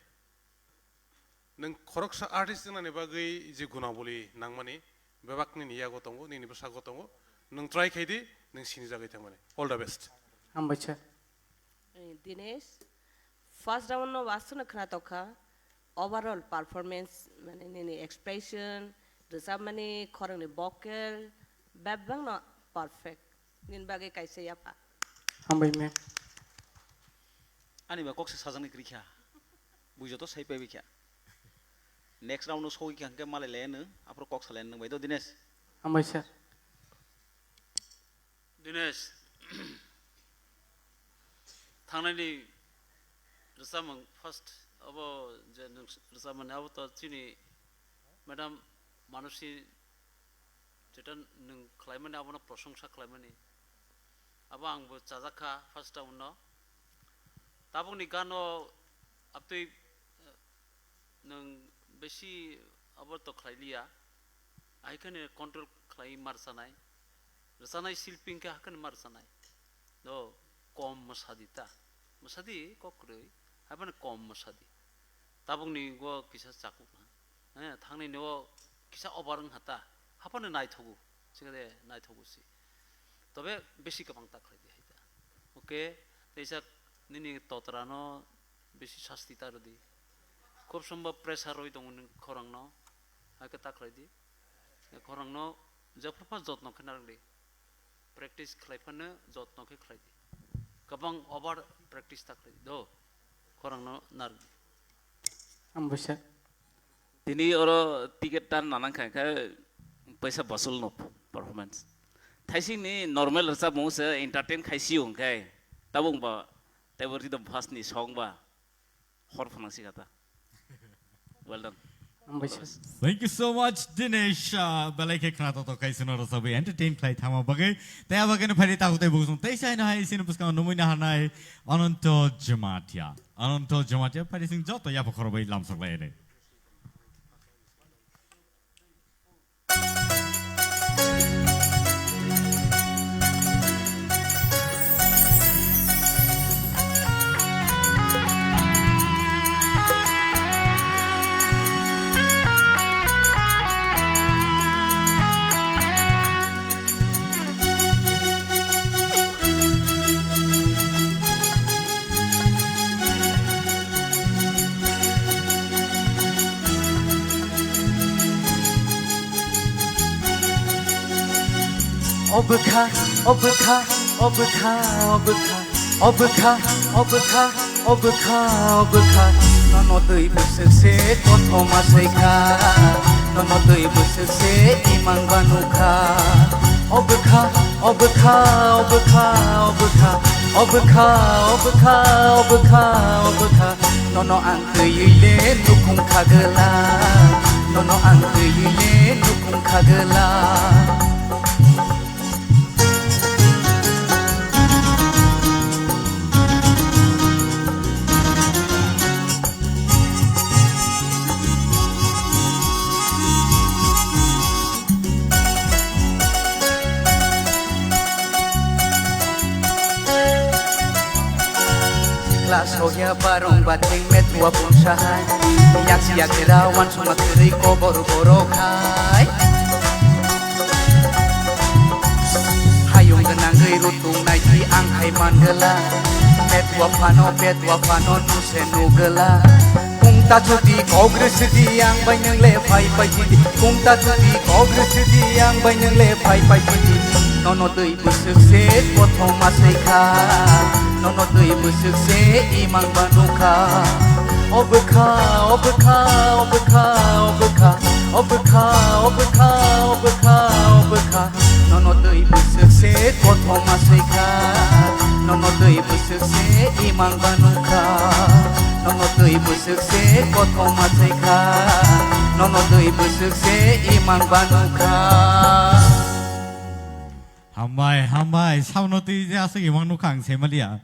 Nwng khoroksa artist wngnani bagwi je gunabuli nangmani bebak nini yago tongo, nini bwskango tongo. Nwng try khai di, nwng sinijagwi thangmani. All the best. Hambai sir. Eh, Dinesh, first round no wasano khwna tokha, overall performance, mane nini expression, rwchapmani, khorangni vocal, bebak no perfect. Nini bagwi kaisa yapha. Hambai ma'am. Ani ba kok se sajani kwrwi kha. Bui joto sai paibai kha. Next round no sogwi kha hwnkhe malai lai nw, aphuru kok salai nw bai do Dinesh. Hambai sir. Dinesh, thangnani rwchapmung first abo je nwng rwchapmani abo to chini madam Manusi Jetan nwng khlaimani abono prosongsa khlaimani. Abo angbo chajak kha first round no. Tabukni gano abtwi, eh, nwng besi abo to khlai liya. Ahai khani control khlai mar sanai. Rwchanai silping khe hakhani mar sanai. Do kom mwsadi ta. Mwsadi kok kwrwi. Haibani kom mwsadi. Tabukni go kisa chakuk ha. Eh, thangnini o kisa over wng ha ta, haphano naithogo, sikade naithogo si. Tobe besi kwbang ta khlai di hai ta. Okay, teisa nini totra no besi sasti ta rwdi. Khub sombo pressure rwi tongo nini khorang no, hai khe ta khlai di. Khorang no jephru pha jotno khe narwk di. Practice khlai phano jotno khe khlai di. Kwbang over practice ta khlai di. Do, khorang no narwk di. Ang busa. Tini oro ticket tan nanang kha, kha paisa basul no performance. Thaising ni normal rwchapmung se entertain khai si hwnkhe tabung ba teibo rhythm first ni song ba hor phwnang si kha ta. Well done. Ang busa. Thank you so much, Dinesh. Ah, belai khe khna to to kaisa no rwchapwi entertain khlai thama bagwi. Tei abo khe no phari takhuk tei bukung tei sai no hai sini bwskango numui na hanai Ananto Jamatia. Ananto Jamatia phari sing joto yapa khorbai lamsok lai re. Obwkha, obwkha, obwkha, obwkha, obwkha, obwkha, obwkha, obwkha, nono twi bwswk se kothoma swikha, nono twi bwswk se imang ba nukha. Obwkha, obwkha, obwkha, obwkha, obwkha, obwkha, obwkha, obwkha, nono ang twiwi le nukhung khagwla, nono ang twiwi le nukhung khagwla. Sikla sokya barong batheng met ua pungsa hai. Yak siya kera wan suma kiri kobor borok hai. Hayung gwnangwi rutung naidi ang hai mangwla. Met ua phano, bet ua phano nuse nugwla. Kung ta chudi kok rwsidi ang bai nwng le phai phai chidi. Kung ta chudi kok rwsidi ang bai nwng le phai phai chidi. Nono twi bwswk se kothoma swikha, nono twi bwswk se imang ba nukha. Obwkha, obwkha, obwkha, obwkha, obwkha, obwkha, obwkha, obwkha, nono twi bwswk se kothoma swikha, nono twi bwswk se imang ba nukha, nono twi bwswk se kothoma swikha, nono twi bwswk se imang ba nukha. Hambai, hambai, samno twi je aswk imang nukha ang saimaliya.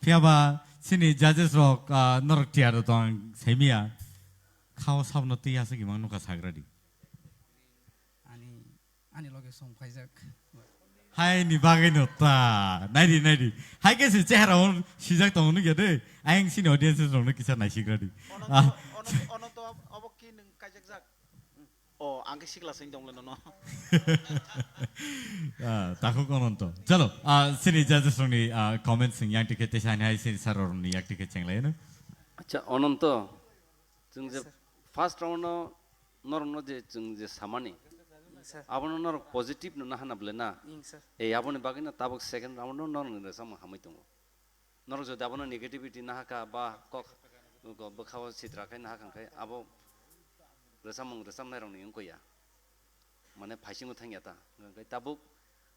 Phiyaba chini judges rok, ah, norok tiyar tong ang saimiya. Khao samno twi aswk imang nukha sagradi. Ani, ani loge song phaijak. Hai ni bagwi no ta. Naidi, naidi. Hai khe se chehara on sijak tongo nukya de. Ayang chini audiences rokno kisa naisigradi. Ononto, Ah. Ononto, Ononto, abo ki nwng kaijakjak? Oh, ang khe sikla sing tong le nono. Ah, takhuk Ononto. Chalo, ah, chini judges rokni, ah, comments wng yang tikhe teisa hai chini sir rokni yak tikhe cheng lai no. Acha, Ononto, chwng je Yes, sir. First round no norok no je chwng je samani, Yes, sir. Abono norok positive no nahana bole na. Yes, sir. Ei, aboni bagwi no tabuk second round no norok ni rwchapmung hamwi tongo. Norok jodi abono negativity nahaka ba kok Go bwkhao sitra khai naha khan khai abo rwchapmung rwchapnairokni wngkha ya. Mane phaisingo thangya ta. Hwnkhe tabuk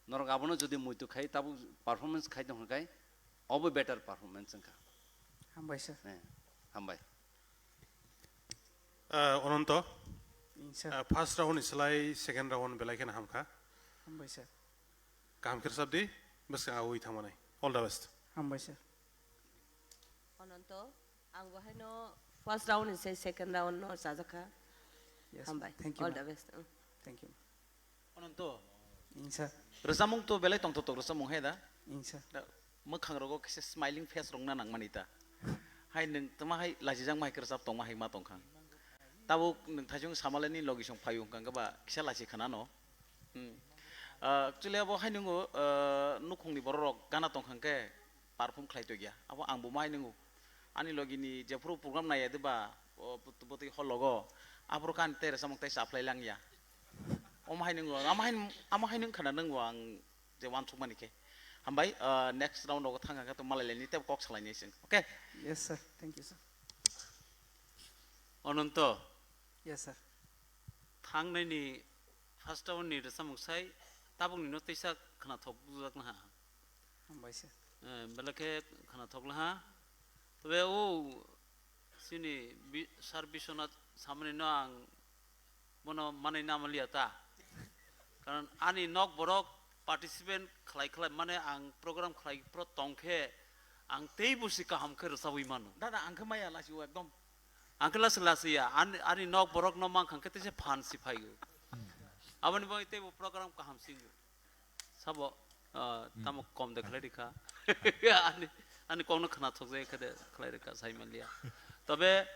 norok abono jodi muitu khai tabuk performance khai tong khai obo better performance wngkha. Hambai sir. Eh, hambai. Ah, Ononto, Ing sir. Ah, first round ni slai second round belai kheno hamkha. Hambai sir. Kaham khe rwchap di, bwskang awi thangmani. All the best. Hambai sir. Ononto, ang bo haino first round ni se second round no chajakha. Yes, Hambai. Thank you, All ma'am. the best. Mm. Thank you. Ononto. Ing sir. Rwchapmung to belai tongthok tok rwchapmung hai da? Ing sir. Da, mwkhang rogo kisa smiling face rok na nangmani ta. Hai nwng tama hai lachijak ma hai kwrwchap tongma hai ma tongkha. Tabuk nwng thaisung samale ni logi song phaio hwnkha ba kisa lachi khana no. Hmm. Ah, actually abo hai nungo, ah, nukhungni borok rok gana tongkha khe perform khlai tongya. Abo ang bo mai nungo. Ani logi ni jephuru program naiya de ba, o, bwt-, bwtwi hol logo. Aphuru khe ani tei rwchapmung tei chaphlai langya. Omo hai nungo, amo hai, amo hai nung khana nungo ang je uansukmani khe. Hambai, ah, next round rogo thang khe to malai laini tei kok salai nai sing. Okay? Yes, sir. Thank you, sir. Ononto. Yes, sir. Thangnai ni first round ni rwchapmung sai tabuk ni no teisa khwnathok bujak na ha. Hambai sir. Eh, belai khe khwnathok laha. Tobe o chini bi-, Sir Biswanath samani no ang bono manwi na manliya ta. Karon ani nok borok participant khlai khlai mane ang program khlai pro tong khe ang tei busi kaham khe rwchabwi mano. Dada, ang khe maya lasi o ekdom. Ang khe lasi lasi ya, ani, ani nok borok no mang khang khe teisa phan si phaio. Aboni bagwi tei bo program kaham singo. Sabo, ah, Hmm. tamo kom de khlai rikha. Ani, ani kokno khwnathok jai khe de khlai rikha, sai manliya. Tobe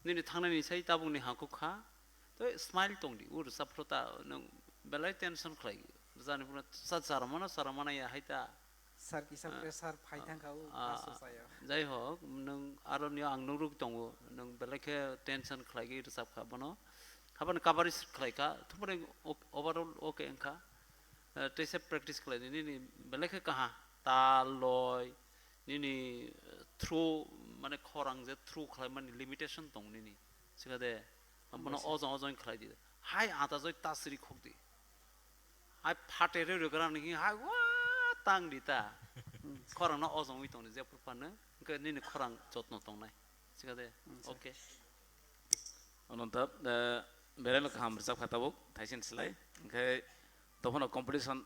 nini thangnani sai tabukni hangkuk kha. To smile tong di, ur sa phrota nwng belai tension khlai. Jani phano sa chara mano, chara mana ya hai ta. Sir kisa Ah, pressure phai ah, thang kha o, ah, pass o saya. Jai hok, nwng aro ni ang nuruk tongo, nwng belai khe tension khlai gwi rwchap kha bono. Habani coverage khlai kha, thumani ok-, overall okay wngkha. Eh, teisa practice khlai di, nini belai khe kaha, tal, loi, nini, eh, throw, mane khorang je throw khlai mani limitation tong nini. Sikha de, bono Hambai sir. Ojong ojong khlai di. Hai ata joi ta siri khok di. Hai phate re re gra ni hai wa tang di ta. Hmm. Khorang no ojong wi tong di je phuru phano, hwnkhe nini khorang jotno tong nai. Sikha de, Hmm, sir. Okay. Ononta, eh, belai no kaham rwchap kha tabuk, thaisini slai. Hwnkhe tophano competition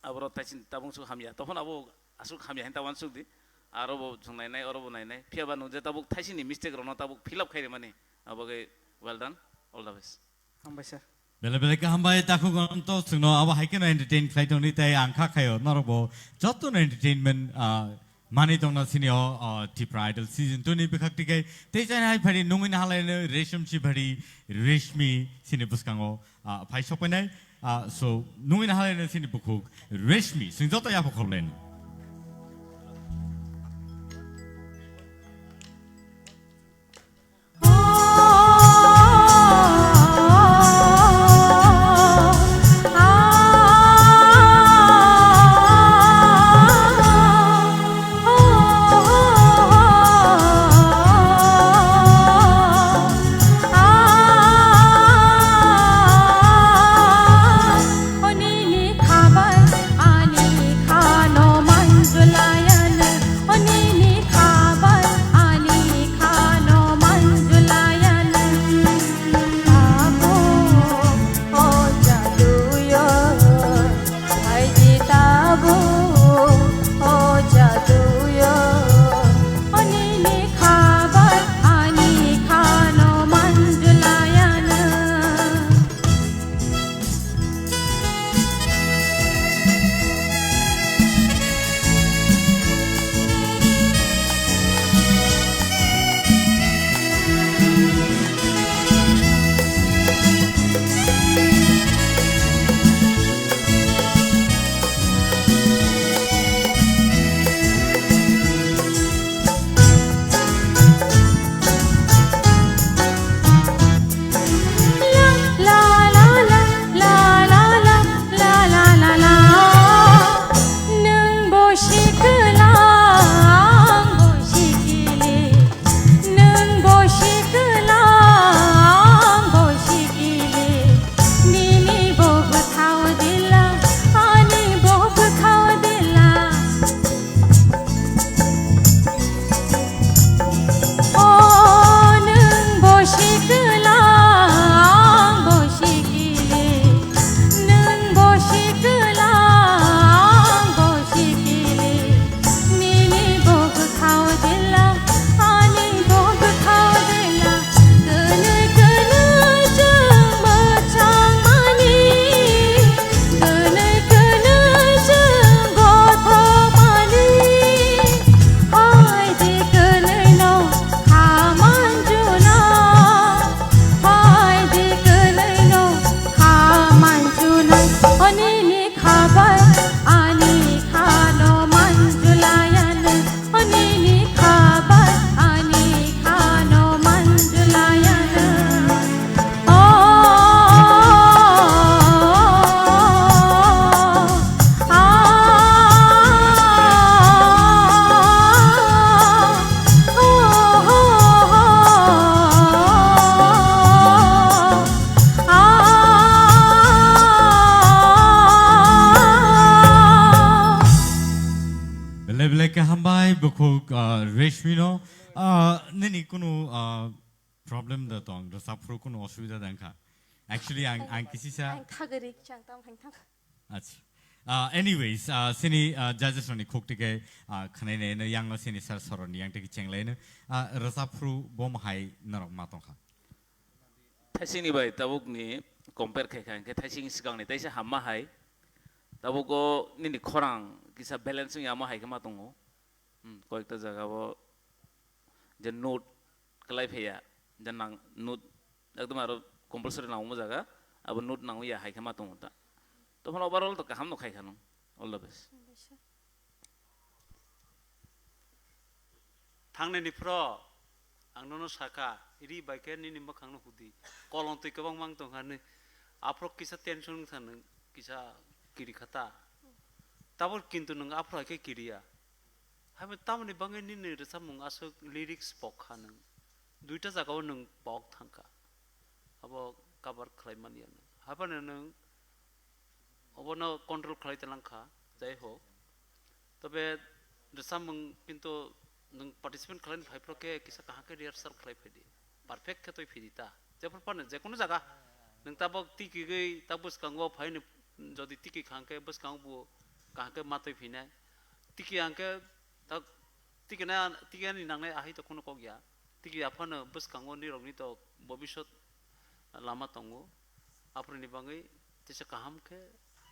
aboro thaisini tabuk suk hamya. Tophano abo asuk hamya hin tabuk suk di. Aro bo chwng nai nai, oro bo nai nai. Phiya ba nwng je tabuk thaisini mistake rokno tabuk fill up khai rimani. Abo khe well done, all the best. Hambai sir. Belai belai khe hambai, takhuk Ononto, chwngno abo hai kheno entertain khlai tongdi, tei ang kha khaio norok bo jotono entertainment, ah, manwi tongna sini o, ah, Tipra Idol season two ni bwkhak tikai tei chani hai phari nungwi nahalai no Resham Sibari Reshmi sini bwskango, ah, phai sokpainai, ah, so nungwi nahalai no sini bukhuk Reshmi, chwng joto yapha khorlaino. Huk, ah, Reshmi no, ah, nini kunu, ah, problem da tong, rwchap phuru kunu osubida da wngkha? Actually, ang, ang kisisa ang thagari, chang tam thang thang. Acha. Ah, anyways, ah, sini, ah, judges rokni khuk tike, ah, khwnai nai no yang no sini sir soroni yang tike cheng lai no, ah, rwchap phuru bo mahai norok ma tongkha. Thaisingni bai tabukni compare khai kha, hwnkhe thaising swkangni teisa hamma hai. Tabuko nini khorang kisa balance wngya ma hai khe ma tongo. Hmm, koyekta jaga o je note kwlai phaiya, je nang note ekdom aro compulsory nangma jaga, abo note nangya hai khe ma tongo ta. Tophano overall to kaham no khai kha nung. All the best. Thangnani phro ang nono sakha, ri bai khe nini mwkhangno hudi. Kolong twi kwbang mang tong kha ni. Aphro kisa tension wng kha nwng, kisa kiri kha ta. Tabuk kintu nwng aphro hai khe kiriya. Haibo tamoni bagwi nini rwchapmung aswk lyrics pok kha nwng. Duita jagao nwng pok thang kha. Abo cover khlai man ya nwng. Haphano nwng obono control khlai tlang kha, jai hok. Tobe rwchapmung kintu nwng participant khlaini phai phro khe kisa kaham khe rehearsal khlai phai di. Perfect khe twi phidi ta. Jephru phano je kunu jaga nwng tabok tikigwi ta bwskango phaini jodi tiki kha hwnkhe bwskango bo kaham khe ma twi phinai. Tiki hwnkhe ta tikina, tikani nangnai ahai to kunu kok ya. Tiki aphano bwskango nirokni to bobisot lama tongo. Aphuruni bagwi tisa kaham khe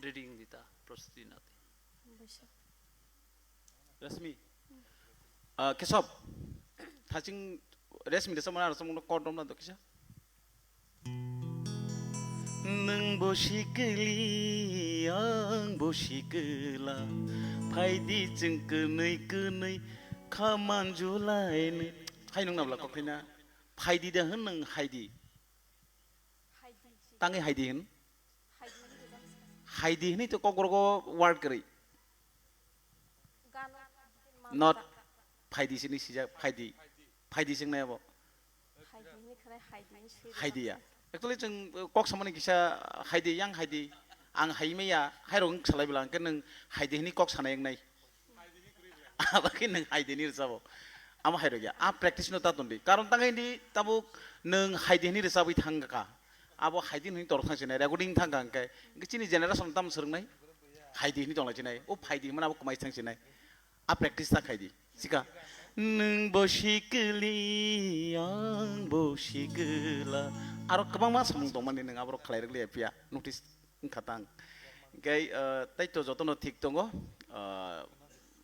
ready wng di ta, prostuti na di. Rashmi. Ah, Kesab. Thaching Rashmi de samana samung kordom na do kisa. Nwng bo sikili, ang bo sikila, phaidi chwng kwnwi kwnwi kha manjulaini. Hai nwng nabla kokhaina. Phaidi da hwn nwng haidi. Tangwi haidi hwn. Haidi hwnwi to kokborok o word kwrwi. Not phaidi sini sijak, phaidi. Phaidi sing nai abo. Haidi ya. Actually, chwng, uh, kok samani kisa haidi, yang haidi. Ang hai maya, hai rok salai bela, hwnkhe nwng haidi hwnwi kok sanai wngnai. Abo khe nwng haidi ni rwchabo. Amo hai rok ya. A practice no ta tondi. Karon tang hindi tabuk nwng haidi hwnwi rwchabwi thang kha. Abo haidi hwnwi torok thang sinai, recording thang kha hwnkhe. Hwnkhe chini generation tam swrwngnai. Haidi hwnwi tongla sinai. O phaidi hwnmani abo kwmai thang sinai. A practice ta khaidi. Sika. Nwng bo sikili, ang bo sikila. Aro kwbangma samung tongmani nwng aborok khlai rwkliya phiya. Notice wngkha tang. Hwnkhe, uh, tei to jotono thik tongo. Uh,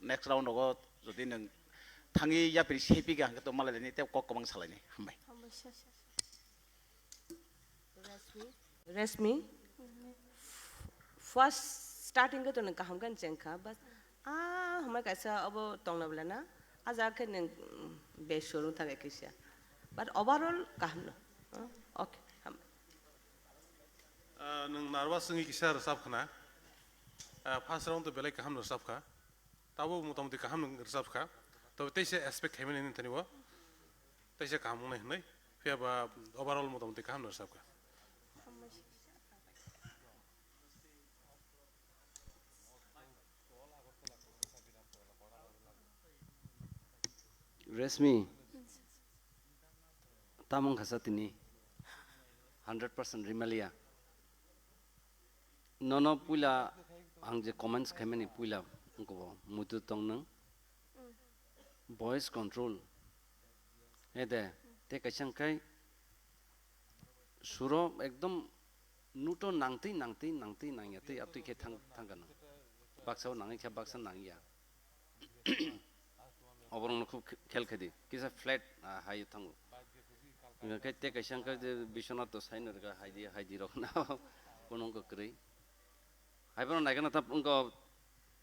next round rogo jodi nwng thangwi yapri sepi kha hwnkhe to malai laini tei kok kwbang salaini. Hambai. Rashmi, Rashmi, first starting khe to nwng kaham khe cheng kha, but ah, hamai kaisa obo tongna bwla na, ah jaga khe nwng, mm, beshwar wng thang khe kisa, but overall kaham no. Ah, okay, hambai. Ah, nwng nervous wngwi kisa rwchap khna. Ah, first round to belai kaham no rwchap kha. Tabuk motamoti kaham no rwchap kha. Tobe teisa expect khaimani nini thani o. Teisa kaham wngnai hwnwi, phiya ba overall motamoti kaham no rwchapkha. Rashmi, tamo wngkha sa tini hundred percent rimaliya. Nono puila ang je comments khaimani puila wngkha bo muitu tong nwng. Voice control. Ede, tei kaisa hwnkhe suro ekdom nuto nangtwi, nangtwi, nangtwi, nangya twi, atwi khe thang, thangkha nang. Baksa o nangwi khe baksa nangya. Oborokno khub khe-, khel khe di. Kisa flat, ah, hai thango. Hwnkhe tei kaisa hwnkhe je Biswanath to saino rwkha hai di, hai di rok na. Kono wngkha kwrwi. Haiphano naikhe nathap wngkha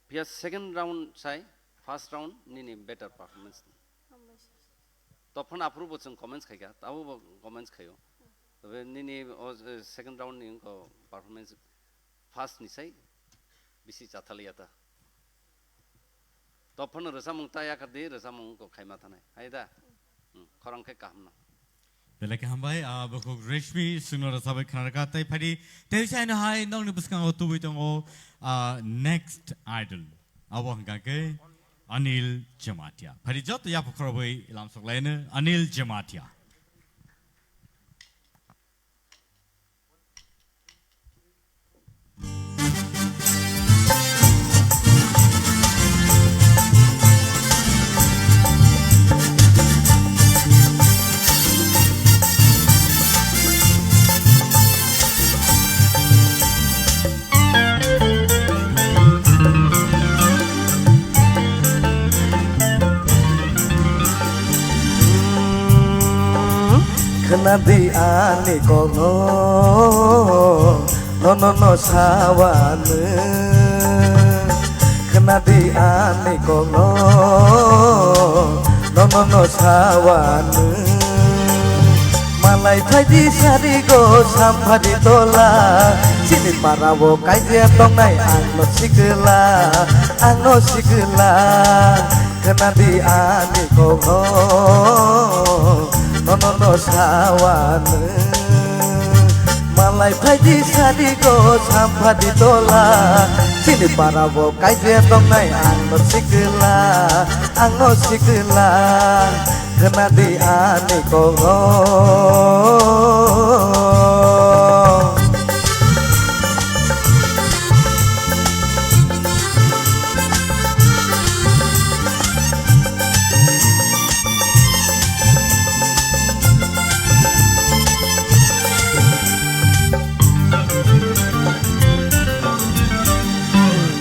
phiya second round sai, first round nini better performance. Hambai sir. Tophano aphuru bo chwng comments khaikha, abo bo comments khaio. Tobe nini o, eh, second round ni wngkha performance first ni sai bisi chathalia ta. Tophano rwchapmung ta yakardi, rwchapmung wngkha khaima thanai. Hai da? Hmm, khorang khe kaham no. Belai khe hambai, ah, bukhuk Reshmi, chwngno rwchabwi khna rwkha, tei phaidi, tei saino hai nokni bwskango tubui tongo, ah, next idol. Abo hwnkha khe, Anil Jamatia. Phari joto yapha khorobwi lamsok laino Anil Jamatia. Khna di ani kokno, nono no sawano. Khna di ani kokno, nono no sawano. Malai phaidi sari go samphadi tola, chini para o kaijia tongnai ang no sikla, ang no sikla. Khna di ani kokno, nono no sawano. Malai phaidi sari go samphadi tola, chini para o kaijia tongnai ang no sikla, ang no sikla. Khna di ani kokno.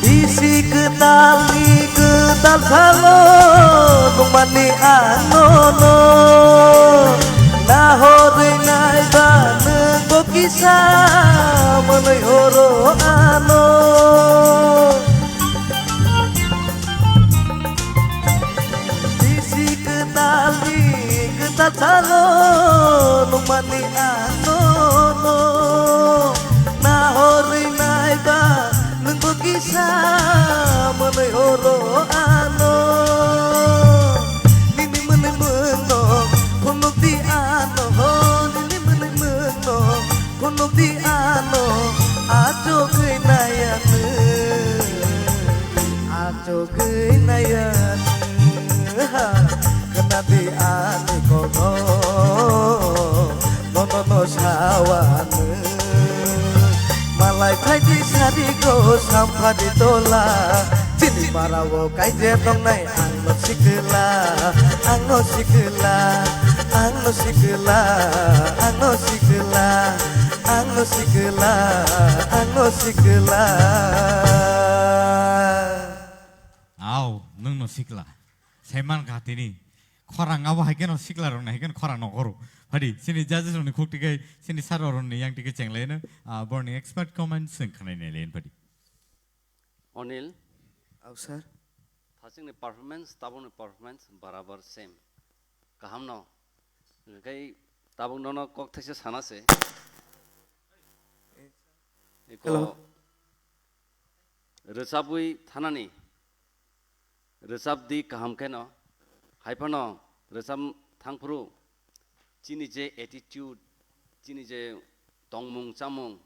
Bisi kwtalni kwtal salo nungmani anono. Nahorwi naiba nwngbo kisa mwnwi horo ano. Bisi kwtalni kwtal salo nungmani anono. Nahorwi naiba nwngbo kisa mwnwi horo ano. Nini mwnwi mwnno phunukdi ano ho, nini mwnwi mwnno phunukdi ano. Achugwi naiya nwng, achugwi naiya nwng. Khna di ani kokno, nono no sawano. Malai phaidi sari go samphadi tola, chini para o kaijia tongnai ang no sikla, ang no sikla, ang no sikla, ang no sikla, ang no sikla, ang no sikla. Au, nwng no sikla. Saiman kha tini. Khorang abo hai kheno sikla rok nai hai kheno khorang no goro. Phadi, sini judges rok ni khuk tikai, sini sir rok ni yang tikai chenglaino, ah, borni expert comments sing khanai nai lain phadi. Onil. Au, sir. Thaching ni performance, tabuk ni performance, barabar same. Kaham no. Kai tabuk nono kok thaisa sana se. Eko Hello. Rwchabwi thanani. Rwchap di kaham kheno, hai phano rwchap thang phuru chini je attitude, chini je tongmung chamung,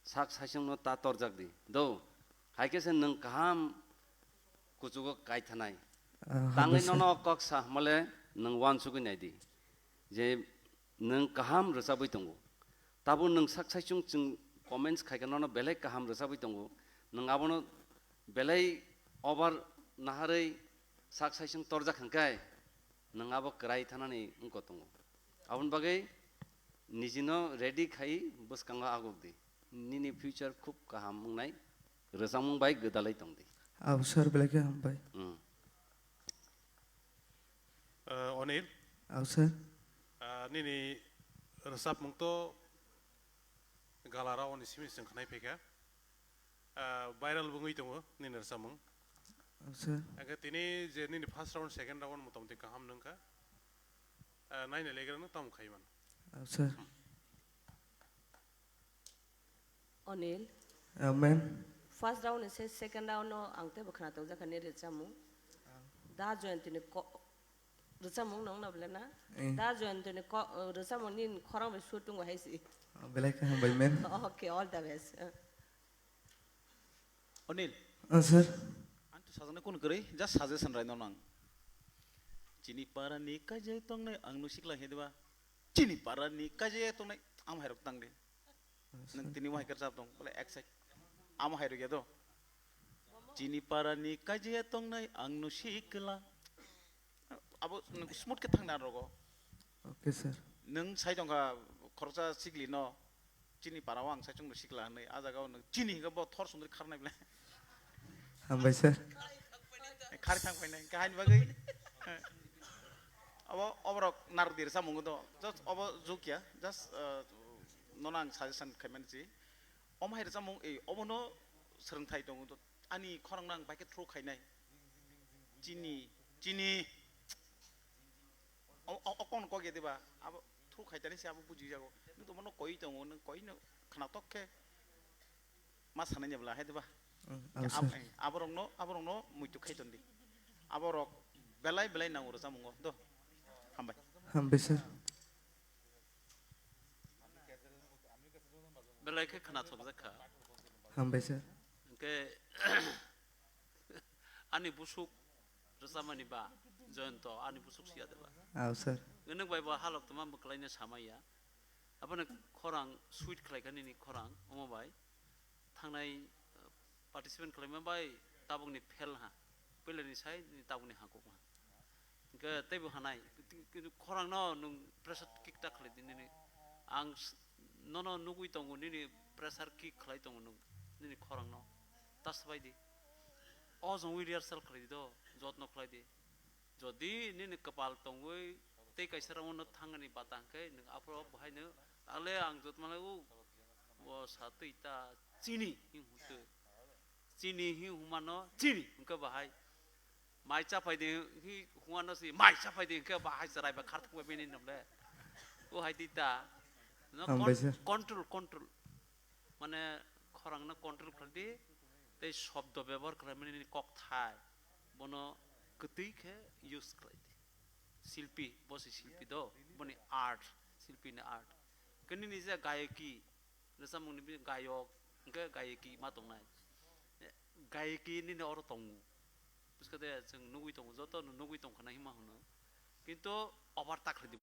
sak saichung no ta torjak di. Do, hai khe se nwng kaham kuchugo kai thanai. Ah, Tangwi hablasa. Nono kok sa hwnmale nwng uansugwi nai di. Je nwng kaham rwchabwi tongo. Tabuk nwng sak saichung chwng comments khai khe nono belai kaham rwchabwi tongo. Nwng abono belai over naharwi sak saichung torjak hwnkhe nwng abo kwrai thanani wngkha tongo. Aboni bagwi nijino ready khai bwskango aguk di. Nini future khub kaham wngnai, rwchapmung bai gwdalwi tong di. Abo sir belai khe hambai. Hmm. Ah, Onil. Au, sir. Ah, nini rwchapmung to galarao ni simi chwng khnai phaikha. Ah, viral bo wngwi tongo nini rwchapmung. Au, sir. Hwnkhe tini je nini first round, second round motamoti kaham nungkha. Ah, naina legra no tamo khaiman. Au, sir. Onil. Amen. First round ni se second round no ang teibo khna tong jakha ni rwchapmung. Da Joyantini ko-, rwchapmung nong na bole na? Eh. Da Joyantini ko-, rwchapmung ni khorang bai shooting hai si. Ah, belai khe hambai, ma'am. Okay, all the best. Onil. Ah, sir. Ang Sajaknai kunu kwrwi, just suggestion rai no nang. Chini para ni kaijai tongnai ang no sikla he diba. Chini para ni kaijai tongnai am hai rok tang de. Nwng tini wahai kwrwchap tong, bole ek side. Amo hai rwgya do. Chini para ni kaijaya tongnai ang no sikla. Abo nwng smooth khe thang na rogo. Okay, sir. Nwng sai tongkha khoroksa sikli no. Chini para o ang sai chwng no sikla hwnwi. A jaga o nwng chini hwnkhe bo thor sundri kharnai ble. Hambai, sir. Khari thang painai. Kahani bagwi. Abo, oborok narwk dir samung do. Just obo jukya. Just, uh, nono ang suggestion khaimani si. Omo hai rwchapmung, eh, obono swrwngthai tongo. Ani khorang no ang bai khe through khainai. Chini, chini. O, o, o, kono kok ya diba? Abo through khaitani se abo buji jago. Nwng to bono koi tongo, nwng koi no khwnatok khe ma sanai ni bwla hai diba? Mm, abo, sir. Aborokno, aborokno muitu khai ton di. Aborok belai belai nango rwchapmungo. Do. Hambai. Hambai, sir. Belai khe khwnathok jak kha. Hambai, sir. Hwnkhe ani busuk rwchapmani ba, Joyonto, ani busuk siya de ba. Aw, sir. Nwng bai bo halok tongma bwkhlaino samaya. Abono khorang sweet khlai kha nini khorang, omo bai. Thangnai, uh, participant khlaima bai tabukni fail ha. Puilani sai ni tabukni hakuk ha. Hwnkhe teibo hanai, kintu khorangno nwng pressure kick ta khlai di nini. Ang s-, nono nugui tongo nini pressure kick khlai tongo nwng nini khorangno. Ta swbai di. O jongwi rehearsal khlai di do, jotno khlai di. Jodi nini kwpal tongwi tei kaisa round-o thangani bata hwnkhe nwng aphuru bohaino ale ang jotmalaio, o sa twi ta chini hing hwnkhe. Chini hing hwnmano chini hwnkhe bahai. Mai chapai di hing hwnmano si mai chapai di hwnkhe bahai chwrai ba khar thangbai bini namle. O hai di ta. No. Hambai, con-, sir. Control, control. Mane khorangno control khlai di, tei shobdo bebohar khlaimani nini kokthai, bono kwtwi khe use khlai di. Silpi, bo se silpi do, boni art, silpi ni art. Khe nini je gayaki, rwchapmung ni bini gayok, hwnkhe gayaki ma tongnai. Gayaki nini oro tongo. Buskade chwng nugui tongo, joto no nugui tongkha na hima hwno. Kintu over ta khlai di.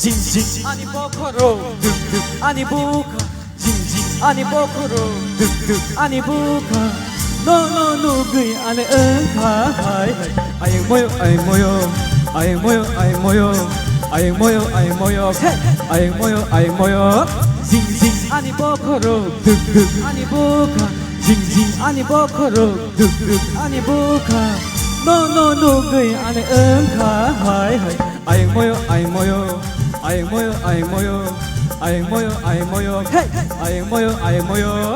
Jing jing ani bokhorok, duk duk ani bukha. Jing jing ani bokhorok, duk duk ani bukha. No no nugui ani wngkha hai hai. Ayeng moyo, ayeng moyo, ayeng moyo, ayeng moyo, ayeng moyo, ayeng moyo, hey, ayeng moyo, ayeng moyo. Jing jing ani bokhorok, duk duk ani bukha. Jing jing ani bokhorok, duk duk ani bukha. No no nugui ani wngkha hai hai. Ayeng moyo, ayeng moyo, ayeng moyo, ayeng moyo, ayeng moyo, ayeng moyo, hey, ayeng moyo, ayeng moyo.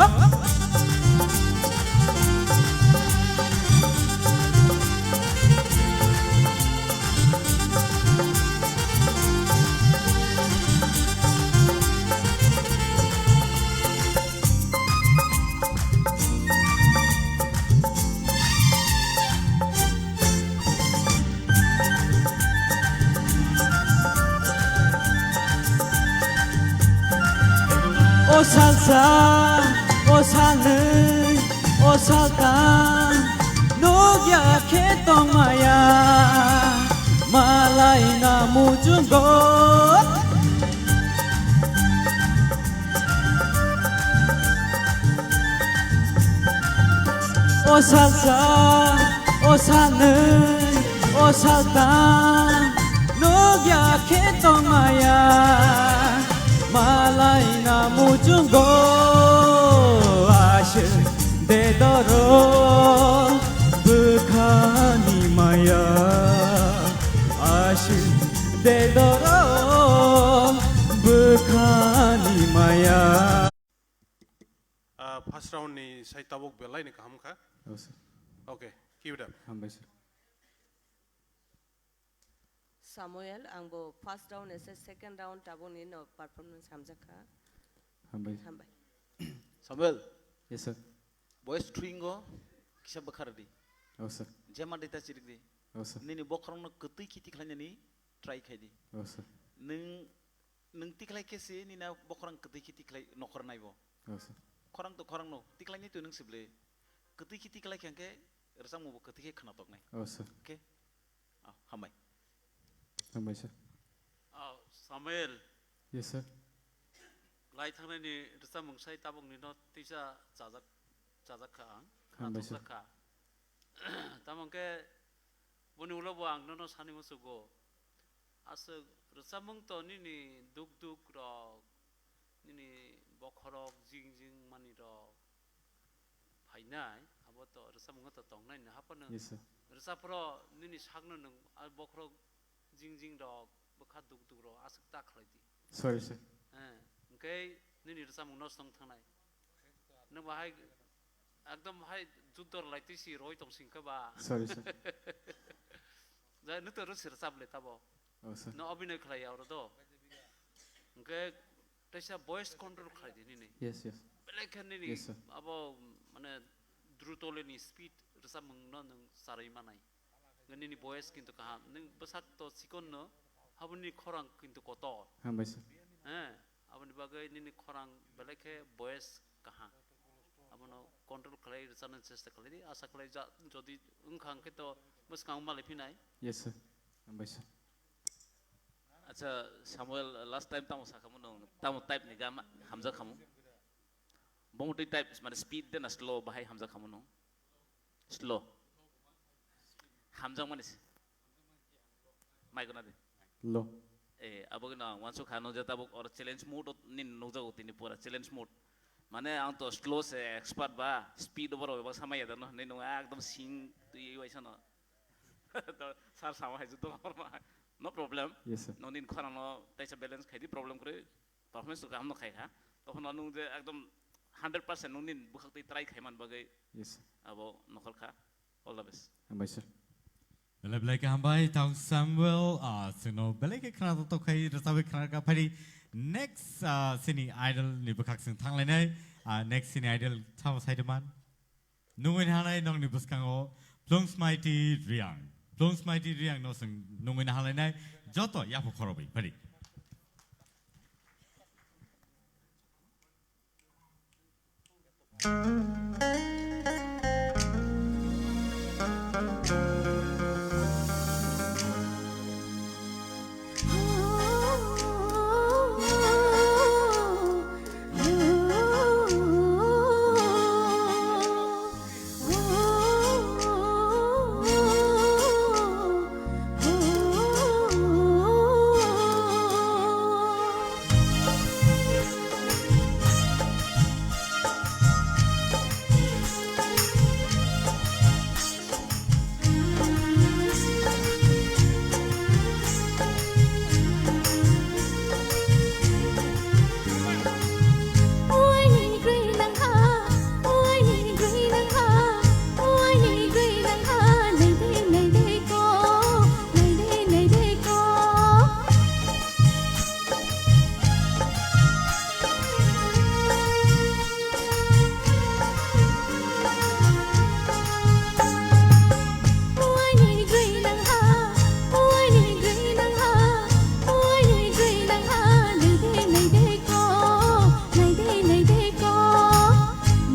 O salsa, o salnwi, o saltang, nukya khe tongmaya, malai na muchungo. O salsa, o salnwi, o saltang, nukya khe tongmaya, malai na muchungo aswk de doro bwkhani maya, aswk de doro bwkhani maya. Ah, first round ni sai tabuk belai ni kaham kha. Oh, sir. Okay, keep it up. Hambai, sir. Samuel, ang bo first round ese second round tabuk ni no performance hamjak kha. Hambai. Hambai. Samuel. Yes, sir. Voice string o kisa bwkhar di. Oh, sir. Jema data chirik di. O sir. Nini bokhorokno kwtwi khe tikhlainani try khai di. O sir. Nwng, nwng tikhlai khe se nini bokhorok kwtwi khe tikhlai nokhor naibo. O sir. Khorang to khorang no tikhlainai to nwng sible. Kwtwi khe tikhlai khe hwnkhe rwchapmungbo kwtwi khe khwnatok nai. O sir. Okay? Ah, hambai. Hambai sir. Ah, Samuel. Yes sir. Lai thangnaini rwchapmung sai tabukni no tisa chajak, chajak kha ang. Hambai sir. Khwnatok jak kha. Tamo hwnkhe boni ulo bo ang nono sani muchugo. Aswk rwchapmung to nini duk duk rok, nini bokhorok jing jing mani rok phainai, abo to rwchapmungo to tongnai no haphano. Yes sir. Rwchapro nini sakno nwng a bokhorok jing jing rok, bwkha duk duk rok aswk ta khlai di. Sorry sir. Eh, hwnkhe nini rwchapmung nosto wng thangnai. Nwng bahai ekdom hai juddor lai twi si roi tong sing khe ba. Sorry sir. Jai nwng to rwsi rwchap le tabo. Oh sir. No obhinoi khlai ya oro do. Hwnkhe teisa voice control khlai di nini. Yes, yes. Belai khe nini. Yes sir. Abo mane druto le ni speed rwchapmung no nwng charwi manai. Nini voice kintu kaham. Nwng bwsak to chikon no, haboni khorang kintu kotor. Hambai sir. Eh, aboni bagwi nini khorang belai khe voice kaham. Abono control khlai rwchapnani chesta khlai di. Asa khlai ja, jodi wngkha hwnkhe to bwskango malai phinai. Yes sir. Hambai sir. Acha Samuel, last time tamo sakhamu nwng, tamo type ni gama hamjak khamu? Bomo twi type mane speed de na slow bahai hamjak khamu nwng? Slow. Hamjakmani se. Mai guna de. Lo. Eh, abo gino ang wansuk kha, nung je tabuk or challenge mode ni nukjago tini pura challenge mode. Mane ang to slow se expert ba, speed over ba samaya dano, ni nung ekdom sing twi waisa no. To sir sama hai juto ma. No problem. Yes sir. Nung nin khorang no taisa balance khai di, problem kwrwi. Performance to kaham no khai kha. Tokhono nung je ekdom hundred percent nung nin bwkhak twi try khai man bagwi. Yes sir. Abo nokhor kha. All the best. Hambai sir. Belai belai khe hambai, thanks Samuel. Ah, chwngno belai khe khna tok khai rwchabwi khna kha phari. Next, ah, sini idol ni bwkhak chwng thanglainai. Ah, next sini idol thamo saido man. Nungwi hanai nokni bwskango Plungsmaiti Riang. Plungsmaiti Riang no chwng nungwi hanlainai joto yapha khorobwi phari.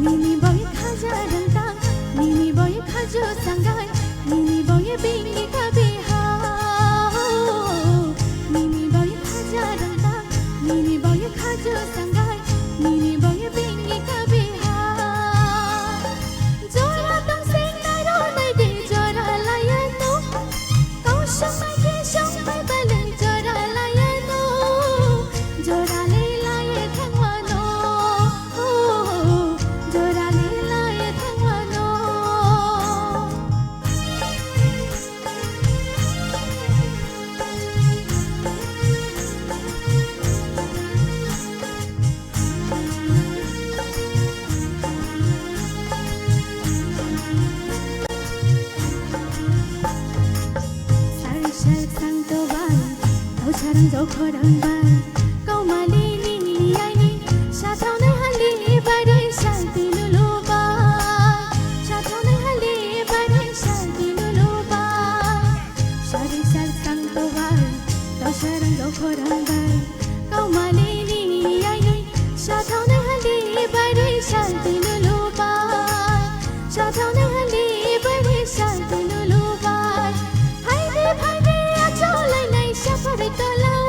Nini boy khaja dangdang, nini boy khajo sangdang, nini boy bingi kabi ha. Nini boy khaja dangdang, nini boy khajo sangdang, nini boy bingi kabi ha. Jora tong sing nai ro nai di jora laya no. Kau sung mai ke sung mai balen jora laya no. Jora le laya thangwa no. Jora le laya thangwa no. Sar sar sang to bai, kau sarang jokho rang bai, kau mali ni ni ai ni, sa thau nai hali bai ri sa ti lu lu bai, sa thau nai hali bai ri sa ti lu lu bai. Shanti lulu bai, shathang nang hali bai, shanti lulu bai. Phaidi, phaidi, acholainai safari tolao.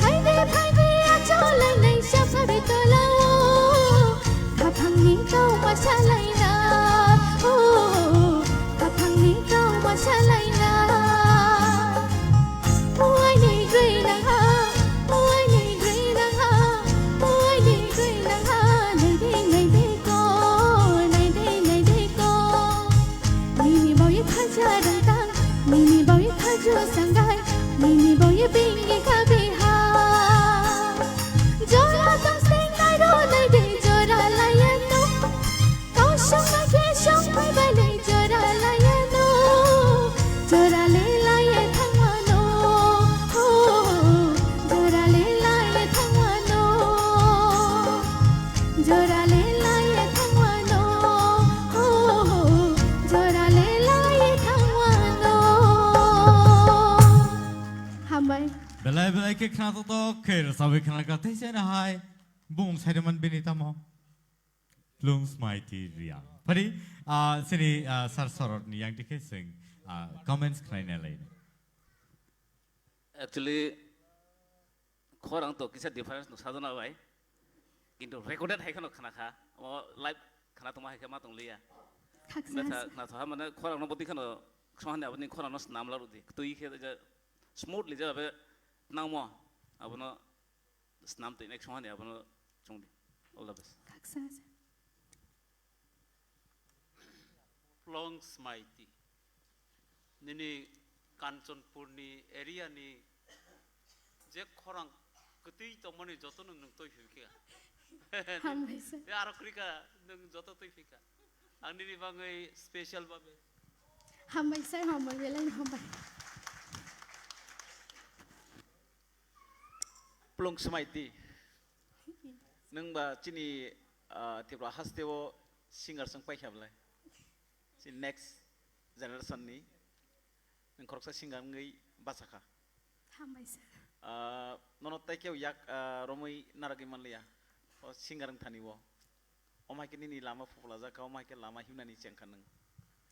Phaidi, phaidi, acholainai safari tolao. Khaphangni kauma salaina, oh, khaphangni kauma salaina. Uaini grinang ha, uaini grinang ha, uaini grinang ha, naidi, naidi ko, naidi, naidi ko. Nini bawi khaja dangtang, nini bawi khaju sanggai, nini bawi bingi kabi ha. Jora tong sing nai ro naidi, jora laya no. Kau sung nai ke sung pai bai nai, jora laya no. Jora le laya thangwa no. Oh, jora le laya thangwa no. Jora le laya thangwa no. Oh, jora le laya thangwa no. Hambai. Belai belai khe khna tok tok khe rwchapwi khna kha tei sene hai bung saireman bini tamo. Plung Smaiti Riang. Phari, ah, sini, ah, Sir Sorot ni yang dikhe sing, ah, comments khnaina lai. Actually, khorang to kisa difference no sajona bai. Kintu recorded hai khano khana kha. O live khana tongma hai khe ma tong liya. Khaksa Betha hasa. Khna tha mane khorang no boti khano sohani aboni khorang no snam la rudi. Tui khe ja smoothly ja be nangmo abono snam twi next sohani abono chungdi. All the best. Khaksa hasa. Plong Smaiti. Nini Kanchanpurni area ni je khorang kwtwi tongmani jotono nwng twi phikha. Hambai sir. Be aro kwrwikha nwng joto twi phikha. Ang nini bagwi special babe. Hambai sir, hambai, belai hambai. Plung Smaiti. Nwng ba chini, ah, Tripura haste o singer swng paikha belai. Si next generation ni nwng khoroksa singer wngwi bachakha. Hambai sir. Ah, nono tei kebo yak, ah, romwi naragwi manliya. O singer wngthani o. Omo hai khe nini lama phuphlajak kha, omo hai khe lama himnani chengkha nwng.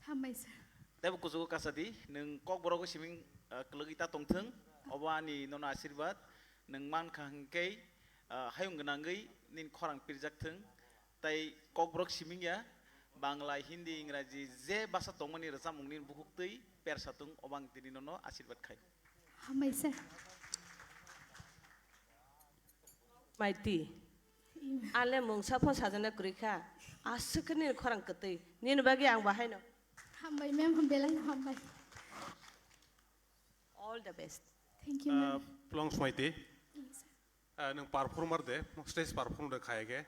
Hambai sir. Teibo kuchugo kasadi, nwng kokborok siming, ah, kwlwgwi ta tongthwng. Obo ani nono asirwad. Nwng mankha hwnkhe, ah, hayung gwnangwi nini khorang pirjakthwng. Tai kokborok siming ya, Bangla, Hindi, Ingraji, je basa tongmani rwchapmung nini bukhuk twi persa tung, obo ang tini nono asirwad khai. Hambai sir. Maiti. Ale mungsa pho sajana kwrwi kha. Aswk khe nini khorang kwtwi. Nini bagwi ang bahaino. Hambai ma'am, belai hambai. All the best. Thank you, ma'am. Plong Smaiti. Yes, sir. Ah, nwng performer de, stage perform de khai ge?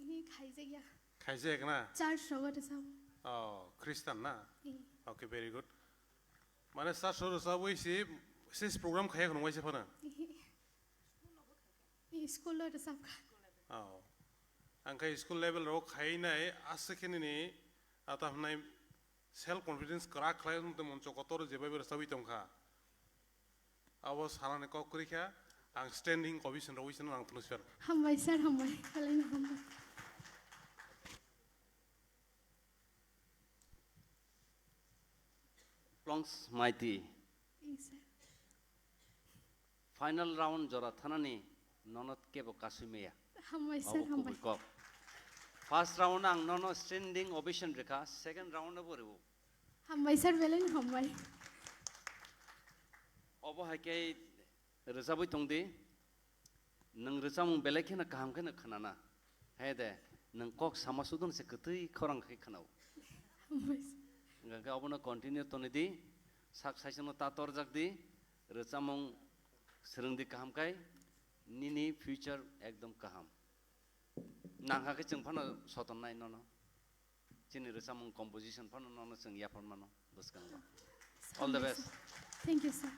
Ini khaijak ya. Khaijak na? Church rogo de sabo. Oh, Christian na? Eh. Okay, very good. Mane church rogo sabo isi stage program khaya khno waisa phana? Eh. Ini school lo de sab kha. Oh. Angkhe school level rogo khainai aswk khe nini ata hwnai self confidence kwrak khlai wng tong moncho kotor jebai bai rwchabwi tong kha. Abo sanani kok kwrwi kha, ang standing ovation rwui sino ang phunuk sir. Hambai sir, hambai. Belai no hambai. Plong Smaiti. Yes, sir. Final round jora thanani nono kebo kasui meya. Hambai sir, obo hambai. Kubui kok. First round ang nono standing ovation rikha, second round bo ribu. Hambai sir, belai no hambai. Obo hai khe rwchabwi tongdi. Nwng rwchapmung belai kheno kaham kheno khwnana. He de, nwng kok sama sudon se kwtwi khorang khe khwnao. Hambai sir. Hwnkhe obono continue tonidi, sak saichwngno ta torjak di, rwchapmung swrwngdi kaham khai, nini future ekdom kaham. Nangkha khe chwng phano sotonnai nono. Chini rwchapmung composition phano nono chwng yaphar mano bwskango. All the best. Thank you, sir.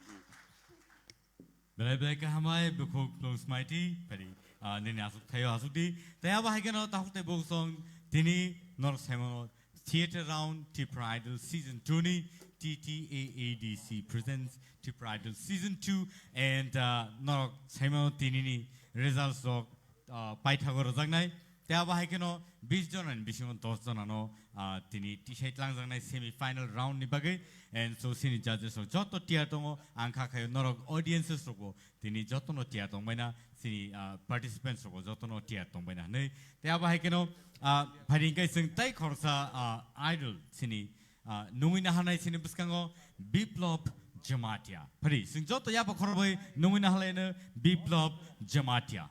Belai belai khe hambai bukhuk Plung Smaiti, phari, ah, nini asuk thaio asuk di. Tei abo hai kheno takhuk tei bukhuk song tini norok saimano Theatre Round Tipra Idol Season two ni T T A A D C presents Tipra Idol Season two and, ah, norok saimano tinini results rok, ah, paithago rwjaknai. Tei abo hai kheno bis jona ni bisingo dos jona no, ah, tini tisai tlangjaknai semi final round ni bagwi. And so chini judges rok joto tiyar tongo, ang kha khayo norok audiences rok bo tini joto no tiyar tong baina, chini, ah, participants rok bo joto no tiyar tong baina hinwi. Tei abo hai kheno, ah, phaidi hwnkhe chwng tei khoroksa, ah, idol chini, ah, nungwi naharnai chini bwskango Biplop Jamatia. Phaidi chwng joto yapha khorokbai nungwi naharlaino Biplop Jamatia.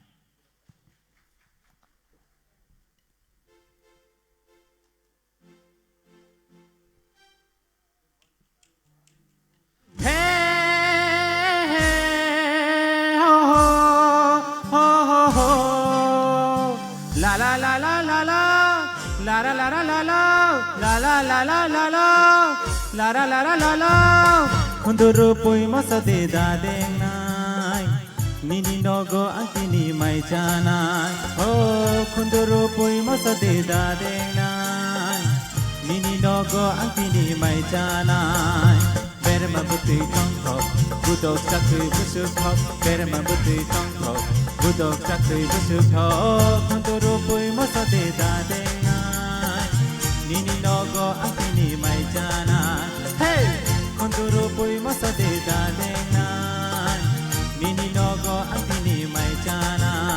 Khunduru pui mosa de da dengnai. Nini nogo ang tini mai chanai, o khunduru pui mosa de da dengnai. Nini nogo ang tini mai chanai. Berma bwtwi tongthok, budok chaktwi bwswk thok. Berma bwtwi tongthok, budok chaktwi bwswk thok. Khunduru pui mosa de da dengnai. Nini nogo ang tini mai chanai. Hey! Khunduru pui mosa de da dengnai. Nini nogo ang tini mai chanai.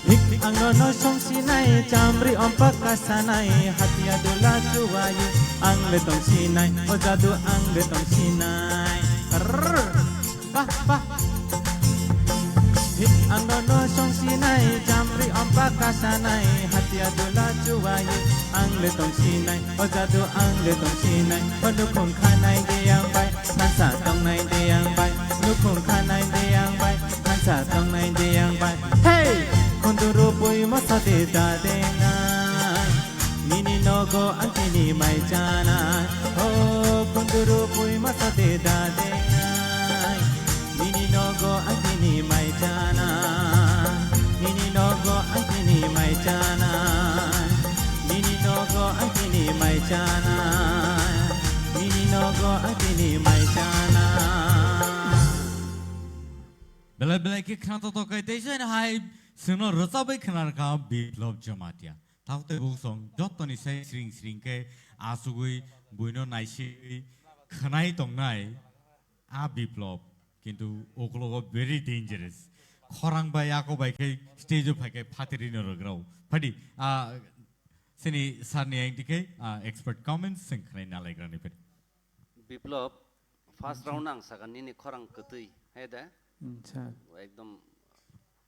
Hik ang nono songsinai, chamri ompak kasanai, hatia dula chuwai, ang le tongsinai, o jadu ang le tongsinai. Rrrr. Bah, bah. Hik ang nono songsinai, chamri ompak kasanai, hatia dula chuwai, ang le tongsinai, o jadu ang le tongsinai, o nukhung khanai de ang bai, thansa tongnai de ang bai, nukhung khanai de ang bai, thansa tongnai de ang bai. Hey! Khunduru pui mosa de da dengnai. Nini nogo ang tini mai chanai. O khunduru pui mosa de da dengnai. Nini nogo ang tini mai chanai. Nini nogo ang tini mai chanai. Nini nogo ang tini mai chanai. Nini nogo ang tini mai chanai. Belai belai khe khna to tokai tei jai hai sino rwchabwi khna rwkha Biplop Jamatia. Thak tei buksong jottoni sai sring sring khe asugwi buino naisingwi khwnai tongnai a Biplop, kintu uklogo very dangerous. Khorang bai ako bai khe stage o phai khe phatiri no rwgrao. Phadi, ah, sini sir ni ang dikhe, ah, expert comments sing khwnai nalaigrani phadi. Biplop, first round ang saka nini khorang kwtwi, he de? Hmm, sir. Ekdom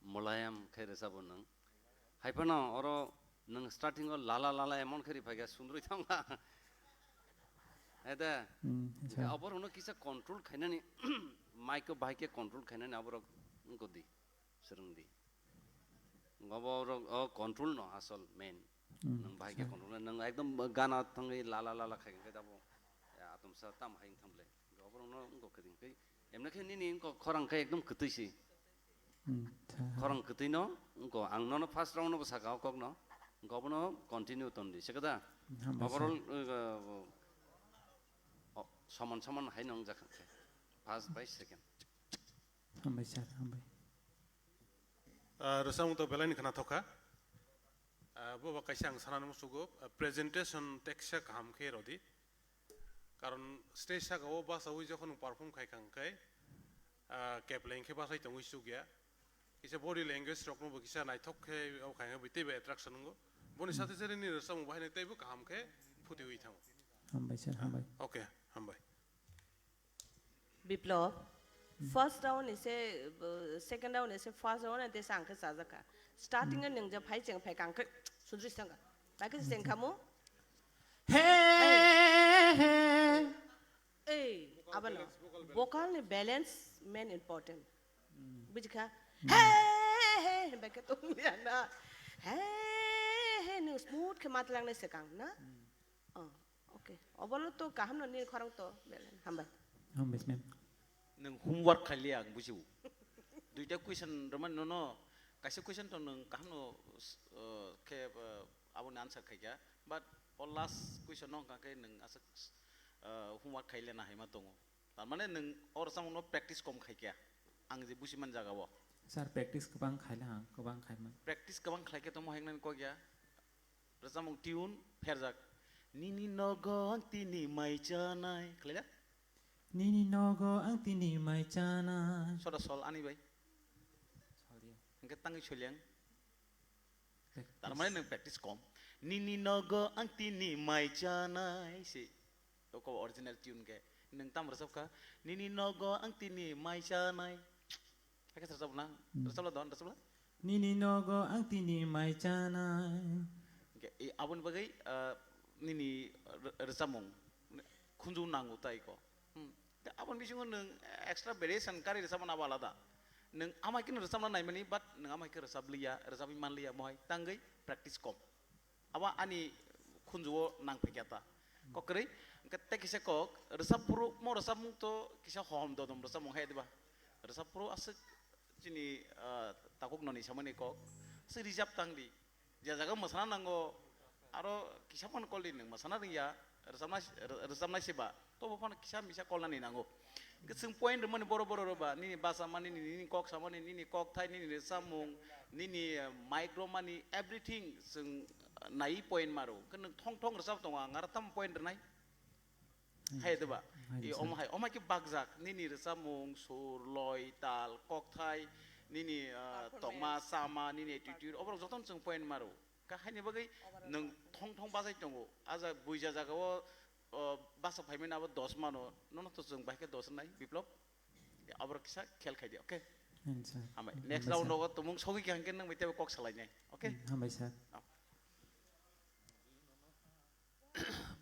mulayam khe rwchabo nwng. Hai phano oro nwng starting o lala lala emon khe ri phaikha sundrwi thangma. He de? Hmm, sir. Oborokno kisa control khainani, mic o bahai khe control khainani oborok wngkha di. Swrwng di. Obo rok o control no asol main. Hmm, nwng bahai khe sir. Control, nwng ekdom gana thangwi lala lala khai khe abo, ya, atomsa tam hai wng thang le. Obo rok no wng kok khe, emne khe nini wng kok khorang khe ekdom kwtwi si. Hmm, sir. Khorang kwtwi no wng kok, ang nono first round no bo saka o kok no. Wng kok bono continue ton di. Sekada? Hmm, hambai, sir. Overall, uh, uh, soman soman hai no wng jak khe. First bai second. Hambai, sir, hambai. Ah, rwchapmung to belai ni khna thokha. Ah, bo ba kaisa ang sana musugo, ah, presentation teksa kaham khe rodi. Karon stage saka o basawi jokhon perform khai kha hwnkhe, ah, kep leng khe basai tongwi chukya. Kisa body language rokno bo kisa naithok khe o khai khe teibo attraction wngo. Boni Hmm. Sathe sathe nini rwchapmung bahai teibo kaham khe phutiwi thango. Hambai sir, hambai. Okay, hambai. Biplop, first round ni se, uh, second round ni se first round ni tesa ang khe chajakha. Starting o nwng je phai cheng phai kang khe sundri sanga. Bai khe se cheng khamu? Hey, hey. Ei, abano. Vocal ni balance main important. Hmm. Bujikha? Hmm. He, he, he, he, hinbai khe tong liya na. He, he, he, nung smooth khe matlang nai se kang na? Hmm. Oh, okay. Obolo to kaham no nini khorang to belai. Hambai. Hambai, ma'am. Nung homework khai liya ang bujiu. Duita question rwmani nono, kaisa question to nung kaham no, uh, khe, uh, aboni answer khai kha. But o last question no hwnkha khe nung aswk, uh, homework khai lena hai ma tongo. Tar mane nwng o rwchapmung no practice kom khai kha, ang je buji man jaga o. Sir, practice kwbang khai le ang, kwbang khai man. Practice kwbang khlai khe tongmo hai wngnani kok ya. Rwchapmung tune pherjak. Nini nogo ang tini mai chanai. Khlai da? Nini nogo ang tini mai chanai. Soda sol ani bai. Sol dia. Hwnkhe tangwi soliang. Practice. Tar mane nwng practice kom. Nini nogo ang tini mai chanai se. Toko original tune khe. Nwng tam rwchap kha. Nini nogo ang tini mai chanai. Hakhe rwchap na? Hmm. Rwchap la don, rwchap la? Nini nogo ang tini mai chanai. Hwnkhe, e, aboni bagwi, ah, nini r-, rwchapmung khunju nango tai ko. Hmm. Tei aboni bisingo nwng extra variation kari rwchapmani abo alada. Nwng amai kheno rwchapna naimani, but nwng amai khe rwchap liya, rwchapwi man liya, mohai tangwi practice kom. Abo ani khunju-o nang phaikha ta. Kok kwrwi, hwnkhe tei kisa kok, rwchap phuru mo rwchapmung to kisa hom dodom rwchapmung hai diba? Rwchap phuru aswk chini, ah, takhuk noni samani kok, aswk rijap tang di. Je jaga mwsana nango, aro kisa phano koldi nwng mwsana rwngya, rwchapna, rwchapnai se ba, tobo phano kisa misa kolnani nango. Hwnkhe chwng point rwmani boro boro rw ba, nini bachamani, nini kok samani, nini kok thai, nini rwchapmung, nini, eh, mic romani, everything chwng, eh, naiwi point maro. Hwnkhe nwng thong thong rwchap tongo, ang aro tamo point rwnai? Hai diba? Hai I sa. Omo hai, omo hai khe bakjak, nini rwchapmung, sur, loi, tal, kokthai, nini, ah, tongma, chama, nini attitude, oborok jotono chwng point maro. Kha haini bagwi nwng thong thong bachai tongo. Aja buija jagao, o, bachak phaimani abo dos mano, nono to chwng bahai khe dos rwnai, Biplop? Ya, oborok kisa khel khai di, okay? Hai sa. Hambai. Hambai sa. Next round rogo tumung sogwi kha hwnkhe nwng bai teibo kok salainai, okay? Hmm, hambai sa. Ah.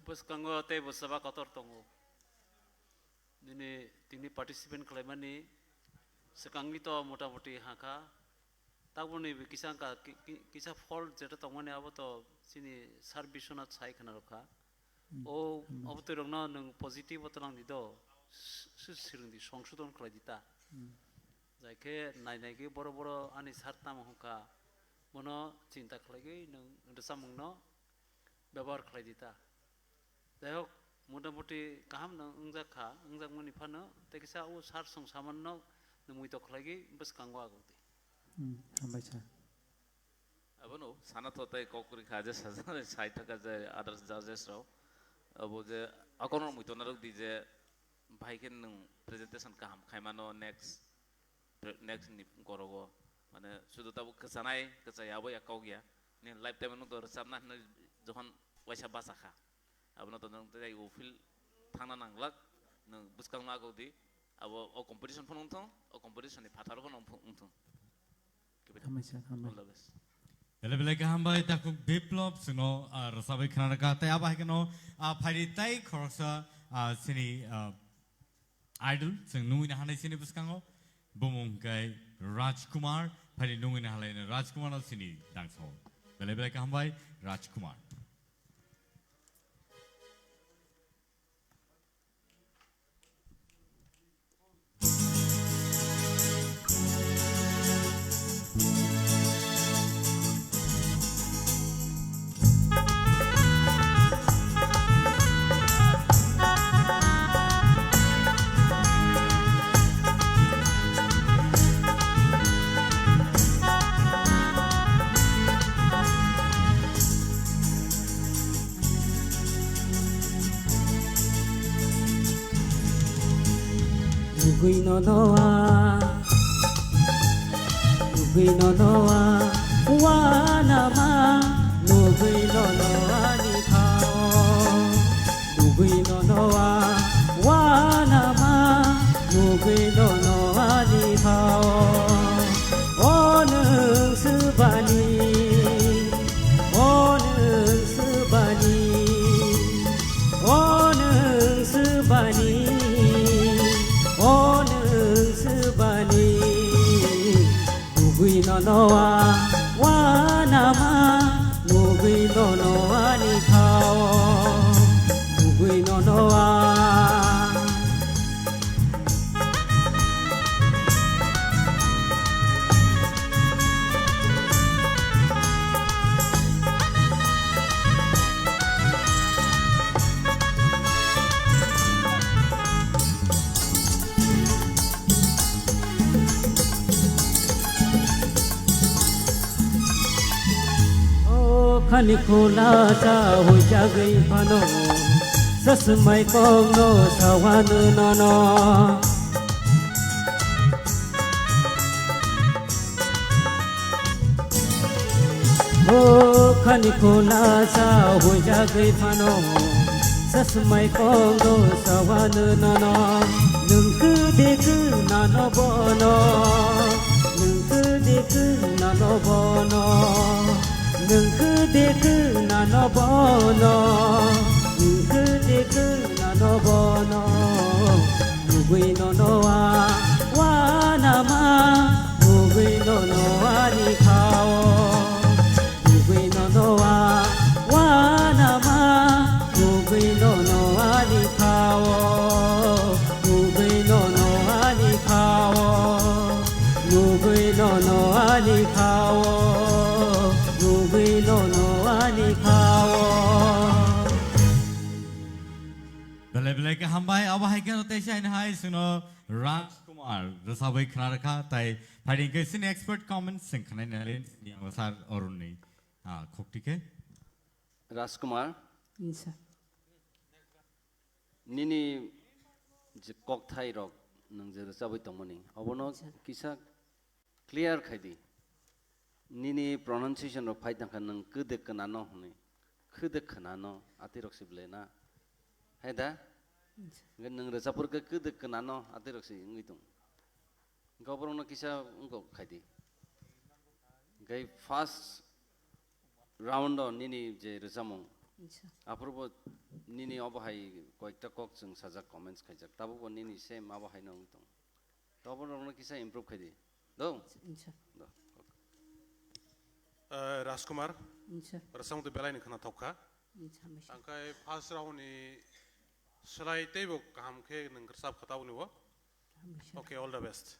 Bwskango tei bwsaba kotor tongo. Nini tini participant khlaimani swkangni to motamoti hakha. Tabukni kisa wngkha, ki-, ki-, kisa fault jeta tongmani abo to chini sir Biswanath sai khna rwkha. Hmm. O, hmm, abo twi rokno nwng positive o twlang di do, s-, s-, swrwng di, songsodon khlai di ta. Hmm. Jai khe nai nai khe boro boro ani sir tamo hwnkha, bono chinta khlaiwi nwng rwchapmungno bebohar khlai di ta. Jai hok, motamoti kaham no wngjak kha, wngjakmani phano tei kisa o sir song samanno nwng muitok khlaiwi bwskango aguk di. Hmm, hambai sa. Abono sana tho tei kok kwrwi kha je sa-, sai thaka je others judges rok. Abo je akono muitok narwk di je bahai khe nwng presentation kaham khaimano next pre-, next ni gorogo, mane, sudu tabuk kwchanai, kwchaya abo ya kok ya. Ni lifetime no to rwchapna hinwi jokhon waisa bacha kha. Abono to nwng tei o field thangna nanglak, nwng bwskang no aguk di, abo o competition phano wngthong, o competition ni phatar phano wngthong. Hambai sa, hambai. All the best. Belai belai kaham bai takhuk Biplop chwngno, ah, rwchabwi khna rwkha. Tei abo hai kheno, ah, phaidi tai khoroksa, ah, chini, ah, Idol, chwng nungwi nahanai chini bwskango, bumung hwnkhe Rajkumar, phaidi nungwi nahalai Rajkumar no chini dangso. Belai belai kaham bai, Rajkumar. Nugui no noa, nugui no noa, wana ma, nugui no noa ni thao. Nugui no noa, wana ma, nugui no noa ni thao. O nwng swbani, o nwng swbani, o nwng swbani, o nwng Noa, wanama, mugwi no noa ni khao, mugwi no noa. O khani khula cha hoi jagwi phano, sasmai kok no sawan nono. O khani khula sa hujagwi phano, sasmai kok no sawan nono. Nwng kwdek nano bono, nwng kwdek nano bono, nwng kwdek nano bono, nwng kwdek nano bono. Mugwi no noa, wanama, mugwi no noa ni khao. Mugwi no noa, wanama, mugwi no noa ni khao. Mugwi no noa ni khao. Mugwi no noa ni khao. Mugwi no noa ni khao. Belai belai khe hambai, abo hai kheno teisa haino hai chwngno Raj Kumar rwchabwi khna rwkha, tai phaidi hwnkhe chini expert comments chwng khwnai nai sir Arun ni, ah, khukti khe. Raj Kumar, Yes, sir. Nini je kokthai rok nwng je rwchabwi tongmani, obono Yes, sir. kisa clear khai di. Nini pronunciation rok phai tangkha nwng kwdek kwnano hwnwi. Kwdek kwnano, atwi rok si bwlai na. Hai da? Hwnkhe nwng rwchapur khe kwdek kwnano, atwi rok si wngwi tong. Hwnkhe oborokno kisa wngkok khai di. Hwnkhe first round o nini je rwchapmung. Acha. Aphuru bo nini obo hai koyekta kok chwng sajak comments khaijak. Tabuk bo nini same abo haino wngwi tong. Tobo rokno kisa improve khai di. Do? Acha. Do. Eh, Rajkumar, Acha. Rwchapmung twi belai ni khwna thok kha. Acha, hambai sir. Tangkai first round ni slai teibo kaham khe nwng rwchap kha tabuk ni bo. Hambai sir. Okay, all the best.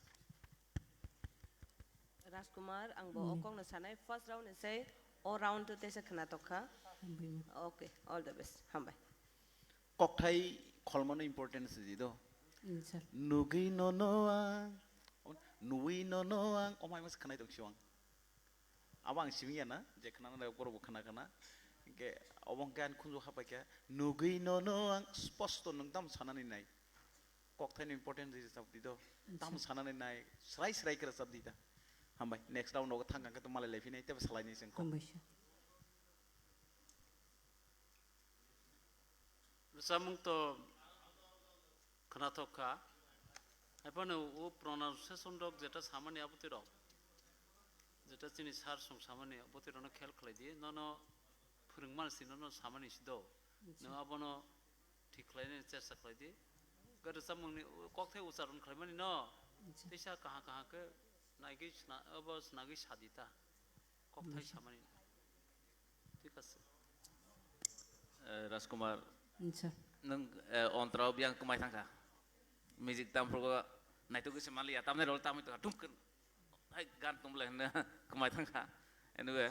Rajkumar, ang bo o Mm. kokno sanai, first round ni sai o round to teisa khwna tok kha. Hambai ma. Okay, all the best. Hambai. Kokthai kholmano important se di do. Mm, sir. Nugwi nono ang, nuwi nono ang, omai mas khnai tong siwang. Abo ang simi ya na, je khna na borok bo khna khna. Ke obo hwnkhe ani khunju hapai khe, nugwi nono ang, sposto nwng tam sanani nai. Kokthai no important di rwchap di do. Acha. Tam sanani nai, srai srai khe rwchap di ta. Hambai, next round o thang khe to malai lai phinai, tebo salai ni sengko. Hambai sir. Rwchapmung to khwnathok kha. Haiphano o pronunciation rok jeta samani abotwi rok, jeta chini sir song samani abotwi rokno khel khlai di. Nono phwrwngmani si nono samani si do. Acha. Nwng abono thik khlainani chesta khlai di. Ga rwchapmungni kokthai ucharon khlaimani no. Acha. Teisa kaham kaham khe naigwi sna-, abo snagwi sa di ta. Kokthai Acha. samani. Thik ase. Eh, Rajkumar, Acha. Nwng, eh, ontrao biyang kwmai thangkha. Music tamphrugo naitugwi se manliya, tamni role tamwi tongkha, tum kwn. Hai gan tumble hwnna kwmai thangkha. Anyway,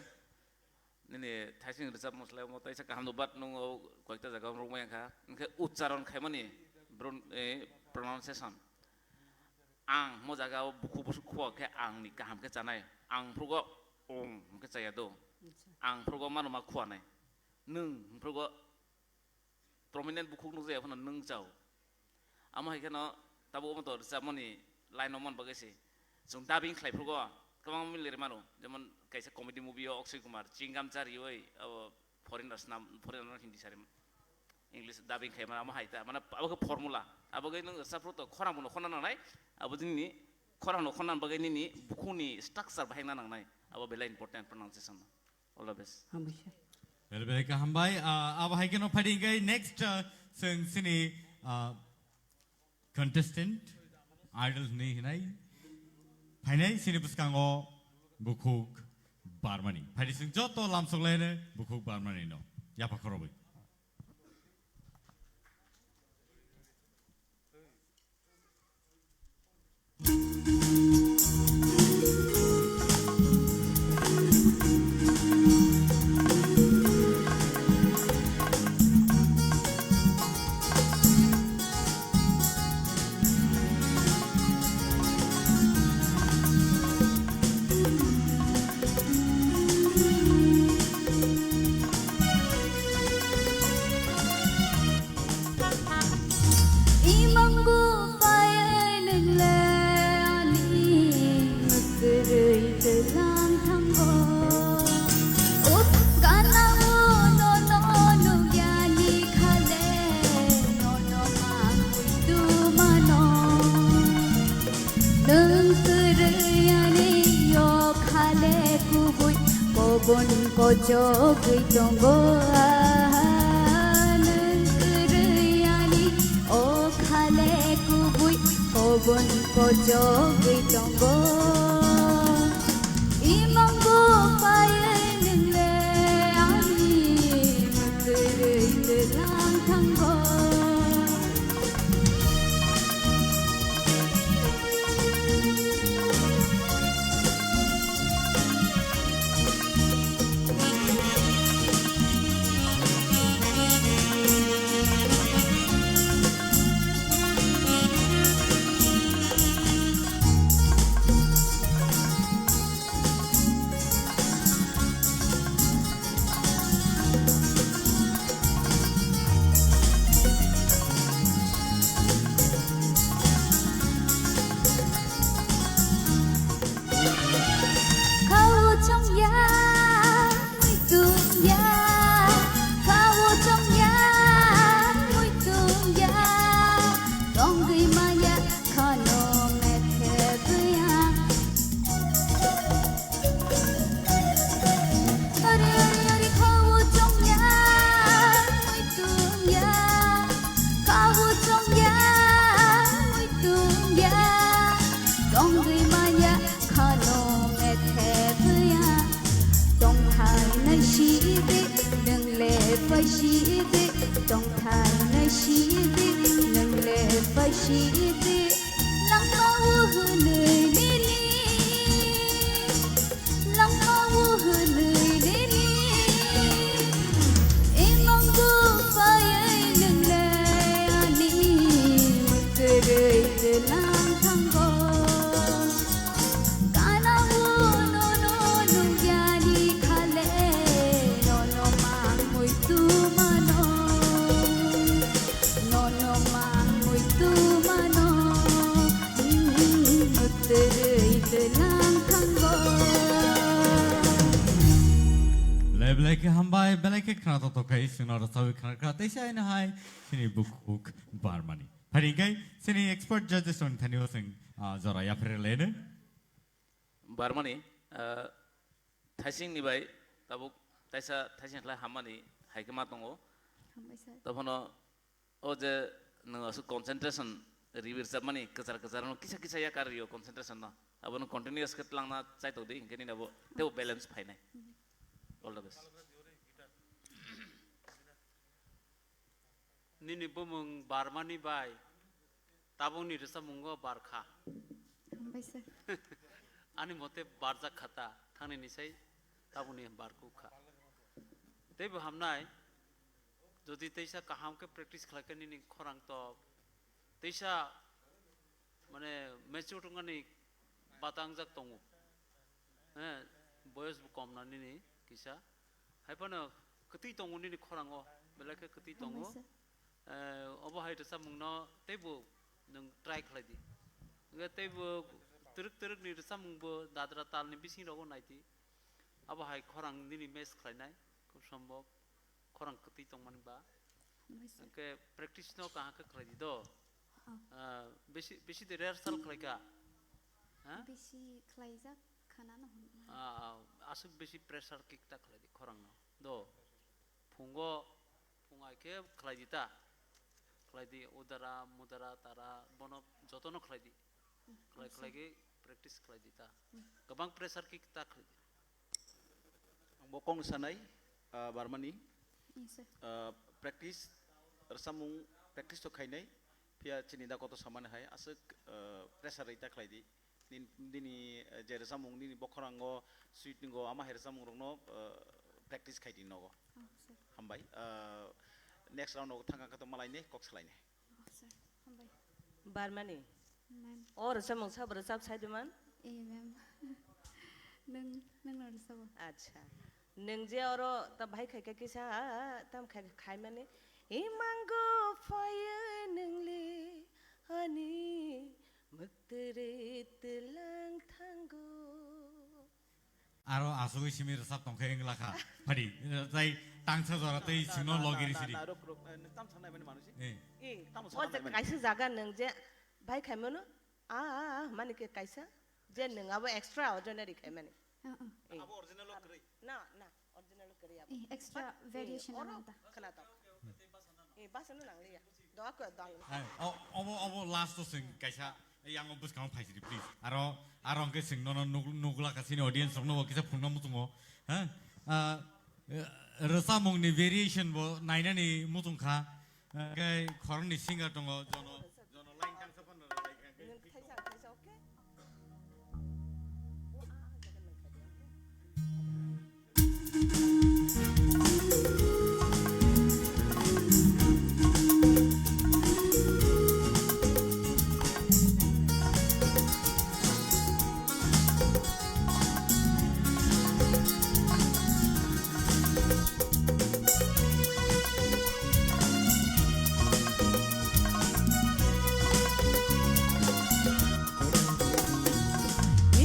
nini thaising rwchapmung slai omo taisa kaham no, but nwng o koyekta jaga o rwngmai wngkha. Hwnkhe ucharon khaimani bron-, eh, pronunciation. Ang mo jaga o bukhuk busuk khua khe ang ni kaham khe chanai. Ang phrugo ong hwnkhe chaya do. Acha. Ang phrugo mano ma khua nai. Nwng phrugo prominent bukhuk nukjaya phano nwng chao. Amo hai kheno tabuk omo to rwchapmani line o mon bagwi se. Chwng dubbing khlai phrugo kwbangma mili rwmano. Jemon kaisa comedy movie o Akshay Kumar, Chingam Charioi, abo foreigner snam, foreigner no Hindi sari, English dubbing khai mano, amo hai ta, mane abo khe formula. Abo khe nwng rwchapro to khorang bono khorna nangnai, abo nini khorang no khorna bagwi nini bukhukni structure bahai na nangnai, abo belai important pronunciation. All the best. Hambai sir. Very, very hambai. Ah, abo hai kheno phaidi hwnkhe next, ah, chwng chini, ah, contestant, idol hinwi hinai. Phainai chini bwskango Bukhuk Barmani. Phaidi chwng joto lamsok laino Bukhuk Barmani no. Yapha khorobwi. Imang bo payai nwngle ani mwswrwi twlang thango. Us kana o nono nukya ni khale nono mangwi tumano. Nwng kwrwi ani o khale kubui kobon kochogwi tongo. Nwng kwrwi ani o khale kubui kobon kochogwi tongo. Imang bo payai nwngle ani mwswrwi twlang thango. Khao chongya, muitu ya, khao chongya, muitu ya, tongwi maya khano methe buya. Ori, ori, ori, khao chongya, muitu ya, khao chongya, muitu ya, tongwi maya khano methe buya. Tongthai nai sidi, nwngle pai sidi, tongthai nai sidi, nwngle pai sidi, langma o hwnwi nini. Langma o hwnwi nini, imang bo payai nwngle ani mwswrwi twlang thango. Kana o nono nukya ni khale nono mangwi tumano. Nono mangwi tumano, mm, twrwi twlang thango. Le belai khe hambai, belai khe khna toktok khai, chwngno rwchawi khna kha, teisa haino hai, chini Bukhuk Barmani. Phai hwnkhe, chini expert judges rokni thani o chwng, ah, jora yapharwi laino. Barmani, ah, thaising ni bai tabuk taisa thaising khlai hammani hai khe ma tongo. Hambai sir. Tobphano o je nwng aswk concentration riwi rwchapmani kwchar kwchar no kisa kisa yakar rio concentration no. Abono continuous khe twlangna chaitok di, hinkhe nini abo teibo balance phainai. All the best. Nini bumung Barmani bai tabukni rwchapmungo barkha. Hambai sir. Ani mote barjak kha ta, thangnini sai tabukni barkuk kha. Teibo hamnai, jodi teisa kaham khe practice khlai khe nini khorang tok, teisa mane mature wngmani batangjak tongo. Eh, boyos bo kom na nini kisa. Hai phano kwtwi tongo nini khorango, belai khe kwtwi tongo. Hambai sir. Eh, obo hai rwchapmungno teibo nwng try khlai di. Hwnkhe teibo twrwk twrwkni rwchapmungbo dadra talni bisingrogo nai di. Abo hai khorang nini match khlainai, khub sombhob. Khorang kwtwi tongmani ba. Hambai sir. Hwnkhe practice no kaham khe khlai di do. Oh. Ah, bisi, bisi de rehearsal khlai kha? Ha? Bisi khlaijak khana no hwn. Ah, ah, aswk bisi pressure kick ta khlai di khorang no. Do. Phungo, phung ai khe khlai di ta. Khlai di udara, mudara, tara, bono joto no khlai di. Khlai, khlai khe practice khlai di ta. Kwbang pressure khe ta khlai di. Ang bo kong sanai, ah, Barmani, Yes, sir. Ah, practice, rwchapmung practice to khainai, phiya chini da koto samani hai, aswk, ah, pressure rwi ta khlai di. Nin-, nini, eh, je rwchapmung nini bokhorang o, sweet ningo ama hai rwchapmung rokno, eh, practice khai di nogo. Oh, sir. Hambai. Eh, next round o thangkha khe to malai ne, kok salai ne. Oh, sir. Hambai. Barmani. Ma'am. O rwchapmung sabo rwchap sai di man? Eh, ma'am. Nwng, nwng no rwchabo. Acha. Nwng je oro ta bahai khai khe kisa, ah, ah, tam khai, khai mani. Imango phaiwi nwng le ani mwktwrwi twlang thango. Aro asugwi simi rwchap tongkhe wngla kha. Phadi, tai tangsa jora tei singno logiri sidi. Na, na, ruk, ruk, eh, tam sanai mani manusi. Eh. Eh, tam o sanai je mani. Kaisa jaga nwng je bai khai mano, ah, ah, ah, mani khe kaisa, je nwng abo extraordinary khai mani. Ah, ah. Eh. Abo original o kwrwi. Na, na, original o kwrwi abo. Eh, extra But, eh, variation oro ang ta. Khna tong. Eh, basa no nang liya. Doa ko dal. Hai, o-, obo, obo last o sing kaisa, yang o bwskango phaisidi, please. Aro, aro hwnkhe sing nono nuk-, nukla ka sini audience rokno bo kisa phunukna muchungo. Ha? Ah, eh, rwchapmungni variation bo nainani muchung kha. Hwnkhe khoroknwi singer tongo, jono, jono line tangsa phano rwlai kha. Nwng thaisa, thaisa, okay?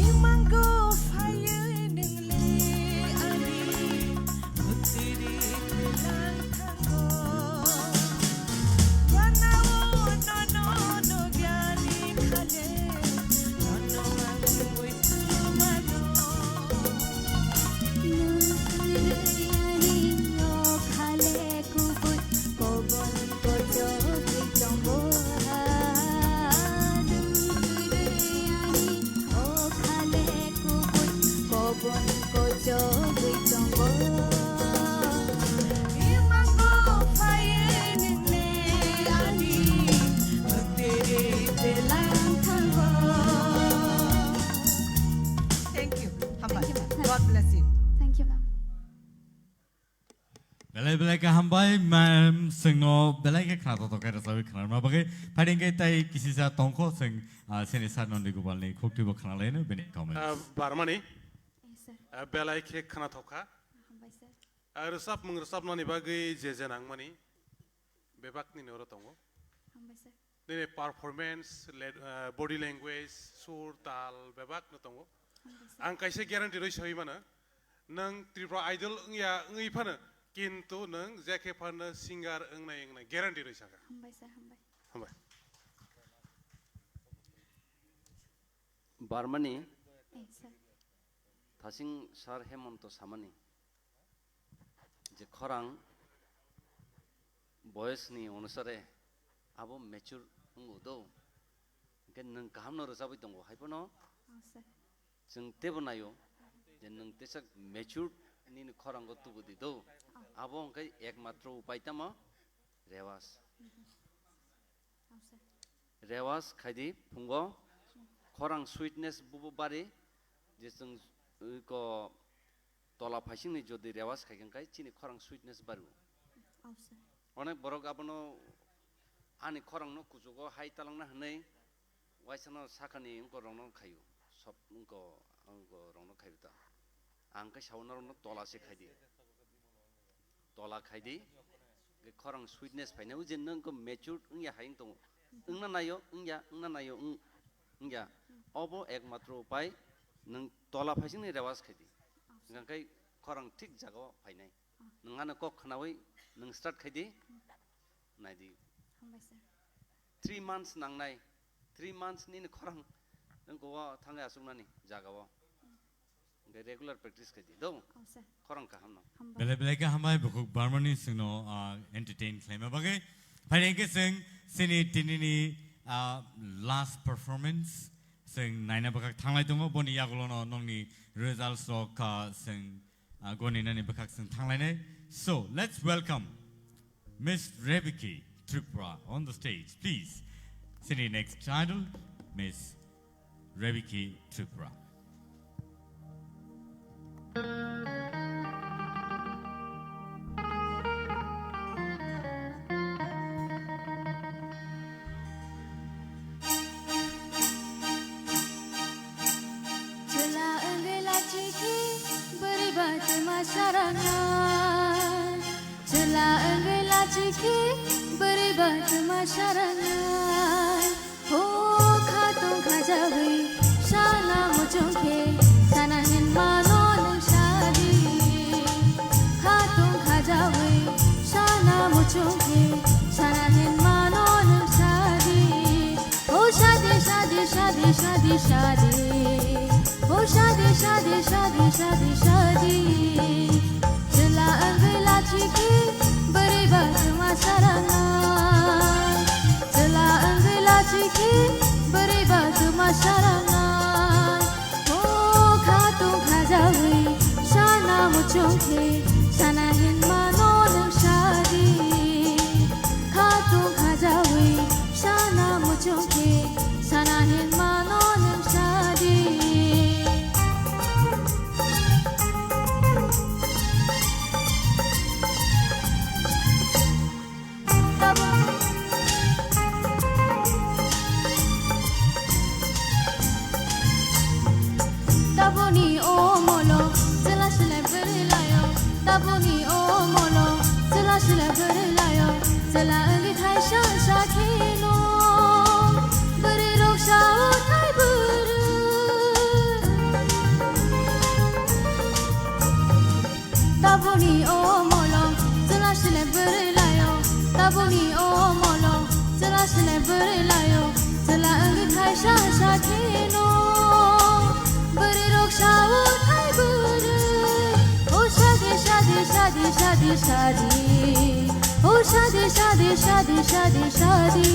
Imango phaiwi nwng le ani mwktwrwi twlang thango. Wanao nono nugya ni khale, nono mangwi tongmano. Nwng ani o khale kubui kobon kochogwi tongo. Nwng ani o khale kubui kobon kochogwi tongo. Imango phaiwi nwng le ani mwktwrwi twlang thango. Thank you. Hambai. Thank you, ma'am. God bless you. Thank you, ma'am. Belai belai khe hambai, ma'am, chwngno belai khe khna totok khe rwchapwi khnarwna bagwi. Phaidi hwnkhe tai kisisa tongkho chwng, ah, sini Sir Nondi Gopalni khuktibo khnalaino bini comment. Ah, Barmani, Yes, sir. Ah, belai khe khna thokha. Hambai, sir. Ah, rwchapmung rwchapnani bagwi je je nangmani bebak nini oro tongo. Hambai, sir. Nini performance, le-, ah, body language, sur, tal, bebak no tongo. Hambai, sir. Ang kaisa guarantee rwi sawi mano, nwng Tripura Idol wngya wngwi phano, kintu nwng je khe phano singer wngnai wngnai guarantee rwi sakha. Hambai, sir, hambai. Hambai. Barmani, Eh, sir. Thasing Sir Hemonto samani je khorang boyos ni onusare abo mature wngo do, hwnkhe nwng kaham no rwchabwi tongo, hai phano Oh, sir. chwng teibo naio je nwng tesak mature nini khorango tubudi do, Oh. abo hwnkhe ekmatro upai tamo rewas. Oh, sir. Rewas khaidi phungo khorang sweetness bubo bari je chwng, uh, ko tola phaisingni jodi rewas khai khe chini khorang sweetness bario. Oh, sir. Onek borok abono ani khorangno kuchugo hai talangna hwnwi waisano sakani wngkorokno khaio, sob wngko, wngkorokno khaio ta. Ang khe sao norokno tola se khaidi. Tola khaidi, hwnkhe khorang sweetness phainai, o je nwng khe matured wngya hai wng tongo. Wngna naio, wngya, wngna naio, wng-, wngya. Obo ekmatro upai, nwng tola phaisingni rewas khaidi. Hwnkhe khorang thik jagao phainai. Nwng ano kok khnaui nwng start khaidi, naidi. Hambai, sir. Three months nangnai, three months nini khorang nwng ko thangwi aswknani jagao. Hwnkhe regular practice khaidi do. Oh, sir. Khorang kaham no. Hambai. Belai belai khe hambai bukhuk Barmani chwngno, ah, entertain khlaima bagwi. Phaidi hwnkhe chwng chini tinini, ah, last performance Chwng naina bwkhak thanglai tongo, boni yagulono nongni results rok kha chwng, ah, goninani bwkhak chwng thanglainai. So, let's welcome Miss Rebeki Tripura on the stage, please. Chini next idol, Miss Rebeki Tripura. Chwla wngwi lachikhe bwrwi ba twma sarangna. Chwla wngwi lachikhe bwrwi ba twma sarangna. O khatung khajawi sana muchung khe sana hinmano nwng sadi. Khatung khajawi sana muchung khe sana hinmano nwng sadi. O sadi, sadi, sadi, sadi, sadi. O sadi, sadi, sadi, sadi, sadi. Chwla wngwi lachikhe bwrwi ba twma sarangna. Chwla wngwi lachikhe bwrwi ba twma sarangna. O khatung khajawi sana muchung khe sana hinmano nwng sadi. Khatung khajawi sana muchung khe sana hinmano nwng sadi. Tabuni omolo chwla sile bwrwi layo. Tabuni omolo chwla sile bwrwi layo. Chwla wngwi thaisa sakhino bwrwi rok sao thai bwrwi. Tabuni omolo chwla sile bwrwi layo. Tabuni omolo chwla sile bwrwi layo. Chwla wngwi thaisa sakhino bwrwi rok sao thai bwrwi. O sadi, sadi, sadi, sadi, sadi. O sadi, sadi, sadi, sadi, sadi.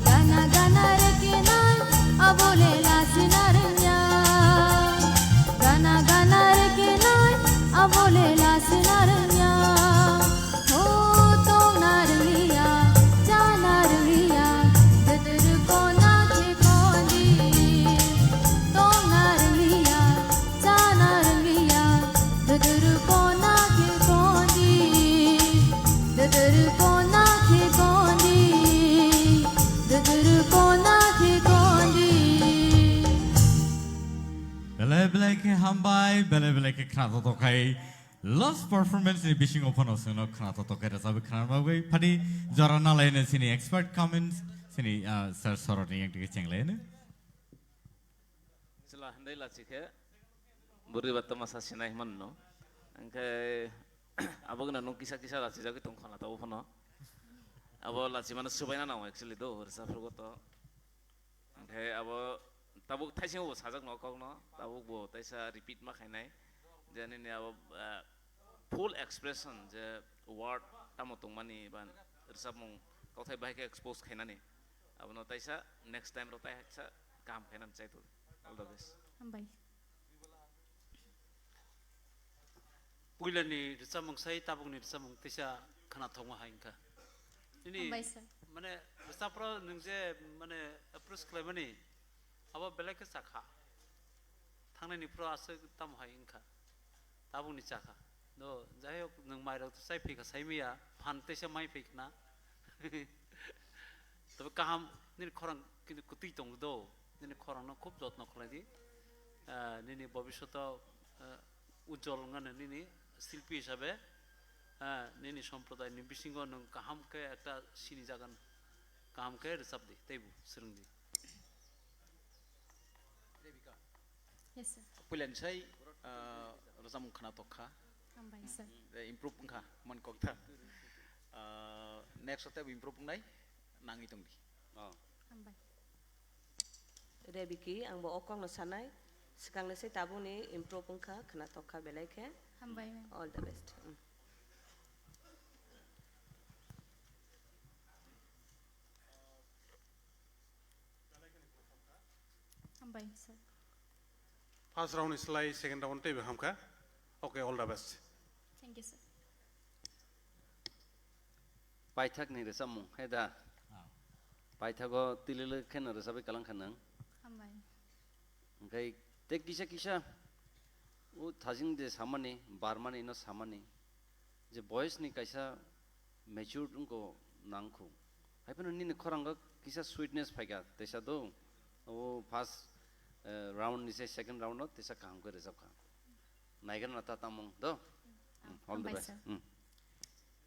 Gana gana rekinai abole lasina rwngya. Gana gana rekinai abole lasina rwngya. O tongna rwngya, chana rwngya, dwdwrw kona khe kondi. Tongna rwngya, chana rwngya, dwdwrw kona khe kondi. Dwdwrw kona khe kondi. Dwdwrw kona khe kondi. Belai belai khe hambai, belai belai khe khna to tokhai. Last performance ni bisingo phano chwngno khna to tokhai rwchapwi khna bagwi phadi jora nalaino chini expert comments chini, ah, sir Soroni yang tike chenglaino. Chwla handai lachi khe bwrwi ba twma sa sinai hwnmano. Hwnkhe abo gwnang nwng kisa kisa lachi jagwi tong khana tabuk phano. Abo lachi mano swbaina nango actually do, rwchaphugo to. Hwnkhe abo tabuk thaisingo bo sajak no kokno, tabuk bo taisa repeat ma khainai. Je nini abo, ah, full expression je word tamo tongmani ba rwchapmung kokthai bahai khe expose khainani. Abono taisa next time ro taisa kaham khainani chai tong. All the best. Hambai. Puilani rwchapmung sai tabukni rwchapmung teisa khwnathokma hai wngkha. Nini Hambai, sir. Mane rwchaphro nwng je mane approach khlaimani abo belai khe chakha. Thangnaini phro aswk tamo hai wngkha. Tabukni chakha. Do, jai hok, nwng mairok chai phaikha saimaya, phan teisa mai phaikhna. Tei kaham, nini khorang kintu kwtwi tongo do, nini khorangno khub jotno khlai di. Ah, nini bobishoto, ah, ujjol wngano nini silpi hisabe, ah, nini somprodayni bisingo nwng kaham khe ekta sini jagan, kaham khe rwchap di, teibo swrwng di. Yes, sir. Puilani sai, ah, rwchapmung khwnathok kha. Hambai, sir. Tei improve wngkha, man kok tha. Ah, next o teibo improve wngnai, nangwi tong di. Oh. Hambai. Rebeki, ang bo o kokno sanai. Swkangni sai tabukni improve wngkha, khwnathok kha belai khe. Hambai, ma'am. All the best. Mm. Belai kheno khwnathok kha. Fine, sir. First round ni slai second round teibo hamkha. Okay, all the best. Thank you, sir. Paithak ni rwchapmung, he da? Ah. Paithago tilili kheno rwchapwi kalang kha nwng. Hambai. Hwnkhe tei kisa kisa o thajing de samani, barmani no samani, je boys ni kaisa matured wngkho nangkho. Hai phano nini khorango kisa sweetness phaikha, teisa do. O first, eh, round ni se second round no teisa kaham khe rwchapkha. Naigra na ta tamung do. Hmm, all the best. Hambai, sir. Hmm.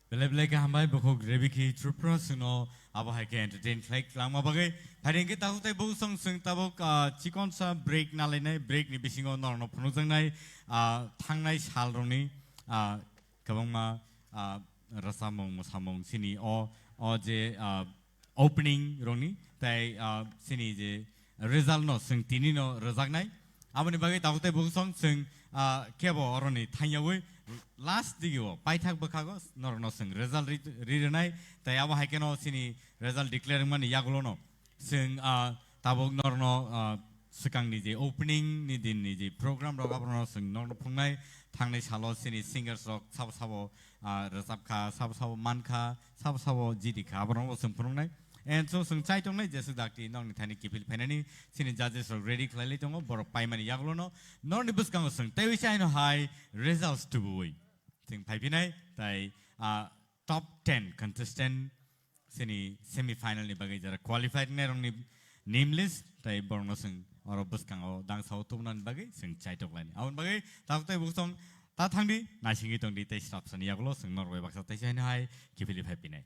Belai belai khe hambai, bukhuk Rebiki Tripura chwngno abo hai khe entertain khlai langma bagwi. Phaidi hwnkhe tabuk tei bukhuk song chwng tabuk, ah, chikonsa break nalainai, break ni bisingo norokno phunukjaknai, ah, thangnai sal rokni, ah, kwbangma, ah, rwchapmung mwsamung chini o, o je, ah, opening rokni tei, ah, chini je result no chwng tini no rwjaknai. Aboni bagwi tabuk tei bukhuk song chwng, ah, kebo oroni thangyawi last digio paithak bwkhago norokno chwng result ri, ri rwnai tei abo hai kheno chini result declare wngmani yagulono chwng, ah, tabuk norokno, ah, swkangni je opening ni din ni je program rok abono chwng norokno phunuknai. Thangnai salo chini singers rok sabo sabo, ah, rwchapkha, sabo sabo mankha, sabo sabo jidikha, abono bo chwng phunuknai. And so chwng chai tongnai jeswk dakti nokni thani kiphil phainani chini judges rok ready khlailai tongo, borok paimani yagulono norokni bwskango chwng teiwi chaino hai results tubuwi chwng phaiphinai, tai, ah, top ten contestant chini semi final ni bagwi jara qualified wngnai rokni name list tai borokno chwng oro bwskango dangsao tubunani bagwi chwng chaitok laini. Aboni bagwi tabuk tei bukhuk song ta thangdi, naisingwi tongdi tei srapsani yagulo chwng norok bai baksa teisa hino hai kiphilwi phaiphinai.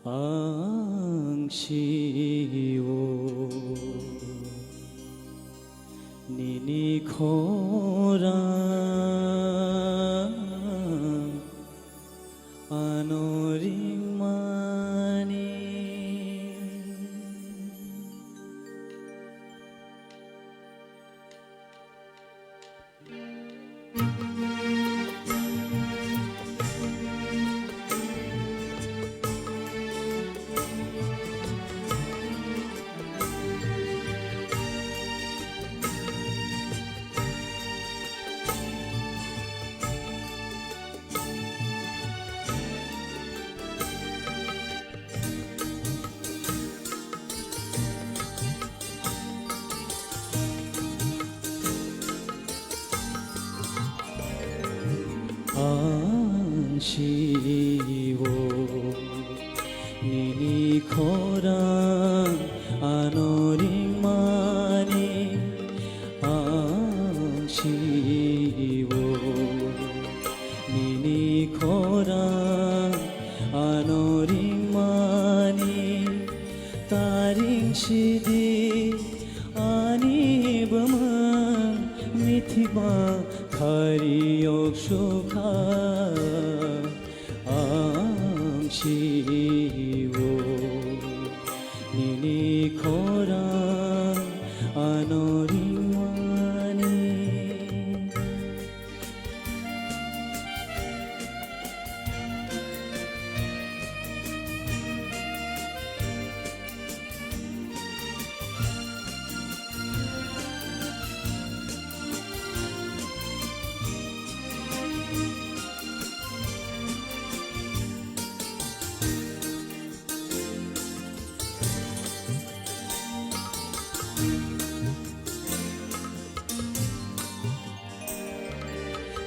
Ang sio nini khorang ano ringmani. Bwmwng mithima khari yok sukha ang sio nini khorang ano ringmani.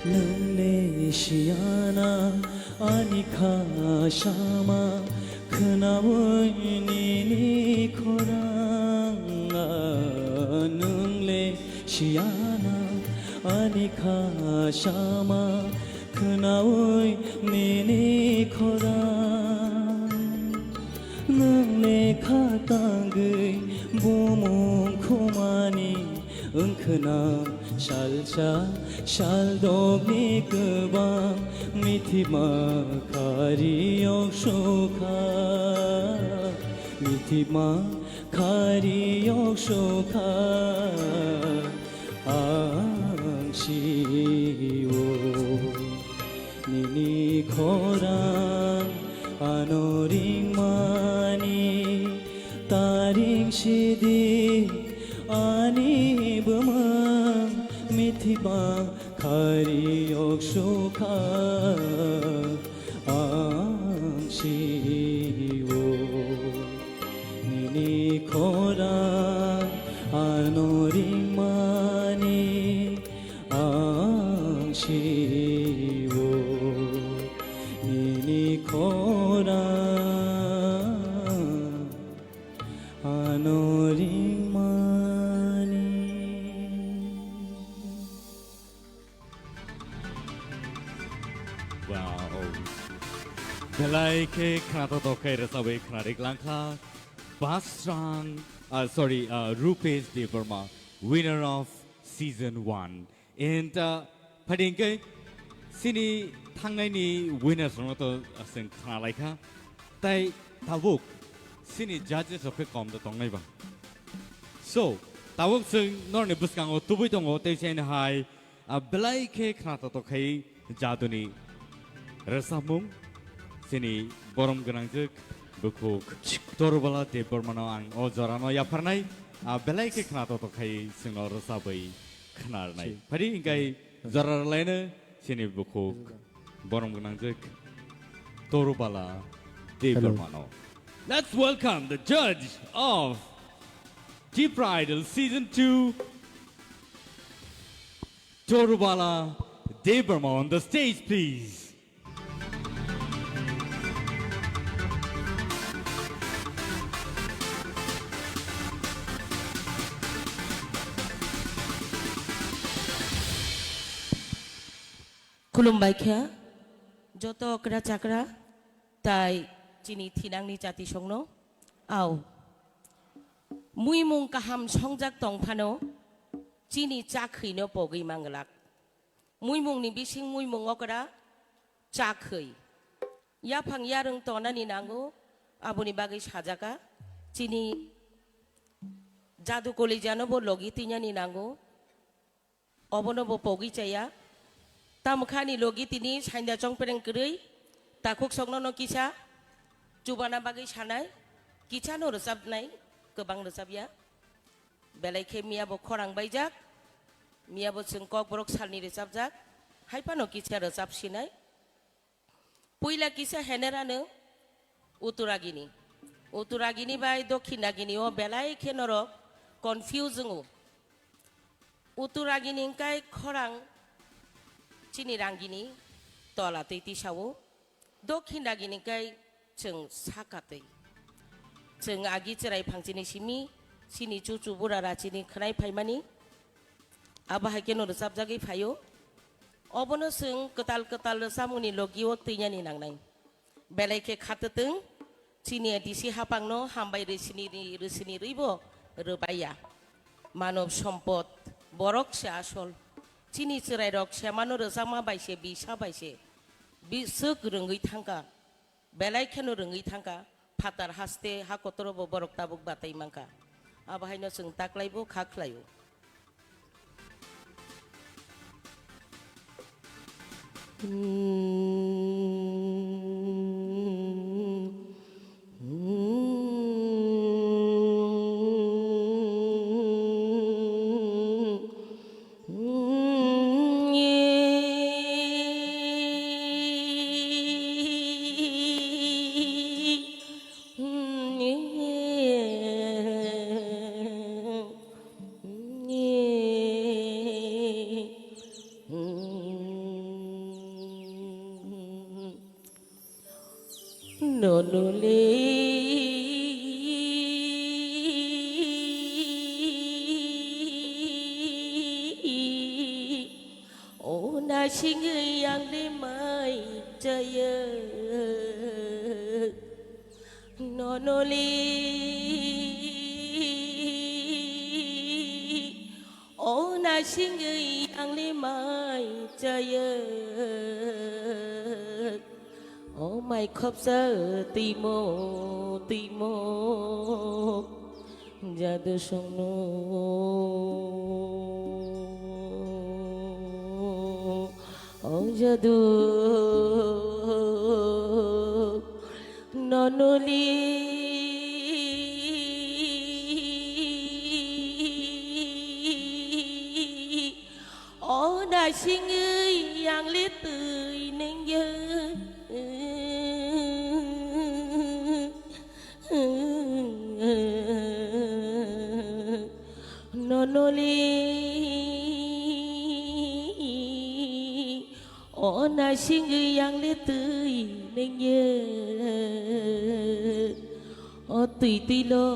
Nwng le siyana ani kha sama khwnaui nini khorang. Nwng le siyana ani kha sama khwnaui nini khorang. Nwng le kha tangwi bumung khumani wngkhwna salsa saldokni kwbang mithima khari yok sukha, mithima khari yok sukha ang sio. Nini khorang ano ringmani taring sidi ani bwmwng mithima khari yok sukha ang sio. Nini khorang ano ringmani ang sio. Nini khorang ano ringmani. Wow. Belai khe khnatok tok khe rwchabwi khnarik langkha. Basrang, uh, sorry, uh, Rupesh Debbarma, winner of season one. And, uh, phaidi hwnkhe chini thangnaini winners rokno to, uh, chwng khna laikha. Tai tabuk chini judges rok khe kom da tongnai ba. So, tabuk chwng norokni bwskango tubui tongo, tei chini hai, ah, belai khe khna totok khai jaduni rwchapmung, chini borom gwnangjwk bukhuk Torubala Debbarmano ang o jorano yapharnai, ah, belai khe khna totok khai chwngno rwchabwi khnarnai. Phari hingkai jora rwlaino chini bukhuk borom gwnangjwk Torubala Debbarmano. Let's welcome the judge of Tipra Idol Season two, Torubala Debbarma on the stage, please. Khulumbai kha, joto okra chakra, tai chini thinangni chatisongno. Au. Muimung kaham songjak tong phano, chini chakhwino pogwi manglak. Muimungni bising muimung okra chakhwi. Yaphang yarwng tonani nango, aboni bagwi sajaka. Chini jadu kolejano bo logi twinani nango. Obono bo pogwi chaya. Tamokha ani logi tini sainda chongpereng kwrwi, takhuk sokno no kisa chubana bagwi sanai, kisa no rwchapnai, kwbang rwchapya. Belai khe miya bo khorang baijak, miya bo chwng kokborok salni rwchapjak, hai phano kisa rwchap sinai. Puila kisa henerano Uttaragini. Uttaragini bai Dokhinagini o belai khe norok confuse wngo. Uttaragini hwnkhe khorang chini rangini tola twi tisao. Dokhinagini hwnkhe chwng saka twi. Chwng agi chwrai phangchini simi, chini chuchu bura rachini khwnai phaimani. Abo hai kheno rwchapjagwi phaio. Obono chwng kwtal kwtal rwchapmungni logio twinani nangnai. Belai khe khatwtwng, chini A D C hapangno hambai rwsini ri-, rwsini rwibo rwbaiya. Manob sompot, borok se asol. Chini chwrairok semano rwchapma bai se, bisa bai se, bi-, swk rwngwi thangkha, belai kheno rwngwi thangkha, phatar haste ha kotoro bo borok tabuk batai mankha. Abo haino chwng taklaibo kha khlaio. Nonole o nasingwi ang le mai chaya. Nonoli o nasingwi ang le mai chaya. O mai khopsa timo timo jadu songno. O jadu nonoli o nasingwi ang le twi nengya. Nonoli o nasingwi ang le twi nengya. O twi twi lo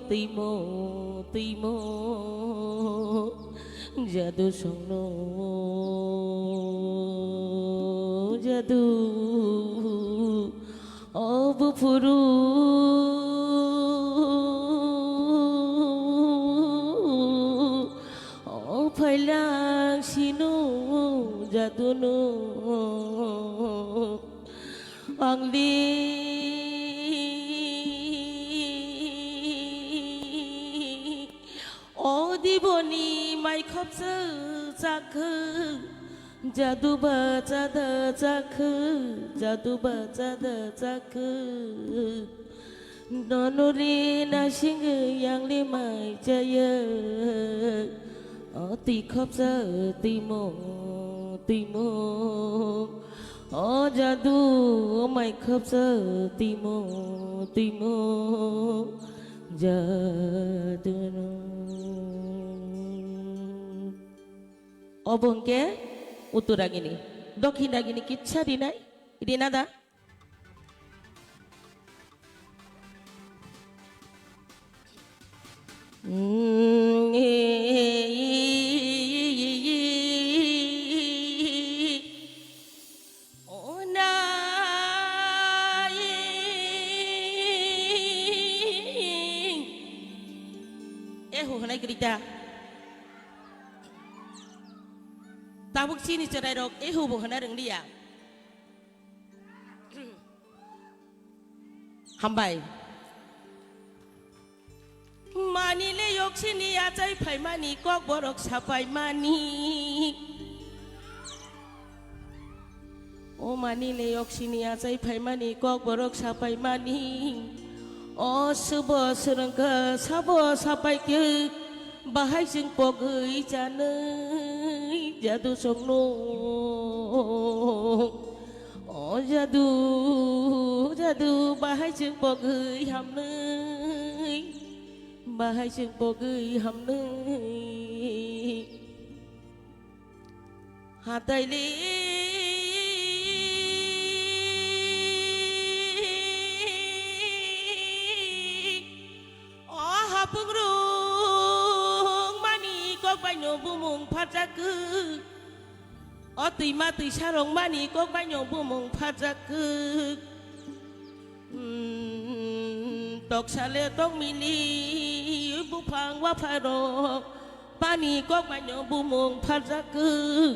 twimo twimo jadu songno jadu. O buphuru o phailang sinu jadunu ang di. O diboni mai khopsa chakhu, jadu ba chada chakhu, jadu ba chada chakhu. Nonoli nasingwi ang le mai chaya. O twi khopsa timo timo. O jadu, o mai khopsa timo timo jadu no. Obo hwnkhe Uttaragini, Dokhinagini kitsa rinai, rina da? Ehu hwnai kwrwi ta. Tabuk chini chwrairok ehu bo hwnna rwngliya. Hambai. Mani le yoksini achai phaimani kok borok sapaimani. O mani le yoksini achai phaimani kok borok sapaimani. O subo swrwngkha sabo sapaikhe bahai chwng pogwi chanwi jadu songno. O jadu, jadu, bahai chwng pogwi hamnwi, bahai chwng pogwi hamnwi. Hataili o hapung rung mani kok baino bumung pharjak. O twima twisa rwngmani kok baino bumung pharjak kwk. Hmm, toksale tongmili buphang wapharok Pani kok baino bumung pharjak kwk,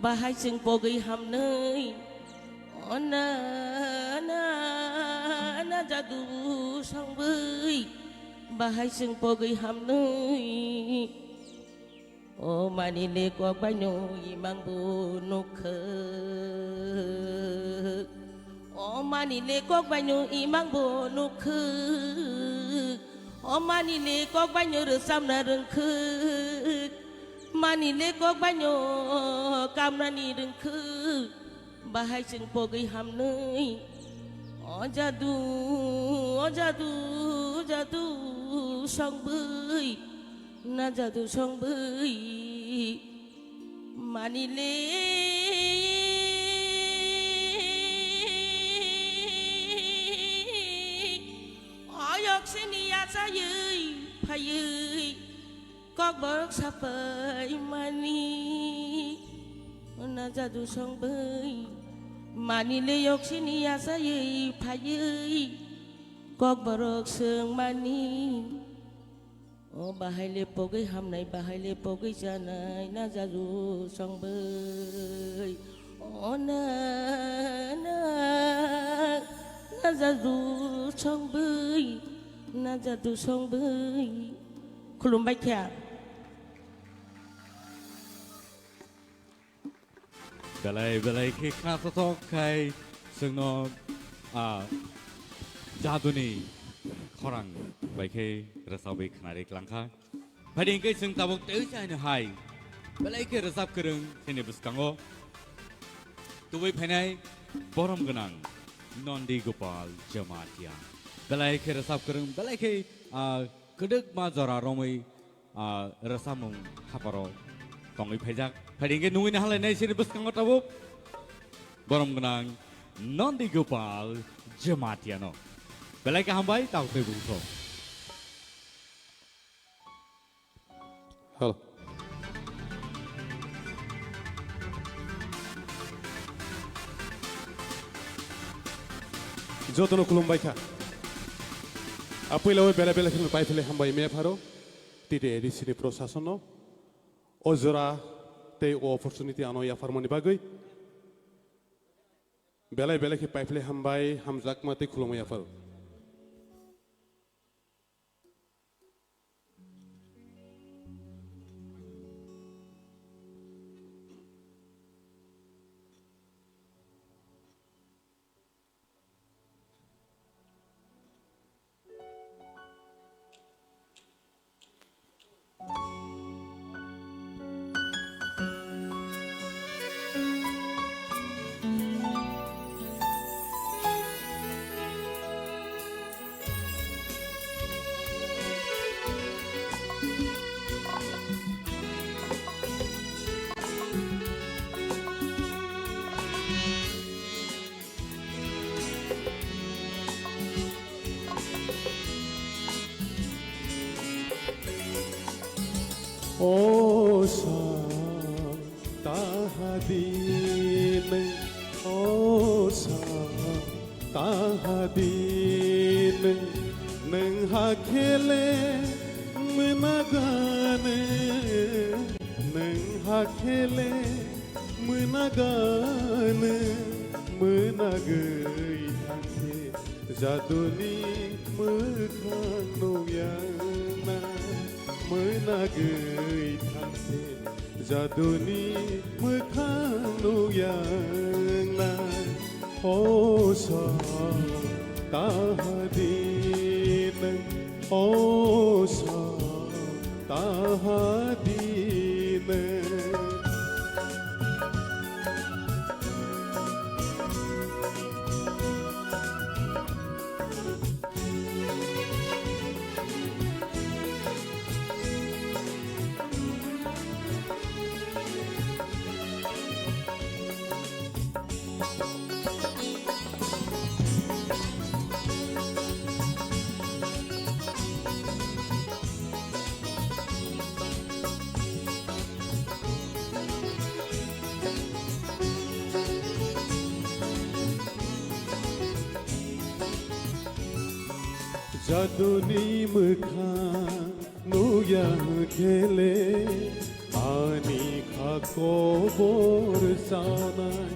bahai chwng pogwi hamnwi. O na, na, na jadu songwi, bahai chwng pogwi hamnwi. O mani le kok baino imang bo nukhwk. O mani le kok baino imang bo nukhwk. O mani le kok baino rwchapna rwngkhwk. Mani le kok baino kamnani rwngkhwk. Bahai chwng pogwi hamnwi. O jadu, o jadu, jadu songwi. Na jadu songwi mani le. Oyok sini yachaywi phaywi kokborok sapai mani. Na jadu songwi mani le yok sini yachaywi phaywi kokborok swng mani. O bahai le pogwi hamnai, bahai le pogwi chanai, na jadu songwi. O na, na, na jadu songwi, na jadu songwi. Khulumbai kha. Belai belai khe khnasothok khai chwngno, ah, jaduni khorang bai khe rwchabwi khnari klangkha. Phaidi hwnkhe chwng tabuk tei chaino hai belai khe rwchap kwrwng chini bwskango tubui phainai borom gwnang Nondi Gopal Jamatia. Belai khe rwchap kwrwng, belai khe, ah, kwdwkma jora romwi ah, rwchapmung haparo tongwi phaijak. Phaidi hwnkhe nungwi naharlainai chini bwskango tabuk borom gwnang Nondi Gopal Jamatia no. Belai khe hambai, tabuk tei bungso. Hello. Jotono khulumbai kha. Apuila o bela bela kheno pai phele hambai me pharo. T T A D C ni prosason no o jora tei o opportunity ano yapharmani bagwi belai belai khe paiphlai hambai, hamjakma tei khulumma yapharo. O sa taha din, o sa taha din, nwng ha khele mwnagan, nwng ha khele mwnagan, mwnagwi thangkhe jaduni mwkhang nukya na, mwnagwi thangkhe jaduni mwkhang nukya na. O sa taha din, o sa taha din. Jaduni mwkhang. Yang kele ani kha kobor sanai.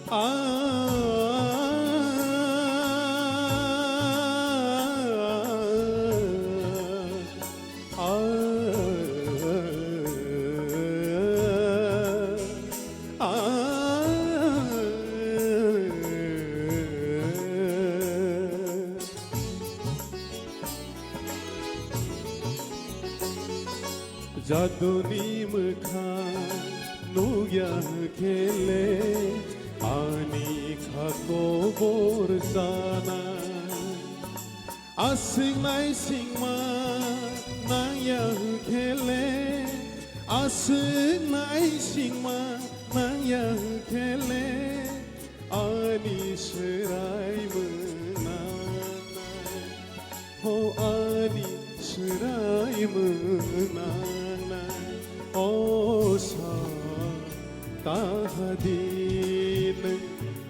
A, a, a. Jaduni mwkhang nukya kele ani kha kobor sana. Aswk naisingma nangya kele, aswk naisingma nangya kele, ani swrai mwnanai. Ho ani swrai mwnanai, o sa tahadin,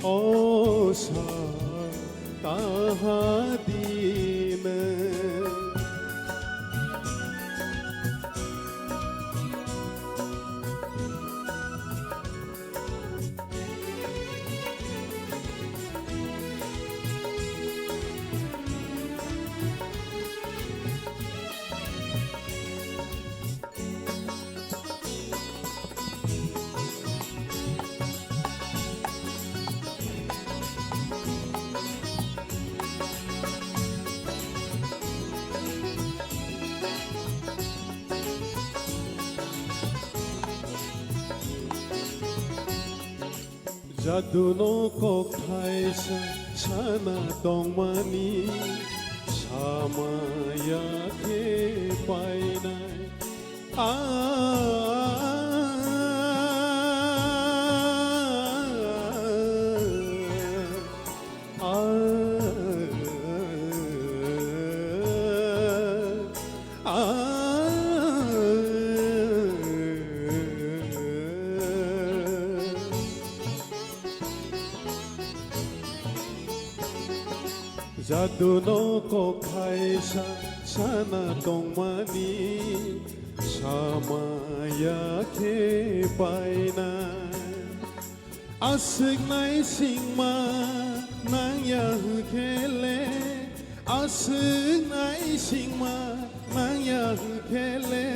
o sa tahadin. Jaduno kok thaisa sana tongmani samaya khe painai. A, a, a. Jaduno kok thaisa sana tongmani samaya khe painai. Aswk naisingma nangya hwnkhe le, aswk naisingma nangya hwnkhe le,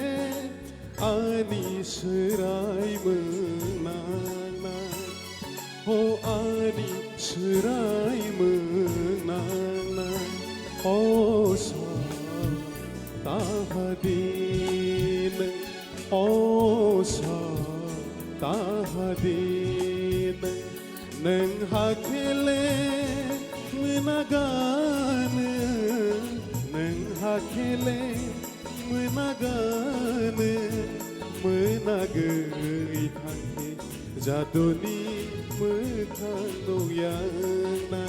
ani swrai mwnangnai, ho ani swrai mwnangnai, o sa tahadin. O sa tahadin, nwng hakhe le mwnaganw, nwng hakhe le mwnaganw, mwnagwi thangkhe jaduni mwkhang nukya wngna,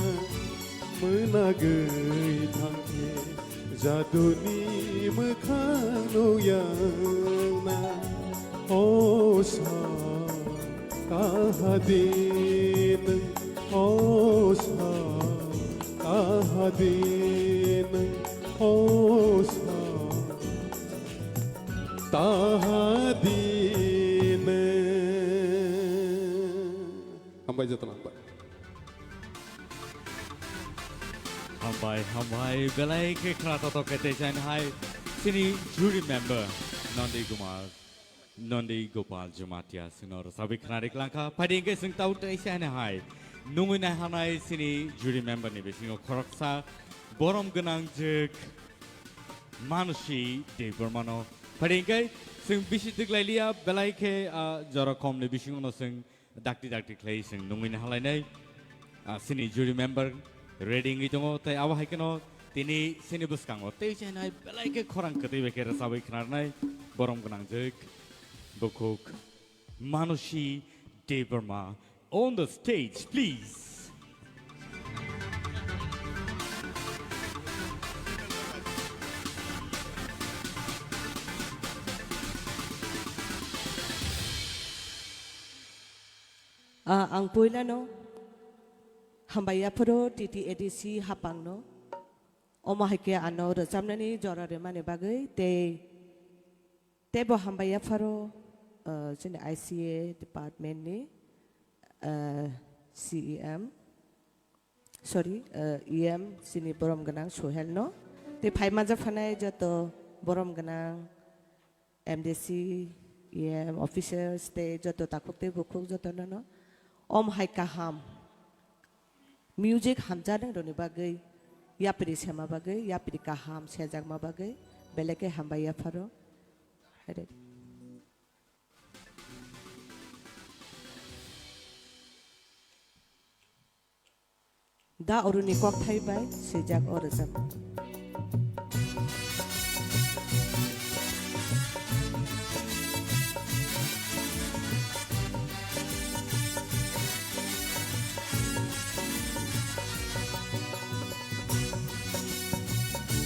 mwnagwi thangkhe jaduni mwkhang nukya wngna. O sa kahadin, o sa kahadin, o sa tahadin. Hambai jotono hambai. Hambai, hambai, belai khe khna totok khe tei chai hai chini jury member Nandi Kumar, Nandi Gopal Jamatia sino rwchapwi khna ri klangkha. Phaidi hwnkhe chwng tau tei chai hai nungwi nai hanai chini jury member ni bisingo khoroksa borom gwnang jwk Manusi Debbarmano. Phaidi hwnkhe chwng bisi twk lai liya, belai khe, ah, jora kom ni bisingo no chwng dakti dakti khlai chwng nungwi nahalainai, ah, chini jury member ready wngwi tongo, tei abo hai kheno tini chini bwskango tei chainai belai khe khorang kwtwi bai khe rwchabwi khnarnai borom gwnang jwk bukhuk Manusi Debbarma on the stage, please. Ah, ang puilano hambai yaphuru T T A D C hapangno. Omo hai khe ano rwchapnani jora rwmani bagwi tei Teibo hambai yapharo, uh, chini I C A department ni, uh, C E M, sorry, uh, E M chini borom gwnang Sohel no. Tei phai manjak phanai joto borom gwnang M D C, E M officers tei joto takhuk tei bukhuk joto no no. Om hai kaham. Music hamjaknai rokni bagwi, yapri sema bagwi, yapri kaham sejakma bagwi, belai khe hambai yapharo. Haide. Da Aruni kokthai bai swijak o rwchapmung.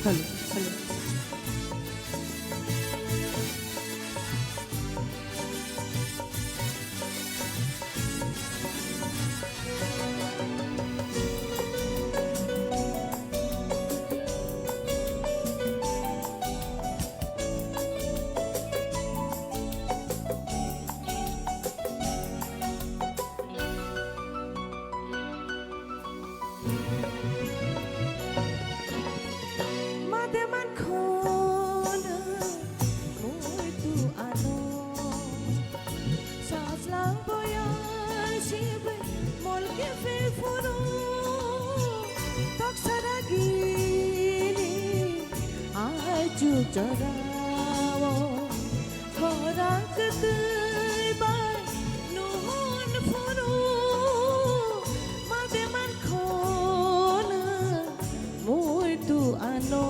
Hello, hello. Mate man khona muitu ano. Sajlang boya sibe molke fe furu. Toksara gini aju jorao. Khorang kwtwi bai nuhun phuru, mate man khona muitu ano.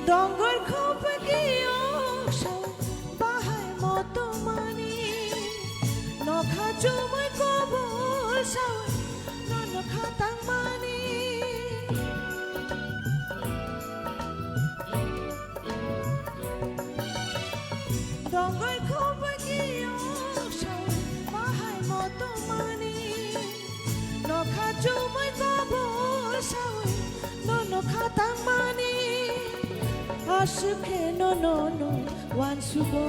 Dongor khopeki oksa bahai motomani, nokha chumui kobol sawi, no nokha tangmani. Dongor khopeki oksa bahai motomani, nokha chumui kobol sawi, no nokha tangmani. Aswk khe no no no uansugo,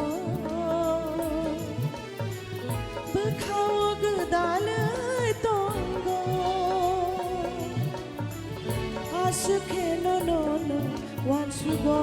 bwkhao gwdalwi tongo. Aswk khe no no no uansugo.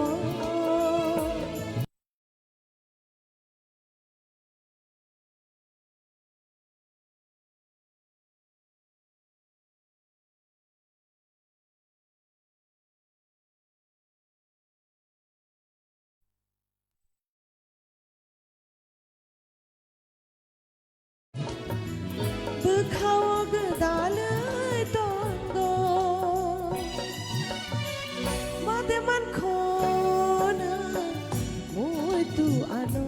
Bwkhao gwdalwi tongo, mate man khona muitu ano.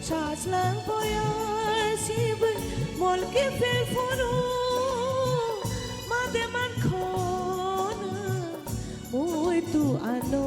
Sajlang boya sibe molke fe furu, mate man khona muitu ano.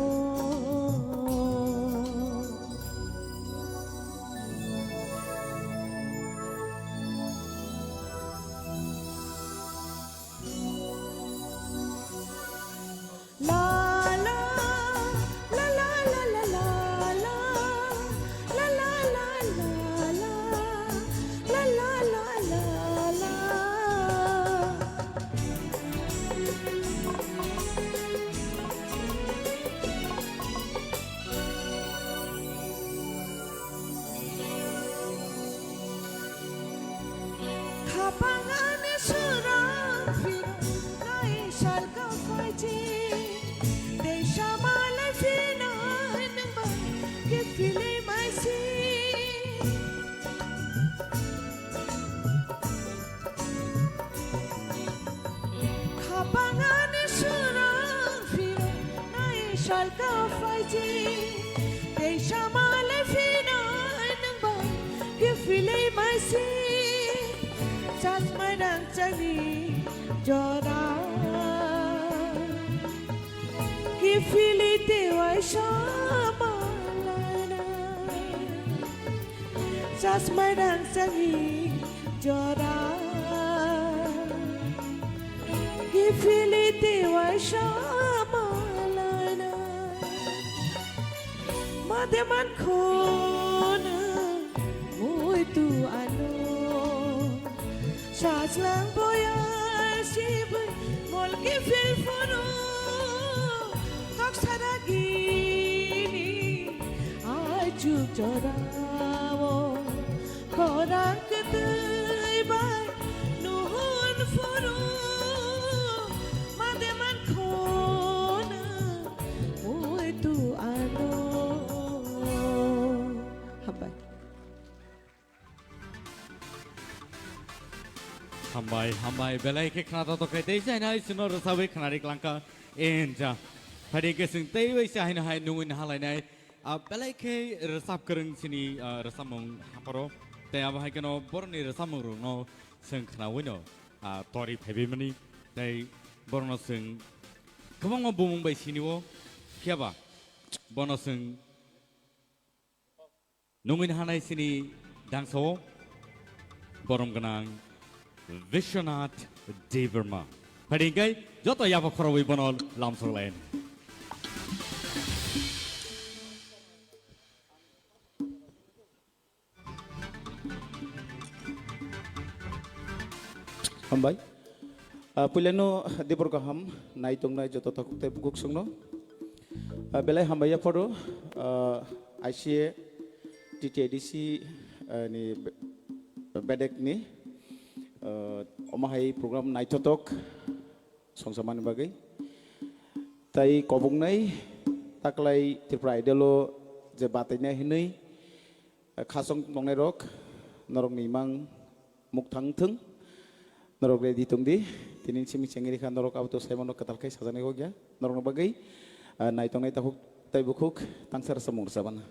Khapang ani swrang phirok nai salka phaiji, tei samalai phinai nwng bai kiphilwi maisi. Alka phaiji, tei samale phinai nang bai, kiphilwi maisi, chasmai rangchakni jora. Kiphilwi tei waisa malana. Chasmai rangchakni jora. Kiphilwi tei waisa malana. Made mankhono muitu ano. Sajlang boya sibui mol kiphil phuru. Tok saragini aichuk jorao. Khorang kwtwi bai nuhun phuru. Made mankhono muitu ano. Hambai. Hambai, hambai, belai khe khna tongthok khe tei jainai chwngno rwchabwi khnari klangkha. Enja. Phadi khe chwng tei bai se haino hai nungwi nahalainai. Ah, belai khe rwchap kwrwng chini, ah, rwchapmung hapharo. Tei abo hai kheno borokni rwchapmung rokno chwng khnawi no, ah, tori phaibimani. Tei borokno chwng kwbangma bumung bai sinio. Phiya ba bono chwng nungwi hanai chini dangsa o borom gwnang Vishwanath Debbarma. Phadi hwnkhe joto yapha khorobwi bono lamsok lai. Hambai. Ah, puilano dibor kaham nai tongnai joto takhuk tei bukhuk songno. Ah, belai hambai yapharo, ah, I C A T T A D C, ah, ni be-, bedek ni, ah, omo hai program naithotok songsamani bagwi. Tai kobongnai taklai Tripura Idol o je batainai hinwi, khasong tongnai rok, norok ni imang mukthang thung, norok ready tong di, tini simi chengri kha norok abo to saimano kwtal khai sajani kok ya, norok no bagwi, ah, nai tongnai takhuk tai bukhuk tangsa rwchapmung rwchabana.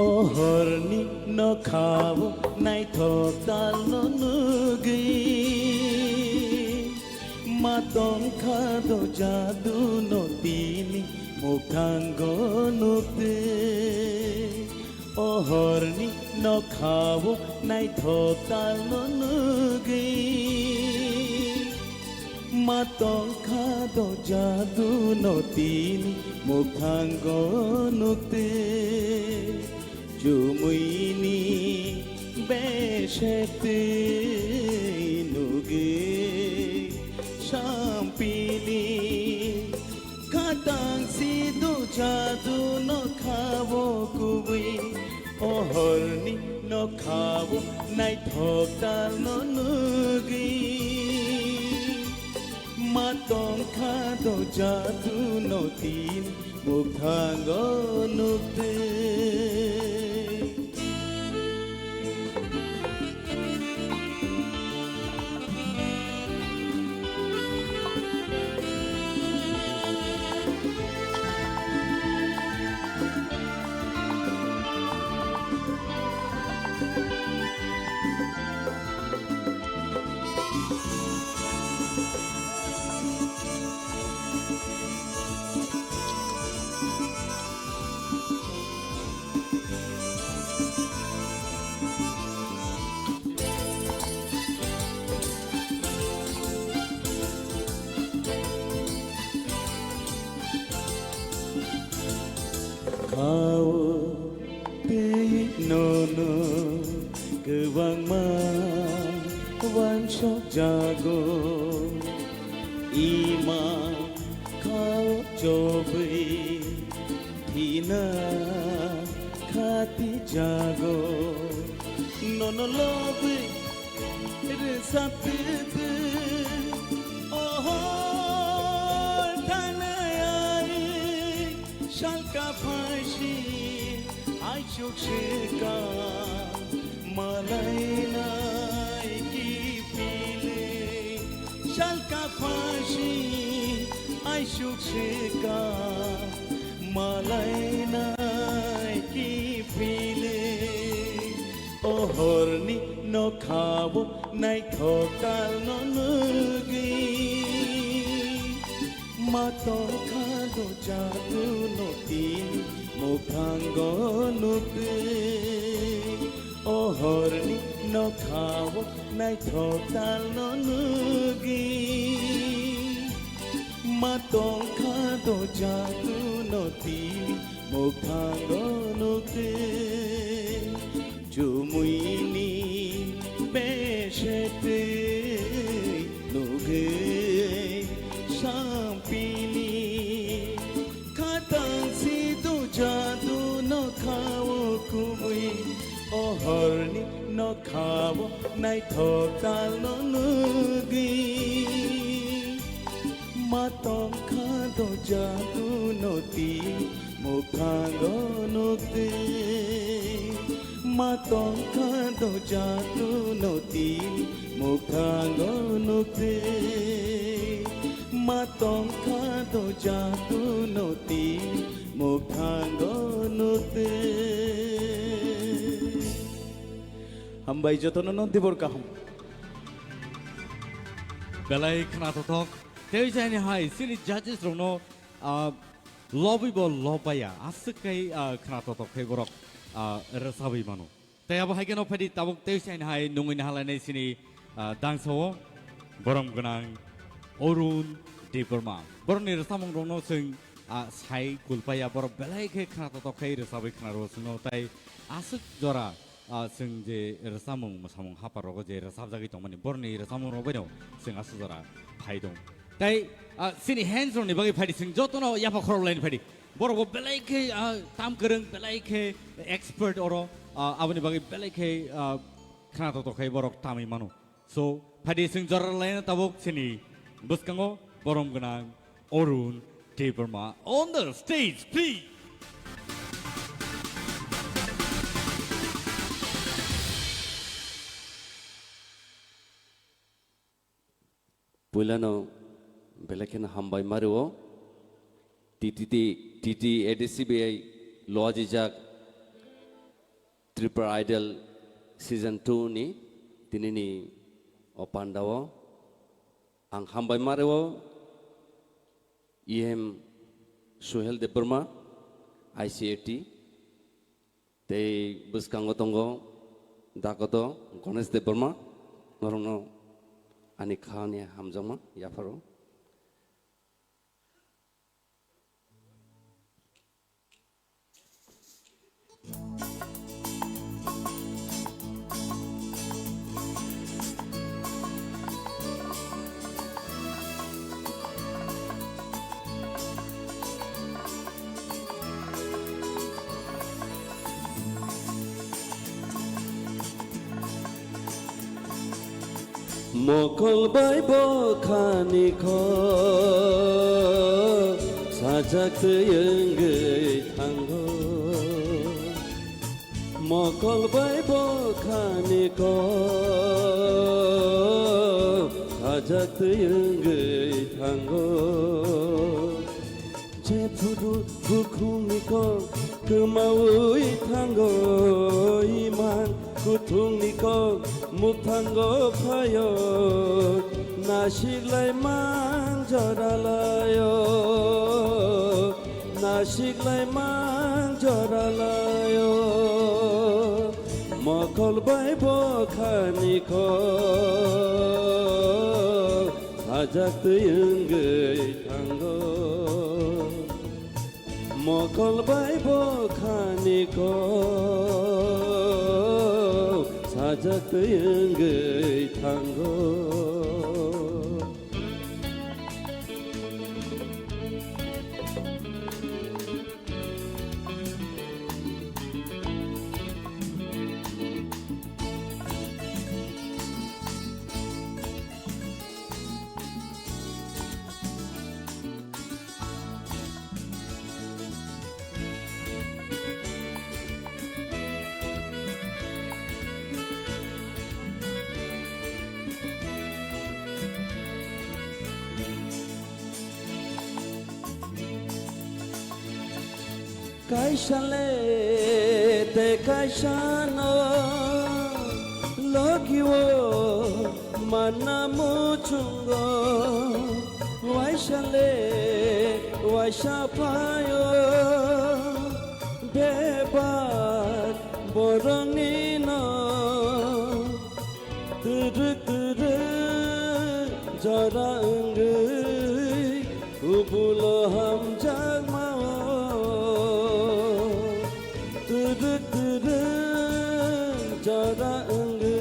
O horni nokhao naithok talno nugwi, ma tongkha do jadu no tini mukthango nukte. O horni nokhao naithok talno nugwi, ma tongkha do jadu no tini mukthango nukte. Chumuini besektwi nugwi sampili khatang si do jadu nokhao kubui. O horni nokhao naithok talno nugwi, ma tongkha do jadu no tin mukthango nukte. Wansok jago ima khao chobwi thina khati jago nono lobwi rwsaptwtwi ohor thangnai ai salka phaisi aisuk swka malainai kiphilwi salka phaisi aisuk swka malainai kiphilwi. O horni nokhao naithok talno nugwi ma tongkha do jadu no tini mukhango nukwi. O horni nokhao naithok talno nugwi ma tongkha do jadu no tini mukhango nukwi. Chumuini besetwi nugwi sampini khatang si do jadu nokhao kubui. O horni nokhao naithok talno nugwi ma tongkha do jadu no tini mukhango nukwi. Ma tongkha do jadu no tini mukhango nukwi. Ma tongkha do jadu no tini mukhango nukwi. Hambai jotono no dibor kaham. Belai khna tothok. Tei jani hai sini judges rokno, ah, lobwi bo lob baya. Aswk kai, ah, khna tothok khai borok, ah, rwchabwi mano. Tei abo hai kheno phaidi tabuk tei saini hai nungwi nahalainai sini, ah, dangsao borom gwnang Arun Debbarma. Borokni rwchapmung rokno chwng, ah, sai kulpaya borok belai khe khna tothok khai rwchabwi khna rwo chwngno tei aswk jora, ah, chwng je rwchapmung mwsamung hapar rogo je rwchapjagwi tongmani borokni rwchapmung rok baino chwng aswk jora phai tong. Tei, ah, chini hands rokni bagwi phaidi chwng jotono yapha khorok laini phaidi. Borok bo belai khe, ah, tam kwrwng, belai khe expert oro, ah, aboni bagwi belai khe, ah, khna tothok khai borok tamwi mano. So, phaidi chwng jora laina tabuk chini bwskango borom gwnang Arun Debbarma on the stage, please. Puilano belai kheno hambai ma rwo. T T T, T T A D C B I lo ajijak Tripura Idol Season two ni tinini o pandao ang hambai ma rwo E M Suhel Debbarma, I C A T, tei bwskango tongo Dakoto Ganesh Debbarma, norokno ani khani hamjakma yapharo. Mokol bai bwkhani kho sajak twi wngwi thango. Mokol bai bwkhani kho sajak twi wngwi thango. Jephuru bukhungni kok kwmaui thango, iman kuthungni kok mukthango phaio, nasiklai mang joralaio, nasiklai mang joralaio. Mokol bai bwkhani kok sajak twi wngwi thango. Mokol bai bwkhani kok Sajak twi wngwi thango. Kaisa le tei kaisa no logi o manna muchungo, waisa le waisa phaio bebak borokni no. Twrwk twrwk jora wngwi kubulo hamjakma o. Twrwk twrwk jora wngwi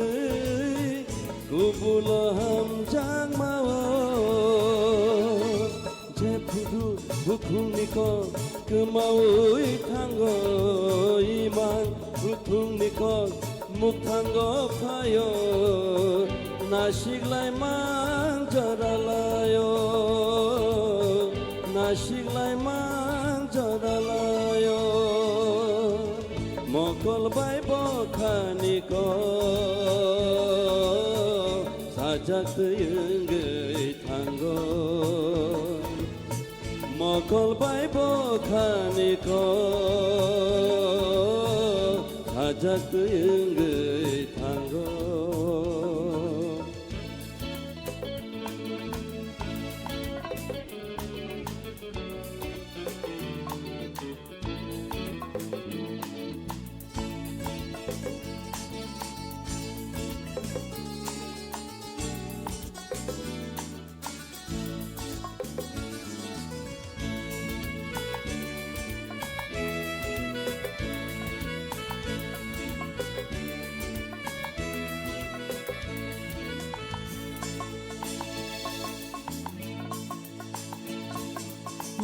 kubulo hamjakma o. Jephuru bukhungni kok kwmawi thango, imang bukhungni kok mukthango phaio, nasiklaimang joralaio, nasiklaimang joralaio. Mokol bai bokhani kok sajak twi wngwi thango. Mokol bai bokhani kok sajak twi wngwi thango.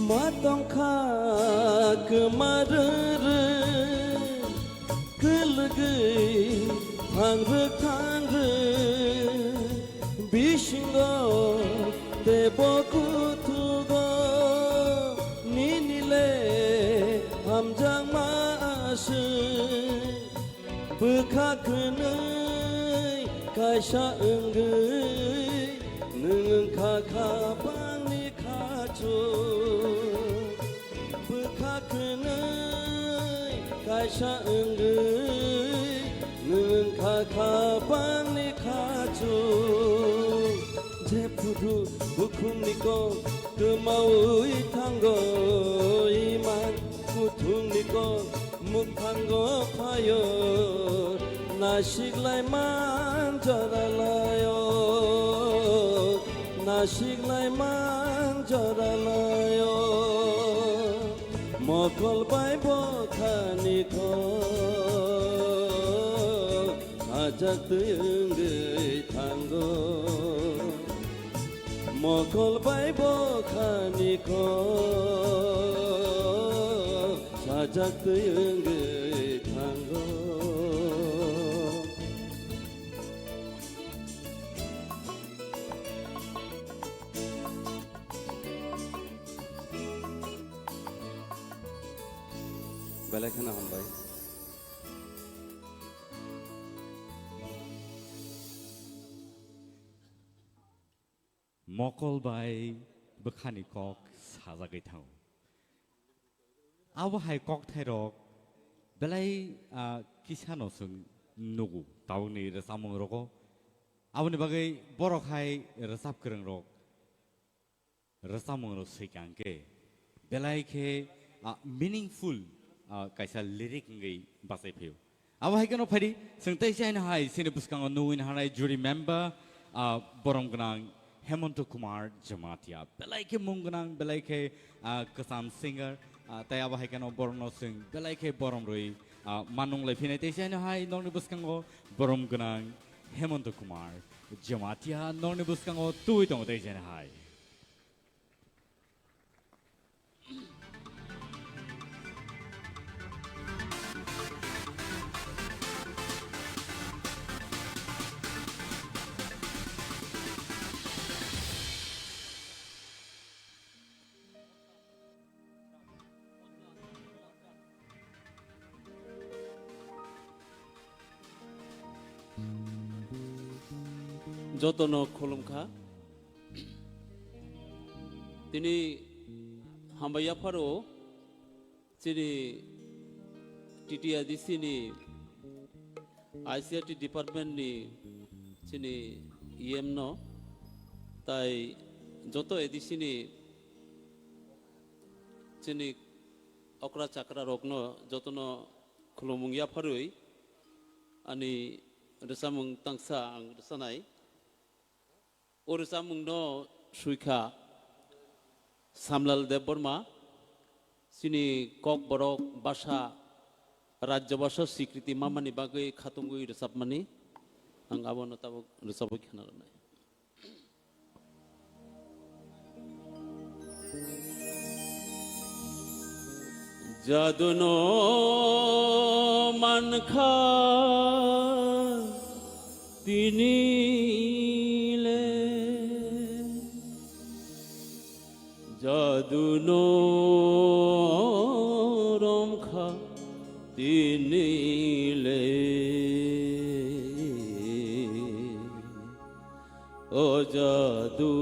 Ma tongkha kwma rwrwk, kwlwgwi thangrwk thangrwk, bisingo teibo kuthugo, nini le hamjakma aswk. Bwkha kwnwi kaisa wngwi, nwng wngkha kha bangni khachu. Bwkha kwnwi kaisa wngwi, nwng wngkha kha bangni khachu. Jephuru bukhungni kok kwmawi thango, imang kuthungni kok mukthango phaio, nasiklaimang joralaio, nasiklaimang joralaio. Mokol bai bokhani kok sajak twi wngwi thango. Mokol bai bokhani kok sajak twi wngwi thango. Belai kheno hambai. Mokol bai bwkhani kok sajagwi thango. Abo hai kokthairok belai, ah, kisano chwng nugo tabukni rwchapmung rogo. Aboni bagwi borok hai rwchap kwrwng rok rwchapmung rok swikang khe belai khe, ah, meaningful, ah, kaisa lyric wngwi bachai phaio. Abo hai kheno phaidi, chwng tei chaino hai chini bwskango nugwi hanai jury member, ah, borom gwnang Hemonto Kumar Jamatia. Belai khe mung gwnang, belai khe, ah, kwcham singer, ah, tei abo hai kheno borokno chwng belai khe borom rwi Ah, manung lai phinai tei jaino hai nokni bwskango borom gwnang Hemanta Kumar Jamatia nokni bwskango twi tongo tei jaino hai. Jotono khulumkha. Tini hambai yapharo chini T T A D C ni I C R T department ni chini E M no, tai joto A D C ni chini okra chakra rokno jotono khulumung yapharwi ani rwchapmung tangsa ang rwchanai. O rwchapmungno swikha Samlal Debbarma, chini Kokborok basa, Rajya basa sikriti mamani bagwi khatungwi rwchapmani. Ang abono tabuk rwchapwi khna rwnai. Jadu no mankha tini le, jadu no romkha tini le. O jadu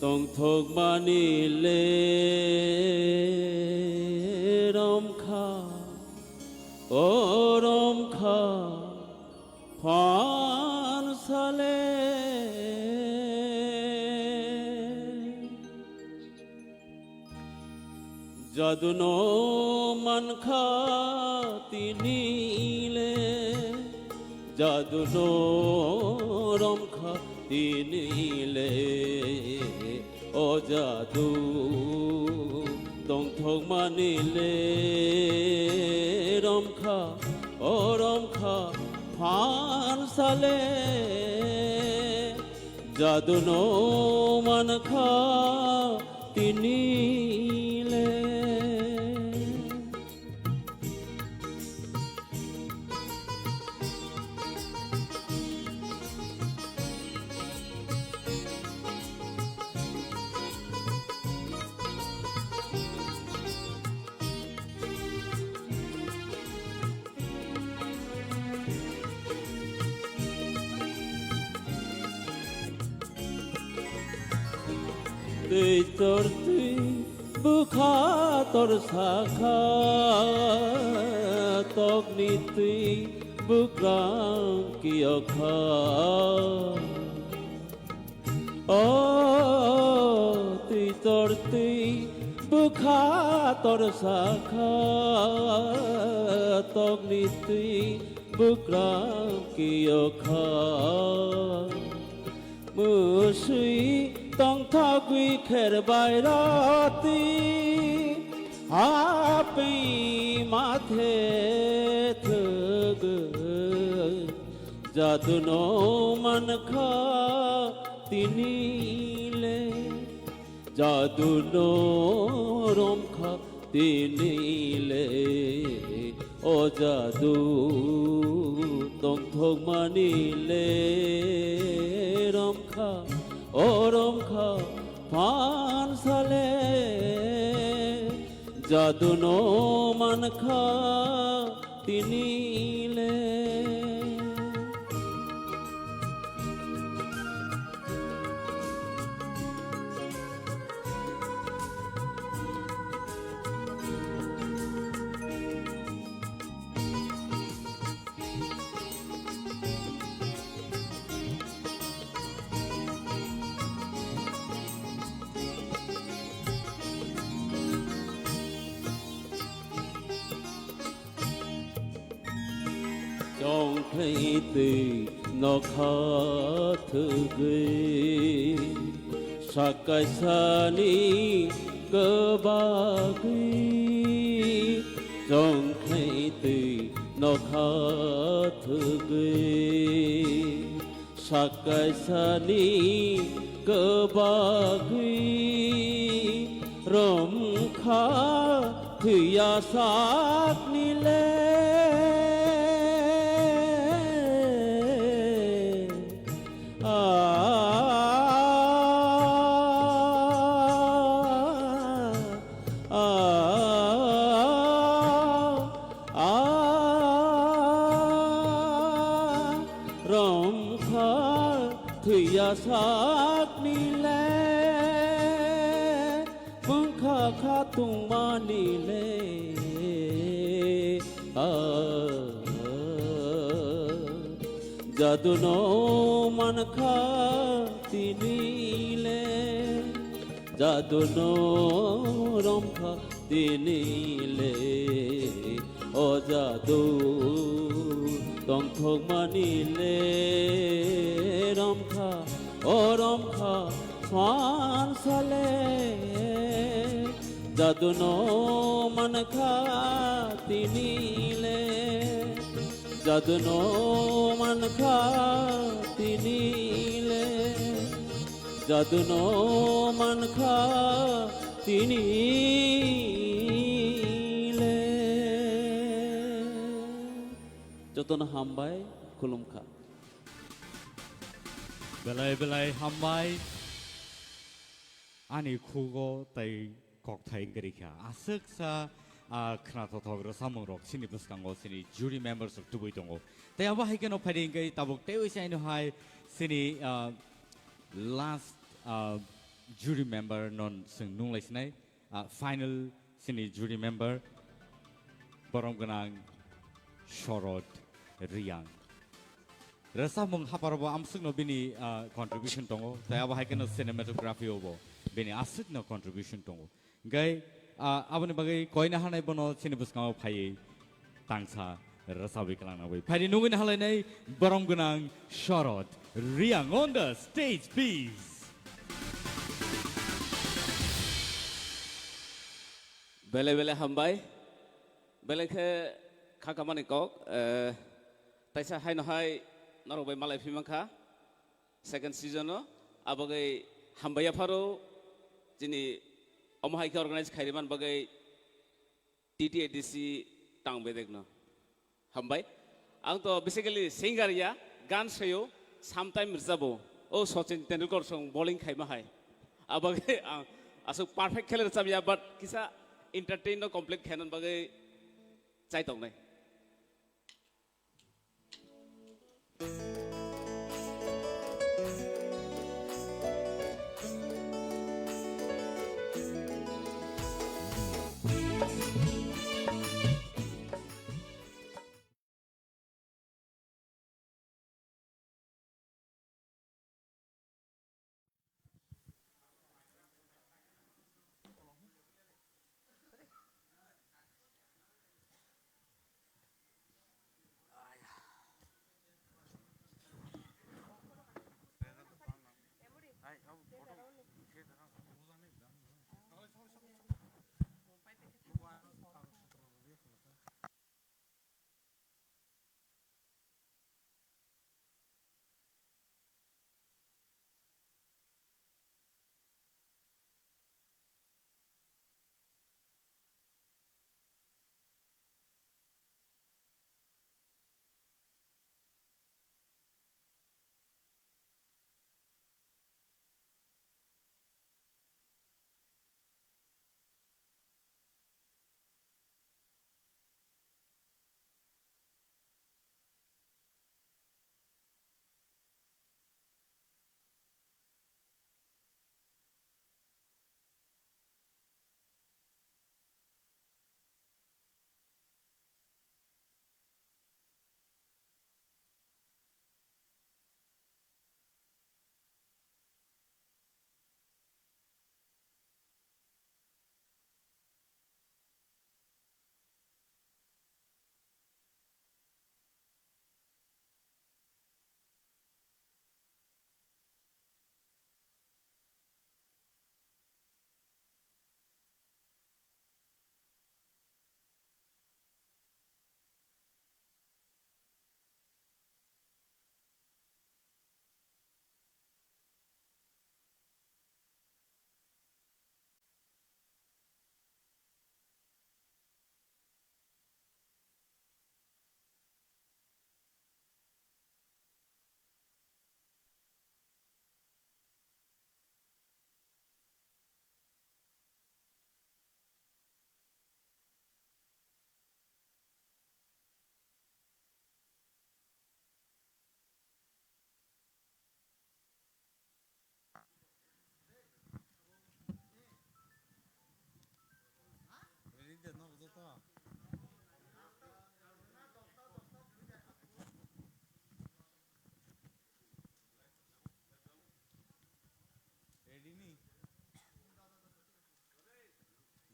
tongthokmani le romkha, o romkha phansale. Jadu no mankha tini le, jadu no romkha tini le, o jadu tongthokmani le romkha, o romkha phansale. Jadu no mankha tini le. Twi tor twi bwkha tor sakha, tokni twi bwkrang kiyokha. O twi tor twi bwkha tor sakha, tokni twi bwkrang kiyokha. Mwswi tongthogwi kher bai roti, hapwi mathe thwgwi. Jadu no mankha tini le, jadu no romkha tini le, o jadu tongthokmani le romkha, o romkha phansale. Jadu no mankha tini le. Chongkhlai twi nokha thwgwi, sakaisani kwbagwi. Tongkhaitwi nokha thwgwi, sakaisani kwbagwi romkha thwiya sakni le. A, a, a, a, romkha thwiya sakni le, bwngkha kha tongmani le. A, jadu no mankha tini le, jadu no romkha tini le. O jadu tongthokmani le romkha, o romkha swan sale. Jadu no mankha tini le, jadu no mankha tini le, jadu no mankha tini le. Jotono hambai, khulumkha. Belai belai hambai. Ani khugo tai kokthai wngwi rikha. Aswksa, ah, khwnathothok rwchapmung rok chini bwskango chini jury members rok tubui tongo. Tai abo hai kheno phaidi wngwi tabuk teiwi se aino hai chini, ah, last, ah, jury member non chwng nunglai sinai, ah, final chini jury member borom gwnang Shorod Riyang. Rwchapmung haparo bo amsukno bini, ah, contribution tongo, tei abo hai kheno cinematography o bo bini aswkno contribution tongo. Hingkhe, ah, aboni bagwi koina hanai bono chini bwskango phaiwi tangsa rwchabwi kwlangna bagwi. Phaidi nugwi nahalainai borom gwnang Shorod Riyang on the stage, please. Belai belai hambai. Belai khe kha kamani kok, eh, taisa haino hai norok bai malai phi mankha second season o, abagwi hambai yapharo chini omo hai khe organize khairi man bagwi T T A D C tang bedekno. Hambai. Ang to basically singer ya, gan sayo, sometime rwchabo. O Sachin Tendulkar song bowling khaima hai. Abagwi ang aswk perfect khele rwchab ya, but kisa entertain no complete khainan bagwi chai tongnai.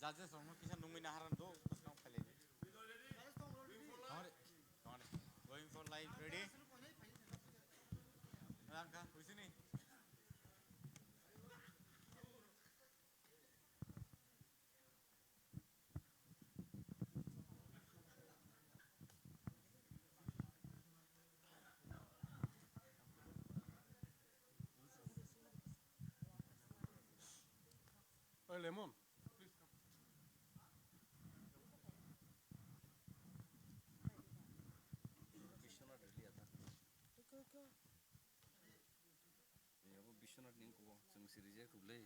Judges rokno kisa nungwi naharani do, bwskang phailai di. Tongre, tongre. Going for live, ready? Rangkha, huisini. Oy, Lemon. Abo Biswanath ni kubo, chwng siri je kublai.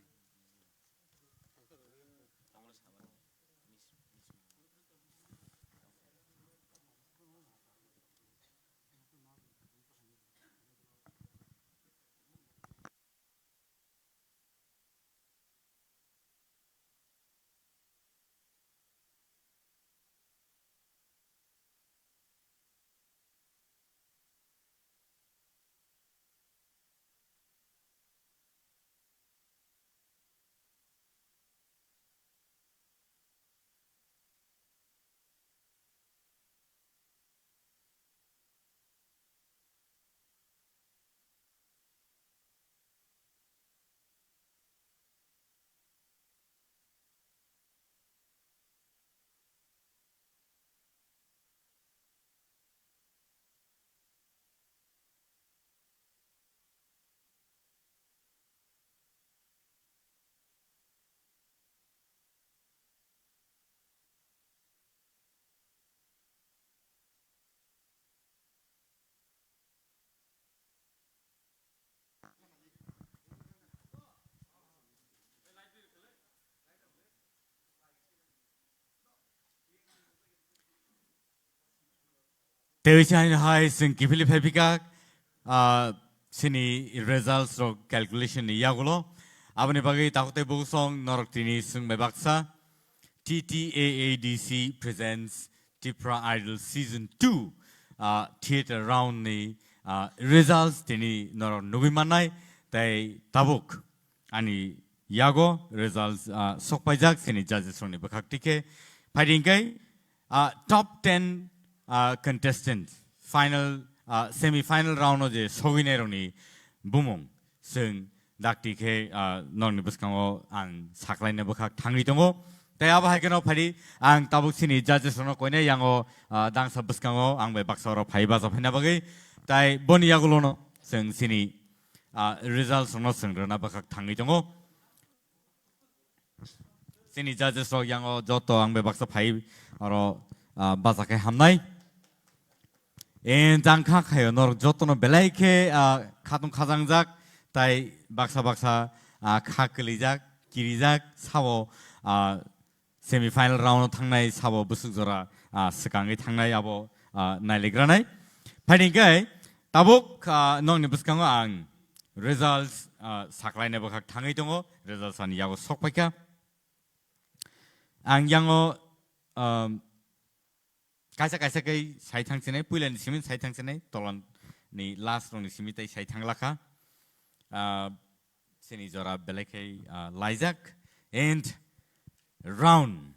Tei se haino hai chwng kiphilwi phai phika, ah, chini results rok calculation ni yagulo. Aboni bagwi takhuk tei bukhuk song norok tini swng bai baksa. T T A A D C presents Tipra Idol Season two, ah, theater round ni, ah, results tini norok nugwi mannai. Tei tabuk ani yago results, ah, sokpaijak chini judges rokni bwkhak tike. Phaidi hwnkhe, ah, top ten, ah, contestant final, ah, semi final round o je sogwinai rokni bumung chwng dakti khe, ah, nokni bwskango ang saklaina bwkhak thangwi tongo. Tei abo hai kheno phaidi ang tabuk chini judges rokno koinai yango, ah, dangsa bwskango ang bai baksa oro phai bacha phaina bagwi. Tai boni yagulono chwng chini ah, results rokno chwng rwna bwkhak thangwi tongo. Chini judges rok yango joto ang bai baksa phai oro, ah, bacha khe hamnai. En jang kha khayo norok jotono belai khe, ah, khatung khajangjak tai baksa baksa, ah, kha kwlijak, kirijak sabo, ah, semi final round o thangnai sabo bwswk jora, ah, swkangwi thangnai abo, ah, nailigranai. Phaidi hwnkhe tabuk, ah, nokni bwskango ang results, ah, saklaina bwkhak thangwi tongo, results ani yago sokpaikha. Ang yango, um, kaisa kaisa khe sai thang sinai, puilani simi sai thang sinai, tolani last rokni simi tei sai thang lakha. Ah, chini jora belai khe, ah, laijak. And round,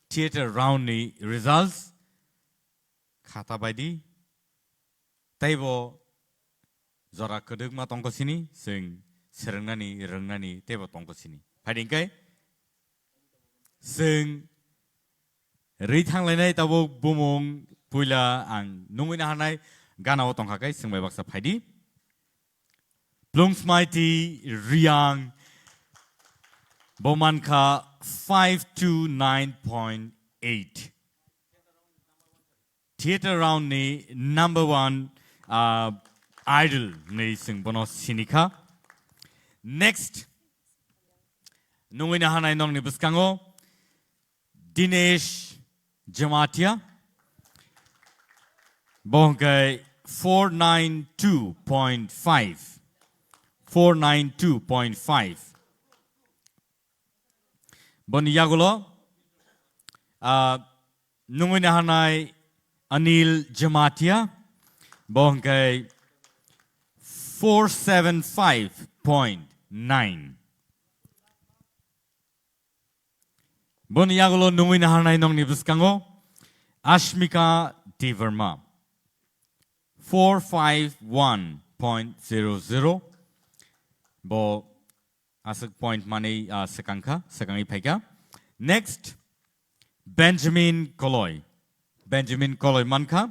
theater round ni results khata baidi. Teibo jora kwdwkma tongkho sini, chwng swrwngnani, rwngnani teibo tongkho sini. Phaidi hwnkhe chwng rwi thanglainai tabuk bumung puila ang nungwi naharnai gana o tongkha khe chwng bai baksa phaidi. Plungsmaiti Riang bo mankha five two nine point eight. Theater round ni number one, ah, idol ni chwng bono sinikha. Next, nungwi naharnai nokni bwskango Dinesh Jamatia. Bo hwnkhe four nine two point five. Four nine two point five. Boni yagulo, ah, nungwi naharnai Anil Jamatia, bo hwnkhe four seven five point nine. Boni yagulo nungwi naharnai nokni bwskango Ashmika Debbarma, four five one point zero zero. Bo aswk point manwi, ah, swkang kha, swkangwi phai kha. Next, Benjamin Koloi. Benjamin Koloi mankha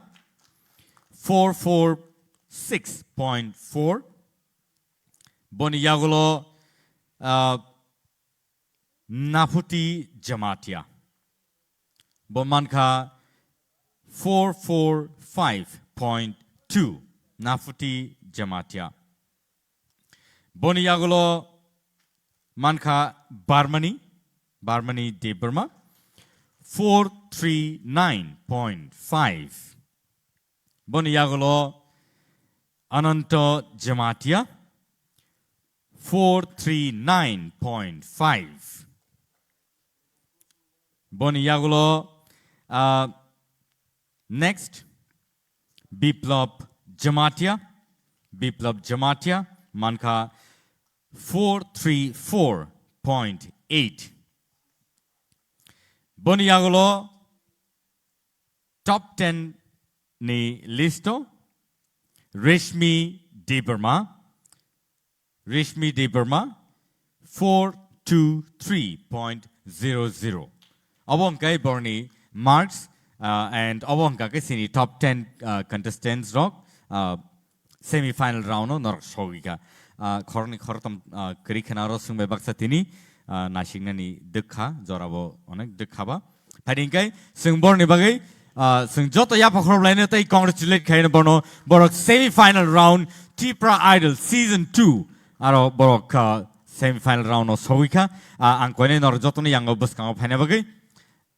four four six point four. Boni yagulo, ah, Nafuti Jamatia. Bo mankha four four five point two. Nafuti Jamatia. Boni yagulo mankha Barmani, Barmani Debbarma, four three nine point five. Boni yagulo Ananto Jamatia, four three nine point five. Boni yagulo, ah, next, Biplab Jamatia, Biplab Jamatia, mankha four three four point eight. Boni yagulo top ten ni listo, Reshmi Debbarma, Reshmi Debbarma, four two three point zero zero. Obo hwnkhe borni marks, uh, and obo hwnkha khe sini top ten, uh, contestants rok, uh, semi final round o norok sogwi kha. Uh, khoroknwi khoroktham, uh, kwrwi khna oro swngbai baksa tini, uh, nasiknani dwkha, jorabo onek dwkha ba. Phaidi hwnkhe chwng borni bagwi, ah, chwng joto yapha khorop laino tei congratulate khaino bono, borok semi final round Tipra Idol season two aro borok, ah, semi final round o sogwi kha. Ah, ang koinai norok jotono yango bwskango phaina bagwi,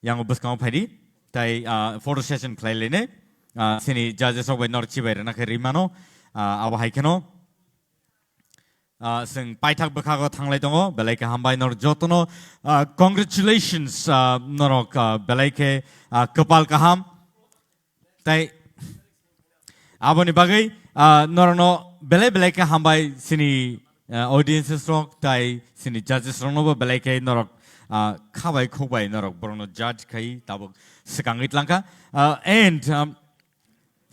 yango bwskango phaidi, tei, ah, photo session khlai lainai. Ah, sini judges rok bai norok chibai rwna khe rwi mano. Ah, abo hai kheno Ah, chwng paithak bwkhago thanglai tongo, belai khe hambai norok jotono, ah, congratulations, ah, norok, ah, belai khe, ah, kwpal kaham. Tei aboni bagwi, ah, norokno belai belai khe hambai chini, ah, audiences rok tei chini judges roknobo belai khe norok, ah, khabai khukbai norok borokno judge khai tabuk swkangwi tlangkha. Ah, and, um,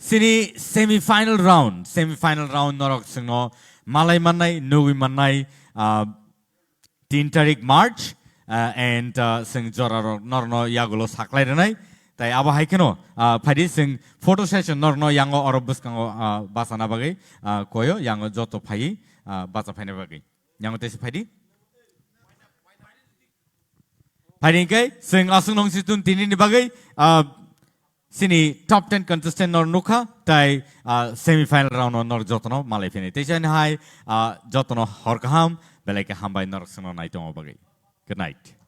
Sini semi final round, semi final round norok chwngno malai mannai, nugwi mannai, ah, tin tarik March, ah, and, ah, chwng jorarok norokno yagulo saklai rwnai. Tai abo hai kheno, ah, phaidi chwng photo session norokno yango oro bwskango, ah, bachana bagwi, ah, koyo yango joto phaiwi, ah, bacha phaina bagwi. Yango teisa phaidi. Phaidi hwnkhe chwng aswk nung si tun tini ni bagwi, ah, sini top ten contestant nor nukha, tai, ah, semi final round o nor jotono malai phini. Teisa ni hai, ah, jotono hor kaham, belai khe hambai norok chwngno nai tongo bagwi. Good night.